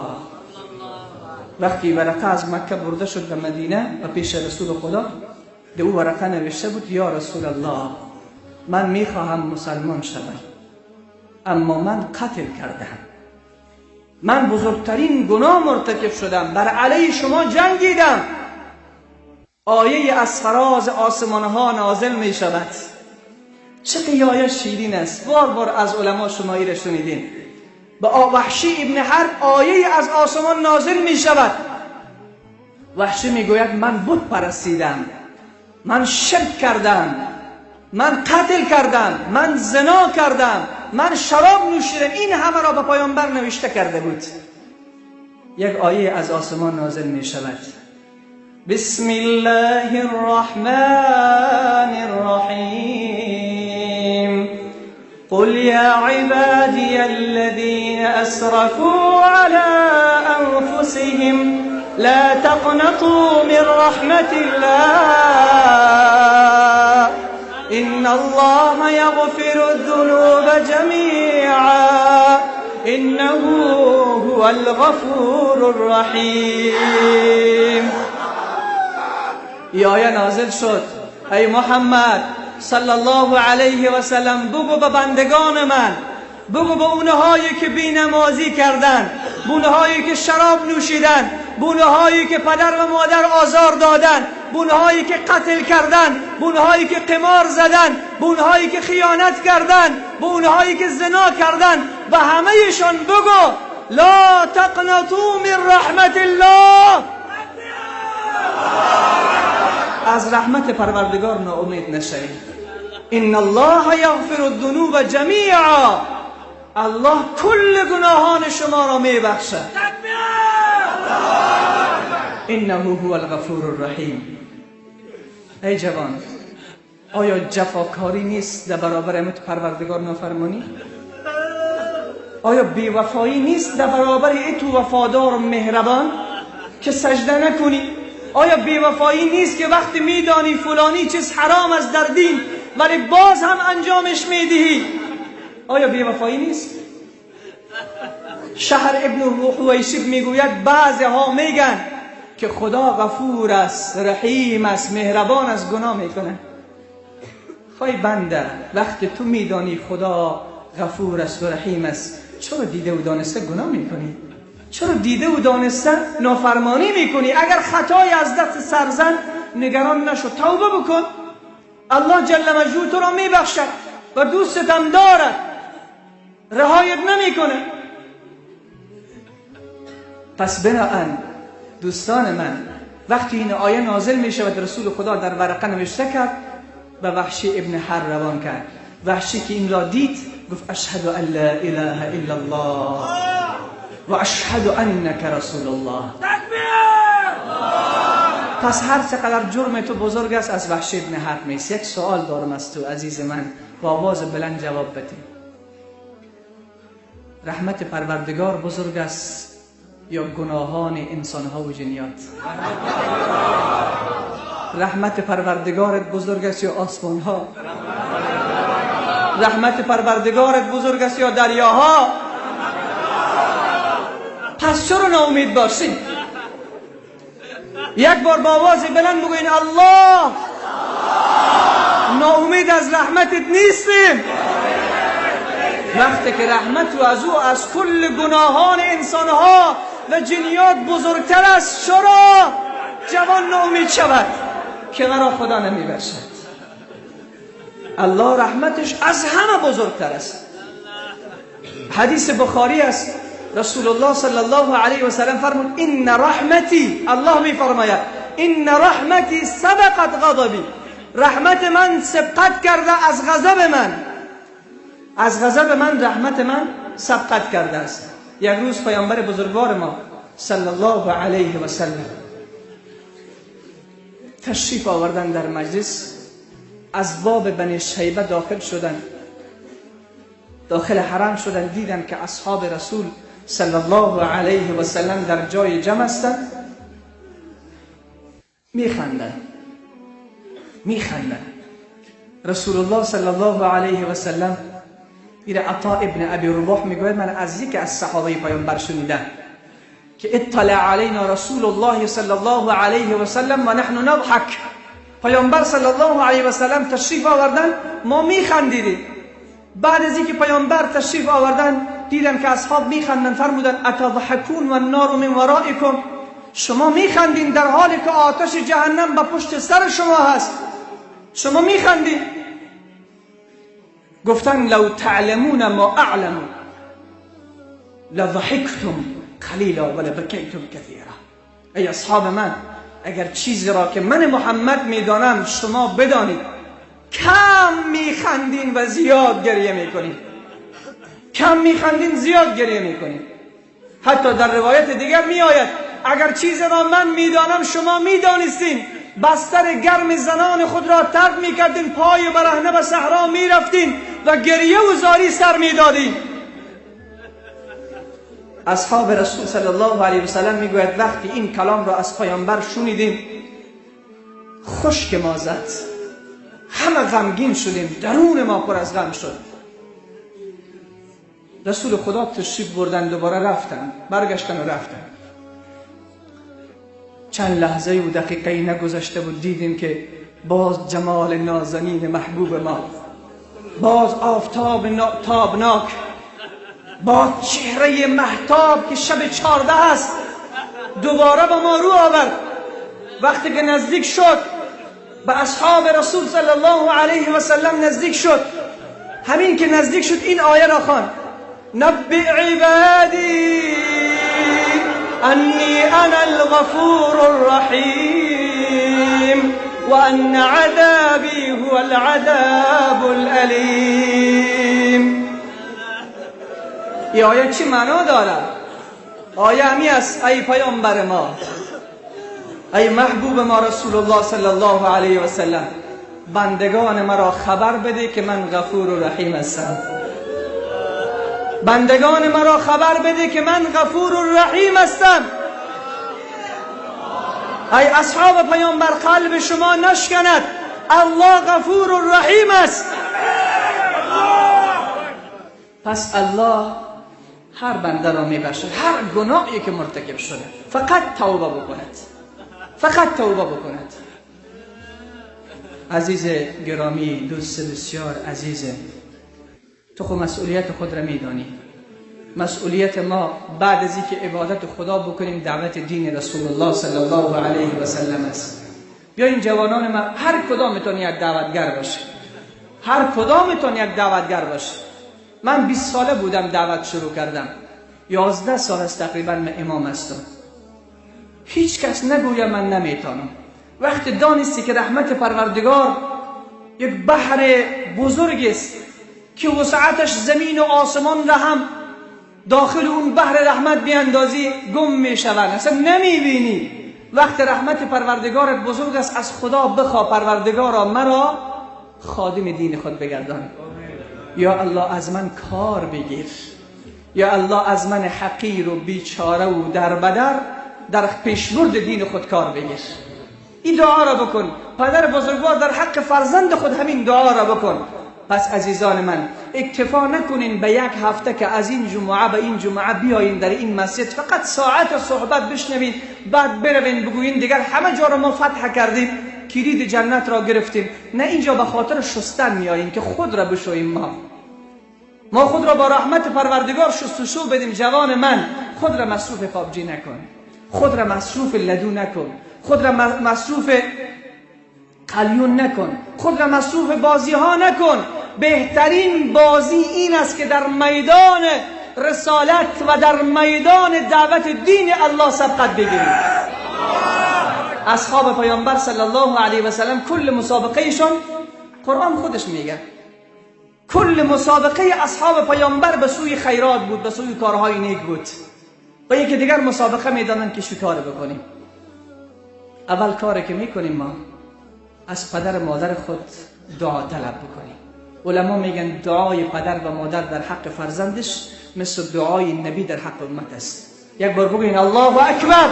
وقتی ورقه از مکه برده شد به مدینه و پیش رسول خدا، ده او ورقه نوشته بود یا رسول الله من میخواهم مسلمان شوم، اما من قتل کردم، من بزرگترین گناه مرتکب شدم، بر علیه شما جنگیدم. آیه از فراز آسمان ها نازل می شود. چه قیایه شیرین است. بار بار از علما شما را شنیدین. به وحشی ابن حرب آیه از آسمان نازل می شود. وحشی می گوید من بت پرستیدم، من شرک کردم، من قتل کردم، من زنا کردم، من شراب نوشیدم. این همه را به پیامبر نوشته کرده بود. یک آیه از آسمان نازل می شود. بسم الله الرحمن الرحیم قل یا عبادی الذین اسرفوا علی انفسهم لا تقنطوا من رحمة الله إن الله يغفر الذنوب جميعا إنه هو الغفور الرحیم. ای آیه نازل شد. ای محمد صلی الله علیه و سلم بگو به بندگان من، بگو به اونهایی که بینمازی کردن، به اونهایی که شراب نوشیدن، به اونهایی که پدر و مادر آزار دادن، به اونهایی که قتل کردن، به اونهایی که قمار زدن، به اونهایی که خیانت کردن، به اونهایی که زنا کردن، به همهشان بگو لا تقنطوا من رحمت الله. از رحمت پروردگار ناامید نشوید. ان الله یغفر الذنوب جمیعا. الله کل گناهان شما را میبخشد. انه هو الغفور الرحیم. ای جوان، آیا جفاکاری نیست در برابر امت پروردگار نافرمانی؟ آیا بیوفایی نیست در برابر ای تو وفادار و مهربان که سجده نکنی؟ آیا بیوفایی نیست که وقتی میدانی فلانی چیز حرام است در دین ولی باز هم انجامش میدهی؟ آیا بیوفایی نیست؟ شهر ابن حویشب میگوید بعضی ها میگن که خدا غفور است، رحیم است، مهربان است، گناه میکنه. خواهی بنده، وقتی تو میدانی خدا غفور است و رحیم است، چرا دیده و دانسته گناه میکنی؟ چرا دیده و دانسته نافرمانی میکنی؟ اگر خطای از دست سرزن نگران نشو، توبه بکن. الله جل مجدوه تو را میبخشد و دوستت هم دارد، رهایت نمیکنه. پس بناهن دوستان من، وقتی این آیه نازل میشود، رسول خدا در ورقه نوشته کرد و وحشی ابن حرب روان کرد. وحشی که این را دید گفت اشهد ان لا اله الا الله و اشهد انک رسول الله. پس هر چقدر جرم تو بزرگ است از وحشی ابن حرب نیست. یک سوال دارم از تو عزیز من، با آواز بلند جواب بده. رحمت پروردگار بزرگ است یا گناهان انسانها و جنیات؟ رحمت پروردگارت بزرگ است یا آسمانها؟ رحمت پروردگارت بزرگ است یا دریاها؟ پس چرا ناامید باشی؟ یک بار با آواز بلند بگوین الله، ناامید از رحمتت نیستیم. وقتی که رحمت و از او از کل گناهان انسانها و جنیات بزرگتر است، چرا جوان ناامید شود که مرا خدا نمیبخشد؟ الله رحمتش از همه بزرگتر است. حدیث بخاری است، رسول الله صلی الله علیه و سلم فرمود ان رحمتی، الله میفرماید ان رحمتی سبقت غضبی، رحمت من سبقت کرده از غضب من، از غضب من رحمت من سبقت کرده است. یک روز پیامبر بزرگوار ما صلی الله علیه و سلم تشریف آوردن در مجلس، از باب بنی شیبه داخل شدن، داخل حرم شدن، دیدن که اصحاب رسول صلی الله علیه و سلم در جای جمع هستند، میخندن میخندن. رسول الله صلی الله علیه و سلم ایره عطا ابن ابی رباح میگوید من از یکی از صحابه پیامبر شنیدم که اطلع علینا رسول الله صلی الله علیه و سلم و نحن نضحک. پیامبر صلی الله علیه و سلم تشریف آوردن، ما میخندیدیم. بعد از اینکه پیامبر تشریف آوردن دیدن که اصحاب میخندن، فرمودن اتضحکون و النار من ورائکم، شما میخندین در حالی که آتش جهنم به پشت سر شما هست، شما میخندین. گفتن لو تعلمون ما اعلم لضحکتم قلیلا ولبکیتم کثیرا. ای اصحاب من، اگر چیزی را که من محمد میدانم شما بدانید، کم میخندین و زیاد گریه میکنین، کم میخندین زیاد گریه میکنین. حتی در روایت دیگر میآید اگر چیزی را من میدانم شما میدانستین، بستر گرم زنان خود را ترک میکردین، پای برهنه به صحرا میرفتین و گریه و زاری سر میدادین. اصحاب رسول صلی الله علیه و سلم میگوید وقتی این کلام را از پیامبر شنیدیم خشک ما زد، همه غمگین شدیم، درون ما پر از غم شد. رسول خدا تشریف بردن، دوباره رفتن، برگشتن و رفتن. چند لحظه و دقیقه نگذشته بود دیدیم که باز جمال نازنین محبوب ما، باز آفتاب تابناک، با چهره مهتاب که شب 14 است دوباره با ما رو آورد. وقتی که نزدیک شد به اصحاب رسول صلی الله علیه و سلم نزدیک شد، همین که نزدیک شد این آیه را خواند: نبئ عبادی انی انا الغفور الرحیم و ان عذابی هو العذاب الالیم. این آیه چی معنا داره؟ آیه همی است ای پیامبر ما، ای محبوب ما رسول الله صلی الله علیه و سلم، بندگان مرا خبر بده که من غفور و رحیم هستم. بندگان مرا خبر بده که من غفور و رحیم هستم. ای اصحاب پیامبر، قلب شما نشکند، الله غفور و رحیم است. پس الله هر بنده را میبخشد، هر گناهی که مرتکب شده، فقط توبه بکند، فقط توبه بکند. عزیز گرامی، دوست بسیار عزیز، تو خود مسئولیت خود را میدانی. مسئولیت ما بعد از اینکه عبادت خدا بکنیم دعوت دین رسول الله صلی الله علیه و سلم است. بیاین جوانان ما، هر کدامتون یک دعوتگر باشه، هر کدامتون یک دعوتگر باشه. من 20 ساله بودم دعوت شروع کردم، 11 سال است تقریبا من امام هستم. هیچ کس نگوید من نمیتونم. وقتی دانستی که رحمت پروردگار یک بحر بزرگ است که وسعتش زمین و آسمان را هم داخل اون بحر رحمت بیاندازی گم میشوند، اصلا نمیبینی. وقت رحمت پروردگارت بزرگ است، از خدا بخوا پروردگارا مرا خادم دین خود بگردان. یا الله از من کار بگیر، یا الله از من حقیر و بیچاره و دربدر در پیشبرد دین خود کار بگیر. این دعا را بکن. پدر بزرگوار در حق فرزند خود همین دعا را بکن. پس عزیزان من، اکتفا نکنین به یک هفته که از این جمعه به این جمعه بیاین در این مسجد فقط ساعت صحبت بشنوین، بعد بروین بگوین دیگر همه جا را ما فتح کردیم، کلید جنت را گرفتیم. نه، اینجا به خاطر شستن میاییم که خود را بشوییم. ما خود را با رحمت پروردگار شستشو بدیم. جوان من، خود را مصروف پابجی نکن، خود را مصروف لدو نکن، خود را مصروف قلیون نکن، خود را مصروف بازی ها نکن. بهترین بازی این است که در میدان رسالت و در میدان دعوت دین الله سبقت بگیرید. اصحاب پیامبر صلی الله علیه و سلم کل مسابقه ایشان، قرآن خودش میگه کل مسابقه اصحاب پیامبر به سوی خیرات بود، به سوی کارهای نیک بود. و یکی دیگر مسابقه میدادن که شکار بکنیم. اول کاری که میکنیم ما از پدر مادر خود دعا طلب بکنیم. علما میگن دعای پدر و مادر در حق فرزندش مثل دعای نبی در حق امت است. یک بار بگوین الله اکبر.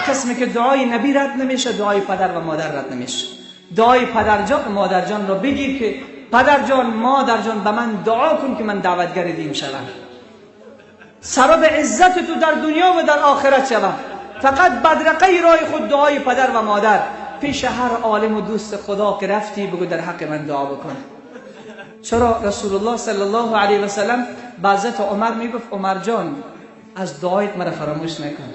قسمی که دعای نبی رد نمیشه، دعای پدر و مادر رد نمیشه. دعای پدر جان مادر جان را بگیر که پدر جان مادر جان به من دعا کن که من دعوتگر دین شوم، سبب عزت تو در دنیا و در آخرت شوم. فقط بدرقه رای خود دعای پدر و مادر. پیش هر عالم و دوست خدا که رفتی بگو در حق من دعا بکن. چرا رسول الله صلی الله علیه و سلم به حضرت عمر میگفت عمر جان از دعایت مرا فراموش نکن.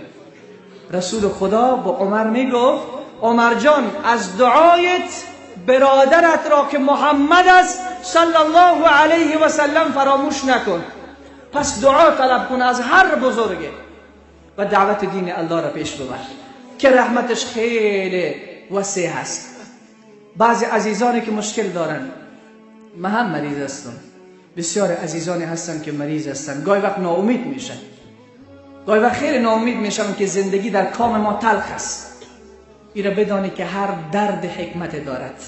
رسول خدا با عمر میگفت عمر جان از دعایت برادرت را که محمد است صلی الله علیه و سلم فراموش نکن. پس دعا طلب کن از هر بزرگه و دعوت دین الله را پیش ببر که رحمتش خیلی وسیع هست. بعضی عزیزانی که مشکل دارن، من هم مریض هستم، بسیار عزیزانی هستن که مریض هستن، گاهی وقت ناامید میشن، گاهی وقت خیلی ناامید میشن که زندگی در کام ما تلخ است. این را بدانی که هر درد حکمت دارد،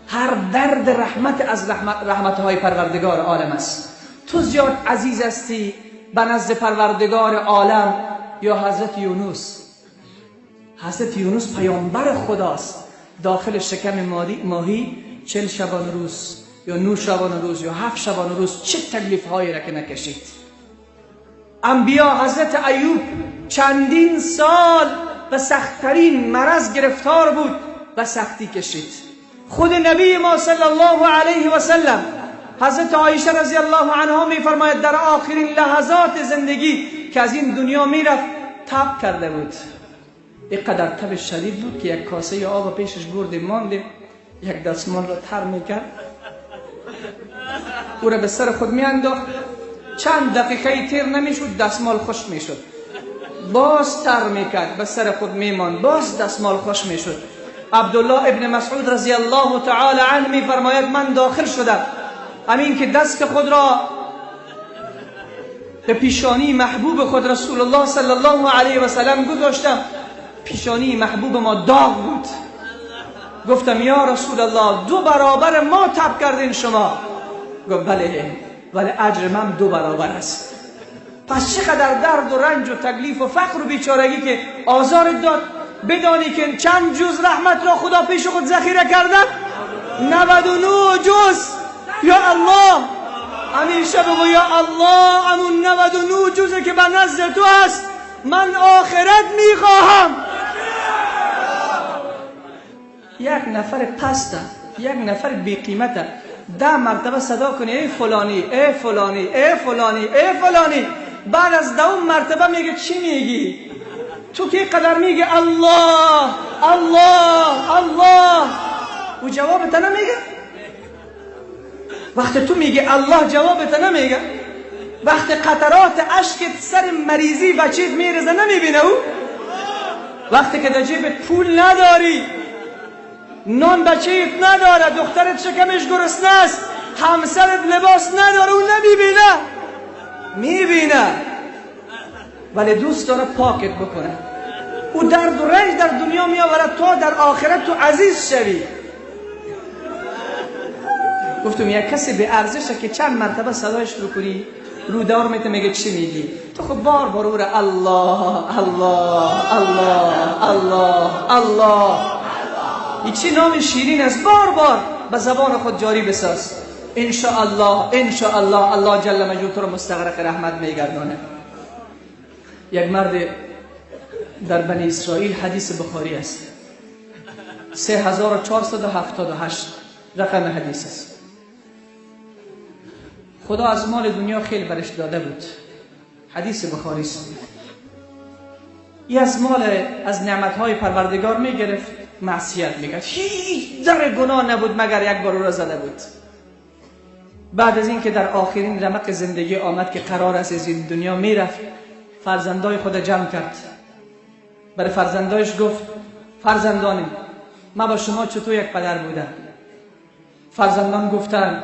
هر درد رحمت از رحمتهای پروردگار عالم است. تو زیاد عزیز هستی به نزد پروردگار عالم یا حضرت یونس؟ حضرت یونس پیامبر خداست، داخل شکم ماهی 40 شبانه روز یا 9 شبانه روز یا 7 شبانه روز چه تکلیف هایی را که نکشید. انبیا حضرت ایوب چندین سال به سختترین مرض گرفتار بود و سختی کشید. خود نبی ما صلی الله علیه و سلم، حضرت عایشه رضی الله عنها میفرماید در آخرین لحظات زندگی که از این دنیا میرفت تب کرده بود. اینقدر تب شدید بود که یک کاسه آب پیشش بردیم ماندیم، یک دستمال را تر میکرد، او را به سر خود میانداخت، چند دقیقه تیر نمیشد دستمال خوش میشد، باز تر میکرد به سر خود میماند، باز دستمال خوش میشد. عبدالله ابن مسعود رضی الله تعالی عنه میفرماید من داخل شدم، همین که دست خود را به پیشانی محبوب خود رسول الله صلی الله علیه و سلم گذاشتم، پیشانی محبوب ما داغ بود. گفتم یا رسول الله 2 برابر ما تب کردین شما. گفت بله، ولی اجر من 2 برابر است. پس چقدر درد و رنج و تکلیف و فقر و بیچارگی که آزار داد، بدانی که چند جز رحمت را خدا پیش خود ذخیره کرده؟ 99 جز. یا الله، همیشه بگو یا الله امون 99 جزه که به نزد تو هست من آخرت میخواهم. یک نفر پسته، یک نفر بی قیمته، 10 مرتبه صدا کنی ای فلانی ای فلانی ای فلانی ای فلانی، بعد از 10 مرتبه میگه چی میگی؟ تو که قدر میگه الله الله الله، او جواب نمیگه. وقتی تو میگه الله جوابت نمیگه. وقتی قطرات اشکت سر مریضی بچیت میرزه نمیبینه او. وقتی که در جیبت پول نداری، نان بچه‌ت نداره، دخترت شکمش گرسنه است، همسرت لباس نداره، او نمیبینه. میبینه ولی دوست داره پاکت بکنه. او درد و رنج در دنیا میآورد تا در آخرت تو عزیز شوی. گفتم یک کسی به ارزشه که چند مرتبه صدایش رو کنی رو دار میته میگه چی میگی؟ تو خب بار بار او را الله الله الله الله الله، این چی نام شیرین است، بار بار به زبان خود جاری بساز. انشاءالله انشاءالله الله جل مجدوه تو رو مستغرق رحمت میگردانه. یک مرد در بنی اسرائیل، حدیث بخاری است، 3478 رقم حدیث است. خدا از مال دنیا خیلی برش داده بود، حدیث بخاری است. ای از مال، از نعمتهای پروردگار میگرفت، معصیت میکرد، هیچ در گناه نبود مگر یک بار او را زده بود. بعد از اینکه در آخرین رمق زندگی آمد که قرار است از این دنیا میرفت، فرزندای خود جمع کرد، برای فرزندایش گفت فرزندانم، من با شما چطور یک پدر بودم؟ فرزندان گفتن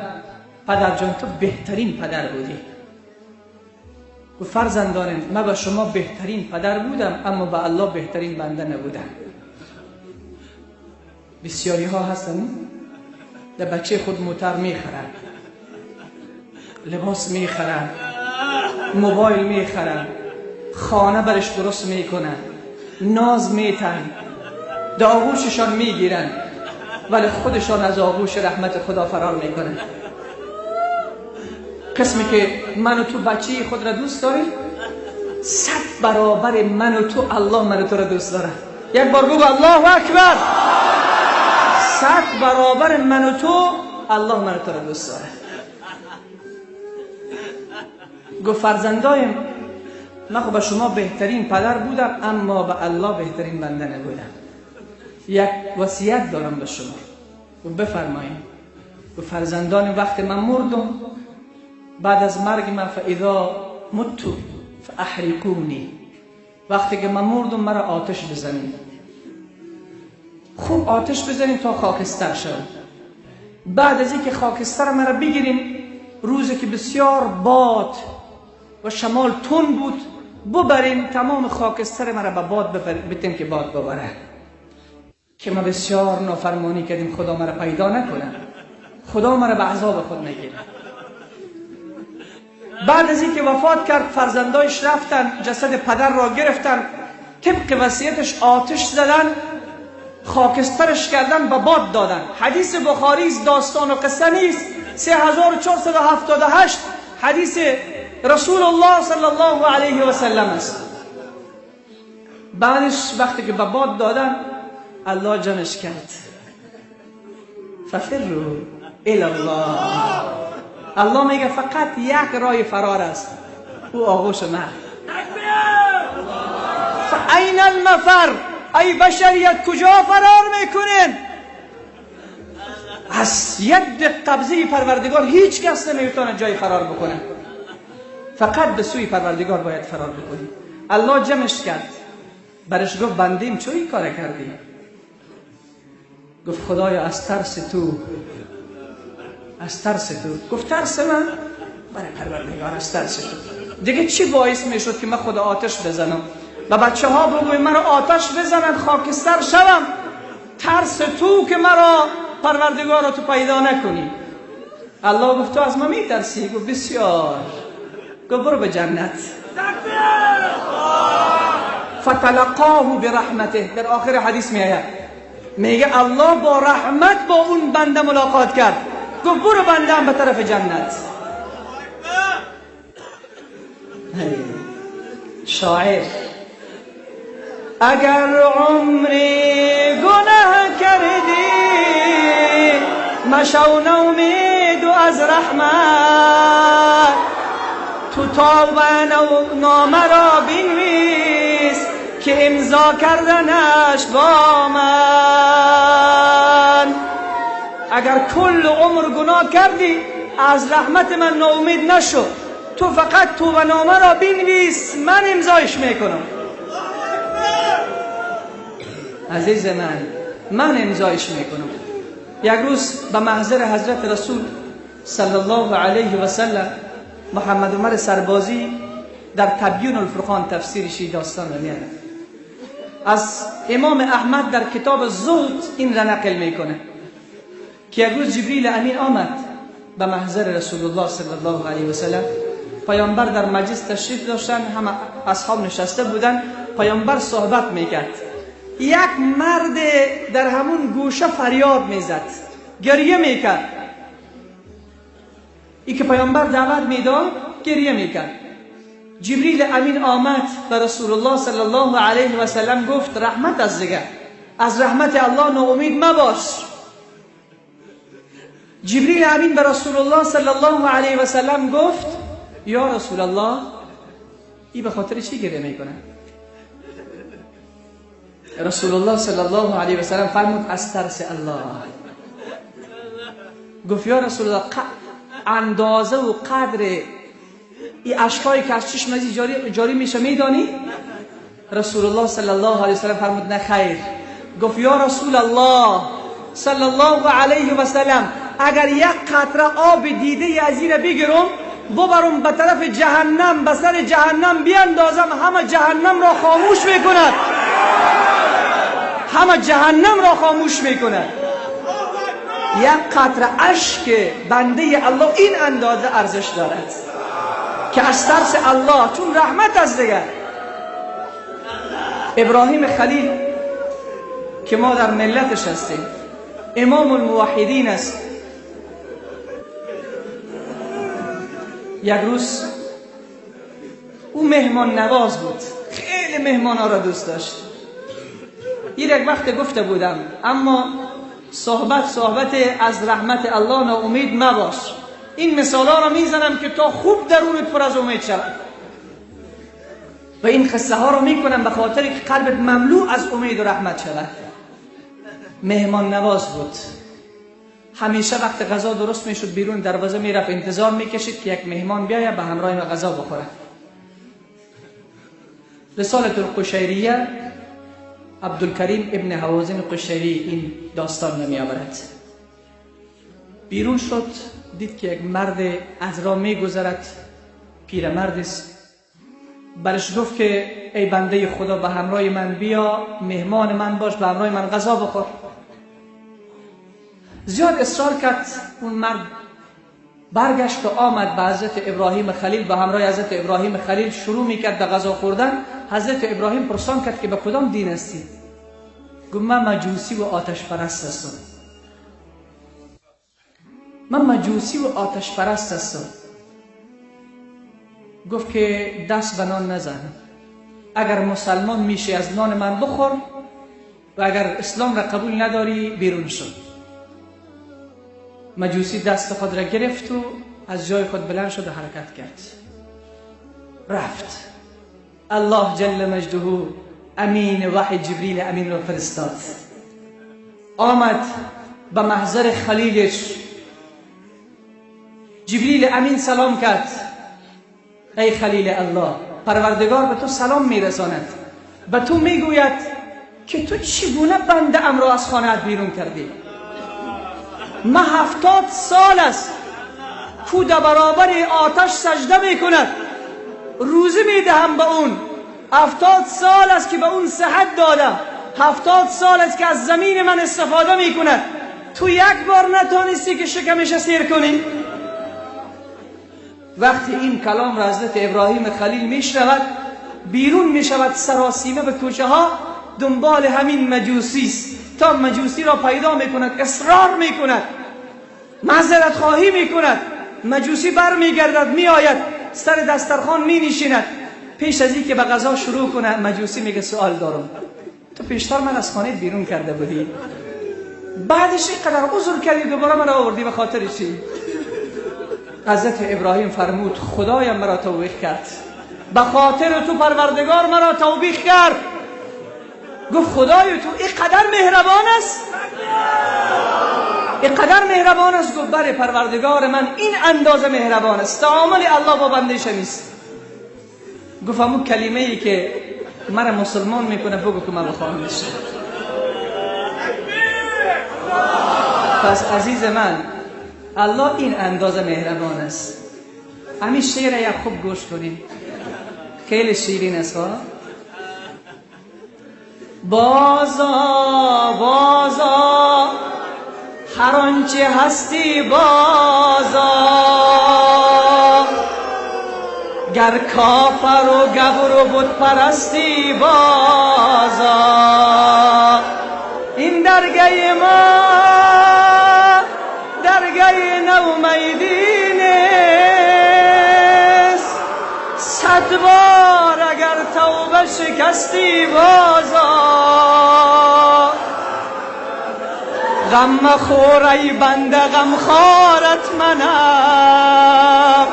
پدر جان تو بهترین پدر بودی. گفت فرزندانم، من با شما بهترین پدر بودم، اما با الله بهترین بنده نبودم. بسیاری ها هستن در بچه خود موتر میخرن، لباس میخرن، موبایل میخرن، خانه برش درست میکنن، ناز میتن، در آغوششان میگیرن، ولی خودشان از آغوش رحمت خدا فرار میکنن. قسمی که من و تو بچه خود را دوست داریم، 100 برابر من و تو الله من و تو را دوست داره. یک بار بگو الله اکبر. 100 برابر من و تو الله من و تو را دوست داره. گفت فرزندایم، من خب به شما بهترین پدر بودم، اما به الله بهترین بنده نبودم. یک وصیت دارم به شما. گفت بفرمایید. گفت فرزندان وقت من مردم، بعد از مرگ من فاذا مت فاحرقونی، وقتی که من مردم مرا آتش بزنید، خوب آتش بزنید تا خاکستر شود. بعد از اینکه خاکستر مرا بگیرین، روزی که بسیار باد و شمال تند بود، ببرین تمام خاکستر مرا به باد بتیم که باد ببره، که ما بسیار نافرمانی کردیم، خدا مرا پیدا نکنه، خدا مرا به عذاب خود نگیره. بعد از اینکه وفات کرد، فرزندایش رفتن جسد پدر را گرفتن، طبق وصیتش آتش زدن، خاکسترش کردن، به باد دادن. حدیث بخاری است، داستان و قصه نیست. 3478 حدیث رسول الله صلی الله علیه و سلم است. بعدش وقتی که به باد دادن، الله جمعش کرد. ففروا الی الله. الله میگه فقط یک راه فرار است، او آغوش من. فاین المفر، ای بشریت کجا فرار میکنین؟ از ید قبضه پروردگار هیچ کس نمیتونه جای فرار بکنه، فقط به سوی پروردگار باید فرار بکنی. الله جمعش کرد، برش گفت بندیم چون این کار کردی؟ گفت خدایا از ترس تو، از ترس تو. گفت ترس من؟ برای پروردگار از ترس تو. دیگه چی باعث میشد که من خدا آتش بزنم و بچه ها بگویم مرا آتش بزنند خاکستر شوم؟ ترس تو که مرا پروردگار رو تو پیدا نکنی. الله گفت تو از ما میترسی؟ گفت بسیار. گفت برو به جنت. فتلقاه برحمته. در آخر حدیث میآید، میگه الله با رحمت با اون بنده ملاقات کرد، گفت برو بنده هم به طرف جنت. شاعر اگر عمری گناه کردی مشو نومید و از رحمت، تو توبه نامه را بنویس که امضا کردنش با من. اگر کل عمر گناه کردی از رحمت من ناامید نشو، تو فقط توبه نامه را بنویس من امضایش میکنم. عزیز من، من امضایش میکنم. یک روز به محضر حضرت رسول صلی الله علیه و سلم محمد عمر سربازی در تبیین الفرقان تفسیرش داستان را میاره. از امام احمد در کتاب زهد این را نقل میکنه که یک روز جبریل امین آمد به محضر رسول الله صلی الله علیه و سلم. پیامبر در مجلس تشریف داشتن، همه اصحاب نشسته بودن، پیامبر صحبت میکرد. یک مرد در همون گوشه فریاد میزد، گریه میکرد. ای که پیامبر دعوت میداد گریه میکرد. جبریل امین آمد به رسول الله صلی الله علیه و سلم گفت رحمت از دیگه، از رحمت الله ناامید مباش. جبریل امین به رسول الله صلی الله علیه و سلم گفت یا رسول الله، ای به خاطر چی گریه میکنه؟ رسول الله صلی الله علیه و سلم فرمود از ترس الله. گفت یا رسول الله، اندازه و قدر این اشکایی که از چشم از جاری میشه میدانی؟ رسول الله صلی الله علیه وسلم فرمود نه خیر. گفت یا رسول الله صلی الله علیه و سلم، اگر یک قطره آب دیده از این بگیرم ببرم به طرف جهنم، به سر جهنم بیاندازم، همه جهنم را خاموش میکند، همه جهنم را خاموش میکند. یک قطره اشک بنده الله این اندازه ارزش دارد که از ترس الله، چون رحمت است دیگر. ابراهیم خلیل که ما در ملتش هستیم، امام الموحدین است، یک روز او مهمان نواز بود، خیلی مهمان ها را دوست داشت. این یک وقت گفته بودم، اما صحبت از رحمت الله ناامید مباش. این مثال ها را میزنم که تا خوب درونت پر از امید شود، و این قصه ها را میکنم به خاطر که قلبت مملو از امید و رحمت شود. مهمان نواز بود، همیشه وقت غذا درست میشد بیرون دروازه میرفت، انتظار میکشید که یک مهمان بیاید به همراه ما غذا بخوره. رسالة القشیریه عبدالکریم ابن هوازن قشیری این داستان نمی آورد. بیرون شد، دید که یک مرد از راه میگذرد، پیرمرد است. برش گفت که ای بنده خدا، به همراه من بیا، مهمان من باش، به همراه من غذا بخور. زیاد اصرار کرد، اون مرد برگشت و آمد به حضرت ابراهیم خلیل، به همراه حضرت ابراهیم خلیل شروع میکرد به غذا خوردن. حضرت ابراهیم پرسان کرد که به کدام دین هستی؟ گفت من مجوسی و آتش پرست هستم. من مجوسی و آتش پرست هستم. گفت که دست به نان نزن، اگر مسلمان میشی از نان من بخور و اگر اسلام را قبول نداری بیرون شو. مجوسی دست خود را گرفت و از جای خود بلند شد و حرکت کرد، رفت. الله جل مجده امین وحی جبریل امین را فرستاد، آمد به محضر خلیلش. جبریل امین سلام کرد، ای خلیل الله، پروردگار به تو سلام میرساند، به تو میگوید که تو چگونه بنده ام را از خانه‌ات بیرون کردی؟ من 70 سال است کو در برابر آتش سجده میکند، روزی میدهم به اون. 70 سال است که به اون صحت دادم، 70 سال است که از زمین من استفاده میکند، تو یک بار نتانستی که شکمش سیر کنی. وقتی این کلام را حضرت ابراهیم خلیل میشنود، بیرون میشود سراسیمه به کوچه ها، دنبال همین مجوسی است. تا مجوسی را پیدا میکند، اصرار میکند، معذرت خواهی میکند. مجوسی بر میگردد، میآید سر دسترخوان مینشیند. پیش از اینکه به غذا شروع کنه، مجوسی میگه سوال دارم، تو پیشتر من از خانه بیرون کرده بودی، بعدش اینقدر عذر کردی دوباره من آوردی، به خاطر چی؟ حضرت ابراهیم فرمود خدایم مرا توبیخ کرد، به خاطر تو پروردگار مرا توبیخ کرد. گفت خدای تو اینقدر مهربان است، اینقدر مهربان است؟ گفت بله پروردگار من این اندازه مهربان است، تعامل الله با بندهش نیست. گفت همون کلمه ای که مرا مسلمان میکنه بگو که من بخوام میشه. پس عزیز من، الله این اندازه مهربان است. همین شعر یک خوب گوش کنیم، خیلی شیرین است ها. بازا بازا هر آنچه هستی بازا، گر کافر و گبر و بت پرستی بازا، این درگه ما درگه نومیدی نیست، 100 بار اگر توبه شکستی بازا، غم مخور ای بنده غم خارت منم،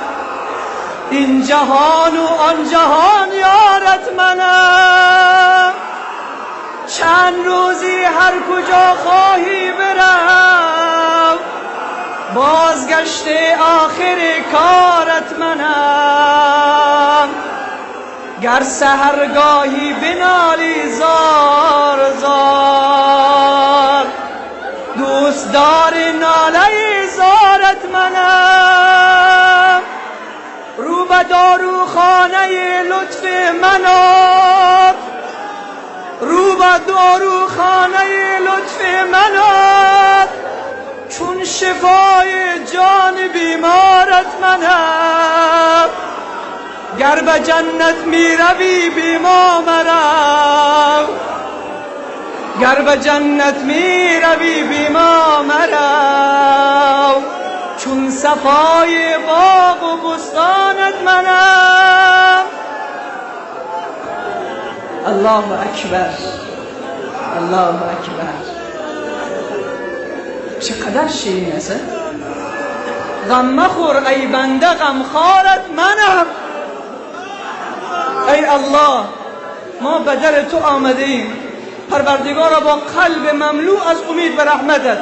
این جهان و آن جهان یارت منم، چند روزی هر کجا خواهی برم، بازگشت آخر کارت منم. گر سحرگاهی بنالی زار زار، دوستدار ناله زارت منم، رو به داروخانه لطف منم، رو به داروخانه لطف منم، چون شفای جان بیمارت منم، گر به جنت می روی بی ما مرو، گر به جنت می روی بی ما مرو، چون صفای باغ و بستانت منم. الله اکبر، الله اکبر. چقدر شیرین است. غم مخور ای بنده غم خوارت منم. ای الله، ما به در تو آمده ایم، پروردگارا با قلب مملو از امید به رحمتت.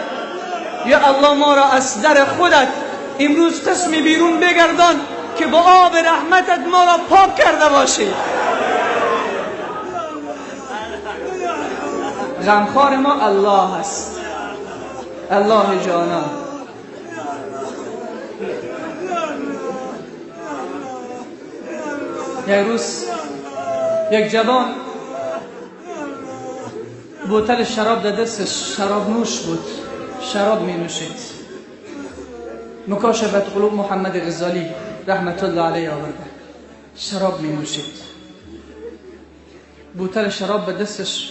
یا الله ما را از در خودت امروز قسمی بیرون بگردان که با آب رحمتت ما را پاک کرده باشی. غمخوار ما الله است، الله جانان. یک روز یک جوان بوتل شراب در دستش، شراب نوش بود، شراب می نوشید. مکاشفت قلوب محمد غزالی رحمت الله علیه آورده. شراب می نوشید، بوتل شراب به دستش،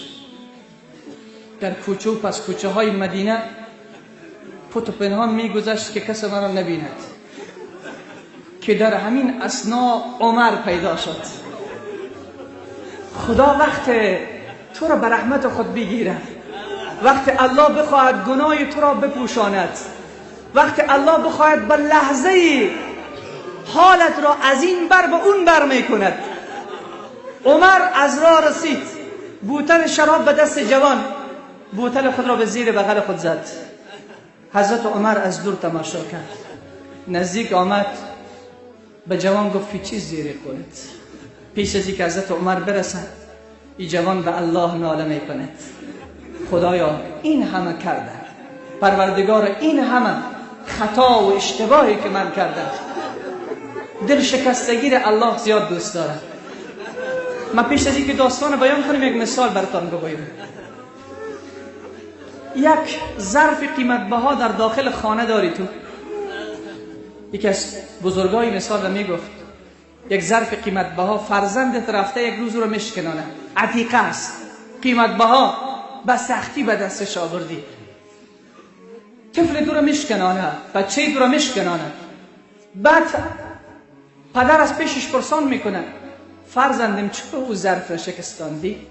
در کوچه و پس کوچه های مدینه پت و پنهان می گذشت که کس مرا نبیند، که در همین اثنا عمر پیدا شد. خدا وقت تو را به رحمت خود بگیرد، وقت الله بخواهد گناه تو را بپوشاند، وقت الله بخواهد به لحظه حالت را از این بر به اون بر میکند. عمر از راه رسید، بوتل شراب به دست جوان، بوتل خود را به زیر بغل خود زد. حضرت عمر از دور تماشا کرد، نزدیک آمد، به جوان گفت چی زیر قولت؟ پیش از اینکه حضرت عمر برسد، این جوان به الله ناله میکند، خدایا این همه کردم، پروردگار این همه خطا و اشتباهی که من کردم. دل شکستگی را الله زیاد دوست دارد. من پیش از اینکه داستان بیان کنم یک مثال براتان بگویم. یک ظرف قیمت بها در داخل خانه داری تو. یکی از بزرگای مثال میگفت یک ظرف قیمت بها، فرزندت رفته یک روز رو مشکنانه، عتیقه است، قیمت بها، به سختی به دستش آوردی، طفل تو رو مشکنانه، بچه تو رو مشکنانه. بعد پدر از پیشش پرسان میکنه فرزندم چرا او ظرف را شکستاندی؟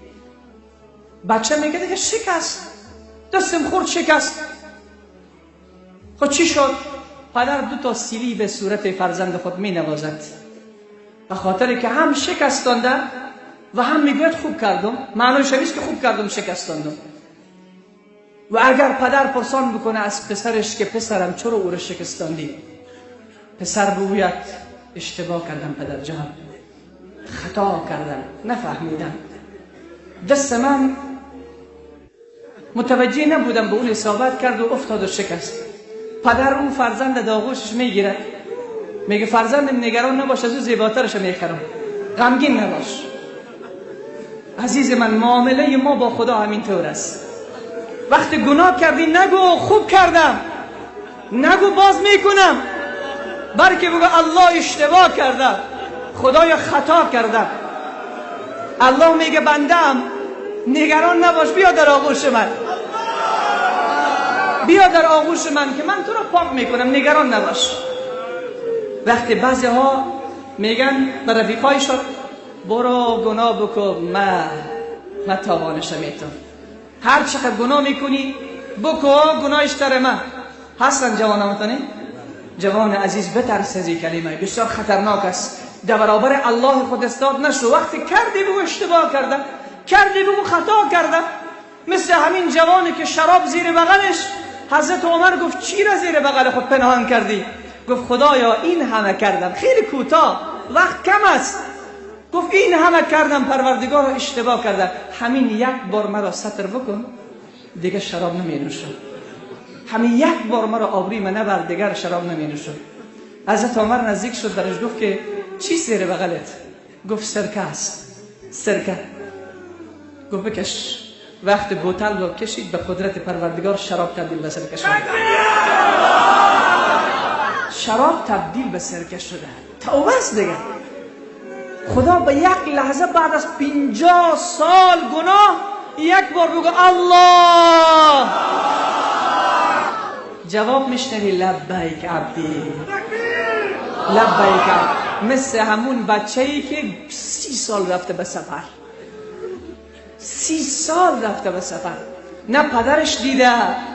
بچه میگه دیگه شکست، دستم خورد شکست. خب چی شد؟ پدر دو تا سیلی به صورت فرزند خود می نوازد، به خاطر که هم شکستانده و هم میگوید خوب کردم، معنیش همیشه که خوب کردم شکستاندم. و اگر پدر پرسان بکنه از پسرش که پسرم چرا او را شکستاندی، پسر بگوید اشتباه کردم پدر جان، خطا کردم، نفهمیدم، دست من متوجه نبودم، به اون اصابت کرد و افتاد و شکست. پدر اون فرزند داغوشش میگیره، میگه فرزندم نگران نباش، از او زیباترش میخرم، غمگین نباش. عزیز من، معامله ما با خدا همینطور است. وقتی گناه کردی نگو خوب کردم، نگو باز میکنم، بلکه بگو الله اشتباه کردم، خدای خطا کردم. الله میگه بندم نگران نباش، بیا در آغوش من، بیا در آغوش من که من تو رو پاک میکنم، نگران نباش. وقتی بعضی ها میگن به رفیقایشان برو گناه بکن، من تاوانش میتم، هر چقدر گناه میکنی بکن، گناهش تر من. هستن جوانان، جوان عزیز بترس از این کلمه، بسیار خطرناک است. در برابر الله خود استاد نشو. وقتی کردی بگو اشتباه کردم، کردی بگو خطا کردم. مثل همین جوانی که شراب زیر بغلش، حضرت عمر گفت چی را زیر بغل خود پنهان کردی؟ گفت خدایا این همه کردم، خیلی کوتاه، وقت کم است، گفت این همه کردم پروردگار رو اشتباه کرده، همین یک بار مرا ستر بکن دیگه شراب نمی نوشم، همین یک بار مرا آبروی من نبر دیگر شراب نمی نوشم. حضرت عمر نزدیک شد برش گفت که چی زیر بغلت؟ گفت سرکه است، سرکه. گفت بکش. وقت بوتل را کشید به قدرت پروردگار شراب تبدیل به سرکه شد. شراب تبدیل به سرکه شده. توبه است دیگه. خدا به یک لحظه بعد از 50 سال گناه یک بار بگو الله، جواب میشنوی لبیک عبدی، لبیک عبدی. مثل همون بچه‌ای که 30 سال رفته به سفر، 30 سال رفته به سفر، نه پدرش دیده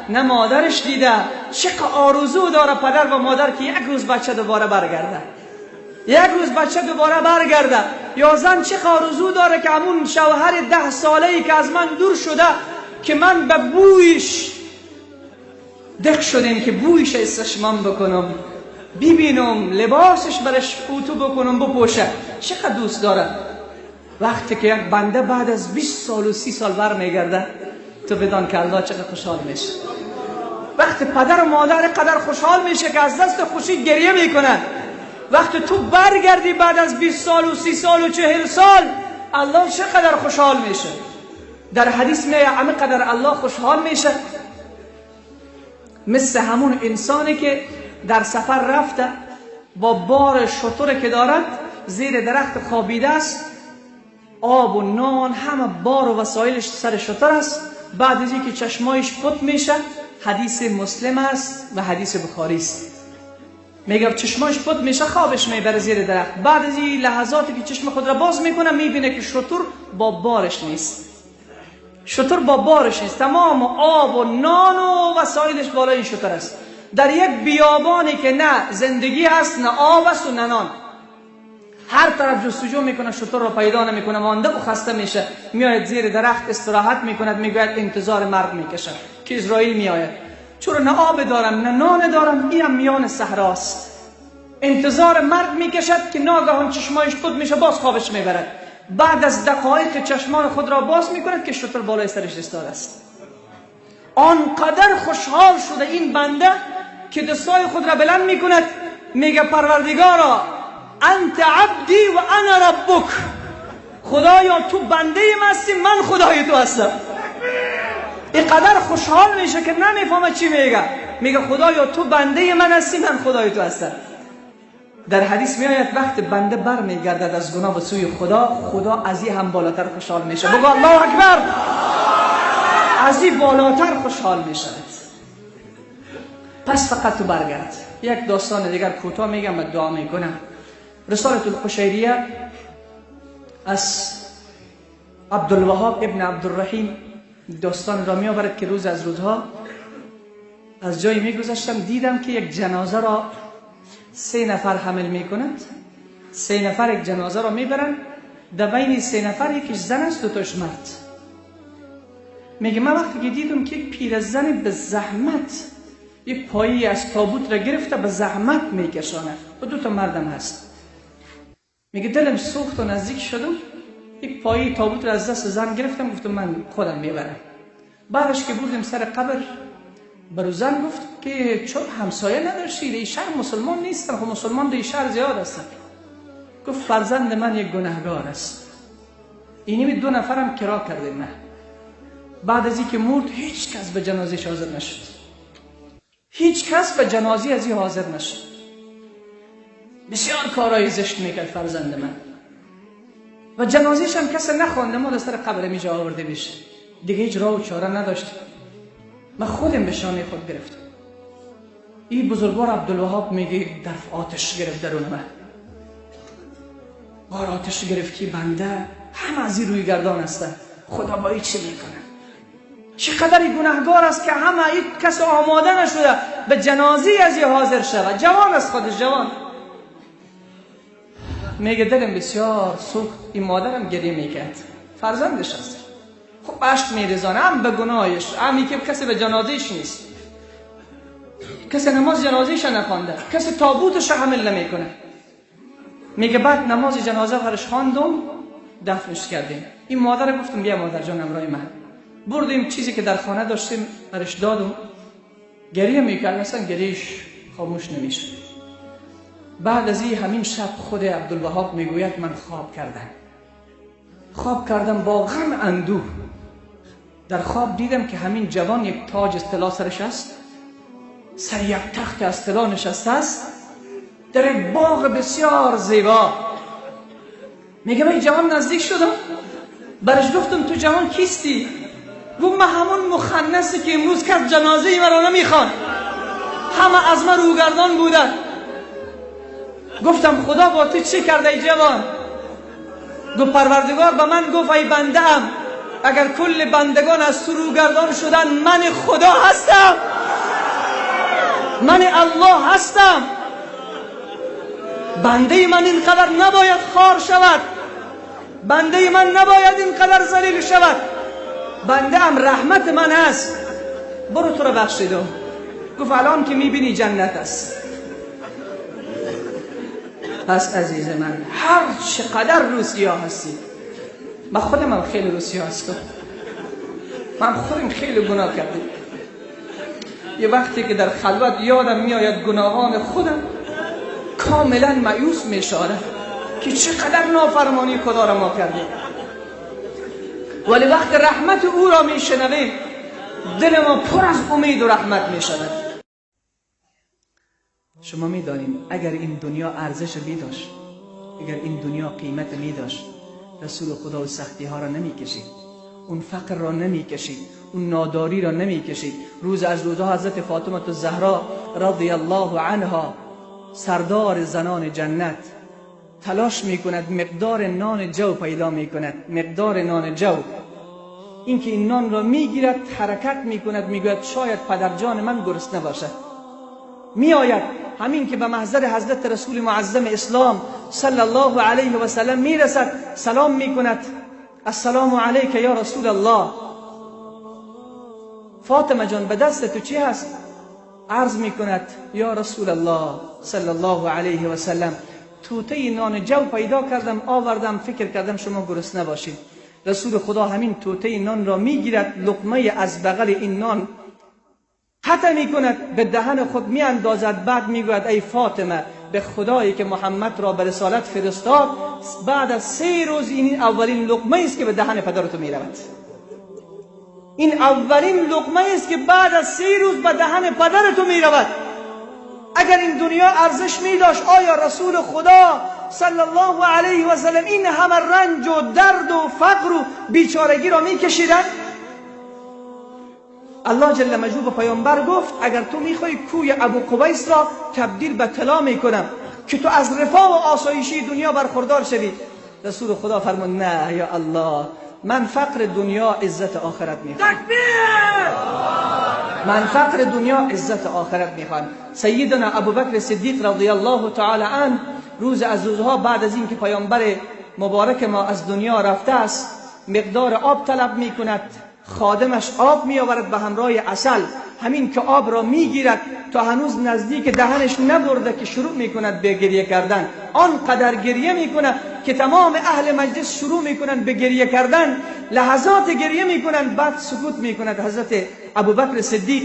نه مادرش دیده، چقدر آرزو داره پدر و مادر که یک روز بچه دوباره برگرده، یک روز بچه دوباره برگرده. یا زن چه آرزو داره که همون شوهر 10 ساله‌ای که از من دور شده که من به بویش دق شدیم که بویش استشمام بکنم، ببینم، لباسش برش اوتو بکنم بپوشه، چقدر دوست داره. وقتی که یک بنده بعد از 20 سال و 30 سال برمیگرده تو بدان که الله چقدر خوشحال میشه. وقتی پدر و مادر قدر خوشحال میشه که از دست خوشی گریه میکنن. وقتی تو برگردی بعد از 20 سال و 30 سال و 40 سال الله چقدر خوشحال میشه. در حدیث میاد همه قدر الله خوشحال میشه مثل همون انسانی که در سفر رفته با بار شتر که دارد زیر درخت خوابیده است، آب و نان همه بار و وسایلش سر شتر است. بعد از اینکه چشمایش پت میشه، حدیث مسلم است و حدیث بخاری است، میگه چشماش پت میشه، خوابش میبره زیر درخت. بعد از این لحظاتی که چشم خود را باز میکنه میبینه که شتر با بارش نیست، شتر با بارش نیست، تمام آب و نان و وسایلش بالای این شتر است. در یک بیابانی که نه زندگی هست نه آب است و نه نان، هر طرف جستجو میکنه شتر را پیدا نمیکنه، مانده و خسته میشه، میآید زیر درخت استراحت میکند، میگوید انتظار مرگ میکشد که اسرائیل میآید، چون نه آب دارم نه نان دارم، اینم میان صحراست. انتظار مرگ میکشد که ناگهان چشمایش پت میشه، باز خوابش میبرد. بعد از دقایق چشمان خود را باز میکند که شتر بالای سرش ایستاده است. آنقدر خوشحال شده این بنده که دستای خود را بلند میکند، میگه پروردگارا انت عبدی و انا ربک، خدایا تو بنده من هستی، من خدای تو هستم. اینقدر خوشحال میشه که نمیفهمه چی میگه، میگه خدایا تو بنده من هستی، من خدای تو هستم. در حدیث میآید وقت بنده بر میگردد از گناه به سوی خدا، خدا از این هم بالاتر خوشحال میشه. بگو الله اکبر. از این بالاتر خوشحال میشود. پس فقط تو برگرد. یک داستان دیگر کوتاه میگم و دعا میکنم. رسالة القشیریه از عبدالوهاب ابن عبدالرحیم داستان را می آورد که روز از روزها از جایی می گذشتم، دیدم که یک جنازه را 3 نفر حمل می کنند. 3 نفر یک جنازه را می برند. در بین 3 نفر یکیش زن است، 2 تاش مرد. میگه من وقتی که دیدم که یک پیرزن به زحمت یک پایی از تابوت را گرفته به زحمت میکشانه و 2 تا مردم هست، میگه دلم سوخت و نزدیک شدم، یک پایی تابوت را از دست زن گرفتم، گفتم من خودم میبرم. بعدش که بردیم سر قبر، برو زن گفت که چون همسایه نداشتی، در شهر مسلمان نیستن، خب مسلمان در شهر زیاد هستن. گفت فرزند من یک گناهگار است، اینمی 2 نفرم کرا کرده. نه بعد از اینکه مرد هیچ کس به جنازهش حاضر نشد، هیچ کس به جنازه از این حاضر نشد. بسیار کارهای زشت میکرد فرزند من و جنازهش هم کس نخوانده، ما در سر قبر میجا آورده میشه دیگه، هیچ راه و چاره نداشت. من خودم به شانه خود گرفتم. این بزرگوار عبدالوهاب میگه درف آتش گرفت درون من، بار آتش گرفت که بنده همه از این روی گردان هستن، خدا با این چه میکنه؟ چقدر گناهگار است که همه یک کس آماده نشده به جنازه از این حاضر شود. جوان است، خودش جوان. میگه دلم بسیار سوخت، این مادرم گریه میکرد، فرزندش است، خب اشک میریزانه هم به گناهش، هم که کسی به جنازهش نیست، کسی نماز جنازهش نخوانده، کسی تابوتش حمل نمیکنه. میگه بعد نماز جنازه برش خواندم، دفنش کردیم. این مادر گفتم بیا مادر جان همراه من. بردیم چیزی که در خانه داشتیم برش دادم. گریه میکرد، اصلا گریش خاموش نمیشه. بعد از این همین شب خود عبدالوهاب میگوید من خواب کردم، خواب کردم با غم اندوه. در خواب دیدم که همین جوان یک تاج از طلا سرش است، سر یک تخت از طلا نشسته است در یک باغ بسیار زیبا. میگه من جوان نزدیک شدم، برش گفتم تو جوان کیستی؟ گفت من همون مخنثی که امروز کس جنازه ای مرا نمیخوان، همه از من روگردان بودن. گفتم خدا با تو چه کرده ای جوان؟ گفت پروردگار به من گفت ای بنده ام، اگر کل بندگان از تو روگردان شدن، من خدا هستم، من الله هستم. بنده من اینقدر نباید خوار شود، بنده من نباید اینقدر ذلیل شود، بنده ام رحمت من است، برو تو رو بخشیدم. گفت الان که میبینی جنت است. پس عزیز من، هر چقدر روسیا هستی، من خودم هم خیلی روسیا هستم، من خودم خیلی گناه کردم. یه وقتی که در خلوت یادم میآید گناهان خودم، کاملا مایوس میشارم که چقدر نافرمانی خدا را ما کردیم. ولی وقت رحمت او را میشنویم، دل ما پر از امید و رحمت میشود. شما میدانید اگر این دنیا ارزش میداشت، اگر این دنیا قیمت میداشت، رسول خدا و سختی ها را نمیکشید، اون فقر را نمیکشید، اون ناداری را نمیکشید. روز از روزها حضرت فاطمه الزهرا رضی الله عنها، سردار زنان جنت، تلاش میکند مقدار نان جو پیدا میکند، مقدار نان جو. اینکه این نان را میگیرد، حرکت میکند، میگوید شاید پدرجان من گرسنه باشد. میآید همین که به محضر حضرت رسول معظم اسلام صلی الله علیه و سلم میرسد، سلام میکند، السلام علیک یا رسول الله. فاطمه جان به دست تو چی هست؟ عرض میکند یا رسول الله صلی الله علیه و سلم، توته نان جو پیدا کردم، آوردم، فکر کردم شما گرسنه باشید. رسول خدا همین توته نان را میگیرد، لقمه از بغل این نان قطع میکند، به دهن خود میاندازد. بعد میگوید ای فاطمه، به خدایی که محمد را به رسالت فرستاد، بعد از 3 روز این اولین لقمه است که به دهن پدر تو میرود. این اولین لقمه است که بعد از 3 روز به دهن پدر تو میرود. اگر این دنیا ارزش میداشت، آیا رسول خدا صلی الله علیه و سلم این همه رنج و درد و فقر و بیچارگی را میکشیدند؟ الله جل مجدوه به پیامبر گفت اگر تو میخوای کوی ابو قبیس را تبدیل به طلا میکنم که تو از رفاه و آسایشی دنیا برخوردار شوی. رسول خدا فرمود نه یا الله، من فقر دنیا عزت آخرت میخوام. من فقر دنیا عزت آخرت میخوام. سیدنا ابوبکر صدیق رضی الله تعالی عنه روز از روزها بعد از اینکه پیامبر مبارک ما از دنیا رفته است، مقدار آب طلب میکند، خادمش آب میآورد به همراه عسل. همین که آب را میگیرد تا هنوز نزدیک دهنش نبرده که شروع میکند به گریه کردن. آنقدر گریه میکند که تمام اهل مجلس شروع میکنند به گریه کردن، لحظات گریه میکنند، بعد سکوت میکند. حضرت ابوبکر صدیق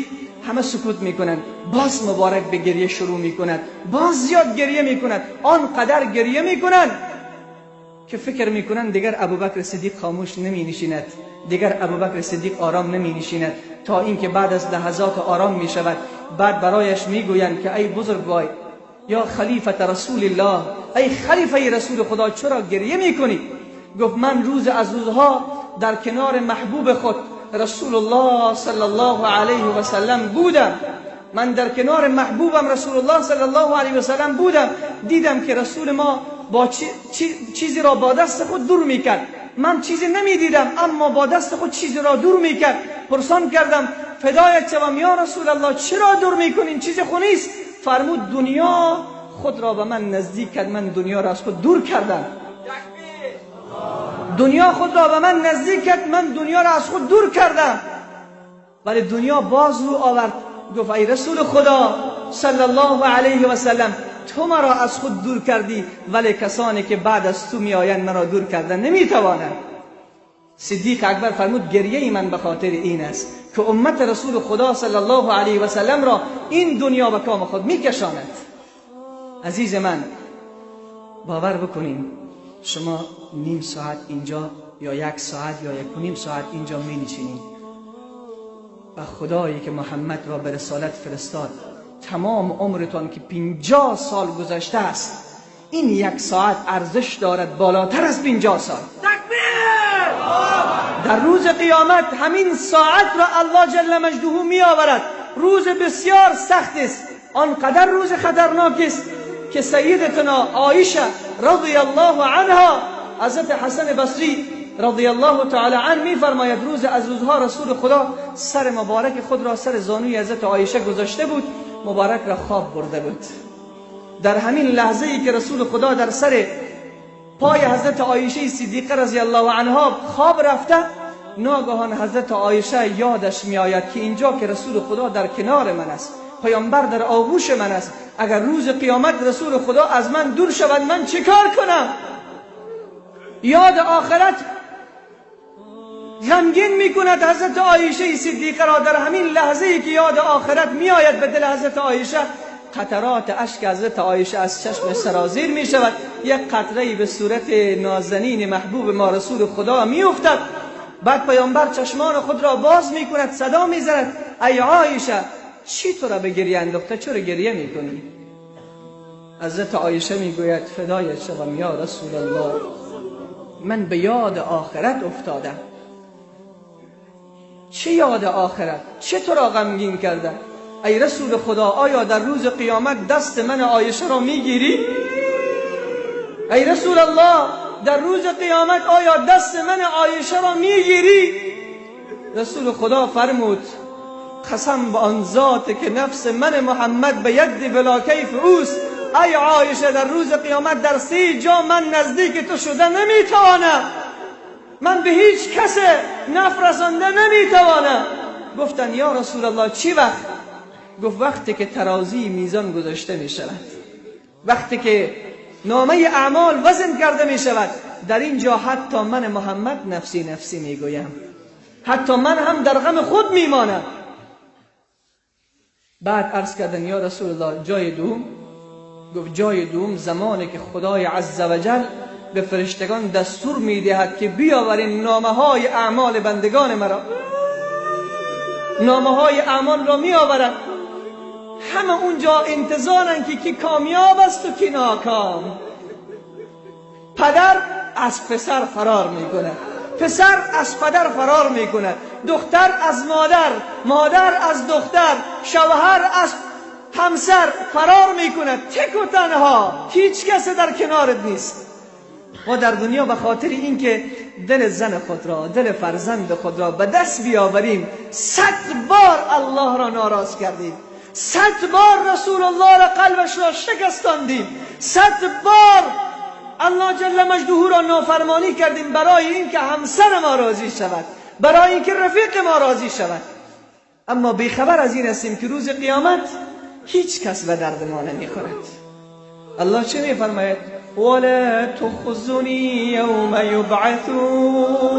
همه سکوت میکنند، باز مبارک به گریه شروع میکند، باز زیاد گریه میکند، آنقدر گریه میکنند که فکر میکنند دیگر ابوبکر صدیق خاموش نمینشیند، دیگر ابوبکر صدیق آرام نمی نشیند، تا اینکه بعد از لحظات آرام می شود. بعد برایش می گویند که ای بزرگوار، یا خلیفت رسول الله، ای خلیفه رسول خدا، چرا گریه می کنی؟ گفت من روز از روزها در کنار محبوب خود رسول الله صلی الله علیه و سلم بودم، من در کنار محبوبم رسول الله صلی الله علیه و سلم بودم، دیدم که رسول ما با چیزی را با دست خود دور میکرد، من چیزی نمیدیدم اما با دست خود چیزی را دور میکرد. پرسان کردم فدایت شوم یا رسول الله، چرا دور میکنین؟ چیز خونیست. فرمود دنیا خود را به من نزدیک کرد، من دنیا را از خود دور کردم. دنیا خود را به من نزدیک کرد، من دنیا را از خود دور کردم. ولی دنیا باز رو آورد، گفت ای رسول خدا صلی الله علیه و سلم، تو مرا از خود دور کردی، ولی کسانی که بعد از تو میآیند مرا دور کردن نمیتوانند. صدیق اکبر فرمود گریه من به خاطر این است که امت رسول خدا صلی الله علیه و سلم را این دنیا به کام خود میکشاند. عزیز من، باور بکنیم شما نیم ساعت اینجا یا یک ساعت یا 1.5 ساعت اینجا می نشینید و خدایی که محمد را به رسالت فرستاد، تمام عمرتان که 50 سال گذشته است، این یک ساعت ارزش دارد بالاتر از 50 سال. در روز قیامت همین ساعت را الله جل مجده می آورد. روز بسیار سخت است، آنقدر روز خطرناک است که سیدتنا عایشه رضی الله عنها، حضرت حسن بصری رضی الله تعالی عنه می فرماید روز از روزها رسول خدا سر مبارک خود را سر زانوی حضرت عایشه گذاشته بود، مبارک را خواب برده بود. در همین لحظه ای که رسول خدا در سر پای حضرت عایشه صدیقه رضی الله عنها خواب رفته، ناگهان حضرت عایشه یادش می آید که اینجا که رسول خدا در کنار من است، پیامبر در آغوش من است، اگر روز قیامت رسول خدا از من دور شود من چه کار کنم؟ یاد آخرت غمگین می کند حضرت عایشه صدیقه را. در همین لحظه ای که یاد آخرت می آید به دل حضرت عایشه، قطرات اشک حضرت عایشه از چشم سرازیر می شود. یک قطره به صورت نازنین محبوب ما رسول خدا می افتد. بعد پیامبر چشمان خود را باز می کند، صدا می زند ای عایشه، چی تو را به گریه انداخته؟ چرا گریه می کنی؟ حضرت عایشه می گوید فدایت شوم یا رسول الله، من به یاد آخرت افتادم. چه یاد آخرت؟ چه تو را غمگین کرده؟ ای رسول خدا، آیا در روز قیامت دست من عایشه را میگیری؟ ای رسول الله، در روز قیامت آیا دست من عایشه را میگیری؟ رسول خدا فرمود قسم به آن ذات که نفس من محمد به ید بلا کیف اوست، ای عایشه در روز قیامت در 3 جا من نزدیک تو شده نمیتوانم، من به هیچ کس نفع رسانده نمیتوانم. گفتن یا رسول الله چی وقت؟ گفت وقتی که ترازی میزان گذاشته می شود، وقتی که نامه اعمال وزن کرده می شود، در اینجا حتی من محمد نفسی نفسی می گویم، حتی من هم در غم خود می مانم. بعد عرض کردن یا رسول الله جای دوم؟ گفت جای دوم زمانی که خدای عزوجل به فرشتگان دستور می دهد که بیاورین نامه های اعمال بندگان مرا. نامه های اعمال را می آورد، همه اونجا انتظارن که کی کامیاب است و کی ناکام. پدر از پسر فرار میکنه، پسر از پدر فرار میکنه، دختر از مادر، مادر از دختر، شوهر از همسر فرار میکنه، تک و تنها، هیچ کس در کنارت نیست. ما در دنیا به خاطر اینکه دل زن خود را، دل فرزند خود را به دست بیاوریم، 100 بار الله را ناراض کردیم، 100 بار رسول الله را قلبش را شکستاندیم، 100 بار الله جل مجده را نافرمانی کردیم برای اینکه همسر ما راضی شود، برای اینکه رفیق ما راضی شود. اما بیخبر از این هستیم که روز قیامت هیچ کس به درد ما نمیخورد. الله چه میفرماید؟ ولا تخزنی یوم یبعثون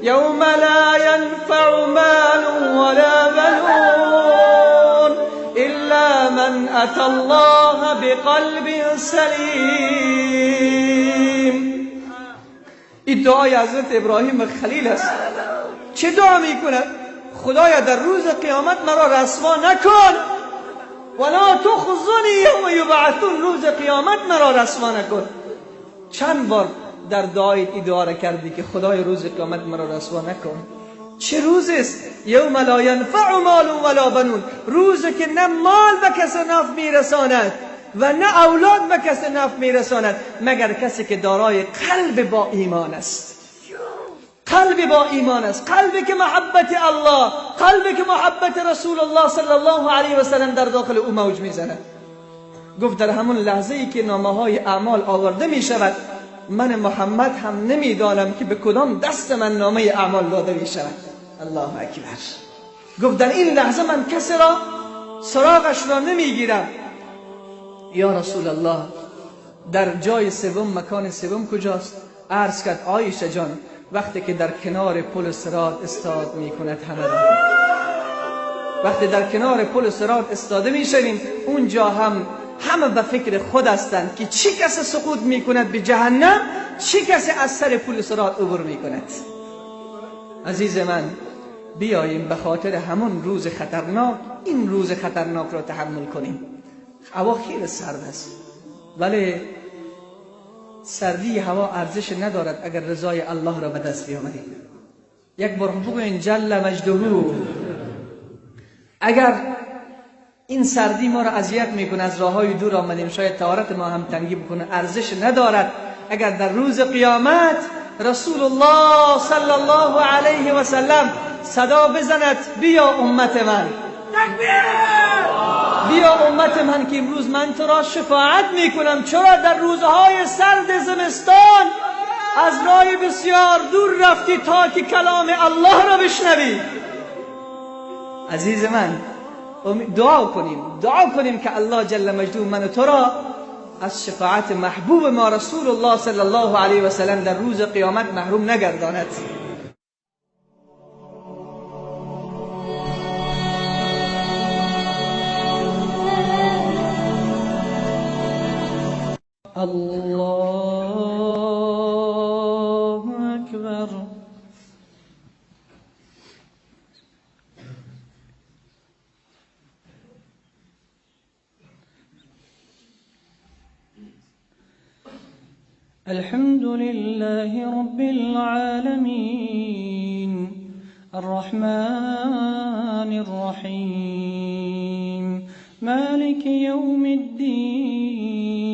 یوم لا ینفع مال ولا بنون الا من اتى الله بقلب سلیم. این دعای حضرت ابراهیم خلیل است. چه دعا میکند؟ خدایا در روز قیامت مرا رسوا نکن، ولا تخزنی یوم یبعثون، روز قیامت مرا رسوا نکن. چند بار در دعایت این دعا را کردی که خدای روز قیامت مرا رسوا نکن؟ چه روز است؟ یوم لا ینفع مال ولا بنون، روزی که نه مال به کس نفع میرساند و نه اولاد به کس نفع میرساند، مگر کسی که دارای قلب با ایمان است. قلب با ایمان است، قلبی که محبت الله، قلبی که محبت رسول الله صلی الله علیه و سلم در داخل او موج میزند. گفت در همون لحظه ای که نامه های اعمال آورده می شود، من محمد هم نمیدانم که به کدام دست من نامه اعمال داده می شود. الله اکبر. گفت در این لحظه من کسی را سراغش را نمیگیرم. یا رسول الله در جای سوم، مکان سوم کجاست؟ عرض کرد عایشه جان وقتی که در کنار پل صراط استاد میکند همه را، وقتی در کنار پل صراط استاده میشویم، اونجا هم همه به فکر خود هستند که چی کسی سقوط میکند به جهنم، چی کسی از سر پل صراط عبور میکند. عزیز من بیاییم به خاطر همون روز خطرناک این روز خطرناک را تحمل کنیم. هوا خیلی سرد است، ولی سردی هوا ارزش ندارد اگر رضای الله را به دست بیاوریم. یک بار بگوین جل مجده. اگر این سردی ما را اذیت میکنه، از راههای دور آمدیم، شاید طهارت ما هم تنگی بکنه، ارزش ندارد اگر در روز قیامت رسول الله صلی الله علیه و سلم صدا بزند بیا امت من، بیا امت من که امروز من تو را شفاعت میکنم. چرا در روزهای سرد زمستان از راه بسیار دور رفتی تا که کلام الله را بشنوی؟ عزیز من دعا کنیم، دعا کنیم که الله جل مجده من و تو را از شفاعت محبوب ما رسول الله صلی الله علیه و سلم در روز قیامت محروم نگرداند. الله اکبر. الحمد لله رب العالمين الرحمن الرحيم مالك يوم الدين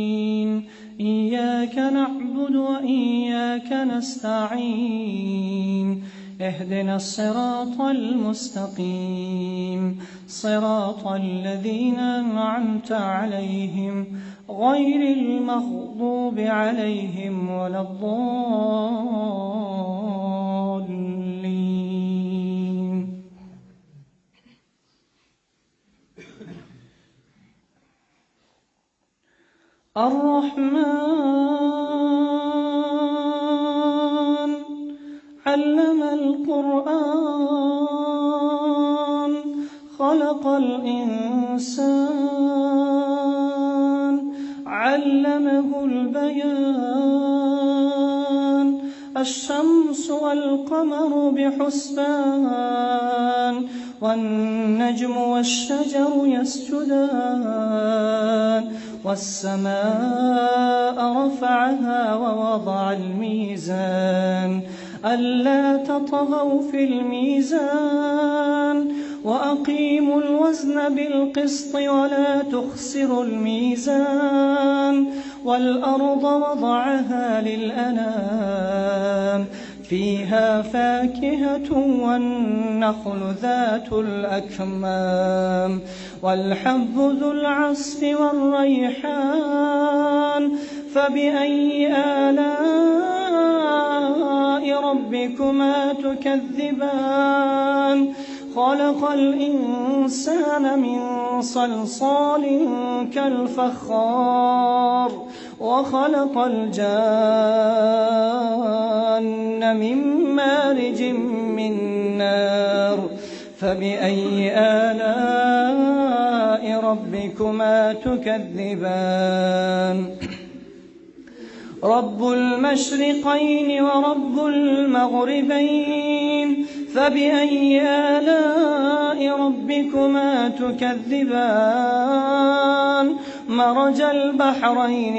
إياك نعبد وإياك نستعين اهدنا الصراط المستقيم صراط الذين أنعمت عليهم غير المغضوب عليهم ولا الضالين. الرحمن علم القرآن خلق الإنسان علمه البيان الشمس والقمر بحسبان والنجم والشجر يسجدان والسماء رفعها ووضع الميزان ألا تطغوا في الميزان وأقيموا الوزن بالقسط ولا تخسروا الميزان والأرض وضعها للأنام فيها فاكهة والنخل ذات الأكمام والحب ذو العصف والريحان فبأي آلاء ربكما تكذبان خلق الإنسان من صلصال كالفخار وخلق الجان من مارج من نار فبأي آلاء ربكما تكذبان رب المشرقين ورب المغربين فبأي آلاء ربكما تكذبان مرج البحرين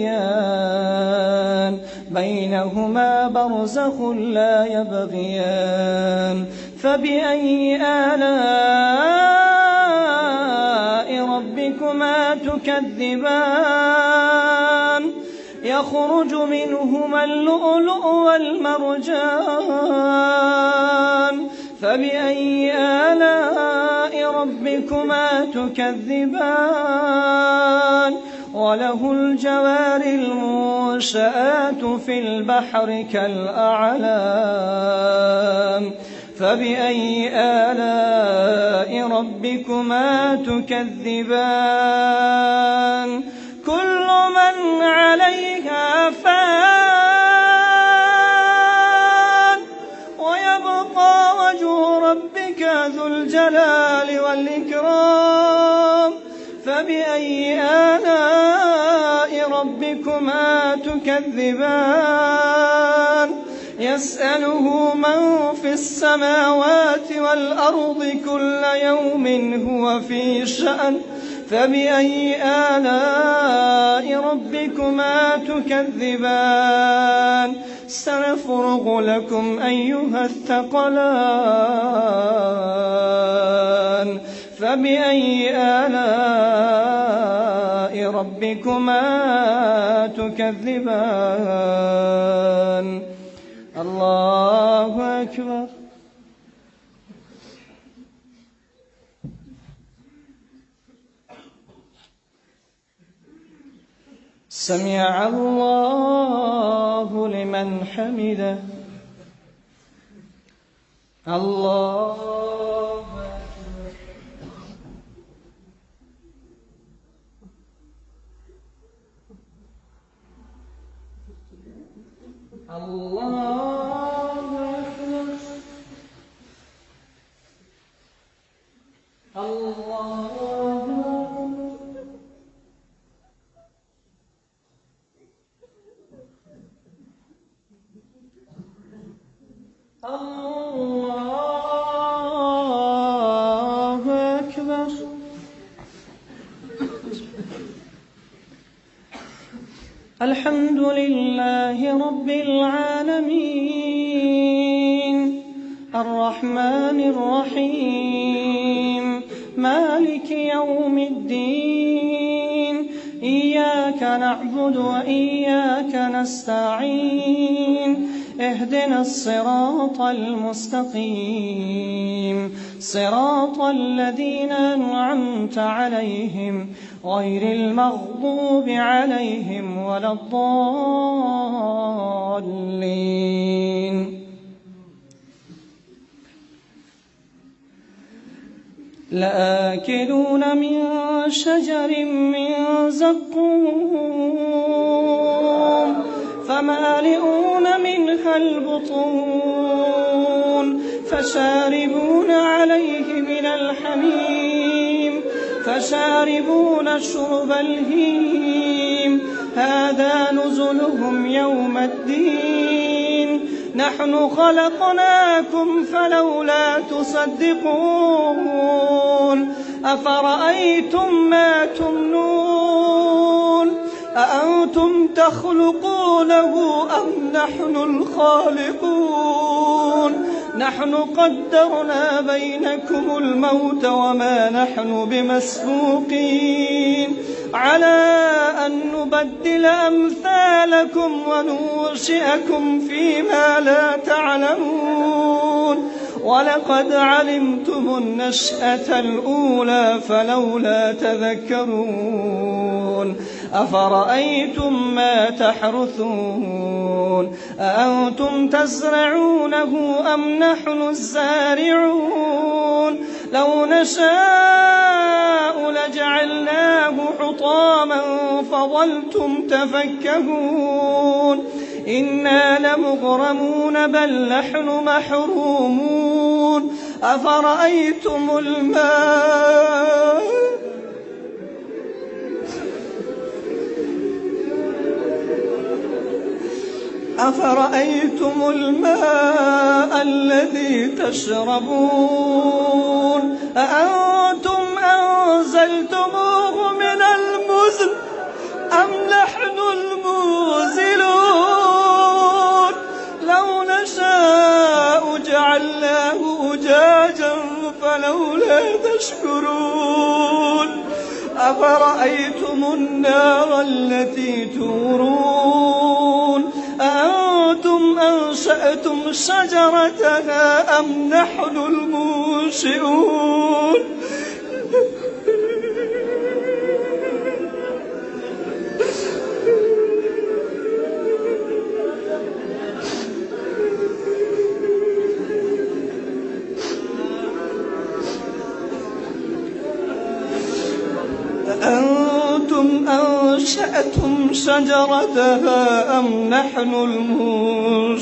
يلتقيان بينهما برزخ لا يبغيان فبأي آلاء ربكما تكذبان يخرج منهما اللؤلؤ والمرجان فبأي آلاء ربكما تكذبان وله الجوار المنشآت في البحر كالأعلام فبأي آلاء ربكما تكذبان؟ كل من عليها فان ويبقى وجه ربك ذو الجلال والإكرام. فبأي آلاء ربكما تكذبان؟ يسأله من في السماوات والأرض كل يوم هو في شأن. فبأي آلاء ربكما تكذبان؟ سنفرغ لكم أيها الثقلان. فبأي آلاء ربكما تكذبان؟ الله أكبر. سمع الله لمن حمده. الله أكبر. الله أكبر. الله أكبر. الله أكبر. الحمد لله رب العالمين الرحمن الرحيم مالك يوم الدين إياك نعبد وإياك نستعين اهدنا الصراط المستقيم صراط الذين أنعمت عليهم غير المغضوب عليهم ولا الضالين. لآكلون من شجر من زقوم فمالئون منها البطون فشاربون عليه من الحميم فشاربون شرب الهيم. هذا نزلهم يوم الدين. نحن خلقناكم فلولا تصدقون. أفرأيتم ما تمنون؟ أأنتم تخلقونه أم نحن الخالقون؟ نحن قدرنا بينكم الموت وما نحن بمسبوقين على أن نبدل أمثالكم وننشئكم فيما لا تعلمون. ولقد علمتم النشأة الأولى فلولا تذكرون. أفرأيتم ما تحرثون؟ أأنتم تزرعونه أم نحن الزارعون؟ لو نشاء لجعلناه حطاما فظلتم تفكهون. إنا لمغرمون بل نحن محرومون. أفرأيتم الماء؟ أفرأيتم الماء الذي تشربون؟ أأنتم أنزلتموه من المزن أم نحن المنزلون؟ لو نشاء جعلناه أجاجا فلولا تشكرون. أفرأيتم النار التي تورون؟ أأنتم أنشأتم شجرتها أم نحن المنشئون؟ أأنتم أنشأتم شجرتها أم نحن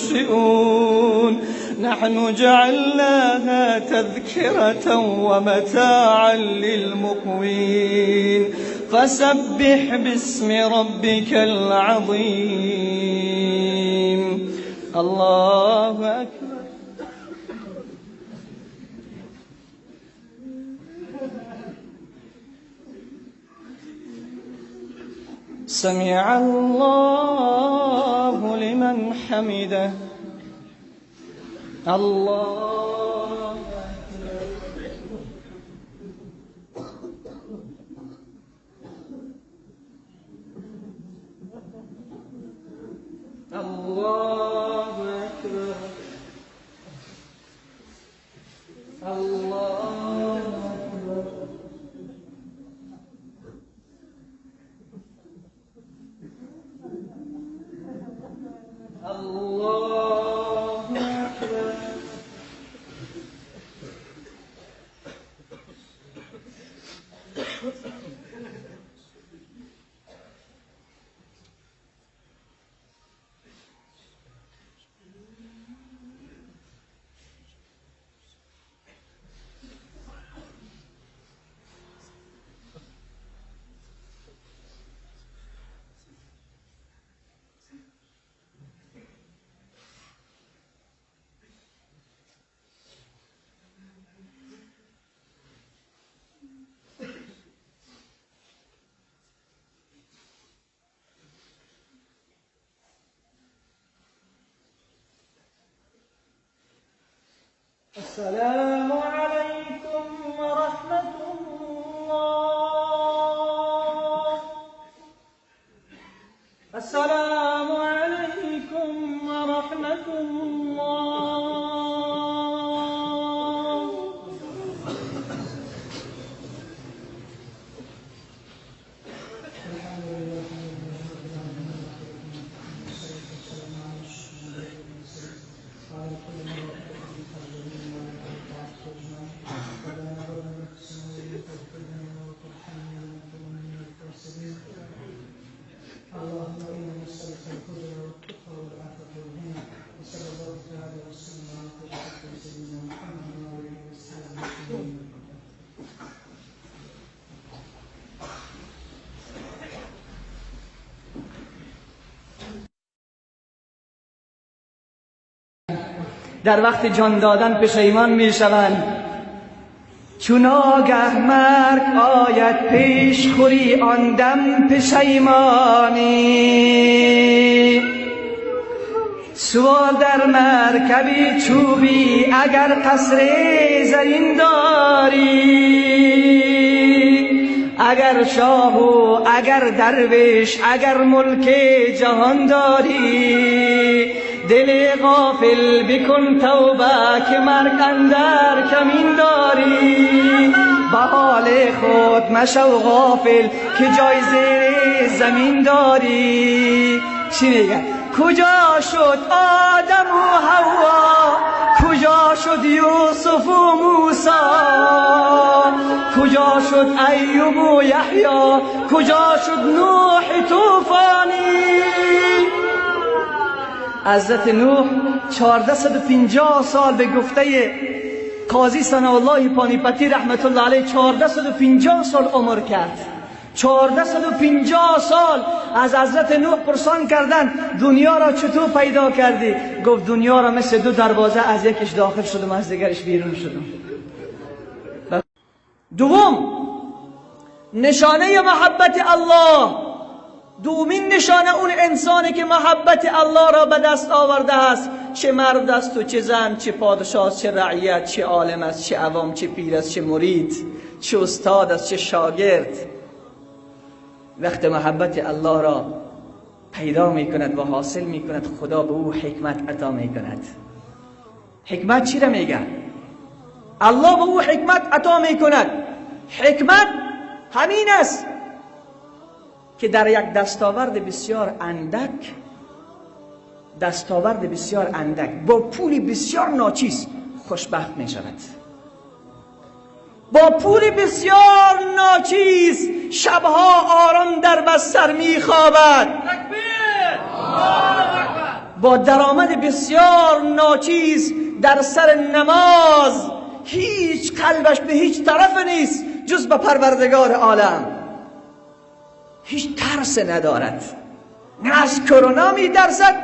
المنشئون نحن جعلناها تذكرة ومتاعا للمقوين فسبح باسم ربك العظيم. الله أكبر. سمع الله لمن حمده. الله أكبر. الله أكبر. الله أكبر. الله أكبر. السلام عليكم ورحمة الله. السلام عليكم ورحمة الله. الحمد لله رب العالمين وعلى كل اللهم إنا نسألك الهدى والتقى والعافية والغنى، وصلى الله تعالى وسلم على خير خلقه سيدنا محمد وعلى آله وصحبه أجمعين. در وقت جان دادن پشیمان میشوند. چون آگه مرگ آید پیش خوری آن دم پشیمانی، سوار در مرکبی چوبی اگر قصر زرین داری، اگر شاه و اگر درویش اگر ملک جهان داری، دل غافل بکن توبه که مرگ اندر کمین داری، به حال خود مشو غافل که جای زیر زمین داری. چی میگه؟ کجا شد آدم و حوا، کجا شد یوسف و موسی، کجا شد ایوب و یحیی، کجا شد نوح طوفانی. حضرت نوح 1450 سال به گفته قاضی ثناءالله پانیپتی رحمت الله علیه 1450 سال عمر کرد. 1450 سال از حضرت نوح پرسان کردن دنیا را چطور پیدا کردی؟ گفت دنیا را مثل دو دروازه از یکش داخل شدم از دیگرش بیرون شدم. دوم نشانه محبت الله، دومین نشانه اون انسانی که محبت الله را به دست آورده است، چه مرد است و چه زن، چه پادشاه، چه رعیت، چه عالم است، چه عوام، چه پیر است، چه مرید، چه استاد است، چه شاگرد. وقت محبت الله را پیدا می کند و حاصل می کند، خدا به او حکمت عطا می کند. حکمت چی را میگه؟ الله به او حکمت عطا می کند. حکمت همین است که در یک دستاورد بسیار اندک، دستاورد بسیار اندک با پولی بسیار ناچیز خوشبخت می شود. با پول بسیار ناچیز شبها آرام در بستر میخوابد. با درآمد بسیار ناچیز در سر نماز، هیچ قلبش به هیچ طرف نیست جز به پروردگار عالم. هیچ ترس ندارد، نه از کرونا میترسد،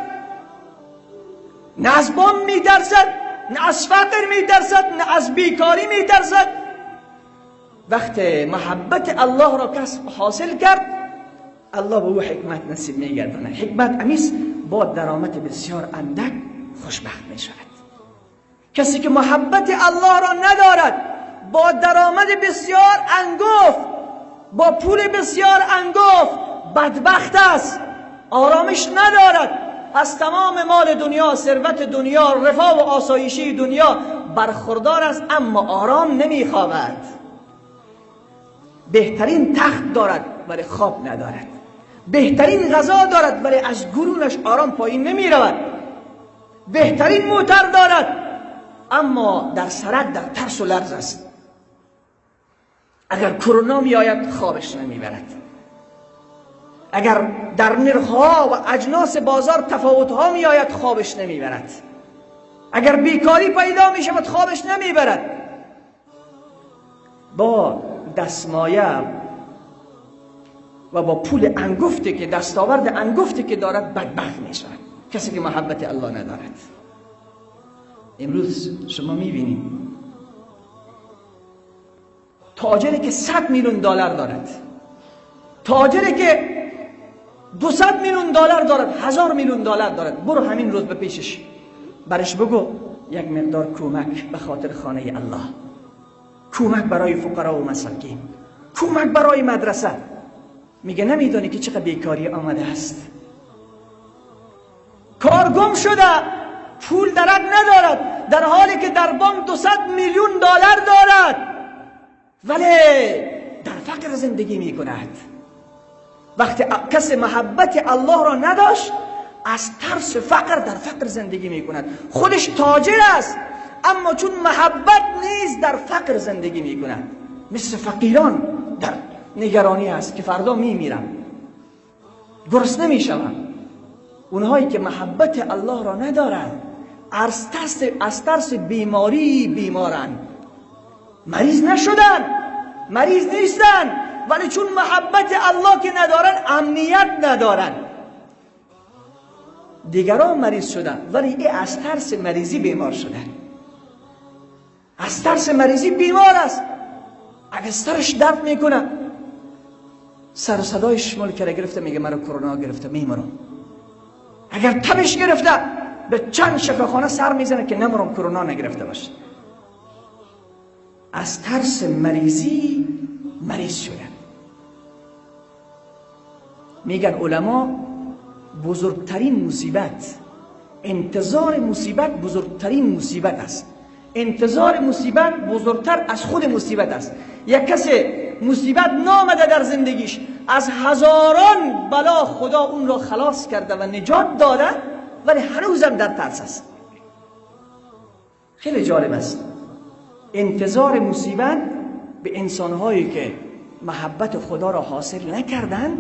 نه از بمب میترسد، نه از فقر میترسد، نه از بیکاری میترسد. وقت محبت الله را کسب حاصل کرد، الله به او حکمت نصیب میگرداند. حکمت امیس با درآمد بسیار اندک خوشبخت میشود. کسی که محبت الله را ندارد، با درآمد بسیار انگفت، با پول بسیار انگفت، بدبخت است، آرامش ندارد. از تمام مال دنیا، ثروت دنیا، رفاه و آسایشی دنیا برخوردار است، اما آرام نمیخوابد. بهترین تخت دارد ولی خواب ندارد، بهترین غذا دارد ولی از گرونش آرام پایین نمی رود، بهترین موتر دارد اما در سرک در ترس و لرز است. اگر کرونا می آید خوابش نمی برد، اگر در نرخ‌ها و اجناس بازار تفاوت‌ها می آید خوابش نمی برد، اگر بیکاری پیدا می شود خوابش نمی برد. با دستمایه و با پول انگفتی که دستاورد انگفتی که دارد بدبخت می شود کسی که محبت الله ندارد. امروز شما می بینید تاجری که 100 میلیون دلار دارد، تاجری که 200 میلیون دلار دارد، 1000 میلیون دلار دارد، برو همین روز به پیشش برش بگو یک مقدار کمک به خاطر خانه الله، کمک برای فقرا و مساکین، کمک برای مدرسه. میگه نمیدانی که چقدر بیکاری آمده است، کار گم شده، پول درک ندارد، در حالی که در بانک 200 میلیون دلار دارد ولی در فقر زندگی میکند. وقتی کسی محبت الله را نداشت، از ترس فقر در فقر زندگی میکند. خودش تاجر است اما چون محبت نیست در فقر زندگی میکند. مثل فقیران در نگرانی است که فردا میمیرم، گرسنه میشوم. اونهایی که محبت الله را ندارند از ترس بیماری بیمارند، مریض نشدن، مریض نیستن، ولی چون محبت الله که ندارن امنیت ندارن. دیگران مریض شدن ولی ای از ترس مریضی بیمار شدن، از ترس مریضی بیمار است. اگر سرش درد میکنه، سر و صدای شمال کرده گرفته، میگه مرا کرونا گرفته میمرم. اگر تبش گرفته به چند شفاخانه سر میزنه که نمرم کرونا نگرفته باشه. از ترس مریضی مریض شده. میگن علما بزرگترین مصیبت، انتظار مصیبت بزرگترین مصیبت است. انتظار مصیبت بزرگتر از خود مصیبت است. یک کسی مصیبت نامده در زندگیش، از هزاران بلا خدا اون را خلاص کرده و نجات داده، ولی هنوزم در ترس است. خیلی جالب است. انتظار مصیبت به انسانهایی که محبت خدا را حاصل نکردن،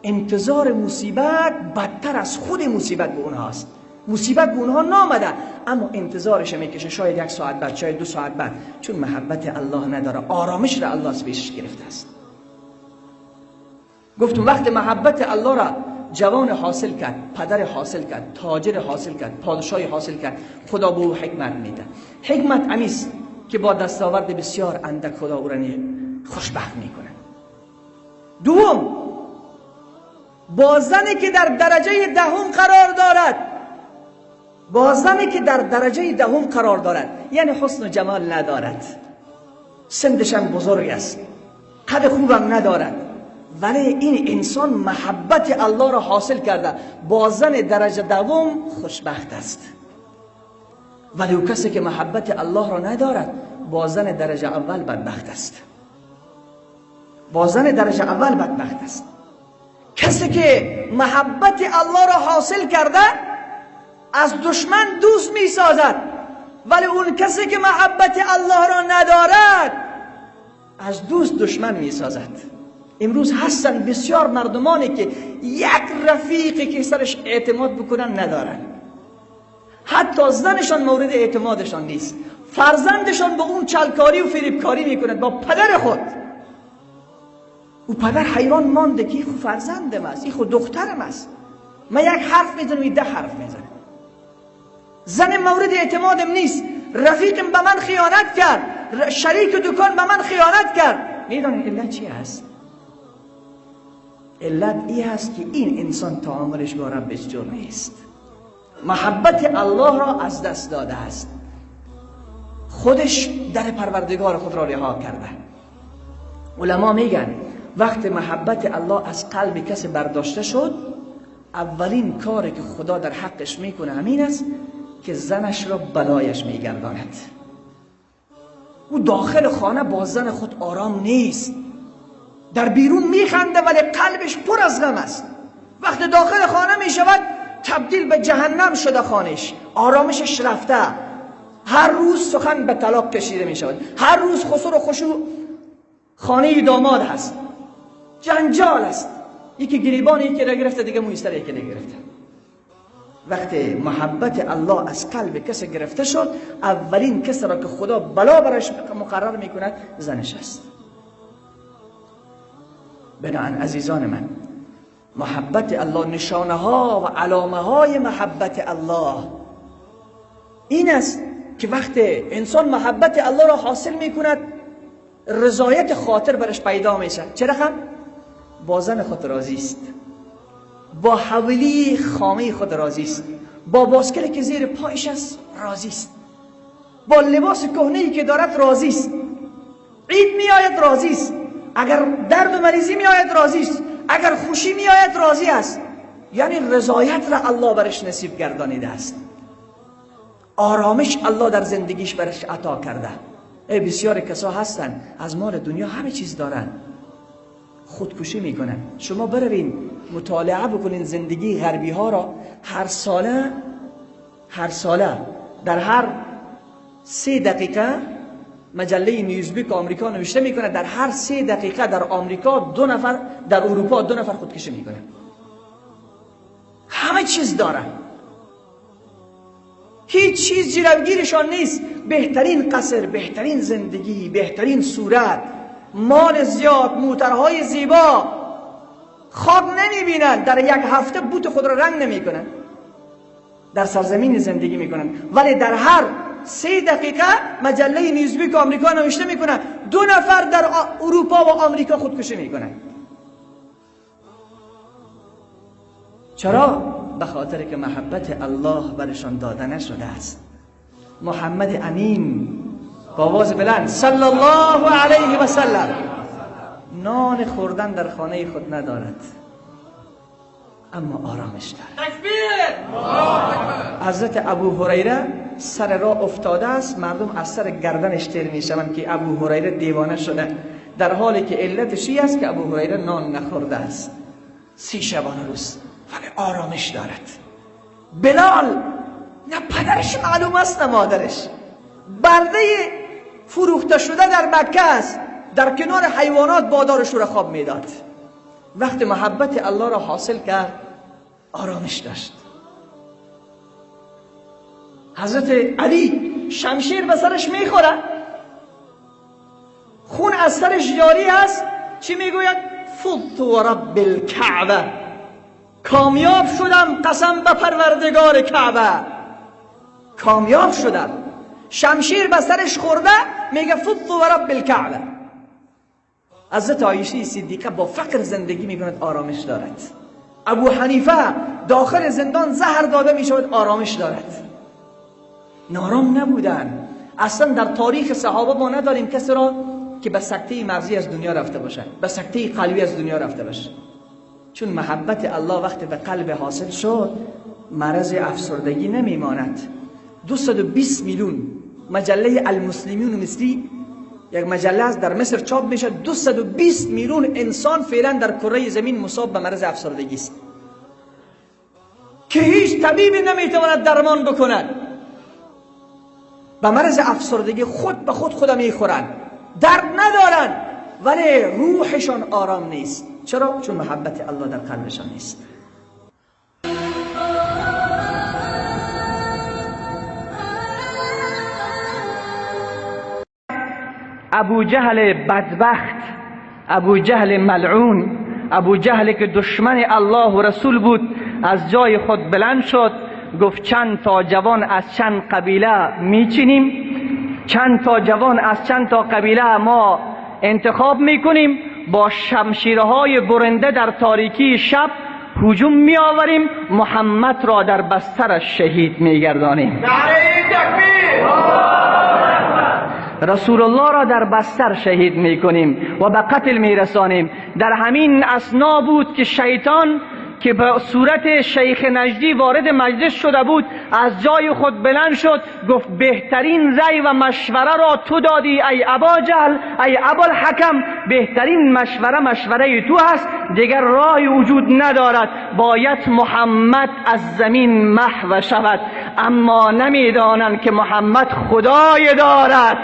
انتظار مصیبت بدتر از خود مصیبت به اونهاست. مصیبت به اونها نامده اما انتظارش میکشه، شاید 1 ساعت بعد، شاید 2 ساعت بعد، چون محبت الله نداره، آرامش را الله از پیشش گرفته است. گفتم وقت محبت الله را جوان حاصل کرد، پدر حاصل کرد، تاجر حاصل کرد، پادشاهی حاصل کرد، خدا به او حکمت میده. حکمت امیست که با دستاورد بسیار اندک خدا او را خوشبخت میکنه. دوم، با زنی که در درجه 10 قرار دارد، با زنی که در درجه 10 قرار دارد، یعنی حسن و جمال ندارد، سندش هم بزرگ است، قد خوبم ندارد، ولی این انسان محبت الله را حاصل کرده، با زن درجه 2 خوشبخت است. ولی او کسی که محبت الله را ندارد، با زن درجه اول بدبخت است. با زن درجه اول بدبخت است. کسی که محبت الله را حاصل کرده از دشمن دوست می سازد، ولی اون کسی که محبت الله را ندارد از دوست دشمن می سازد. امروز هستن بسیار مردمانی که یک رفیقی که سرش اعتماد بکنن ندارن. حتی زنشان مورد اعتمادشان نیست، فرزندشان با اون چلکاری و فریبکاری میکند با پدر خود. او پدر حیران مانده که این خود فرزندم است، این خود دخترم است، من یک حرف میزنم این 10 حرف میزنم. زن مورد اعتمادم نیست، رفیقم به من خیانت کرد، شریک دکان به من خیانت کرد. میدانید علت چی هست؟ علت این هست که این انسان تعاملش با ربش جور نیست، محبت الله را از دست داده است، خودش در پروردگار خود را رها کرده. علما میگن وقت محبت الله از قلب کسی برداشته شد، اولین کاری که خدا در حقش میکنه همین است که زنش را بلایش میگرداند. او داخل خانه با زن خود آرام نیست، در بیرون میخنده ولی قلبش پر از غم است. وقتی داخل خانه میشود تبدیل به جهنم شده خانش، آرامشش رفته. هر روز سخن به طلاق کشیده میشود، هر روز خسر و خشوع خانه داماد هست، جنجال است، یکی گریبان یکی را گرفته، دیگه موی سر یکی نگرفته. وقتی محبت الله از قلب کسی گرفته شد، اولین کسی را که خدا بلا برش مقرر میکند زنش است. بنابراین عزیزان من، محبت الله، نشانه ها و علامه های محبت الله این است که وقتی انسان محبت الله را حاصل میکند، رضایت خاطر برش پیدا میشه. چرا؟ هم با زن خود راضی است، با حویلی خامه خود راضی است، با باسکلی که زیر پایش است راضی است، با لباس کهنه‌ای که دارد راضی است، عید میآید راضی است، اگر درد و مریضی میآید راضی است، اگر خوشی میآید راضی است. یعنی رضایت را الله برش نصیب گردانیده است، آرامش الله در زندگیش برش عطا کرده. ای بسیار کسا هستن از مال دنیا همه چیز دارن، خودکشی میکنن. شما بروین مطالعه بکنین زندگی غربی ها را، هر ساله در هر 3 دقیقه مجله نیوزویک آمریکا نوشته میکنه در هر 3 دقیقه در آمریکا 2 نفر، در اروپا 2 نفر خودکشی میکنن. همه چیز دارن، هیچ چیز جلوگیرشان نیست. بهترین قصر، بهترین زندگی، بهترین صورت، مال زیاد، موترهای زیبا، خواب نمیبینن، در یک هفته بوت خود را رنگ نمیکنن، در سرزمین زندگی میکنن. ولی در هر 3 دقیقه مجله نیوزویک آمریکا نوشته میکنه 2 نفر در اروپا و آمریکا خودکشی میکنن. چرا؟ به خاطر که محبت الله برشان داده نشده است. محمد امین با آواز بلند صلی الله علیه و سلم نان خوردن در خانه خود ندارد، اما آرامش دارد. حضرت ابو هریره سر راه افتاده است، مردم از سر گردنش تیر میشوند که ابو هریره دیوانه شده، در حالی که علتش این است که ابو هریره نان نخورده است 30 شبانه روز، ولی آرامش دارد. بلال نه پدرش معلوم است نه مادرش، برده فروخته شده در مکه است، در کنار حیوانات بادارش را خواب میداد. وقت محبت الله را حاصل کرد، آرامش داشت. حضرت علی شمشیر به سرش میخوره، خون از سرش جاری است، چی میگوید؟ فضت و رب الکعبه، کامیاب شدم قسم به پروردگار کعبه، کامیاب شدم. شمشیر به سرش خورده، میگه فضت و رب الکعبه. حضرت عایشه صدیقه با فقر زندگی میکند، آرامش دارد. ابو حنیفه داخل زندان زهر داده میشود، آرامش دارد. نارام نبودن. اصلا در تاریخ صحابه ما نداریم کسی را که به سکته مغزی از دنیا رفته باشه، به سکته قلبی از دنیا رفته باشه. چون محبت الله وقتی به قلب حاصل شد، مرض افسردگی نمیماند. 220 میلیون مجله المسلمین مصری، یک مجله است در مصر چاپ میشه، 220 میلیون انسان فعلا در کره زمین مصاب به مرض افسردگی است که هیچ طبیبی نمیتواند درمان بکند. به مرض افسردگی خود به خود خود میخورند، درد ندارند، ولی روحشان آرام نیست. چرا؟ چون محبت الله در قلبشان نیست. ابو جهل بدبخت، ابو جهل ملعون، ابو جهل که دشمن الله و رسول بود، از جای خود بلند شد، گفت چند تا جوان از چند قبیله میچینیم، چند تا جوان از چند تا قبیله ما انتخاب میکنیم، با شمشیرهای برنده در تاریکی شب هجوم میآوریم، محمد را در بسترش شهید میگردانیم. رسول الله را در بستر شهید میکنیم و به قتل میرسانیم. در همین اثنا بود که شیطان که به صورت شیخ نجدی وارد مجلس شده بود، از جای خود بلند شد، گفت بهترین رأی و مشوره را تو دادی ای ابا جهل، ای ابوالحکم، بهترین مشوره مشوره تو هست، دیگر رای وجود ندارد، باید محمد از زمین محو شود. اما نمیدانند که محمد خدای دارد،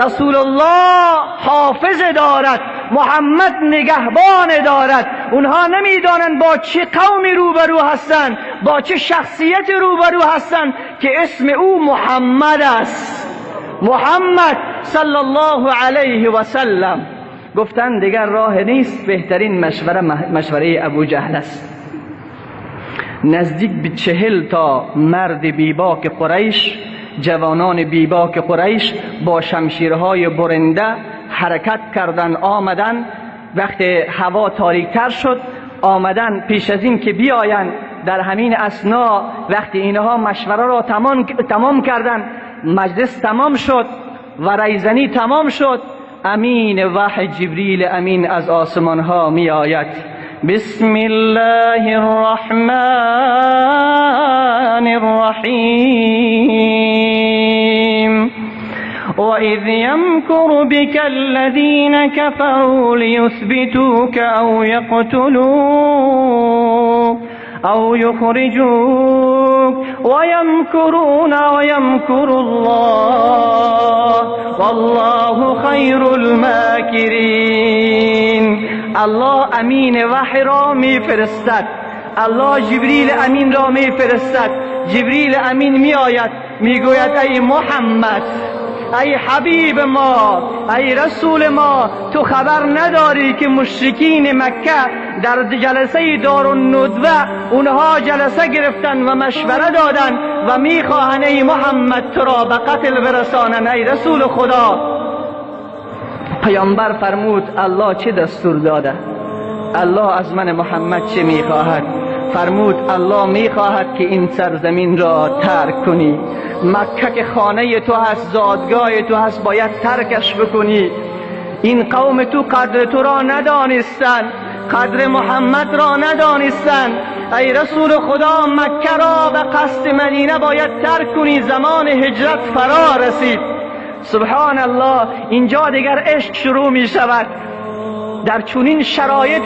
رسول الله حافظ دارد، محمد نگهبان دارد. اونها نمیدانند با چه قومی روبرو هستند، با چه شخصیت روبرو هستند که اسم او محمد است، محمد صلی الله علیه و سلم. گفتند دیگر راه نیست، بهترین مشوره مشوره ابو جهل است. نزدیک به 40 تا مرد بیباک قریش، جوانان بیباک قریش با شمشیرهای برنده حرکت کردن، آمدن. وقتی هوا تاریکتر شد آمدن، پیش از این که بیاین در همین اثنا وقتی اینها مشوره را تمام کردن، مجلس تمام شد و رایزنی تمام شد، امین وحی جبریل امین از آسمان ها می آید. بسم الله الرحمن الرحیم. وإذ يمكر بك الذين كفروا ليثبتوك أو يقتلوك أو يخرجوك ويمكرون ويمكر الله والله خير الماكرين. الله امین وحی را می فرستد، الله جبریل امین را می فرستد. جبریل امین می آید، می گوید ای محمد، ای حبیب ما، ای رسول ما، تو خبر نداری که مشرکین مکه در جلسه دارالندوه اونها جلسه گرفتن و مشوره دادن و میخواهند ای محمد تو را به قتل برسانند ای رسول خدا. پیامبر فرمود الله چه دستور داده؟ الله از من محمد چه میخواهد؟ فرمود الله میخواهد که این سرزمین را ترک کنی. مکه که خانه تو هست، زادگاه تو هست، باید ترکش بکنی. این قوم تو قدر تو را ندانستن، قدر محمد را ندانستن. ای رسول خدا مکه را به قصد مدینه باید ترک کنی، زمان هجرت فرا رسید. سبحان الله، اینجا دیگر عشق شروع می شود. در چنین شرایط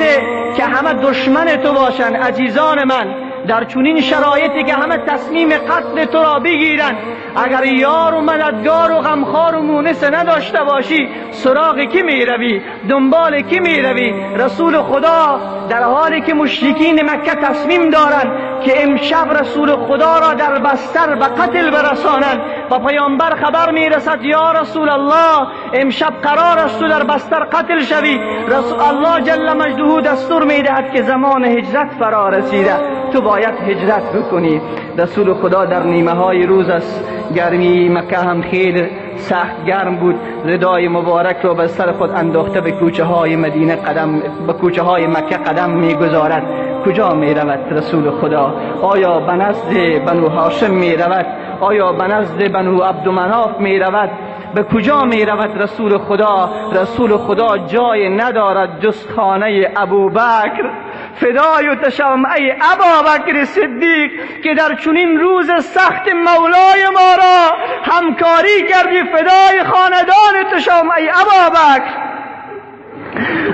که همه دشمن تو باشن، عزیزان من، در چنین شرایطی که همه تصمیم قتل تو را بگیرن، اگر یار و مددگار و غمخوار و مونس نداشته باشی، سراغ کی می روی؟ دنبال کی می روی؟ رسول خدا در حالی که مشرکین مکه تصمیم دارند که امشب رسول خدا را در بستر به قتل برسانند و پیامبر خبر میرسد یا رسول الله امشب قرار است تو در بستر قتل شوی، رسول الله جل مجده دستور میدهد که زمان هجرت فرا رسیده، تو باید هجرت بکنی. رسول خدا در نیمه های روز است، گرمی مکه هم خیلی سخت گرم بود، ردای مبارک را به سر خود انداخته به کوچه های مدینه قدم، به کوچه های مکه قدم میگذارد. کجا می رود رسول خدا؟ آیا به نزد بنو هاشم می رود؟ آیا به نزد بنو عبدمناف می رود؟ به کجا می رود رسول خدا؟ رسول خدا جای ندارد جز خانه ابوبکر. فدای تشم ای ابابکر صدیق که در چنین روز سخت مولای ما را همکاری کردی، فدای خاندان تشم ای ابابکر.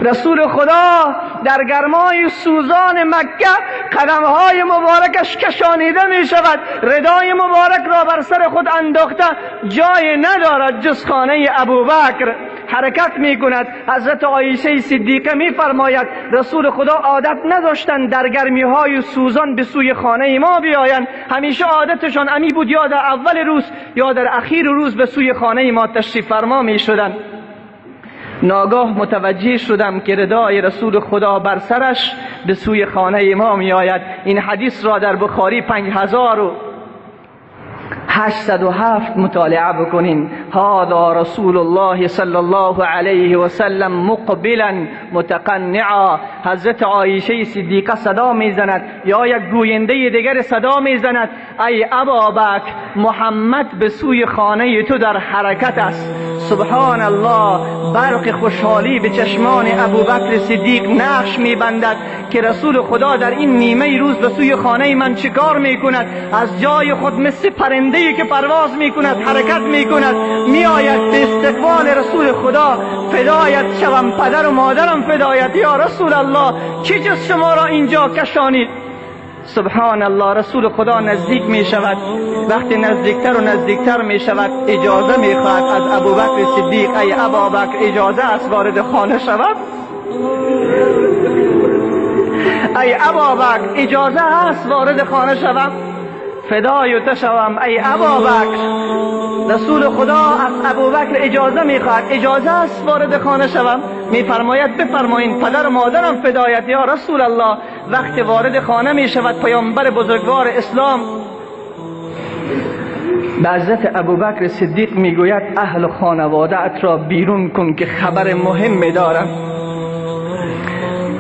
رسول خدا در گرمای سوزان مکه قدمهای مبارکش کشانیده می شود، ردای مبارک را بر سر خود انداخته، جای ندارد جز خانه ابوبکر. حرکت میکند. حضرت عایشه صدیقه میفرماید رسول خدا عادت نداشتند در گرمی های سوزان به سوی خانه ما بیایند، همیشه عادتشان امی بود یا در اول روز یا در اخیر روز به سوی خانه ما تشریف فرما میشدند. ناگاه متوجه شدم که ردای رسول خدا بر سرش به سوی خانه ما می آید. این حدیث را در بخاری 5807 مطالعه بکنین. هذا رسول الله صلی الله علیه و سلم مقبلا متقنعا. حضرت عایشه صدیقه صدا میزند یا یک گوینده دیگر صدا میزند، ای ابابکر، محمد به سوی خانه تو در حرکت است. سبحان الله، برق خوشحالی به چشمان ابوبکر صدیق نقش میبندد که رسول خدا در این نیمه روز به سوی خانه من چیکار میکند؟ از جای خود مثل پرنده‌ای که پرواز میکند حرکت میکند، میآید به استقبال رسول خدا. فدایت شوم، پدر و مادرم فدایت، یا رسول الله چی چیز شما را اینجا کشانید؟ سبحان الله، رسول خدا نزدیک می شود. وقتی نزدیکتر و نزدیکتر می شود اجازه می خواهد از ابوبکر صدیق، ای ابابکر اجازه است وارد خانه شود؟ ای ابابکر اجازه است وارد خانه شوم؟ فدای تو شوم ای ابابکر. رسول خدا از ابوبکر اجازه میخواهد، اجازه است وارد خانه شوم؟ میفرماید بفرمایین، پدر و مادرم فدایت یا رسول الله. وقتی وارد خانه میشود پیامبر بزرگوار اسلام به حضرت ابوبکر صدیق میگوید اهل خانواده ات را بیرون کن که خبر مهم دارم.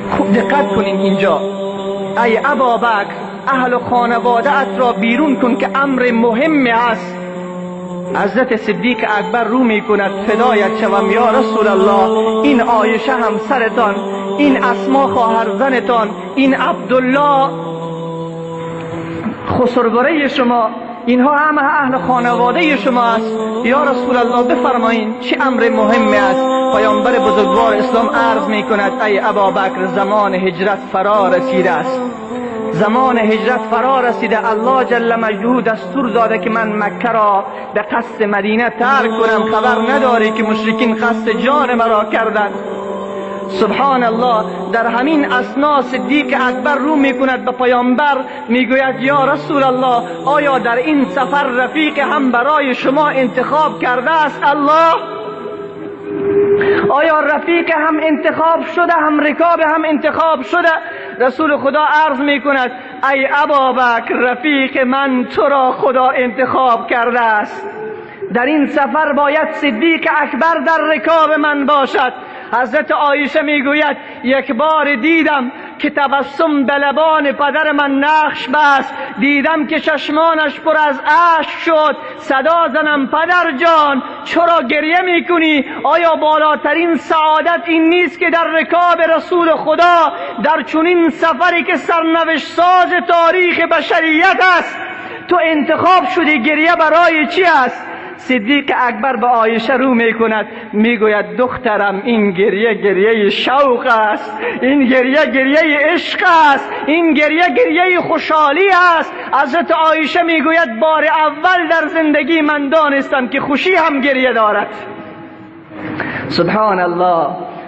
خوب دقت کنین اینجا، ای ابابکر اهل خانواده ات را بیرون کن که امر مهم است. حضرت صدیق اکبر رو می کند، فدایت شوم یا رسول الله، این عایشه همسرتان، این اسما خواهر زنتان، این عبدالله خسرگره شما، اینها همه اهل خانواده شما است. یا رسول الله بفرمایین چه امر مهمی است؟ پیامبر بزرگوار اسلام عرض می کند ای ابابکر زمان هجرت فرا رسیده است، زمان هجرت فرا رسیده. الله جل مجدهو دستور داده که من مکه را به قصد مدینه ترک کنم، خبر نداری که مشرکین قصد جان مرا کردند. سبحان الله، در همین اثنا صدیق اکبر رو میکند به پیامبر، میگوید یا رسول الله آیا در این سفر رفیق هم برای شما انتخاب کرده است الله؟ آیا رفیق هم انتخاب شده، هم رکاب هم انتخاب شده؟ رسول خدا عرض میکند ای ابابکر رفیق من تو را خدا انتخاب کرده است، در این سفر باید صدیق اکبر در رکاب من باشد. حضرت عایشه میگوید یک بار دیدم که تبسم به لبان پدر من نقش بست، دیدم که چشمانش پر از اشک شد. صدا زنم پدر جان چرا گریه میکنی؟ آیا بالاترین سعادت این نیست که در رکاب رسول خدا در چنین سفری که سرنوشت ساز تاریخ بشریت است تو انتخاب شدی؟ گریه برای چی است؟ صدیق اکبر به عایشه رو میکند، میگوید دخترم این گریه گریه شوق است، این گریه گریه عشق است، این گریه گریه خوشحالی است. حضرت عایشه میگوید بار اول در زندگی من دانستم که خوشی هم گریه دارد. سبحان الله،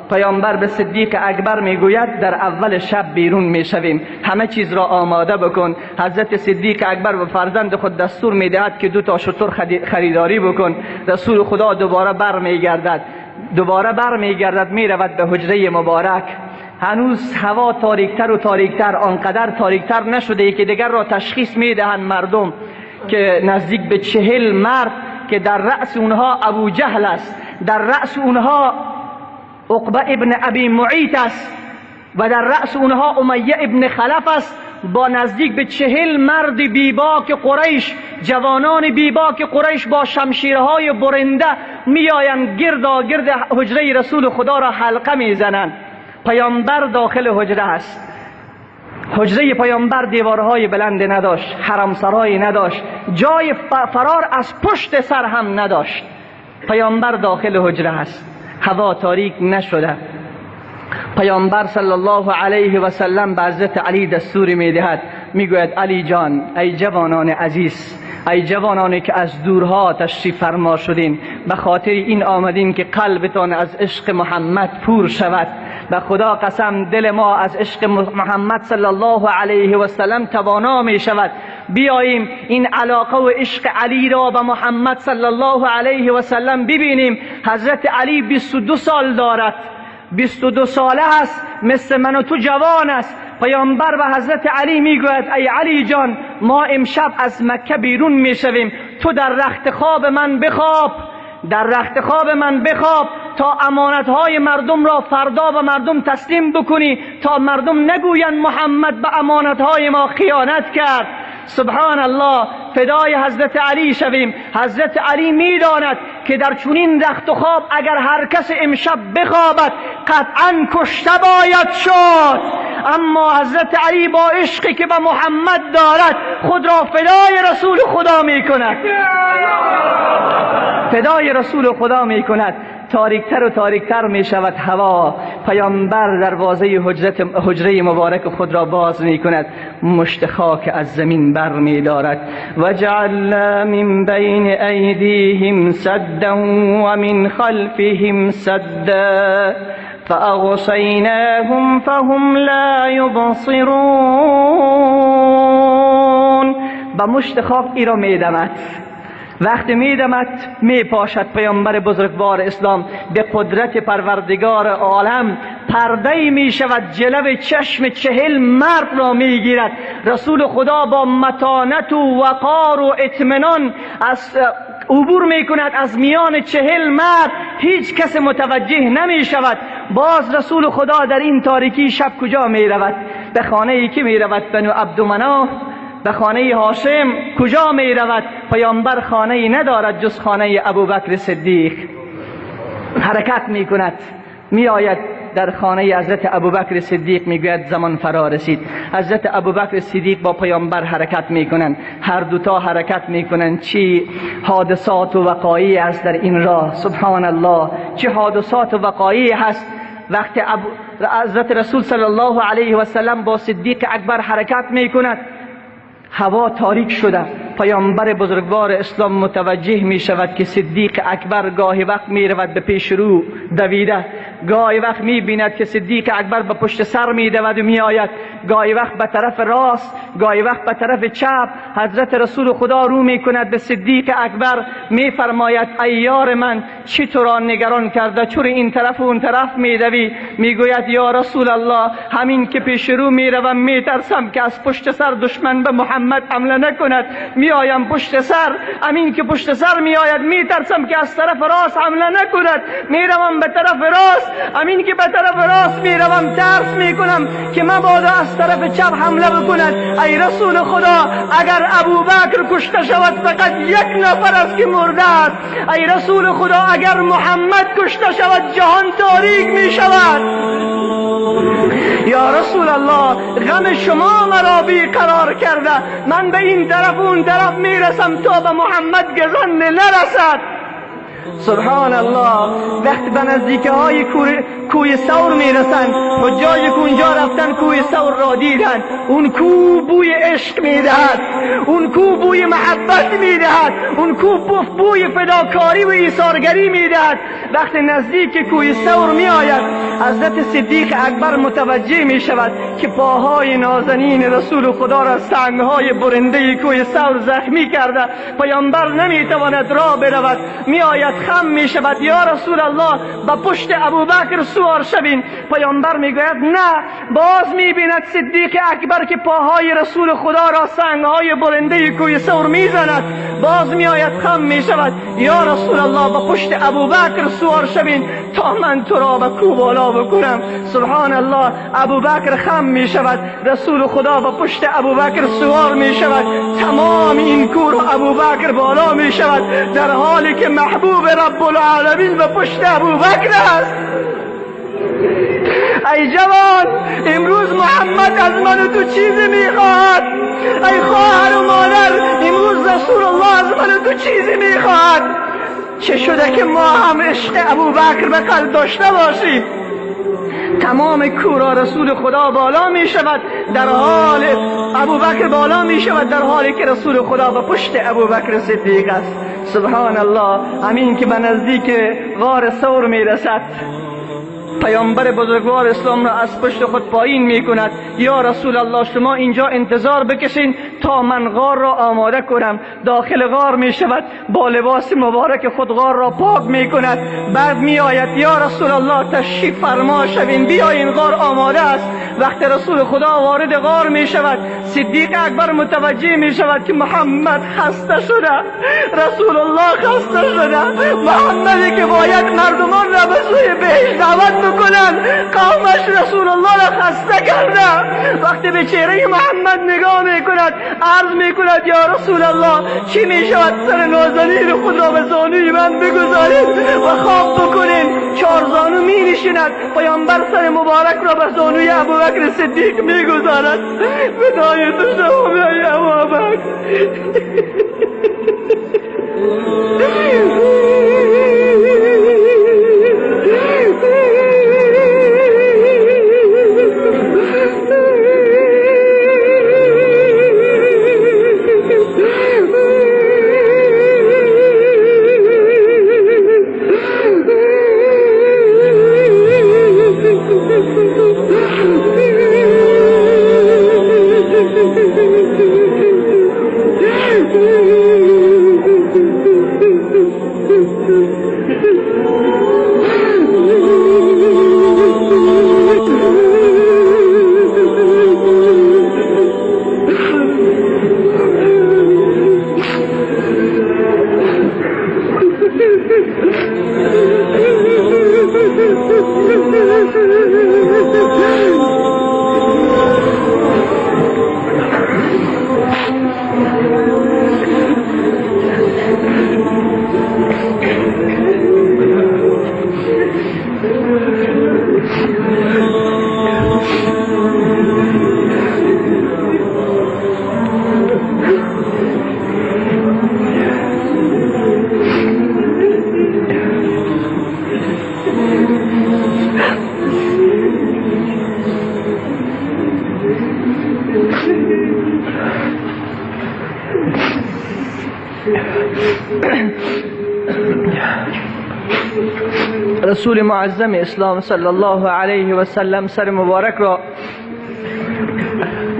پیامبر به صدیق اکبر میگوید در اول شب بیرون میشویم، همه چیز را آماده بکن. حضرت صدیق اکبر به فرزند خود دستور میدهد که 2 تا شتر خریداری بکن. رسول خدا دوباره برمیگردد، دوباره برمیگردد، میرود به حجره مبارک. هنوز هوا تاریکتر و تاریکتر، آنقدر تاریکتر نشده که دیگر را تشخیص میدهند مردم که نزدیک به 40 مرد که در رأس اونها ابو جهل است، در رأس اونها عقبه ابن ابی معیط است و در رأس اونها امیه ابن خلف است، با نزدیک به 40 مرد بیباک قریش، جوانان بیباک قریش با شمشیرهای برنده میآیند گردا گرد حجره رسول خدا را حلقه میزنند. پیامبر داخل حجره است. حجره پیامبر دیوارهای بلند نداشت، حرمسرای نداشت، جای فرار از پشت سر هم نداشت. پیامبر داخل حجره است، هوا تاریک نشده. پیامبر صلی الله علیه و سلم به حضرت علی دستور میدهد، میگوید علی جان، ای جوانان عزیز، ای جوانانی که از دورها تشریف فرما شدین، به خاطر این آمدین که قلبتان از عشق محمد پور شود. به خدا قسم دل ما از عشق محمد صلی الله علیه و سلم توانا می شود. بیاییم این علاقه و عشق علی را به محمد صلی الله علیه و سلم ببینیم. حضرت علی 22 سال دارد، 22 ساله است، مثل من و تو جوان است. پیامبر به حضرت علی میگوید ای علی جان، ما امشب از مکه بیرون میشویم، تو در رخت خواب من بخواب، در رخت خواب من بخواب تا امانتهای مردم را فردا به مردم تسلیم بکنی، تا مردم نگویند محمد به امانتهای ما خیانت کرد. سبحان الله، فدای حضرت علی شویم. حضرت علی میداند که در چنین رخت خواب اگر هر کس امشب بخوابد قطعا کشته باید شد، اما حضرت علی با عشقی که به محمد دارد خود را فدای رسول خدا میکند، فدای رسول خدا میکند. تاریکتر و تاریکتر می شود هوا. پیامبر دروازه حجره مبارک خود را باز می کند، مشت خاک از زمین بر می دارد. و جعلنا من بین ایدیهم سدا و من خلفهم سدا فاغشیناهم فهم لا یبصرون. با مشت خاک ای را می دمد. وقتی میدمد میپاشد. پیامبر بزرگوار اسلام به قدرت پروردگار عالم پرده می شود جلو چشم 40 مرد را میگیرد. رسول خدا با متانت و وقار و اطمینان از عبور میکند از میان 40 مرد، هیچ کس متوجه نمی شود. باز رسول خدا در این تاریکی شب کجا می رود؟ به خانه کی می رود؟ بنو عبدمناف، به خانه هاشم. کجا می رود؟ پیامبر خانه ندارد جز خانه ابوبکر صدیق. حرکت می کند، می آید در خانه حضرت ابوبکر صدیق، می گوید زمان فرا رسید. حضرت ابوبکر صدیق با پیامبر حرکت می کنند، هر دوتا حرکت می کنند. چی حادثات و وقایعی است در این راه، سبحان الله، چه حادثات و وقایعی هست. وقتی حضرت رسول صلی الله علیه و سلم با صدیق اکبر حرکت می کند، هوا تاریک شده. پیامبر بزرگوار اسلام متوجه می شود که صدیق اکبر گاهی وقت می رود به پیش رو دویده، گاهی وقت می بیند که صدیق اکبر به پشت سر می دود و می آید، گاهی وقت به طرف راست، گاهی وقت به طرف چپ. حضرت رسول خدا رو می کند به صدیق اکبر، می فرماید ای یار من، چی تو را نگران کرده؟ چرا این طرف و اون طرف می دوی؟ می گوید یا رسول الله، همین که پیش رو می روم می ترسم که از پشت سر دشمن به محمد حمله نکند. می آیم پشت سر، همین که پشت سر می آید می ترسم که از طرف راست حمله نکند. می روم به طرف راست، همین که به طرف راست می روم ترس می کنم که مبادا از طرف چپ حمله بکند. ای رسول خدا، اگر ابوبکر کشته شود فقط یک نفر است که مرده است. ای رسول خدا، اگر محمد کشته شود جهان تاریک می شود. یا رسول الله، غم شما مرا بیقرار کرده، من به این طرف و اون طرف میرسم تا به محمد گزند نرسد. سبحان الله. وقتی به نزدیک های کوی ثور میرسند، حجاج که اونجا رفتن کوی ثور را دیدن. اون کو بوی عشق میدهد، اون کو بوی محبت میدهد، اون کو بوی فداکاری و ایثارگری میدهد. وقتی نزدیک کوی ثور میآید، حضرت صدیق اکبر متوجه میشود که پاهای نازنین رسول خدا را سنگهای برنده کوی ثور زخمی کرده. پیامبر نمیتواند راه برود، میآید خم می شود. یا رسول الله، به پشت ابوبکر سوار شوین. پیامبر میگوید نه. باز میبیند صدیق اکبر که پاهای رسول خدا را سنگهای برنده کوی ثور میزند. باز میآید خم می شود. یا رسول الله، به پشت ابوبکر سوار شوین تا من تو را به کو بالا بکنم. سبحان الله، ابوبکر خم می شود، رسول خدا به پشت ابوبکر سوار می شود. تمام این کو را ابوبکر بالا می شود، در حالی که محبوب رب العالمین به پشت ابوبکر است. ای جوان، امروز محمد از من و تو چیزی میخواهد. ای خواهر و مادر، امروز رسول الله از من و تو چیزی میخواهد. چه شده که ما هم عشق ابوبکر به قلب داشته باشیم؟ تمام تمام کورا رسول خدا بالا می شود، در حال ابوبکر بالا می شود، در حالی که رسول خدا به پشت ابوبکر صدیق است. سبحان الله. همین که به نزدیک غار ثور می رسد، پیامبر بزرگوار اسلام را از پشت خود پایین می کند. یا رسول الله شما اینجا انتظار بکشین تا من غار را آماده کنم. داخل غار می شود، با لباس مبارک خود غار را پاک می کند. بعد می آید، یا رسول الله تشریف فرما شوین، بیاین غار آماده است. وقت رسول خدا وارد غار می شود، صدیق اکبر متوجه می شود که محمد خسته شده، رسول الله خسته شده، محمدی که باید مردمان را به سوی بهشت دعوت بکنن، قومش رسول الله را خسته کرده. وقتی به چهره محمد نگاه می کند، عرض می کند یا رسول الله چی می شود سر نازنین خود را به زانوی من بگذارید و خواب بکنین. چهار زانو می نشیند، پیامبر سر مبارک را به زانوی ابوبکر صدیق می گذارد. فدای تو شوم ای ابوبکر. رسول معظم اسلام صلی الله علیه و سلم سر مبارک را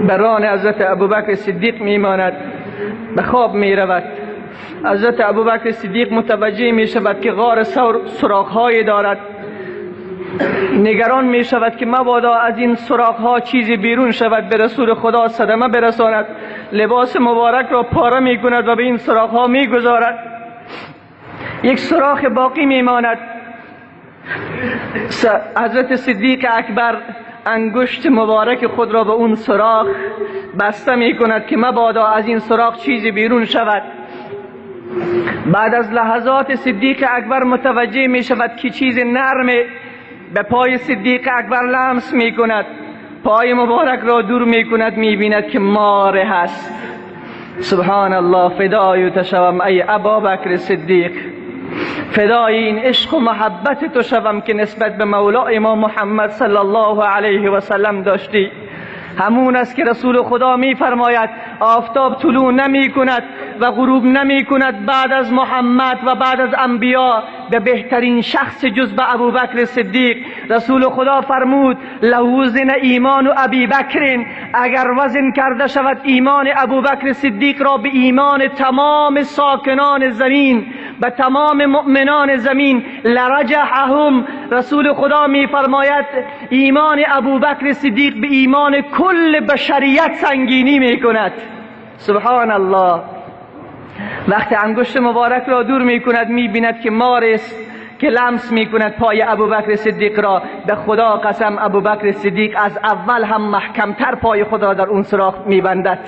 بر ران حضرت ابوبکر صدیق میماند، به خواب میرود. حضرت ابوبکر صدیق متوجه می شود که غار ثور سوراخ‌هایی دارد. نگران می شود که مبادا از این سوراخ‌ها چیزی بیرون شود، به رسول خدا صدمه برساند. لباس مبارک را پاره می کند و به این سوراخ‌ها می گذارد. یک سوراخ باقی می ماند. حضرت صدیق اکبر انگشت مبارک خود را به اون سوراخ بسته می کند که مبادا از این سوراخ چیزی بیرون شود. بعد از لحظات صدیق اکبر متوجه می شود که چیز نرم به پای صدیق اکبر لمس می کند. پای مبارک را دور می کند، می بیند که ماره هست. سبحان الله. فدای تو شوم ای ابابکر صدیق، فدای این عشق و محبت تو شوم که نسبت به مولای ما محمد صلی الله علیه و سلم داشتی. همون است که رسول خدا می فرماید آفتاب طلوع نمی کند و غروب نمی کند بعد از محمد و بعد از انبیا به بهترین شخص جز به ابوبکر صدیق. رسول خدا فرمود لو وزن ایمان ابی بکر، اگر وزن کرده شود ایمان ابوبکر صدیق را به ایمان تمام ساکنان زمین، به تمام مؤمنان زمین، لرجحهم. رسول خدا می فرماید ایمان ابوبکر صدیق به ایمان کل بشریت سنگینی می کند. سبحان الله. وقتی انگشت مبارک را دور می کند، می بیند که مار است که لمس می کند پای ابوبکر صدیق را. به خدا قسم ابوبکر صدیق از اول هم محکمتر پای خود را در اون سوراخ می بندد.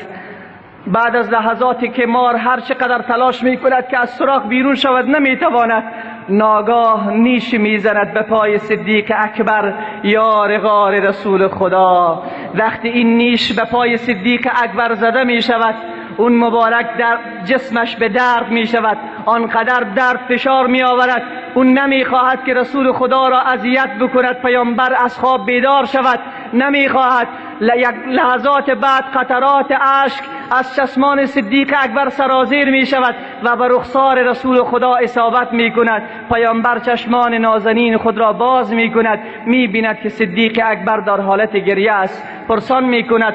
بعد از لحظاتی که مار هر چقدر تلاش می کند که از سوراخ بیرون شود نمی تواند، ناگاه نیش می زند به پای صدیق اکبر، یار غار رسول خدا. وقتی این نیش به پای صدیق اکبر زده می شود، اون مبارک در جسمش به درد می شود، آنقدر درد فشار می آورد، اون نمیخواهد که رسول خدا را اذیت بکند، پیامبر از خواب بیدار شود، نمیخواهد. یک لحظات بعد قطرات اشک از چشمان صدیق اکبر سرازیر می شود و به رخسار رسول خدا اصابت می کند. پیامبر چشمان نازنین خود را باز می کند، می بیند که صدیق اکبر در حالت گریه است. پرسان می کند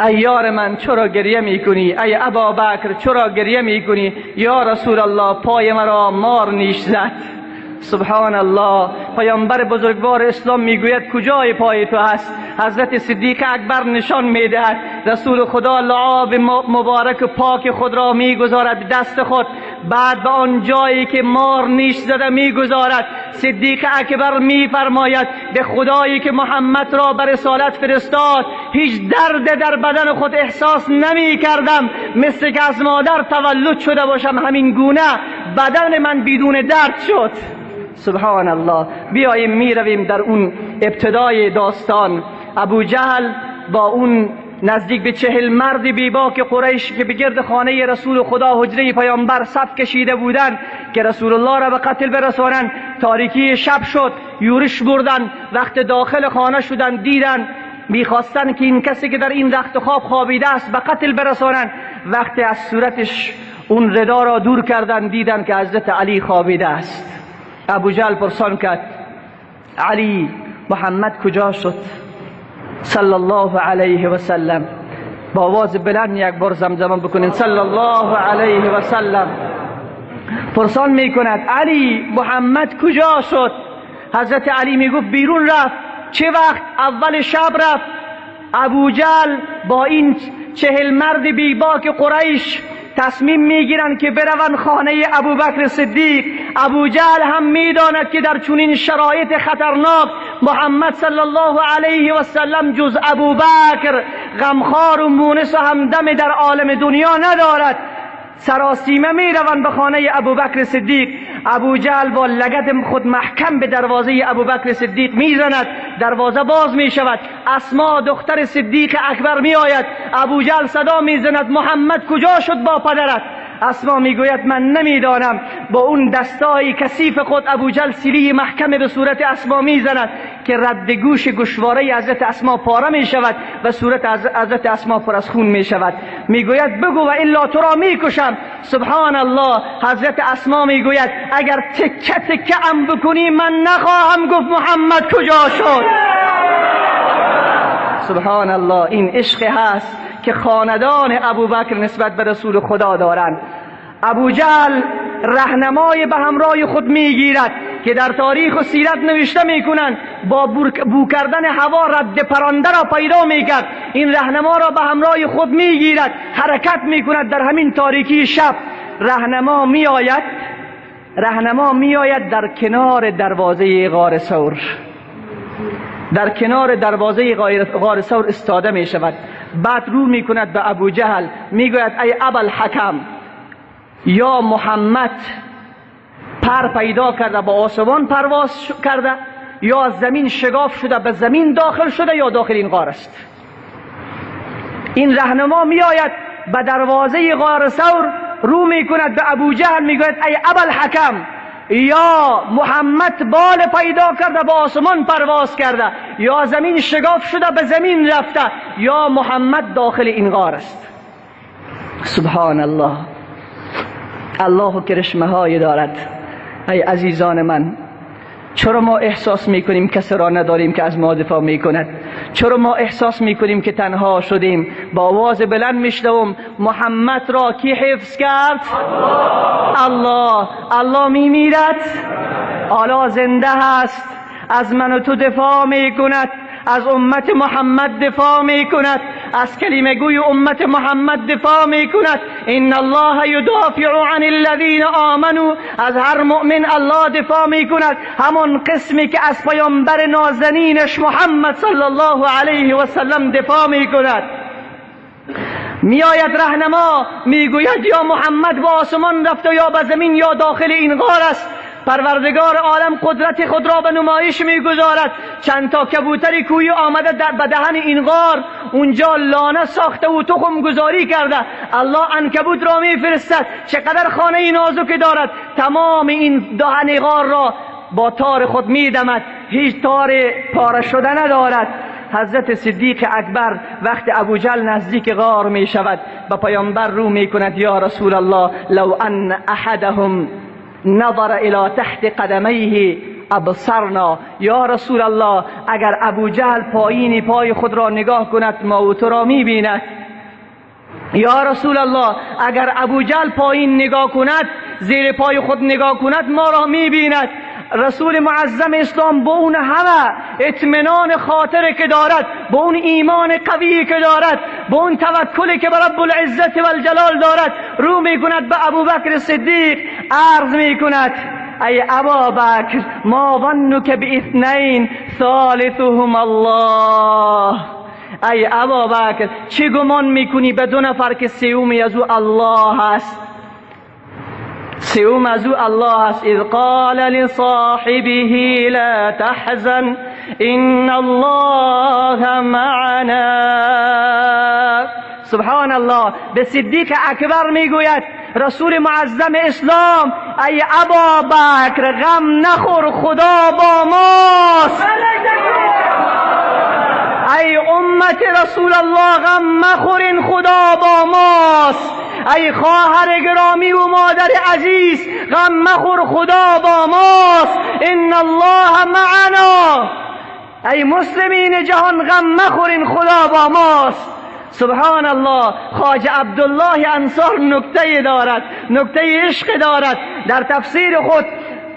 ای یار من چرا گریه می کنی؟ ای ابابکر چرا گریه می کنی؟ یا رسول الله پای مرا مار نیش زد. سبحان الله. پیامبر بزرگوار اسلام میگوید کجای پای تو هست؟ حضرت صدیق اکبر نشان میدهد. رسول خدا لعاب مبارک پاک خود را میگذارد دست خود، بعد به آن جایی که مار نیش زده میگذارد. صدیق اکبر میفرماید به خدایی که محمد را بر رسالت فرستاد هیچ درد در بدن خود احساس نمی کردم، مثل که از مادر تولد شده باشم همین گونه بدن من بدون درد شد. سبحان الله. بیاییم میرویم در اون ابتدای داستان. ابو جهل با اون نزدیک به 40 مرد بیباک قریش که به گرد خانه رسول خدا حجره پیامبر صف کشیده بودند که رسول الله را به قتل برسانند، تاریکی شب شد، یورش بردن. وقت داخل خانه شدن دیدن میخواستن که این کسی که در این رخت خواب خوابیده است به قتل برسانند. وقتی از صورتش اون ردا را دور کردن دیدن که حضرت علی خوابیده است. ابو جهل پرسان کرد علی محمد کجا شد؟ صلی الله علیه و سلم. با آواز بلند یک بار زمزمه بکنین صلی الله علیه و سلم. پرسان میکند علی محمد کجا شد؟ حضرت علی میگفت بیرون رفت. چه وقت؟ اول شب رفت. ابو جهل با این 40 مرد بیباک قریش تصمیم میگیرند که بروند خانه ابوبکر صدیق. ابو جهل هم میداند که در چنین شرایط خطرناک محمد صلی الله علیه و سلم جز ابوبکر غمخوار و مونس و همدم در عالم دنیا ندارد. سراسیمه میروند به خانه ابوبکر صدیق. ابو جهل با لگد خود محکم به دروازه ابوبکر صدیق میزند، دروازه باز میشود. اسما دختر صدیق اکبر میآید. ابو جهل صدا میزند محمد کجا شد با پدرت؟ اسما میگوید من نمیدانم. با اون دستای کثیف خود ابو جهل سیلی محکم به صورت اسما میزند که رد گوش گوشواره حضرت اسما پاره میشود و صورت حضرت اسما پر از خون میشود. میگوید بگو و الا تو را میکشم. سبحان الله. حضرت اسما میگوید اگر تکه تکه ام بکنی من نخواهم گفت محمد کجا شد. سبحان الله. این عشق هست که خاندان ابوبکر نسبت به رسول خدا دارند. ابو جهل رهنمای به همراه خود میگیرد که در تاریخ و سیرت نوشته میکنند با بو کردن هوا رد پرنده را پیدا میکرد. این رهنما را به همراه خود میگیرد، حرکت میکند در همین تاریکی شب. رهنما میآید، رهنما میآید در کنار دروازه غار ثور، در کنار دروازه غار ثور استاده می شود. بعد رو می کند به ابو جهل می گوید ای ابوالحکم، یا محمد پر پیدا کرده با آسمان پرواز کرده، یا از زمین شگاف شده به زمین داخل شده، یا داخل این غار است. این رهنما می آید به دروازه غار ثور رو می کند به ابو جهل می گوید ای ابوالحکم، یا محمد بال پیدا کرده با آسمان پرواز کرده، یا زمین شگاف شده به زمین رفته، یا محمد داخل این غار است. سبحان الله. الله کرشمه های دارد. ای عزیزان من، چرا ما احساس میکنیم کسی را نداریم که از ما دفاع میکند؟ چرا ما احساس میکنیم که تنها شدیم؟ با آواز بلند میشنوم محمد را کی حفظ کرد؟ الله. الله میمیرد، حالا زنده هست، از من و تو دفاع میکند، از امت محمد دفاع میکند، از کلمه گوی امت محمد دفاع میکند. ان الله یدافع عن الذین آمنوا. از هر مؤمن الله دفاع میکند، همان قسمی که از پیامبر نازنینش محمد صلی الله علیه و سلم دفاع میکند. میآید رهنما میگوید یا محمد به آسمان رفته یا به زمین یا داخل این غار است. پروردگار عالم قدرت خود را به نمایش میگذارد. چند تا کبوتر کوهی آمده به دهن این غار، اونجا لانه ساخته و تخم گذاری کرده. الله عنکبوت را میفرستد، چقدر خانه نازک دارد، تمام این دهن غار را با تار خود میدمد، هیچ تار پاره شده ندارد. حضرت صدیق اکبر وقت ابوجهل نزدیک غار می شود، به پیامبر رو می کند، یا رسول الله لو ان احدهم نظر الى تحت قدمیه ابصرنا. یا رسول الله اگر ابوجهل پایین پای خود را نگاه کند ما او تو را می بیند. یا رسول الله اگر ابوجهل پایین نگاه کند، زیر پای خود نگاه کند، ما را می بیند. رسول معظم اسلام با اون همه اطمینان خاطر که دارد، با اون ایمان قوی که دارد، با اون توکلی که به رب العزت و الجلال دارد، رو میکند به ابوبکر صدیق، عرض میکند ای ابابکر ما ظنک باثنین ثالثهم الله. ای ابابکر چه گمان میکنی به دو نفر که سومی از او الله است؟ سوم از او الله است. اذ قال لصاحبه لا تحزن ان الله معنا. سبحان الله. به صدیق اکبر میگوید رسول معظم اسلام ای ابا بکر غم نخور، خدا با ماست. ای امت رسول الله غم مخورین، خدا با ماست. ای خواهر گرامی و مادر عزیز غم مخور، خدا با ماست. ان الله معنا. ای مسلمین جهان غم مخورین، خدا با ماست. سبحان الله. خواجه عبدالله انصار نکته دارد، نکته عشق دارد. در تفسیر خود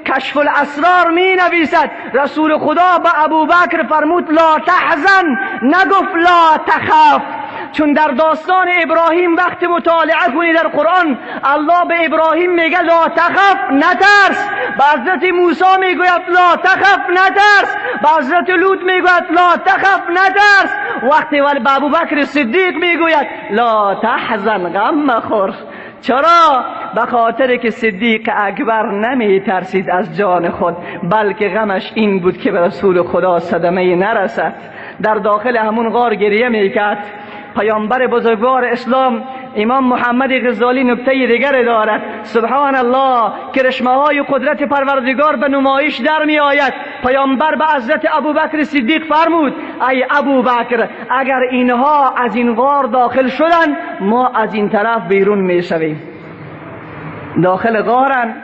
کشف الاسرار می نویسد رسول خدا به ابوبکر فرمود لا تحزن، نگفت لا تخف. چون در داستان ابراهیم وقت مطالعه کنی در قرآن، الله به ابراهیم میگه لا تخف، نترس. به حضرت موسی میگوید لا تخف، نترس. به حضرت لوط میگوید لا تخف، نترس. وقتی ولی به ابوبکر صدیق میگوید لا تحزن، غم مخور. چرا؟ به خاطر که صدیق اکبر نمی ترسید از جان خود، بلکه غمش این بود که به رسول خدا صدمه نرسد. در داخل همون غار گریه میکرد. پیامبر بزرگوار اسلام امام محمد غزالی نکته دیگر دارد. سبحان الله، کرشمه های قدرت پروردگار به نمایش در می آید. پیامبر به حضرت ابوبکر صدیق فرمود ای ابوبکر اگر اینها از این غار داخل شدن ما از این طرف بیرون می شویم. داخل غارن،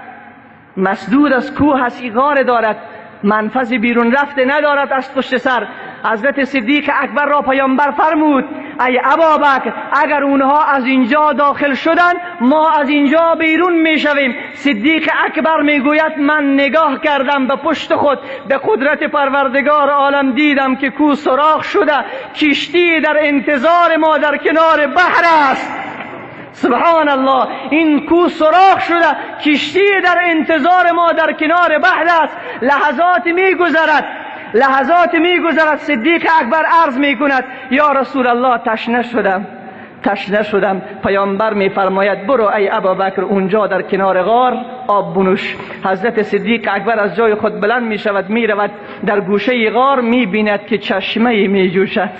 مسدود از کوه هست، این غار دارد، منفذ بیرون رفته ندارد از پشت سر. حضرت صدیق اکبر را پیامبر فرمود ای ابابکر اگر اونها از اینجا داخل شدن ما از اینجا بیرون میشویم. صدیق اکبر میگوید من نگاه کردم به پشت خود، به قدرت پروردگار عالم دیدم که کوه سوراخ شده، کشتی در انتظار ما در کنار بحر است. سبحان الله، این کوه سوراخ شده، کشتی در انتظار ما در کنار بحر است. لحظات میگذرد، لحظات میگذرد. صدیق اکبر عرض میکند یا رسول الله تشنه شدم، تشنه شدم. پیامبر میفرماید برو ای ابابکر اونجا در کنار غار آب بنوش. حضرت صدیق اکبر از جای خود بلند میشود، میرود در گوشه غار، میبیند که چشمه میجوشد،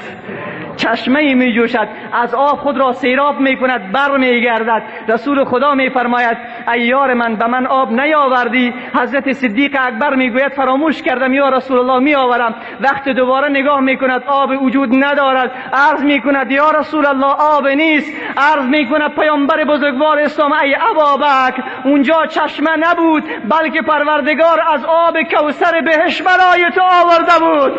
چشمه میجوشد. از آب خود را سیراب میکند، بر میگردد. رسول خدا میفرماید ای یار من به من آب نیاوردی؟ حضرت صدیق اکبر میگوید فراموش کردم یا رسول الله، میآورم. وقت دوباره نگاه میکند آب وجود ندارد. عرض میکند یا رسول الله آب نیست. عرض میکند پیامبر بزرگوار اسلام ای ابابکر اونجا چشمه نبود، بلکه پروردگار از آب کوثر بهش برای تو آورده بود.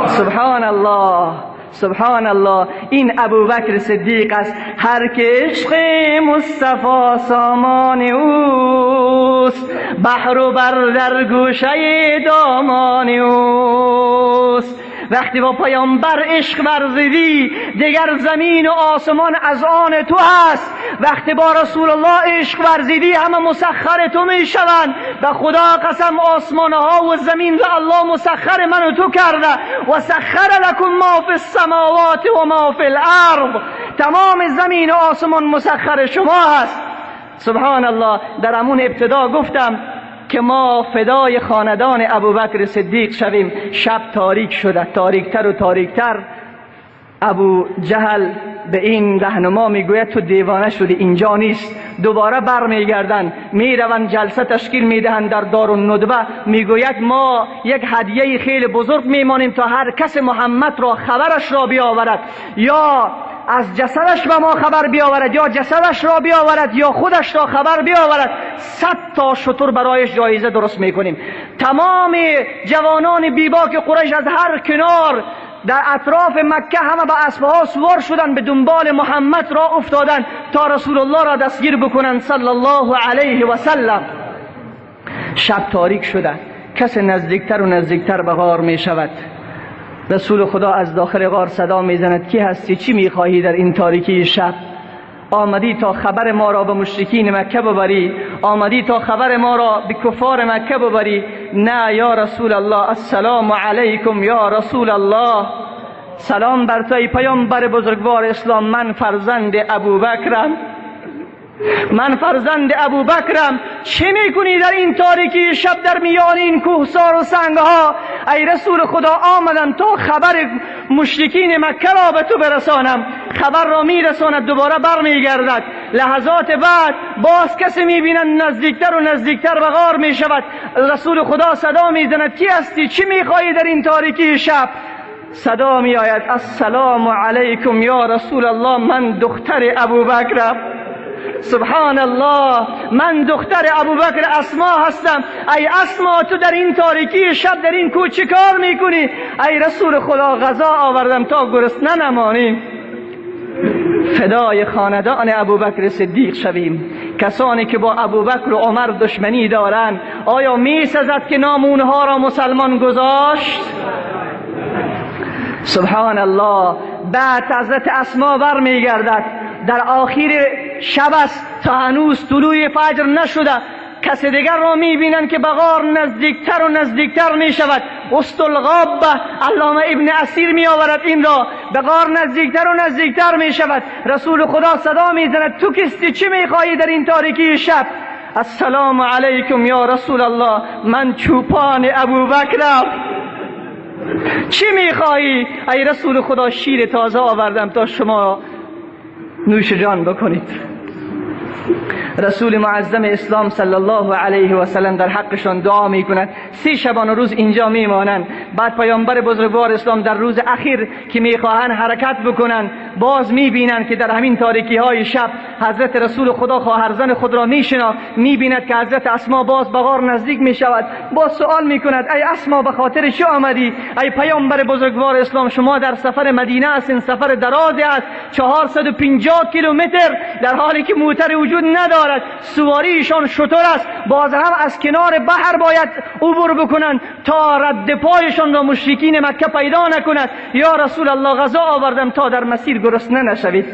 سبحان الله، سبحان الله. این ابوبکر صدیق است. هر که عشق مصطفی سامان اوست، بحر و بر در گوشه دامان اوست. وقتی با پیامبر عشق ورزیدی دیگر زمین و آسمان از آن تو هست. وقتی با رسول الله عشق ورزیدی همه مسخر تو می شوند. به خدا قسم آسمان ها و زمین را الله مسخر من و تو کرده. و سخر لکم ما فی السماوات و ما فی الارض. تمام زمین و آسمان مسخر شما هست. سبحان الله. در همون ابتدا گفتم که ما فدای خاندان ابوبکر صدیق شویم. شب تاریک شده، تاریکتر و تاریکتر. ابو جهل به این رهنما میگوید تو دیوانه شدی، اینجا نیست. دوباره برمیگردن، میروند جلسه تشکیل میدهند در دارالندوه. میگوید ما یک هدیه خیلی بزرگ میمانیم تا هر کس محمد را خبرش را بیاورد، یا از جسدش به ما خبر بیاورد، یا جسدش را بیاورد، یا خودش را خبر بیاورد. 100 تا شتر برایش جایزه درست میکنیم. تمام جوانان بیباک قریش از هر کنار در اطراف مکه همه به اسبها سوار شدن، به دنبال محمد را افتادن تا رسول الله را دستگیر بکنن صلی الله علیه و سلم. شب تاریک شده، کس نزدیکتر و نزدیکتر به غار می شود. رسول خدا از داخل غار صدا میزند کی هستی، چی میخواهی در این تاریکی شب؟ آمدی تا خبر ما را به مشرکین مکه ببری؟ آمدی تا خبر ما را به کفار مکه ببری؟ نه یا رسول الله، السلام علیکم یا رسول الله، سلام بر تو ای پیامبر بزرگوار اسلام، من فرزند ابوبکرم، من فرزند ابوبکرم. چه میکنی در این تاریکی شب در میان این کوهسار و سنگها؟ ای رسول خدا آمدم تا خبر مشرکین مکه را به تو برسانم. خبر را میرساند، دوباره برمیگردد. لحظات بعد باز کسی میبیند نزدیکتر و نزدیکتر به غار میشود. رسول خدا صدا میزند کی هستی، چی میخواهی در این تاریکی شب؟ صدا میآید السلام علیکم یا رسول الله، من دختر ابوبکرم. سبحان الله، من دختر ابوبکر اسما هستم. ای اسما تو در این تاریکی شب در این کوه چه کار میکنی؟ ای رسول خدا غذا آوردم تا گرسنه نمانیم. فدای خاندان ابوبکر صدیق شویم. کسانی که با ابوبکر و عمر دشمنی دارند، آیا میسزد که نام اونها را مسلمان گذاشت؟ سبحان الله. بعد حضرت اسما برمیگردد، در آخر شب است، تا هنوز طلوع فجر نشده، کس دیگر را میبینند که به غار نزدیکتر و نزدیکتر میشود. استلغاب علامه ابن اسیر میآورد این را، به غار نزدیکتر و نزدیکتر میشود. رسول خدا صدا میزند تو کیستی، چی میخواهی در این تاریکی شب؟ السلام علیکم یا رسول الله، من چوپان ابوبکرم. چی میخواهی؟ ای رسول خدا شیر تازه آوردم تا شما نوش جان بکنید. رسول معظم اسلام صلی الله علیه و سلم در حقشان دعا میکند. 3 شبانه روز اینجا میمانند. بعد پیامبر بزرگوار اسلام در روز اخیر که میخواهند حرکت بکنند، باز میبینند که در همین تاریکی های شب حضرت رسول خدا خواهرزن خود را میشناخت. میبیند که حضرت اسما باز به غار نزدیک میشود. باز سوال میکند ای اسما به خاطر چه آمدی؟ ای پیامبر بزرگوار اسلام شما در سفر مدینه هستین، سفر درازی است، 450 کیلومتر، در حالی که موتر وجود ندارد، سواریشان شتر است، باز هم از کنار بحر باید عبور بکنند تا رد پایشان را مشرکین مکه پیدا نکند. یا رسول الله غذا آوردم تا در مسیر گرسنه نشوید.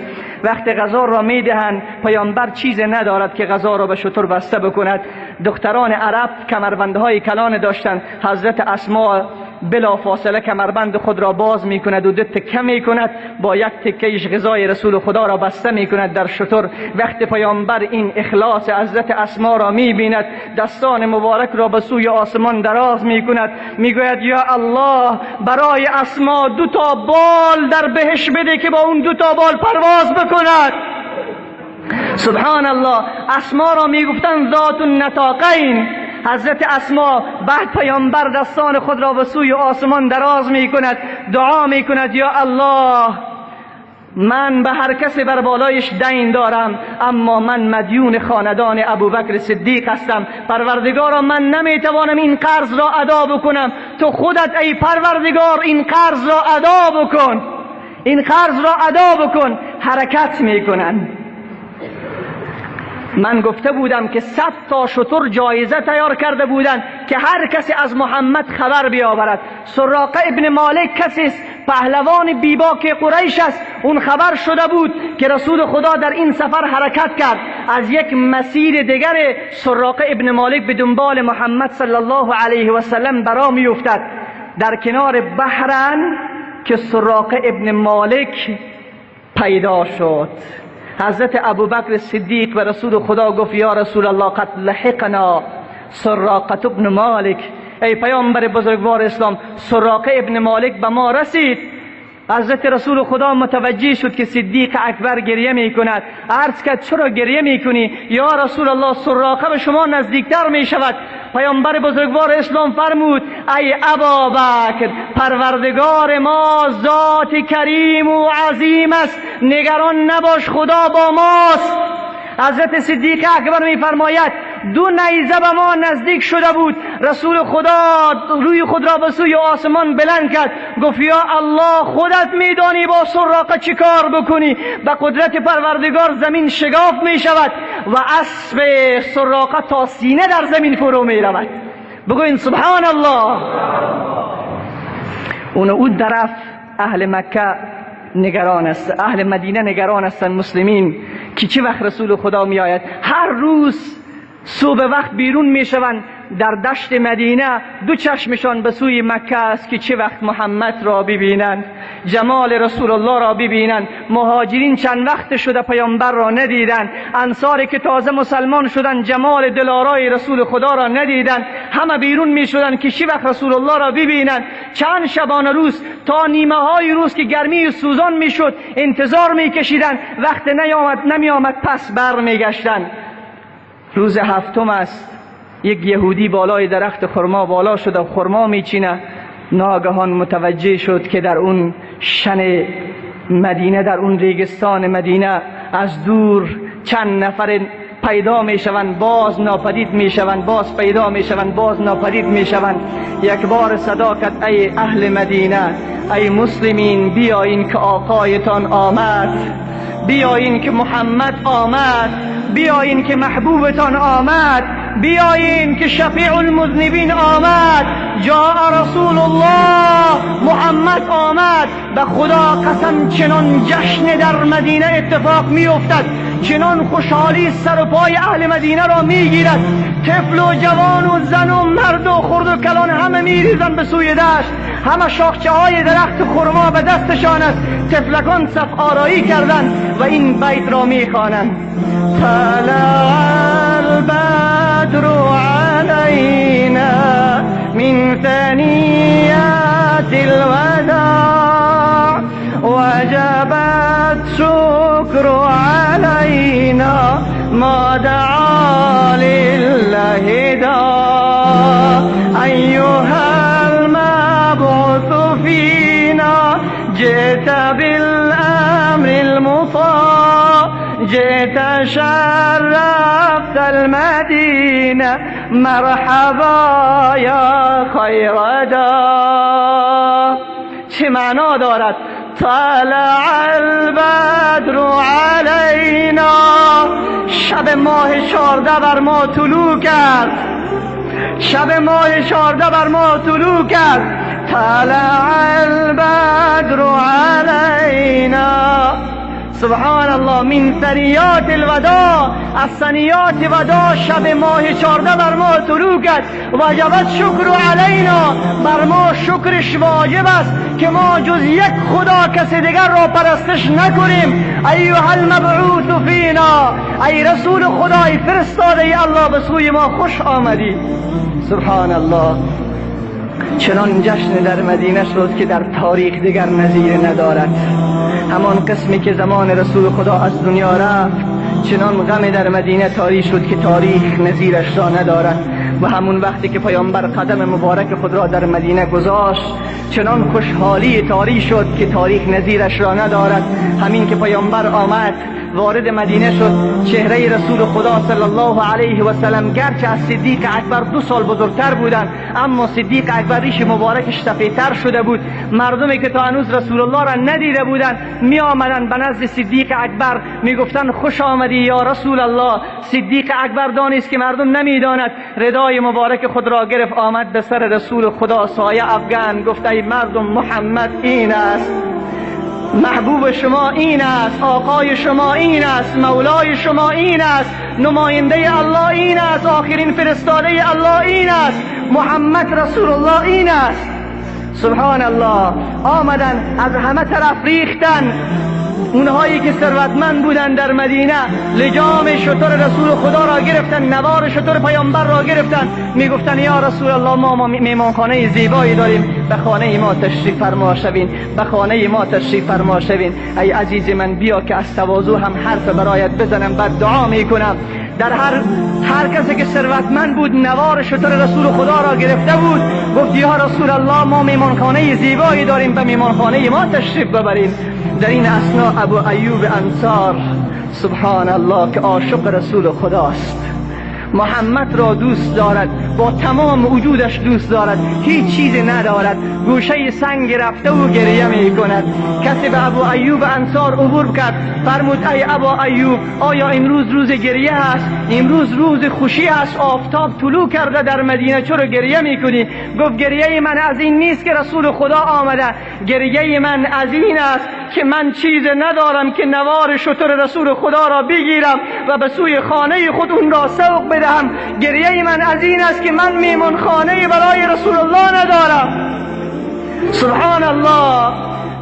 وقت غذا را میدهند، پیامبر چیز ندارد که غذا را به شتر بسته بکند. دختران عرب کمربندهای کلان داشتند. حضرت اسما بلا فاصله کمربند خود را باز می کند و 2 تکه می کند، با یک تکهش غذای رسول خدا را بسته می کند در شتر. وقت پیامبر این اخلاص حضرت اسما را می بیند، دستان مبارک را به سوی آسمان دراز می کند، می گوید یا الله برای اسما 2 تا بال در بهش بده که با اون 2 تا بال پرواز بکند. سبحان الله. اسما را می گفتند ذات النطاقین. حضرت اسما بعد پیامبر دستان خود را به سوی آسمان دراز می کند، دعا می کند یا الله من به هر کسی بر بالایش دین دارم، اما من مدیون خاندان ابوبکر صدیق هستم. پروردگارا من نمیتوانم این قرض را ادا بکنم، تو خودت ای پروردگار این قرض را ادا بکن، این قرض را ادا بکن. حرکت میکنن. من گفته بودم که 100 تا شتر جایزه تیار کرده بودند که هر کسی از محمد خبر بیاورد. سراقه ابن مالک کسی است، پهلوان بیباک قریش است. اون خبر شده بود که رسول خدا در این سفر حرکت کرد. از یک مسیر دیگر سراقه ابن مالک به دنبال محمد صلی الله علیه و سلم برا میافتد. در کنار بحرن که سراقه ابن مالک پیدا شد. حضرت ابوبکر صدیق و رسول خدا گفت یا رسول الله قد لحقنا سراقه ابن مالک. ای پیامبر بزرگوار اسلام، سراقه ابن مالک به ما رسید. حضرت رسول خدا متوجه شد که صدیق اکبر گریه می کند. عرض کرد چرا گریه می کنی؟ یا رسول الله سراقه به شما نزدیکتر می شود. پیامبر بزرگوار اسلام فرمود ای ابابکر، پروردگار ما ذات کریم و عظیم است، نگران نباش، خدا با ماست. حضرت صدیق اکبر می فرماید دو نیزه به ما نزدیک شده بود، رسول خدا روی خود را به سوی آسمان بلند کرد، گفت یا الله خودت میدانی با سراقه چی کار بکنی. به قدرت پروردگار زمین شگاف می شود و اسب سراقه تا سینه در زمین فرو می رود. بگوین سبحان الله. اون طرف اهل مکه نگران است، اهل مدینه نگران هستند، مسلمین که چه وقت رسول خدا می آید. هر روز صبح وقت بیرون می شوند در دشت مدینه، دو چشمشان به سوی مکه است که چه وقت محمد را ببینند، جمال رسول الله را ببینند. مهاجرین چند وقت شده پیامبر را ندیدند، انصاری که تازه مسلمان شدند جمال دلارای رسول خدا را ندیدند. همه بیرون می شدند که چه وقت رسول الله را ببینند. چند شبانه روز تا نیمه های روز که گرمی سوزان می شد انتظار می کشیدند، وقت نمی آمد پس بر می گشتند. روز هفتم است، یک یهودی بالای درخت خرما بالا شده و خرما میچینه. ناگهان متوجه شد که در اون شن مدینه، در اون ریگستان مدینه، از دور چند نفر پیدا میشوند، باز ناپدید میشوند، باز پیدا میشوند، باز ناپدید میشوند. یک بار صدا کرد ای اهل مدینه، ای مسلمین، بیایین که آقایتان آمد، بیایین که محمد آمد، بیایین که محبوبتان آمد، بیایین که شفیع المذنبین آمد، جاء رسول الله، محمد آمد. به خدا قسم چنان جشن در مدینه اتفاق می افتد، چنان خوشحالی سر و پای اهل مدینه را می گیرد. طفل و جوان و زن و مرد و خرد و کلان همه می ریزند به سوی دشت، همه شاخچه های درخت خرما به دستشان است. طفلکان صف آرایی کردند و این بیت را می خوانند: طلع البدر علینا من ثنیات الوداع وجب الشکر علینا ما دعا لله داع ایها المبعوث فینا جئت بالامر المطاع جئت شرفت المدینه مرحبا یا خیر داع. چه معنا دارد؟ طلع البدر علینا، شب ماه 14 بر ما طلوع کرد، شب ماه 14 بر ما طلوع کرد. طلع البدر علینا، سبحان الله، من ثنیات الوداع، از ثنیات وداع شب ماه 14 بر ما طلوع کرد. وجبت شکر علینا، بر ما شکرش واجب است که ما جز یک خدا کس دیگر را پرستش نکنیم. ایها المبعوث فینا، ای رسول خدای فرستاده الله به سوی ما خوش آمدی. سبحان الله، چنان جشن در مدینه شد که در تاریخ دیگر نظیر ندارد. همان قسمی که زمان رسول خدا از دنیا رفت، چنان غم در مدینه تاری شد که تاریخ نظیرش را ندارد. و همون وقتی که پیامبر قدم مبارک خود را در مدینه گذاشت، چنان خوشحالی تاری شد که تاریخ نظیرش را ندارد. همین که پیامبر آمد وارد مدینه شد، چهره رسول خدا صلی الله علیه و سلم گرچه از صدیق اکبر 2 سال بزرگتر بودند، اما صدیق اکبر ریش مبارکش سفیدتر شده بود. مردمی که تا هنوز رسول الله را ندیده بودند می آمدند به نزد صدیق اکبر، می گفتند خوش آمدی یا رسول الله. صدیق اکبر دانست که مردم نمیداند، ردای مبارک خود را گرفت، آمد به سر رسول خدا سایه افگن، گفت ای مردم محمد این است، محبوب شما این است، آقای شما این است، مولای شما این است، نماینده الله این است، آخرین فرستاده الله این است، محمد رسول الله این است. سبحان الله، آمدن از همه طرف ریختن، اونهایی که ثروتمند بودند در مدینه لجام شتر رسول خدا را گرفتن، نوار شتر پیامبر را گرفتن، میگفتن یا رسول الله ما میمانخانه زیبایی داریم، به خانه ما تشریف فرما شوین، به خانه ما تشریف فرما شوین. ای عزیز من بیا که از تواضع هم حرف برایت بزنم، بعد دعا میکنم. در هر کسی که ثروتمند بود نوار شتر رسول خدا را گرفته بود، گفت یا رسول الله ما میمانخانه زیبایی داریم، به میمانخانه ما تشریف ببریم. در این اثنا ابو ایوب انصار، سبحان الله، که عاشق رسول خداست، محمد را دوست دارد، با تمام وجودش دوست دارد، هیچ چیزی ندارد، گوشه سنگ رفته و گریه می کند. کسی به ابو ایوب انصار عبور کرد، فرمود ای ابا ایوب، آیا امروز روز گریه هست؟ امروز روز خوشی هست، آفتاب طلوع کرده در مدینه، چرا گریه می کنی؟ گفت گریه من از این نیست که رسول خدا آمده، گریه من از این است که من چیز ندارم که نوار شتر رسول خدا را بگیرم و به سوی خانه خود اون را سوق بدهم. گریه من از این است که من میمان خانه برای رسول الله ندارم. سبحان الله،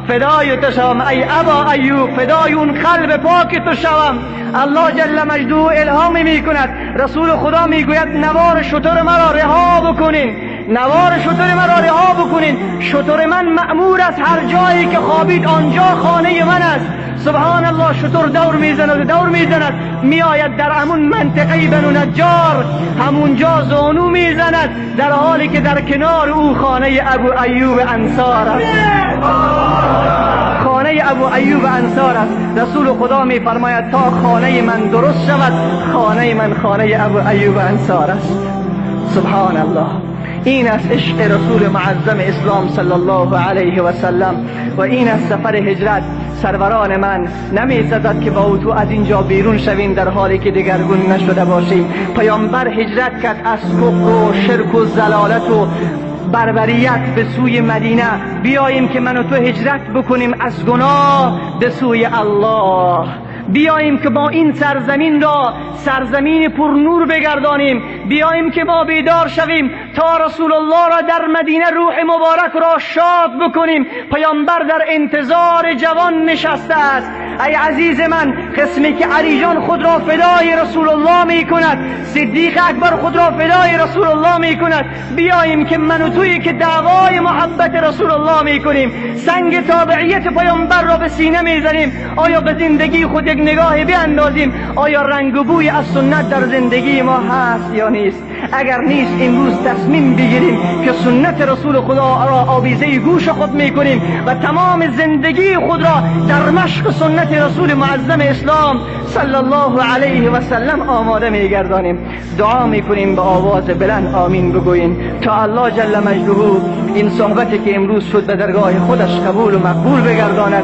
فدای تو شوم ای ابا ایوب، فدای اون قلب پاک تو شوم. الله جل مجده الهام می کند، رسول خدا می گوید نوار شتر مرا رها بکنین، نوار شتر مرا رها بکنین، شتر من مأمور است، هر جایی که خوابید آنجا خانه من است. سبحان الله، شتر دور میزند و دور میزند، میآید در همون منطقه بنو نجار، همونجا زانو میزند، در حالی که در کنار او خانه ابو ایوب انصار است. خانه ابو ایوب انصار است. رسول خدا میفرماید تا خانه من درست شود، خانه من خانه ابو ایوب انصار است. سبحان الله، این است عشق رسول معظم اسلام صلی الله علیه و سلم و این است سفر هجرت. سروران من، نمی‌سزد که با تو از اینجا بیرون شویم در حالی که دگرگون نشده باشیم. پیامبر هجرت کرد از کفر و شرک و ضلالت و بربریت به سوی مدینه. بیاییم که من و تو هجرت بکنیم از گناه به سوی الله. بیاییم که با این سرزمین را سرزمین پر نور بگردانیم. بیاییم که ما بیدار شویم تا رسول الله را در مدینه روح مبارک را شاد بکنیم. پیامبر در انتظار جوان نشسته است. ای عزیز من، قسمی که علی جان خود را فدای رسول الله می کند، صدیق اکبر خود را فدای رسول الله می کند، بیاییم که من و تویی که دعوای محبت رسول الله می کنیم، سنگ تابعیت پیامبر را به سینه می زنیم، آیا به زندگی خود یک نگاه بیاندازیم؟ آیا رنگ و بوی از سنت در زندگی ما هست یا نیست؟ اگر نیست، امروز تصمیم بگیریم که سنت رسول خدا را آویزه گوش خود میکنیم و تمام زندگی خود را در مشق سنت رسول معظم اسلام صلی الله علیه و سلم آماده میگردانیم. دعا میکنیم به آواز بلند آمین بگوییم تا الله جل مجده این صحبتی که امروز شد به درگاه خودش قبول و مقبول بگرداند.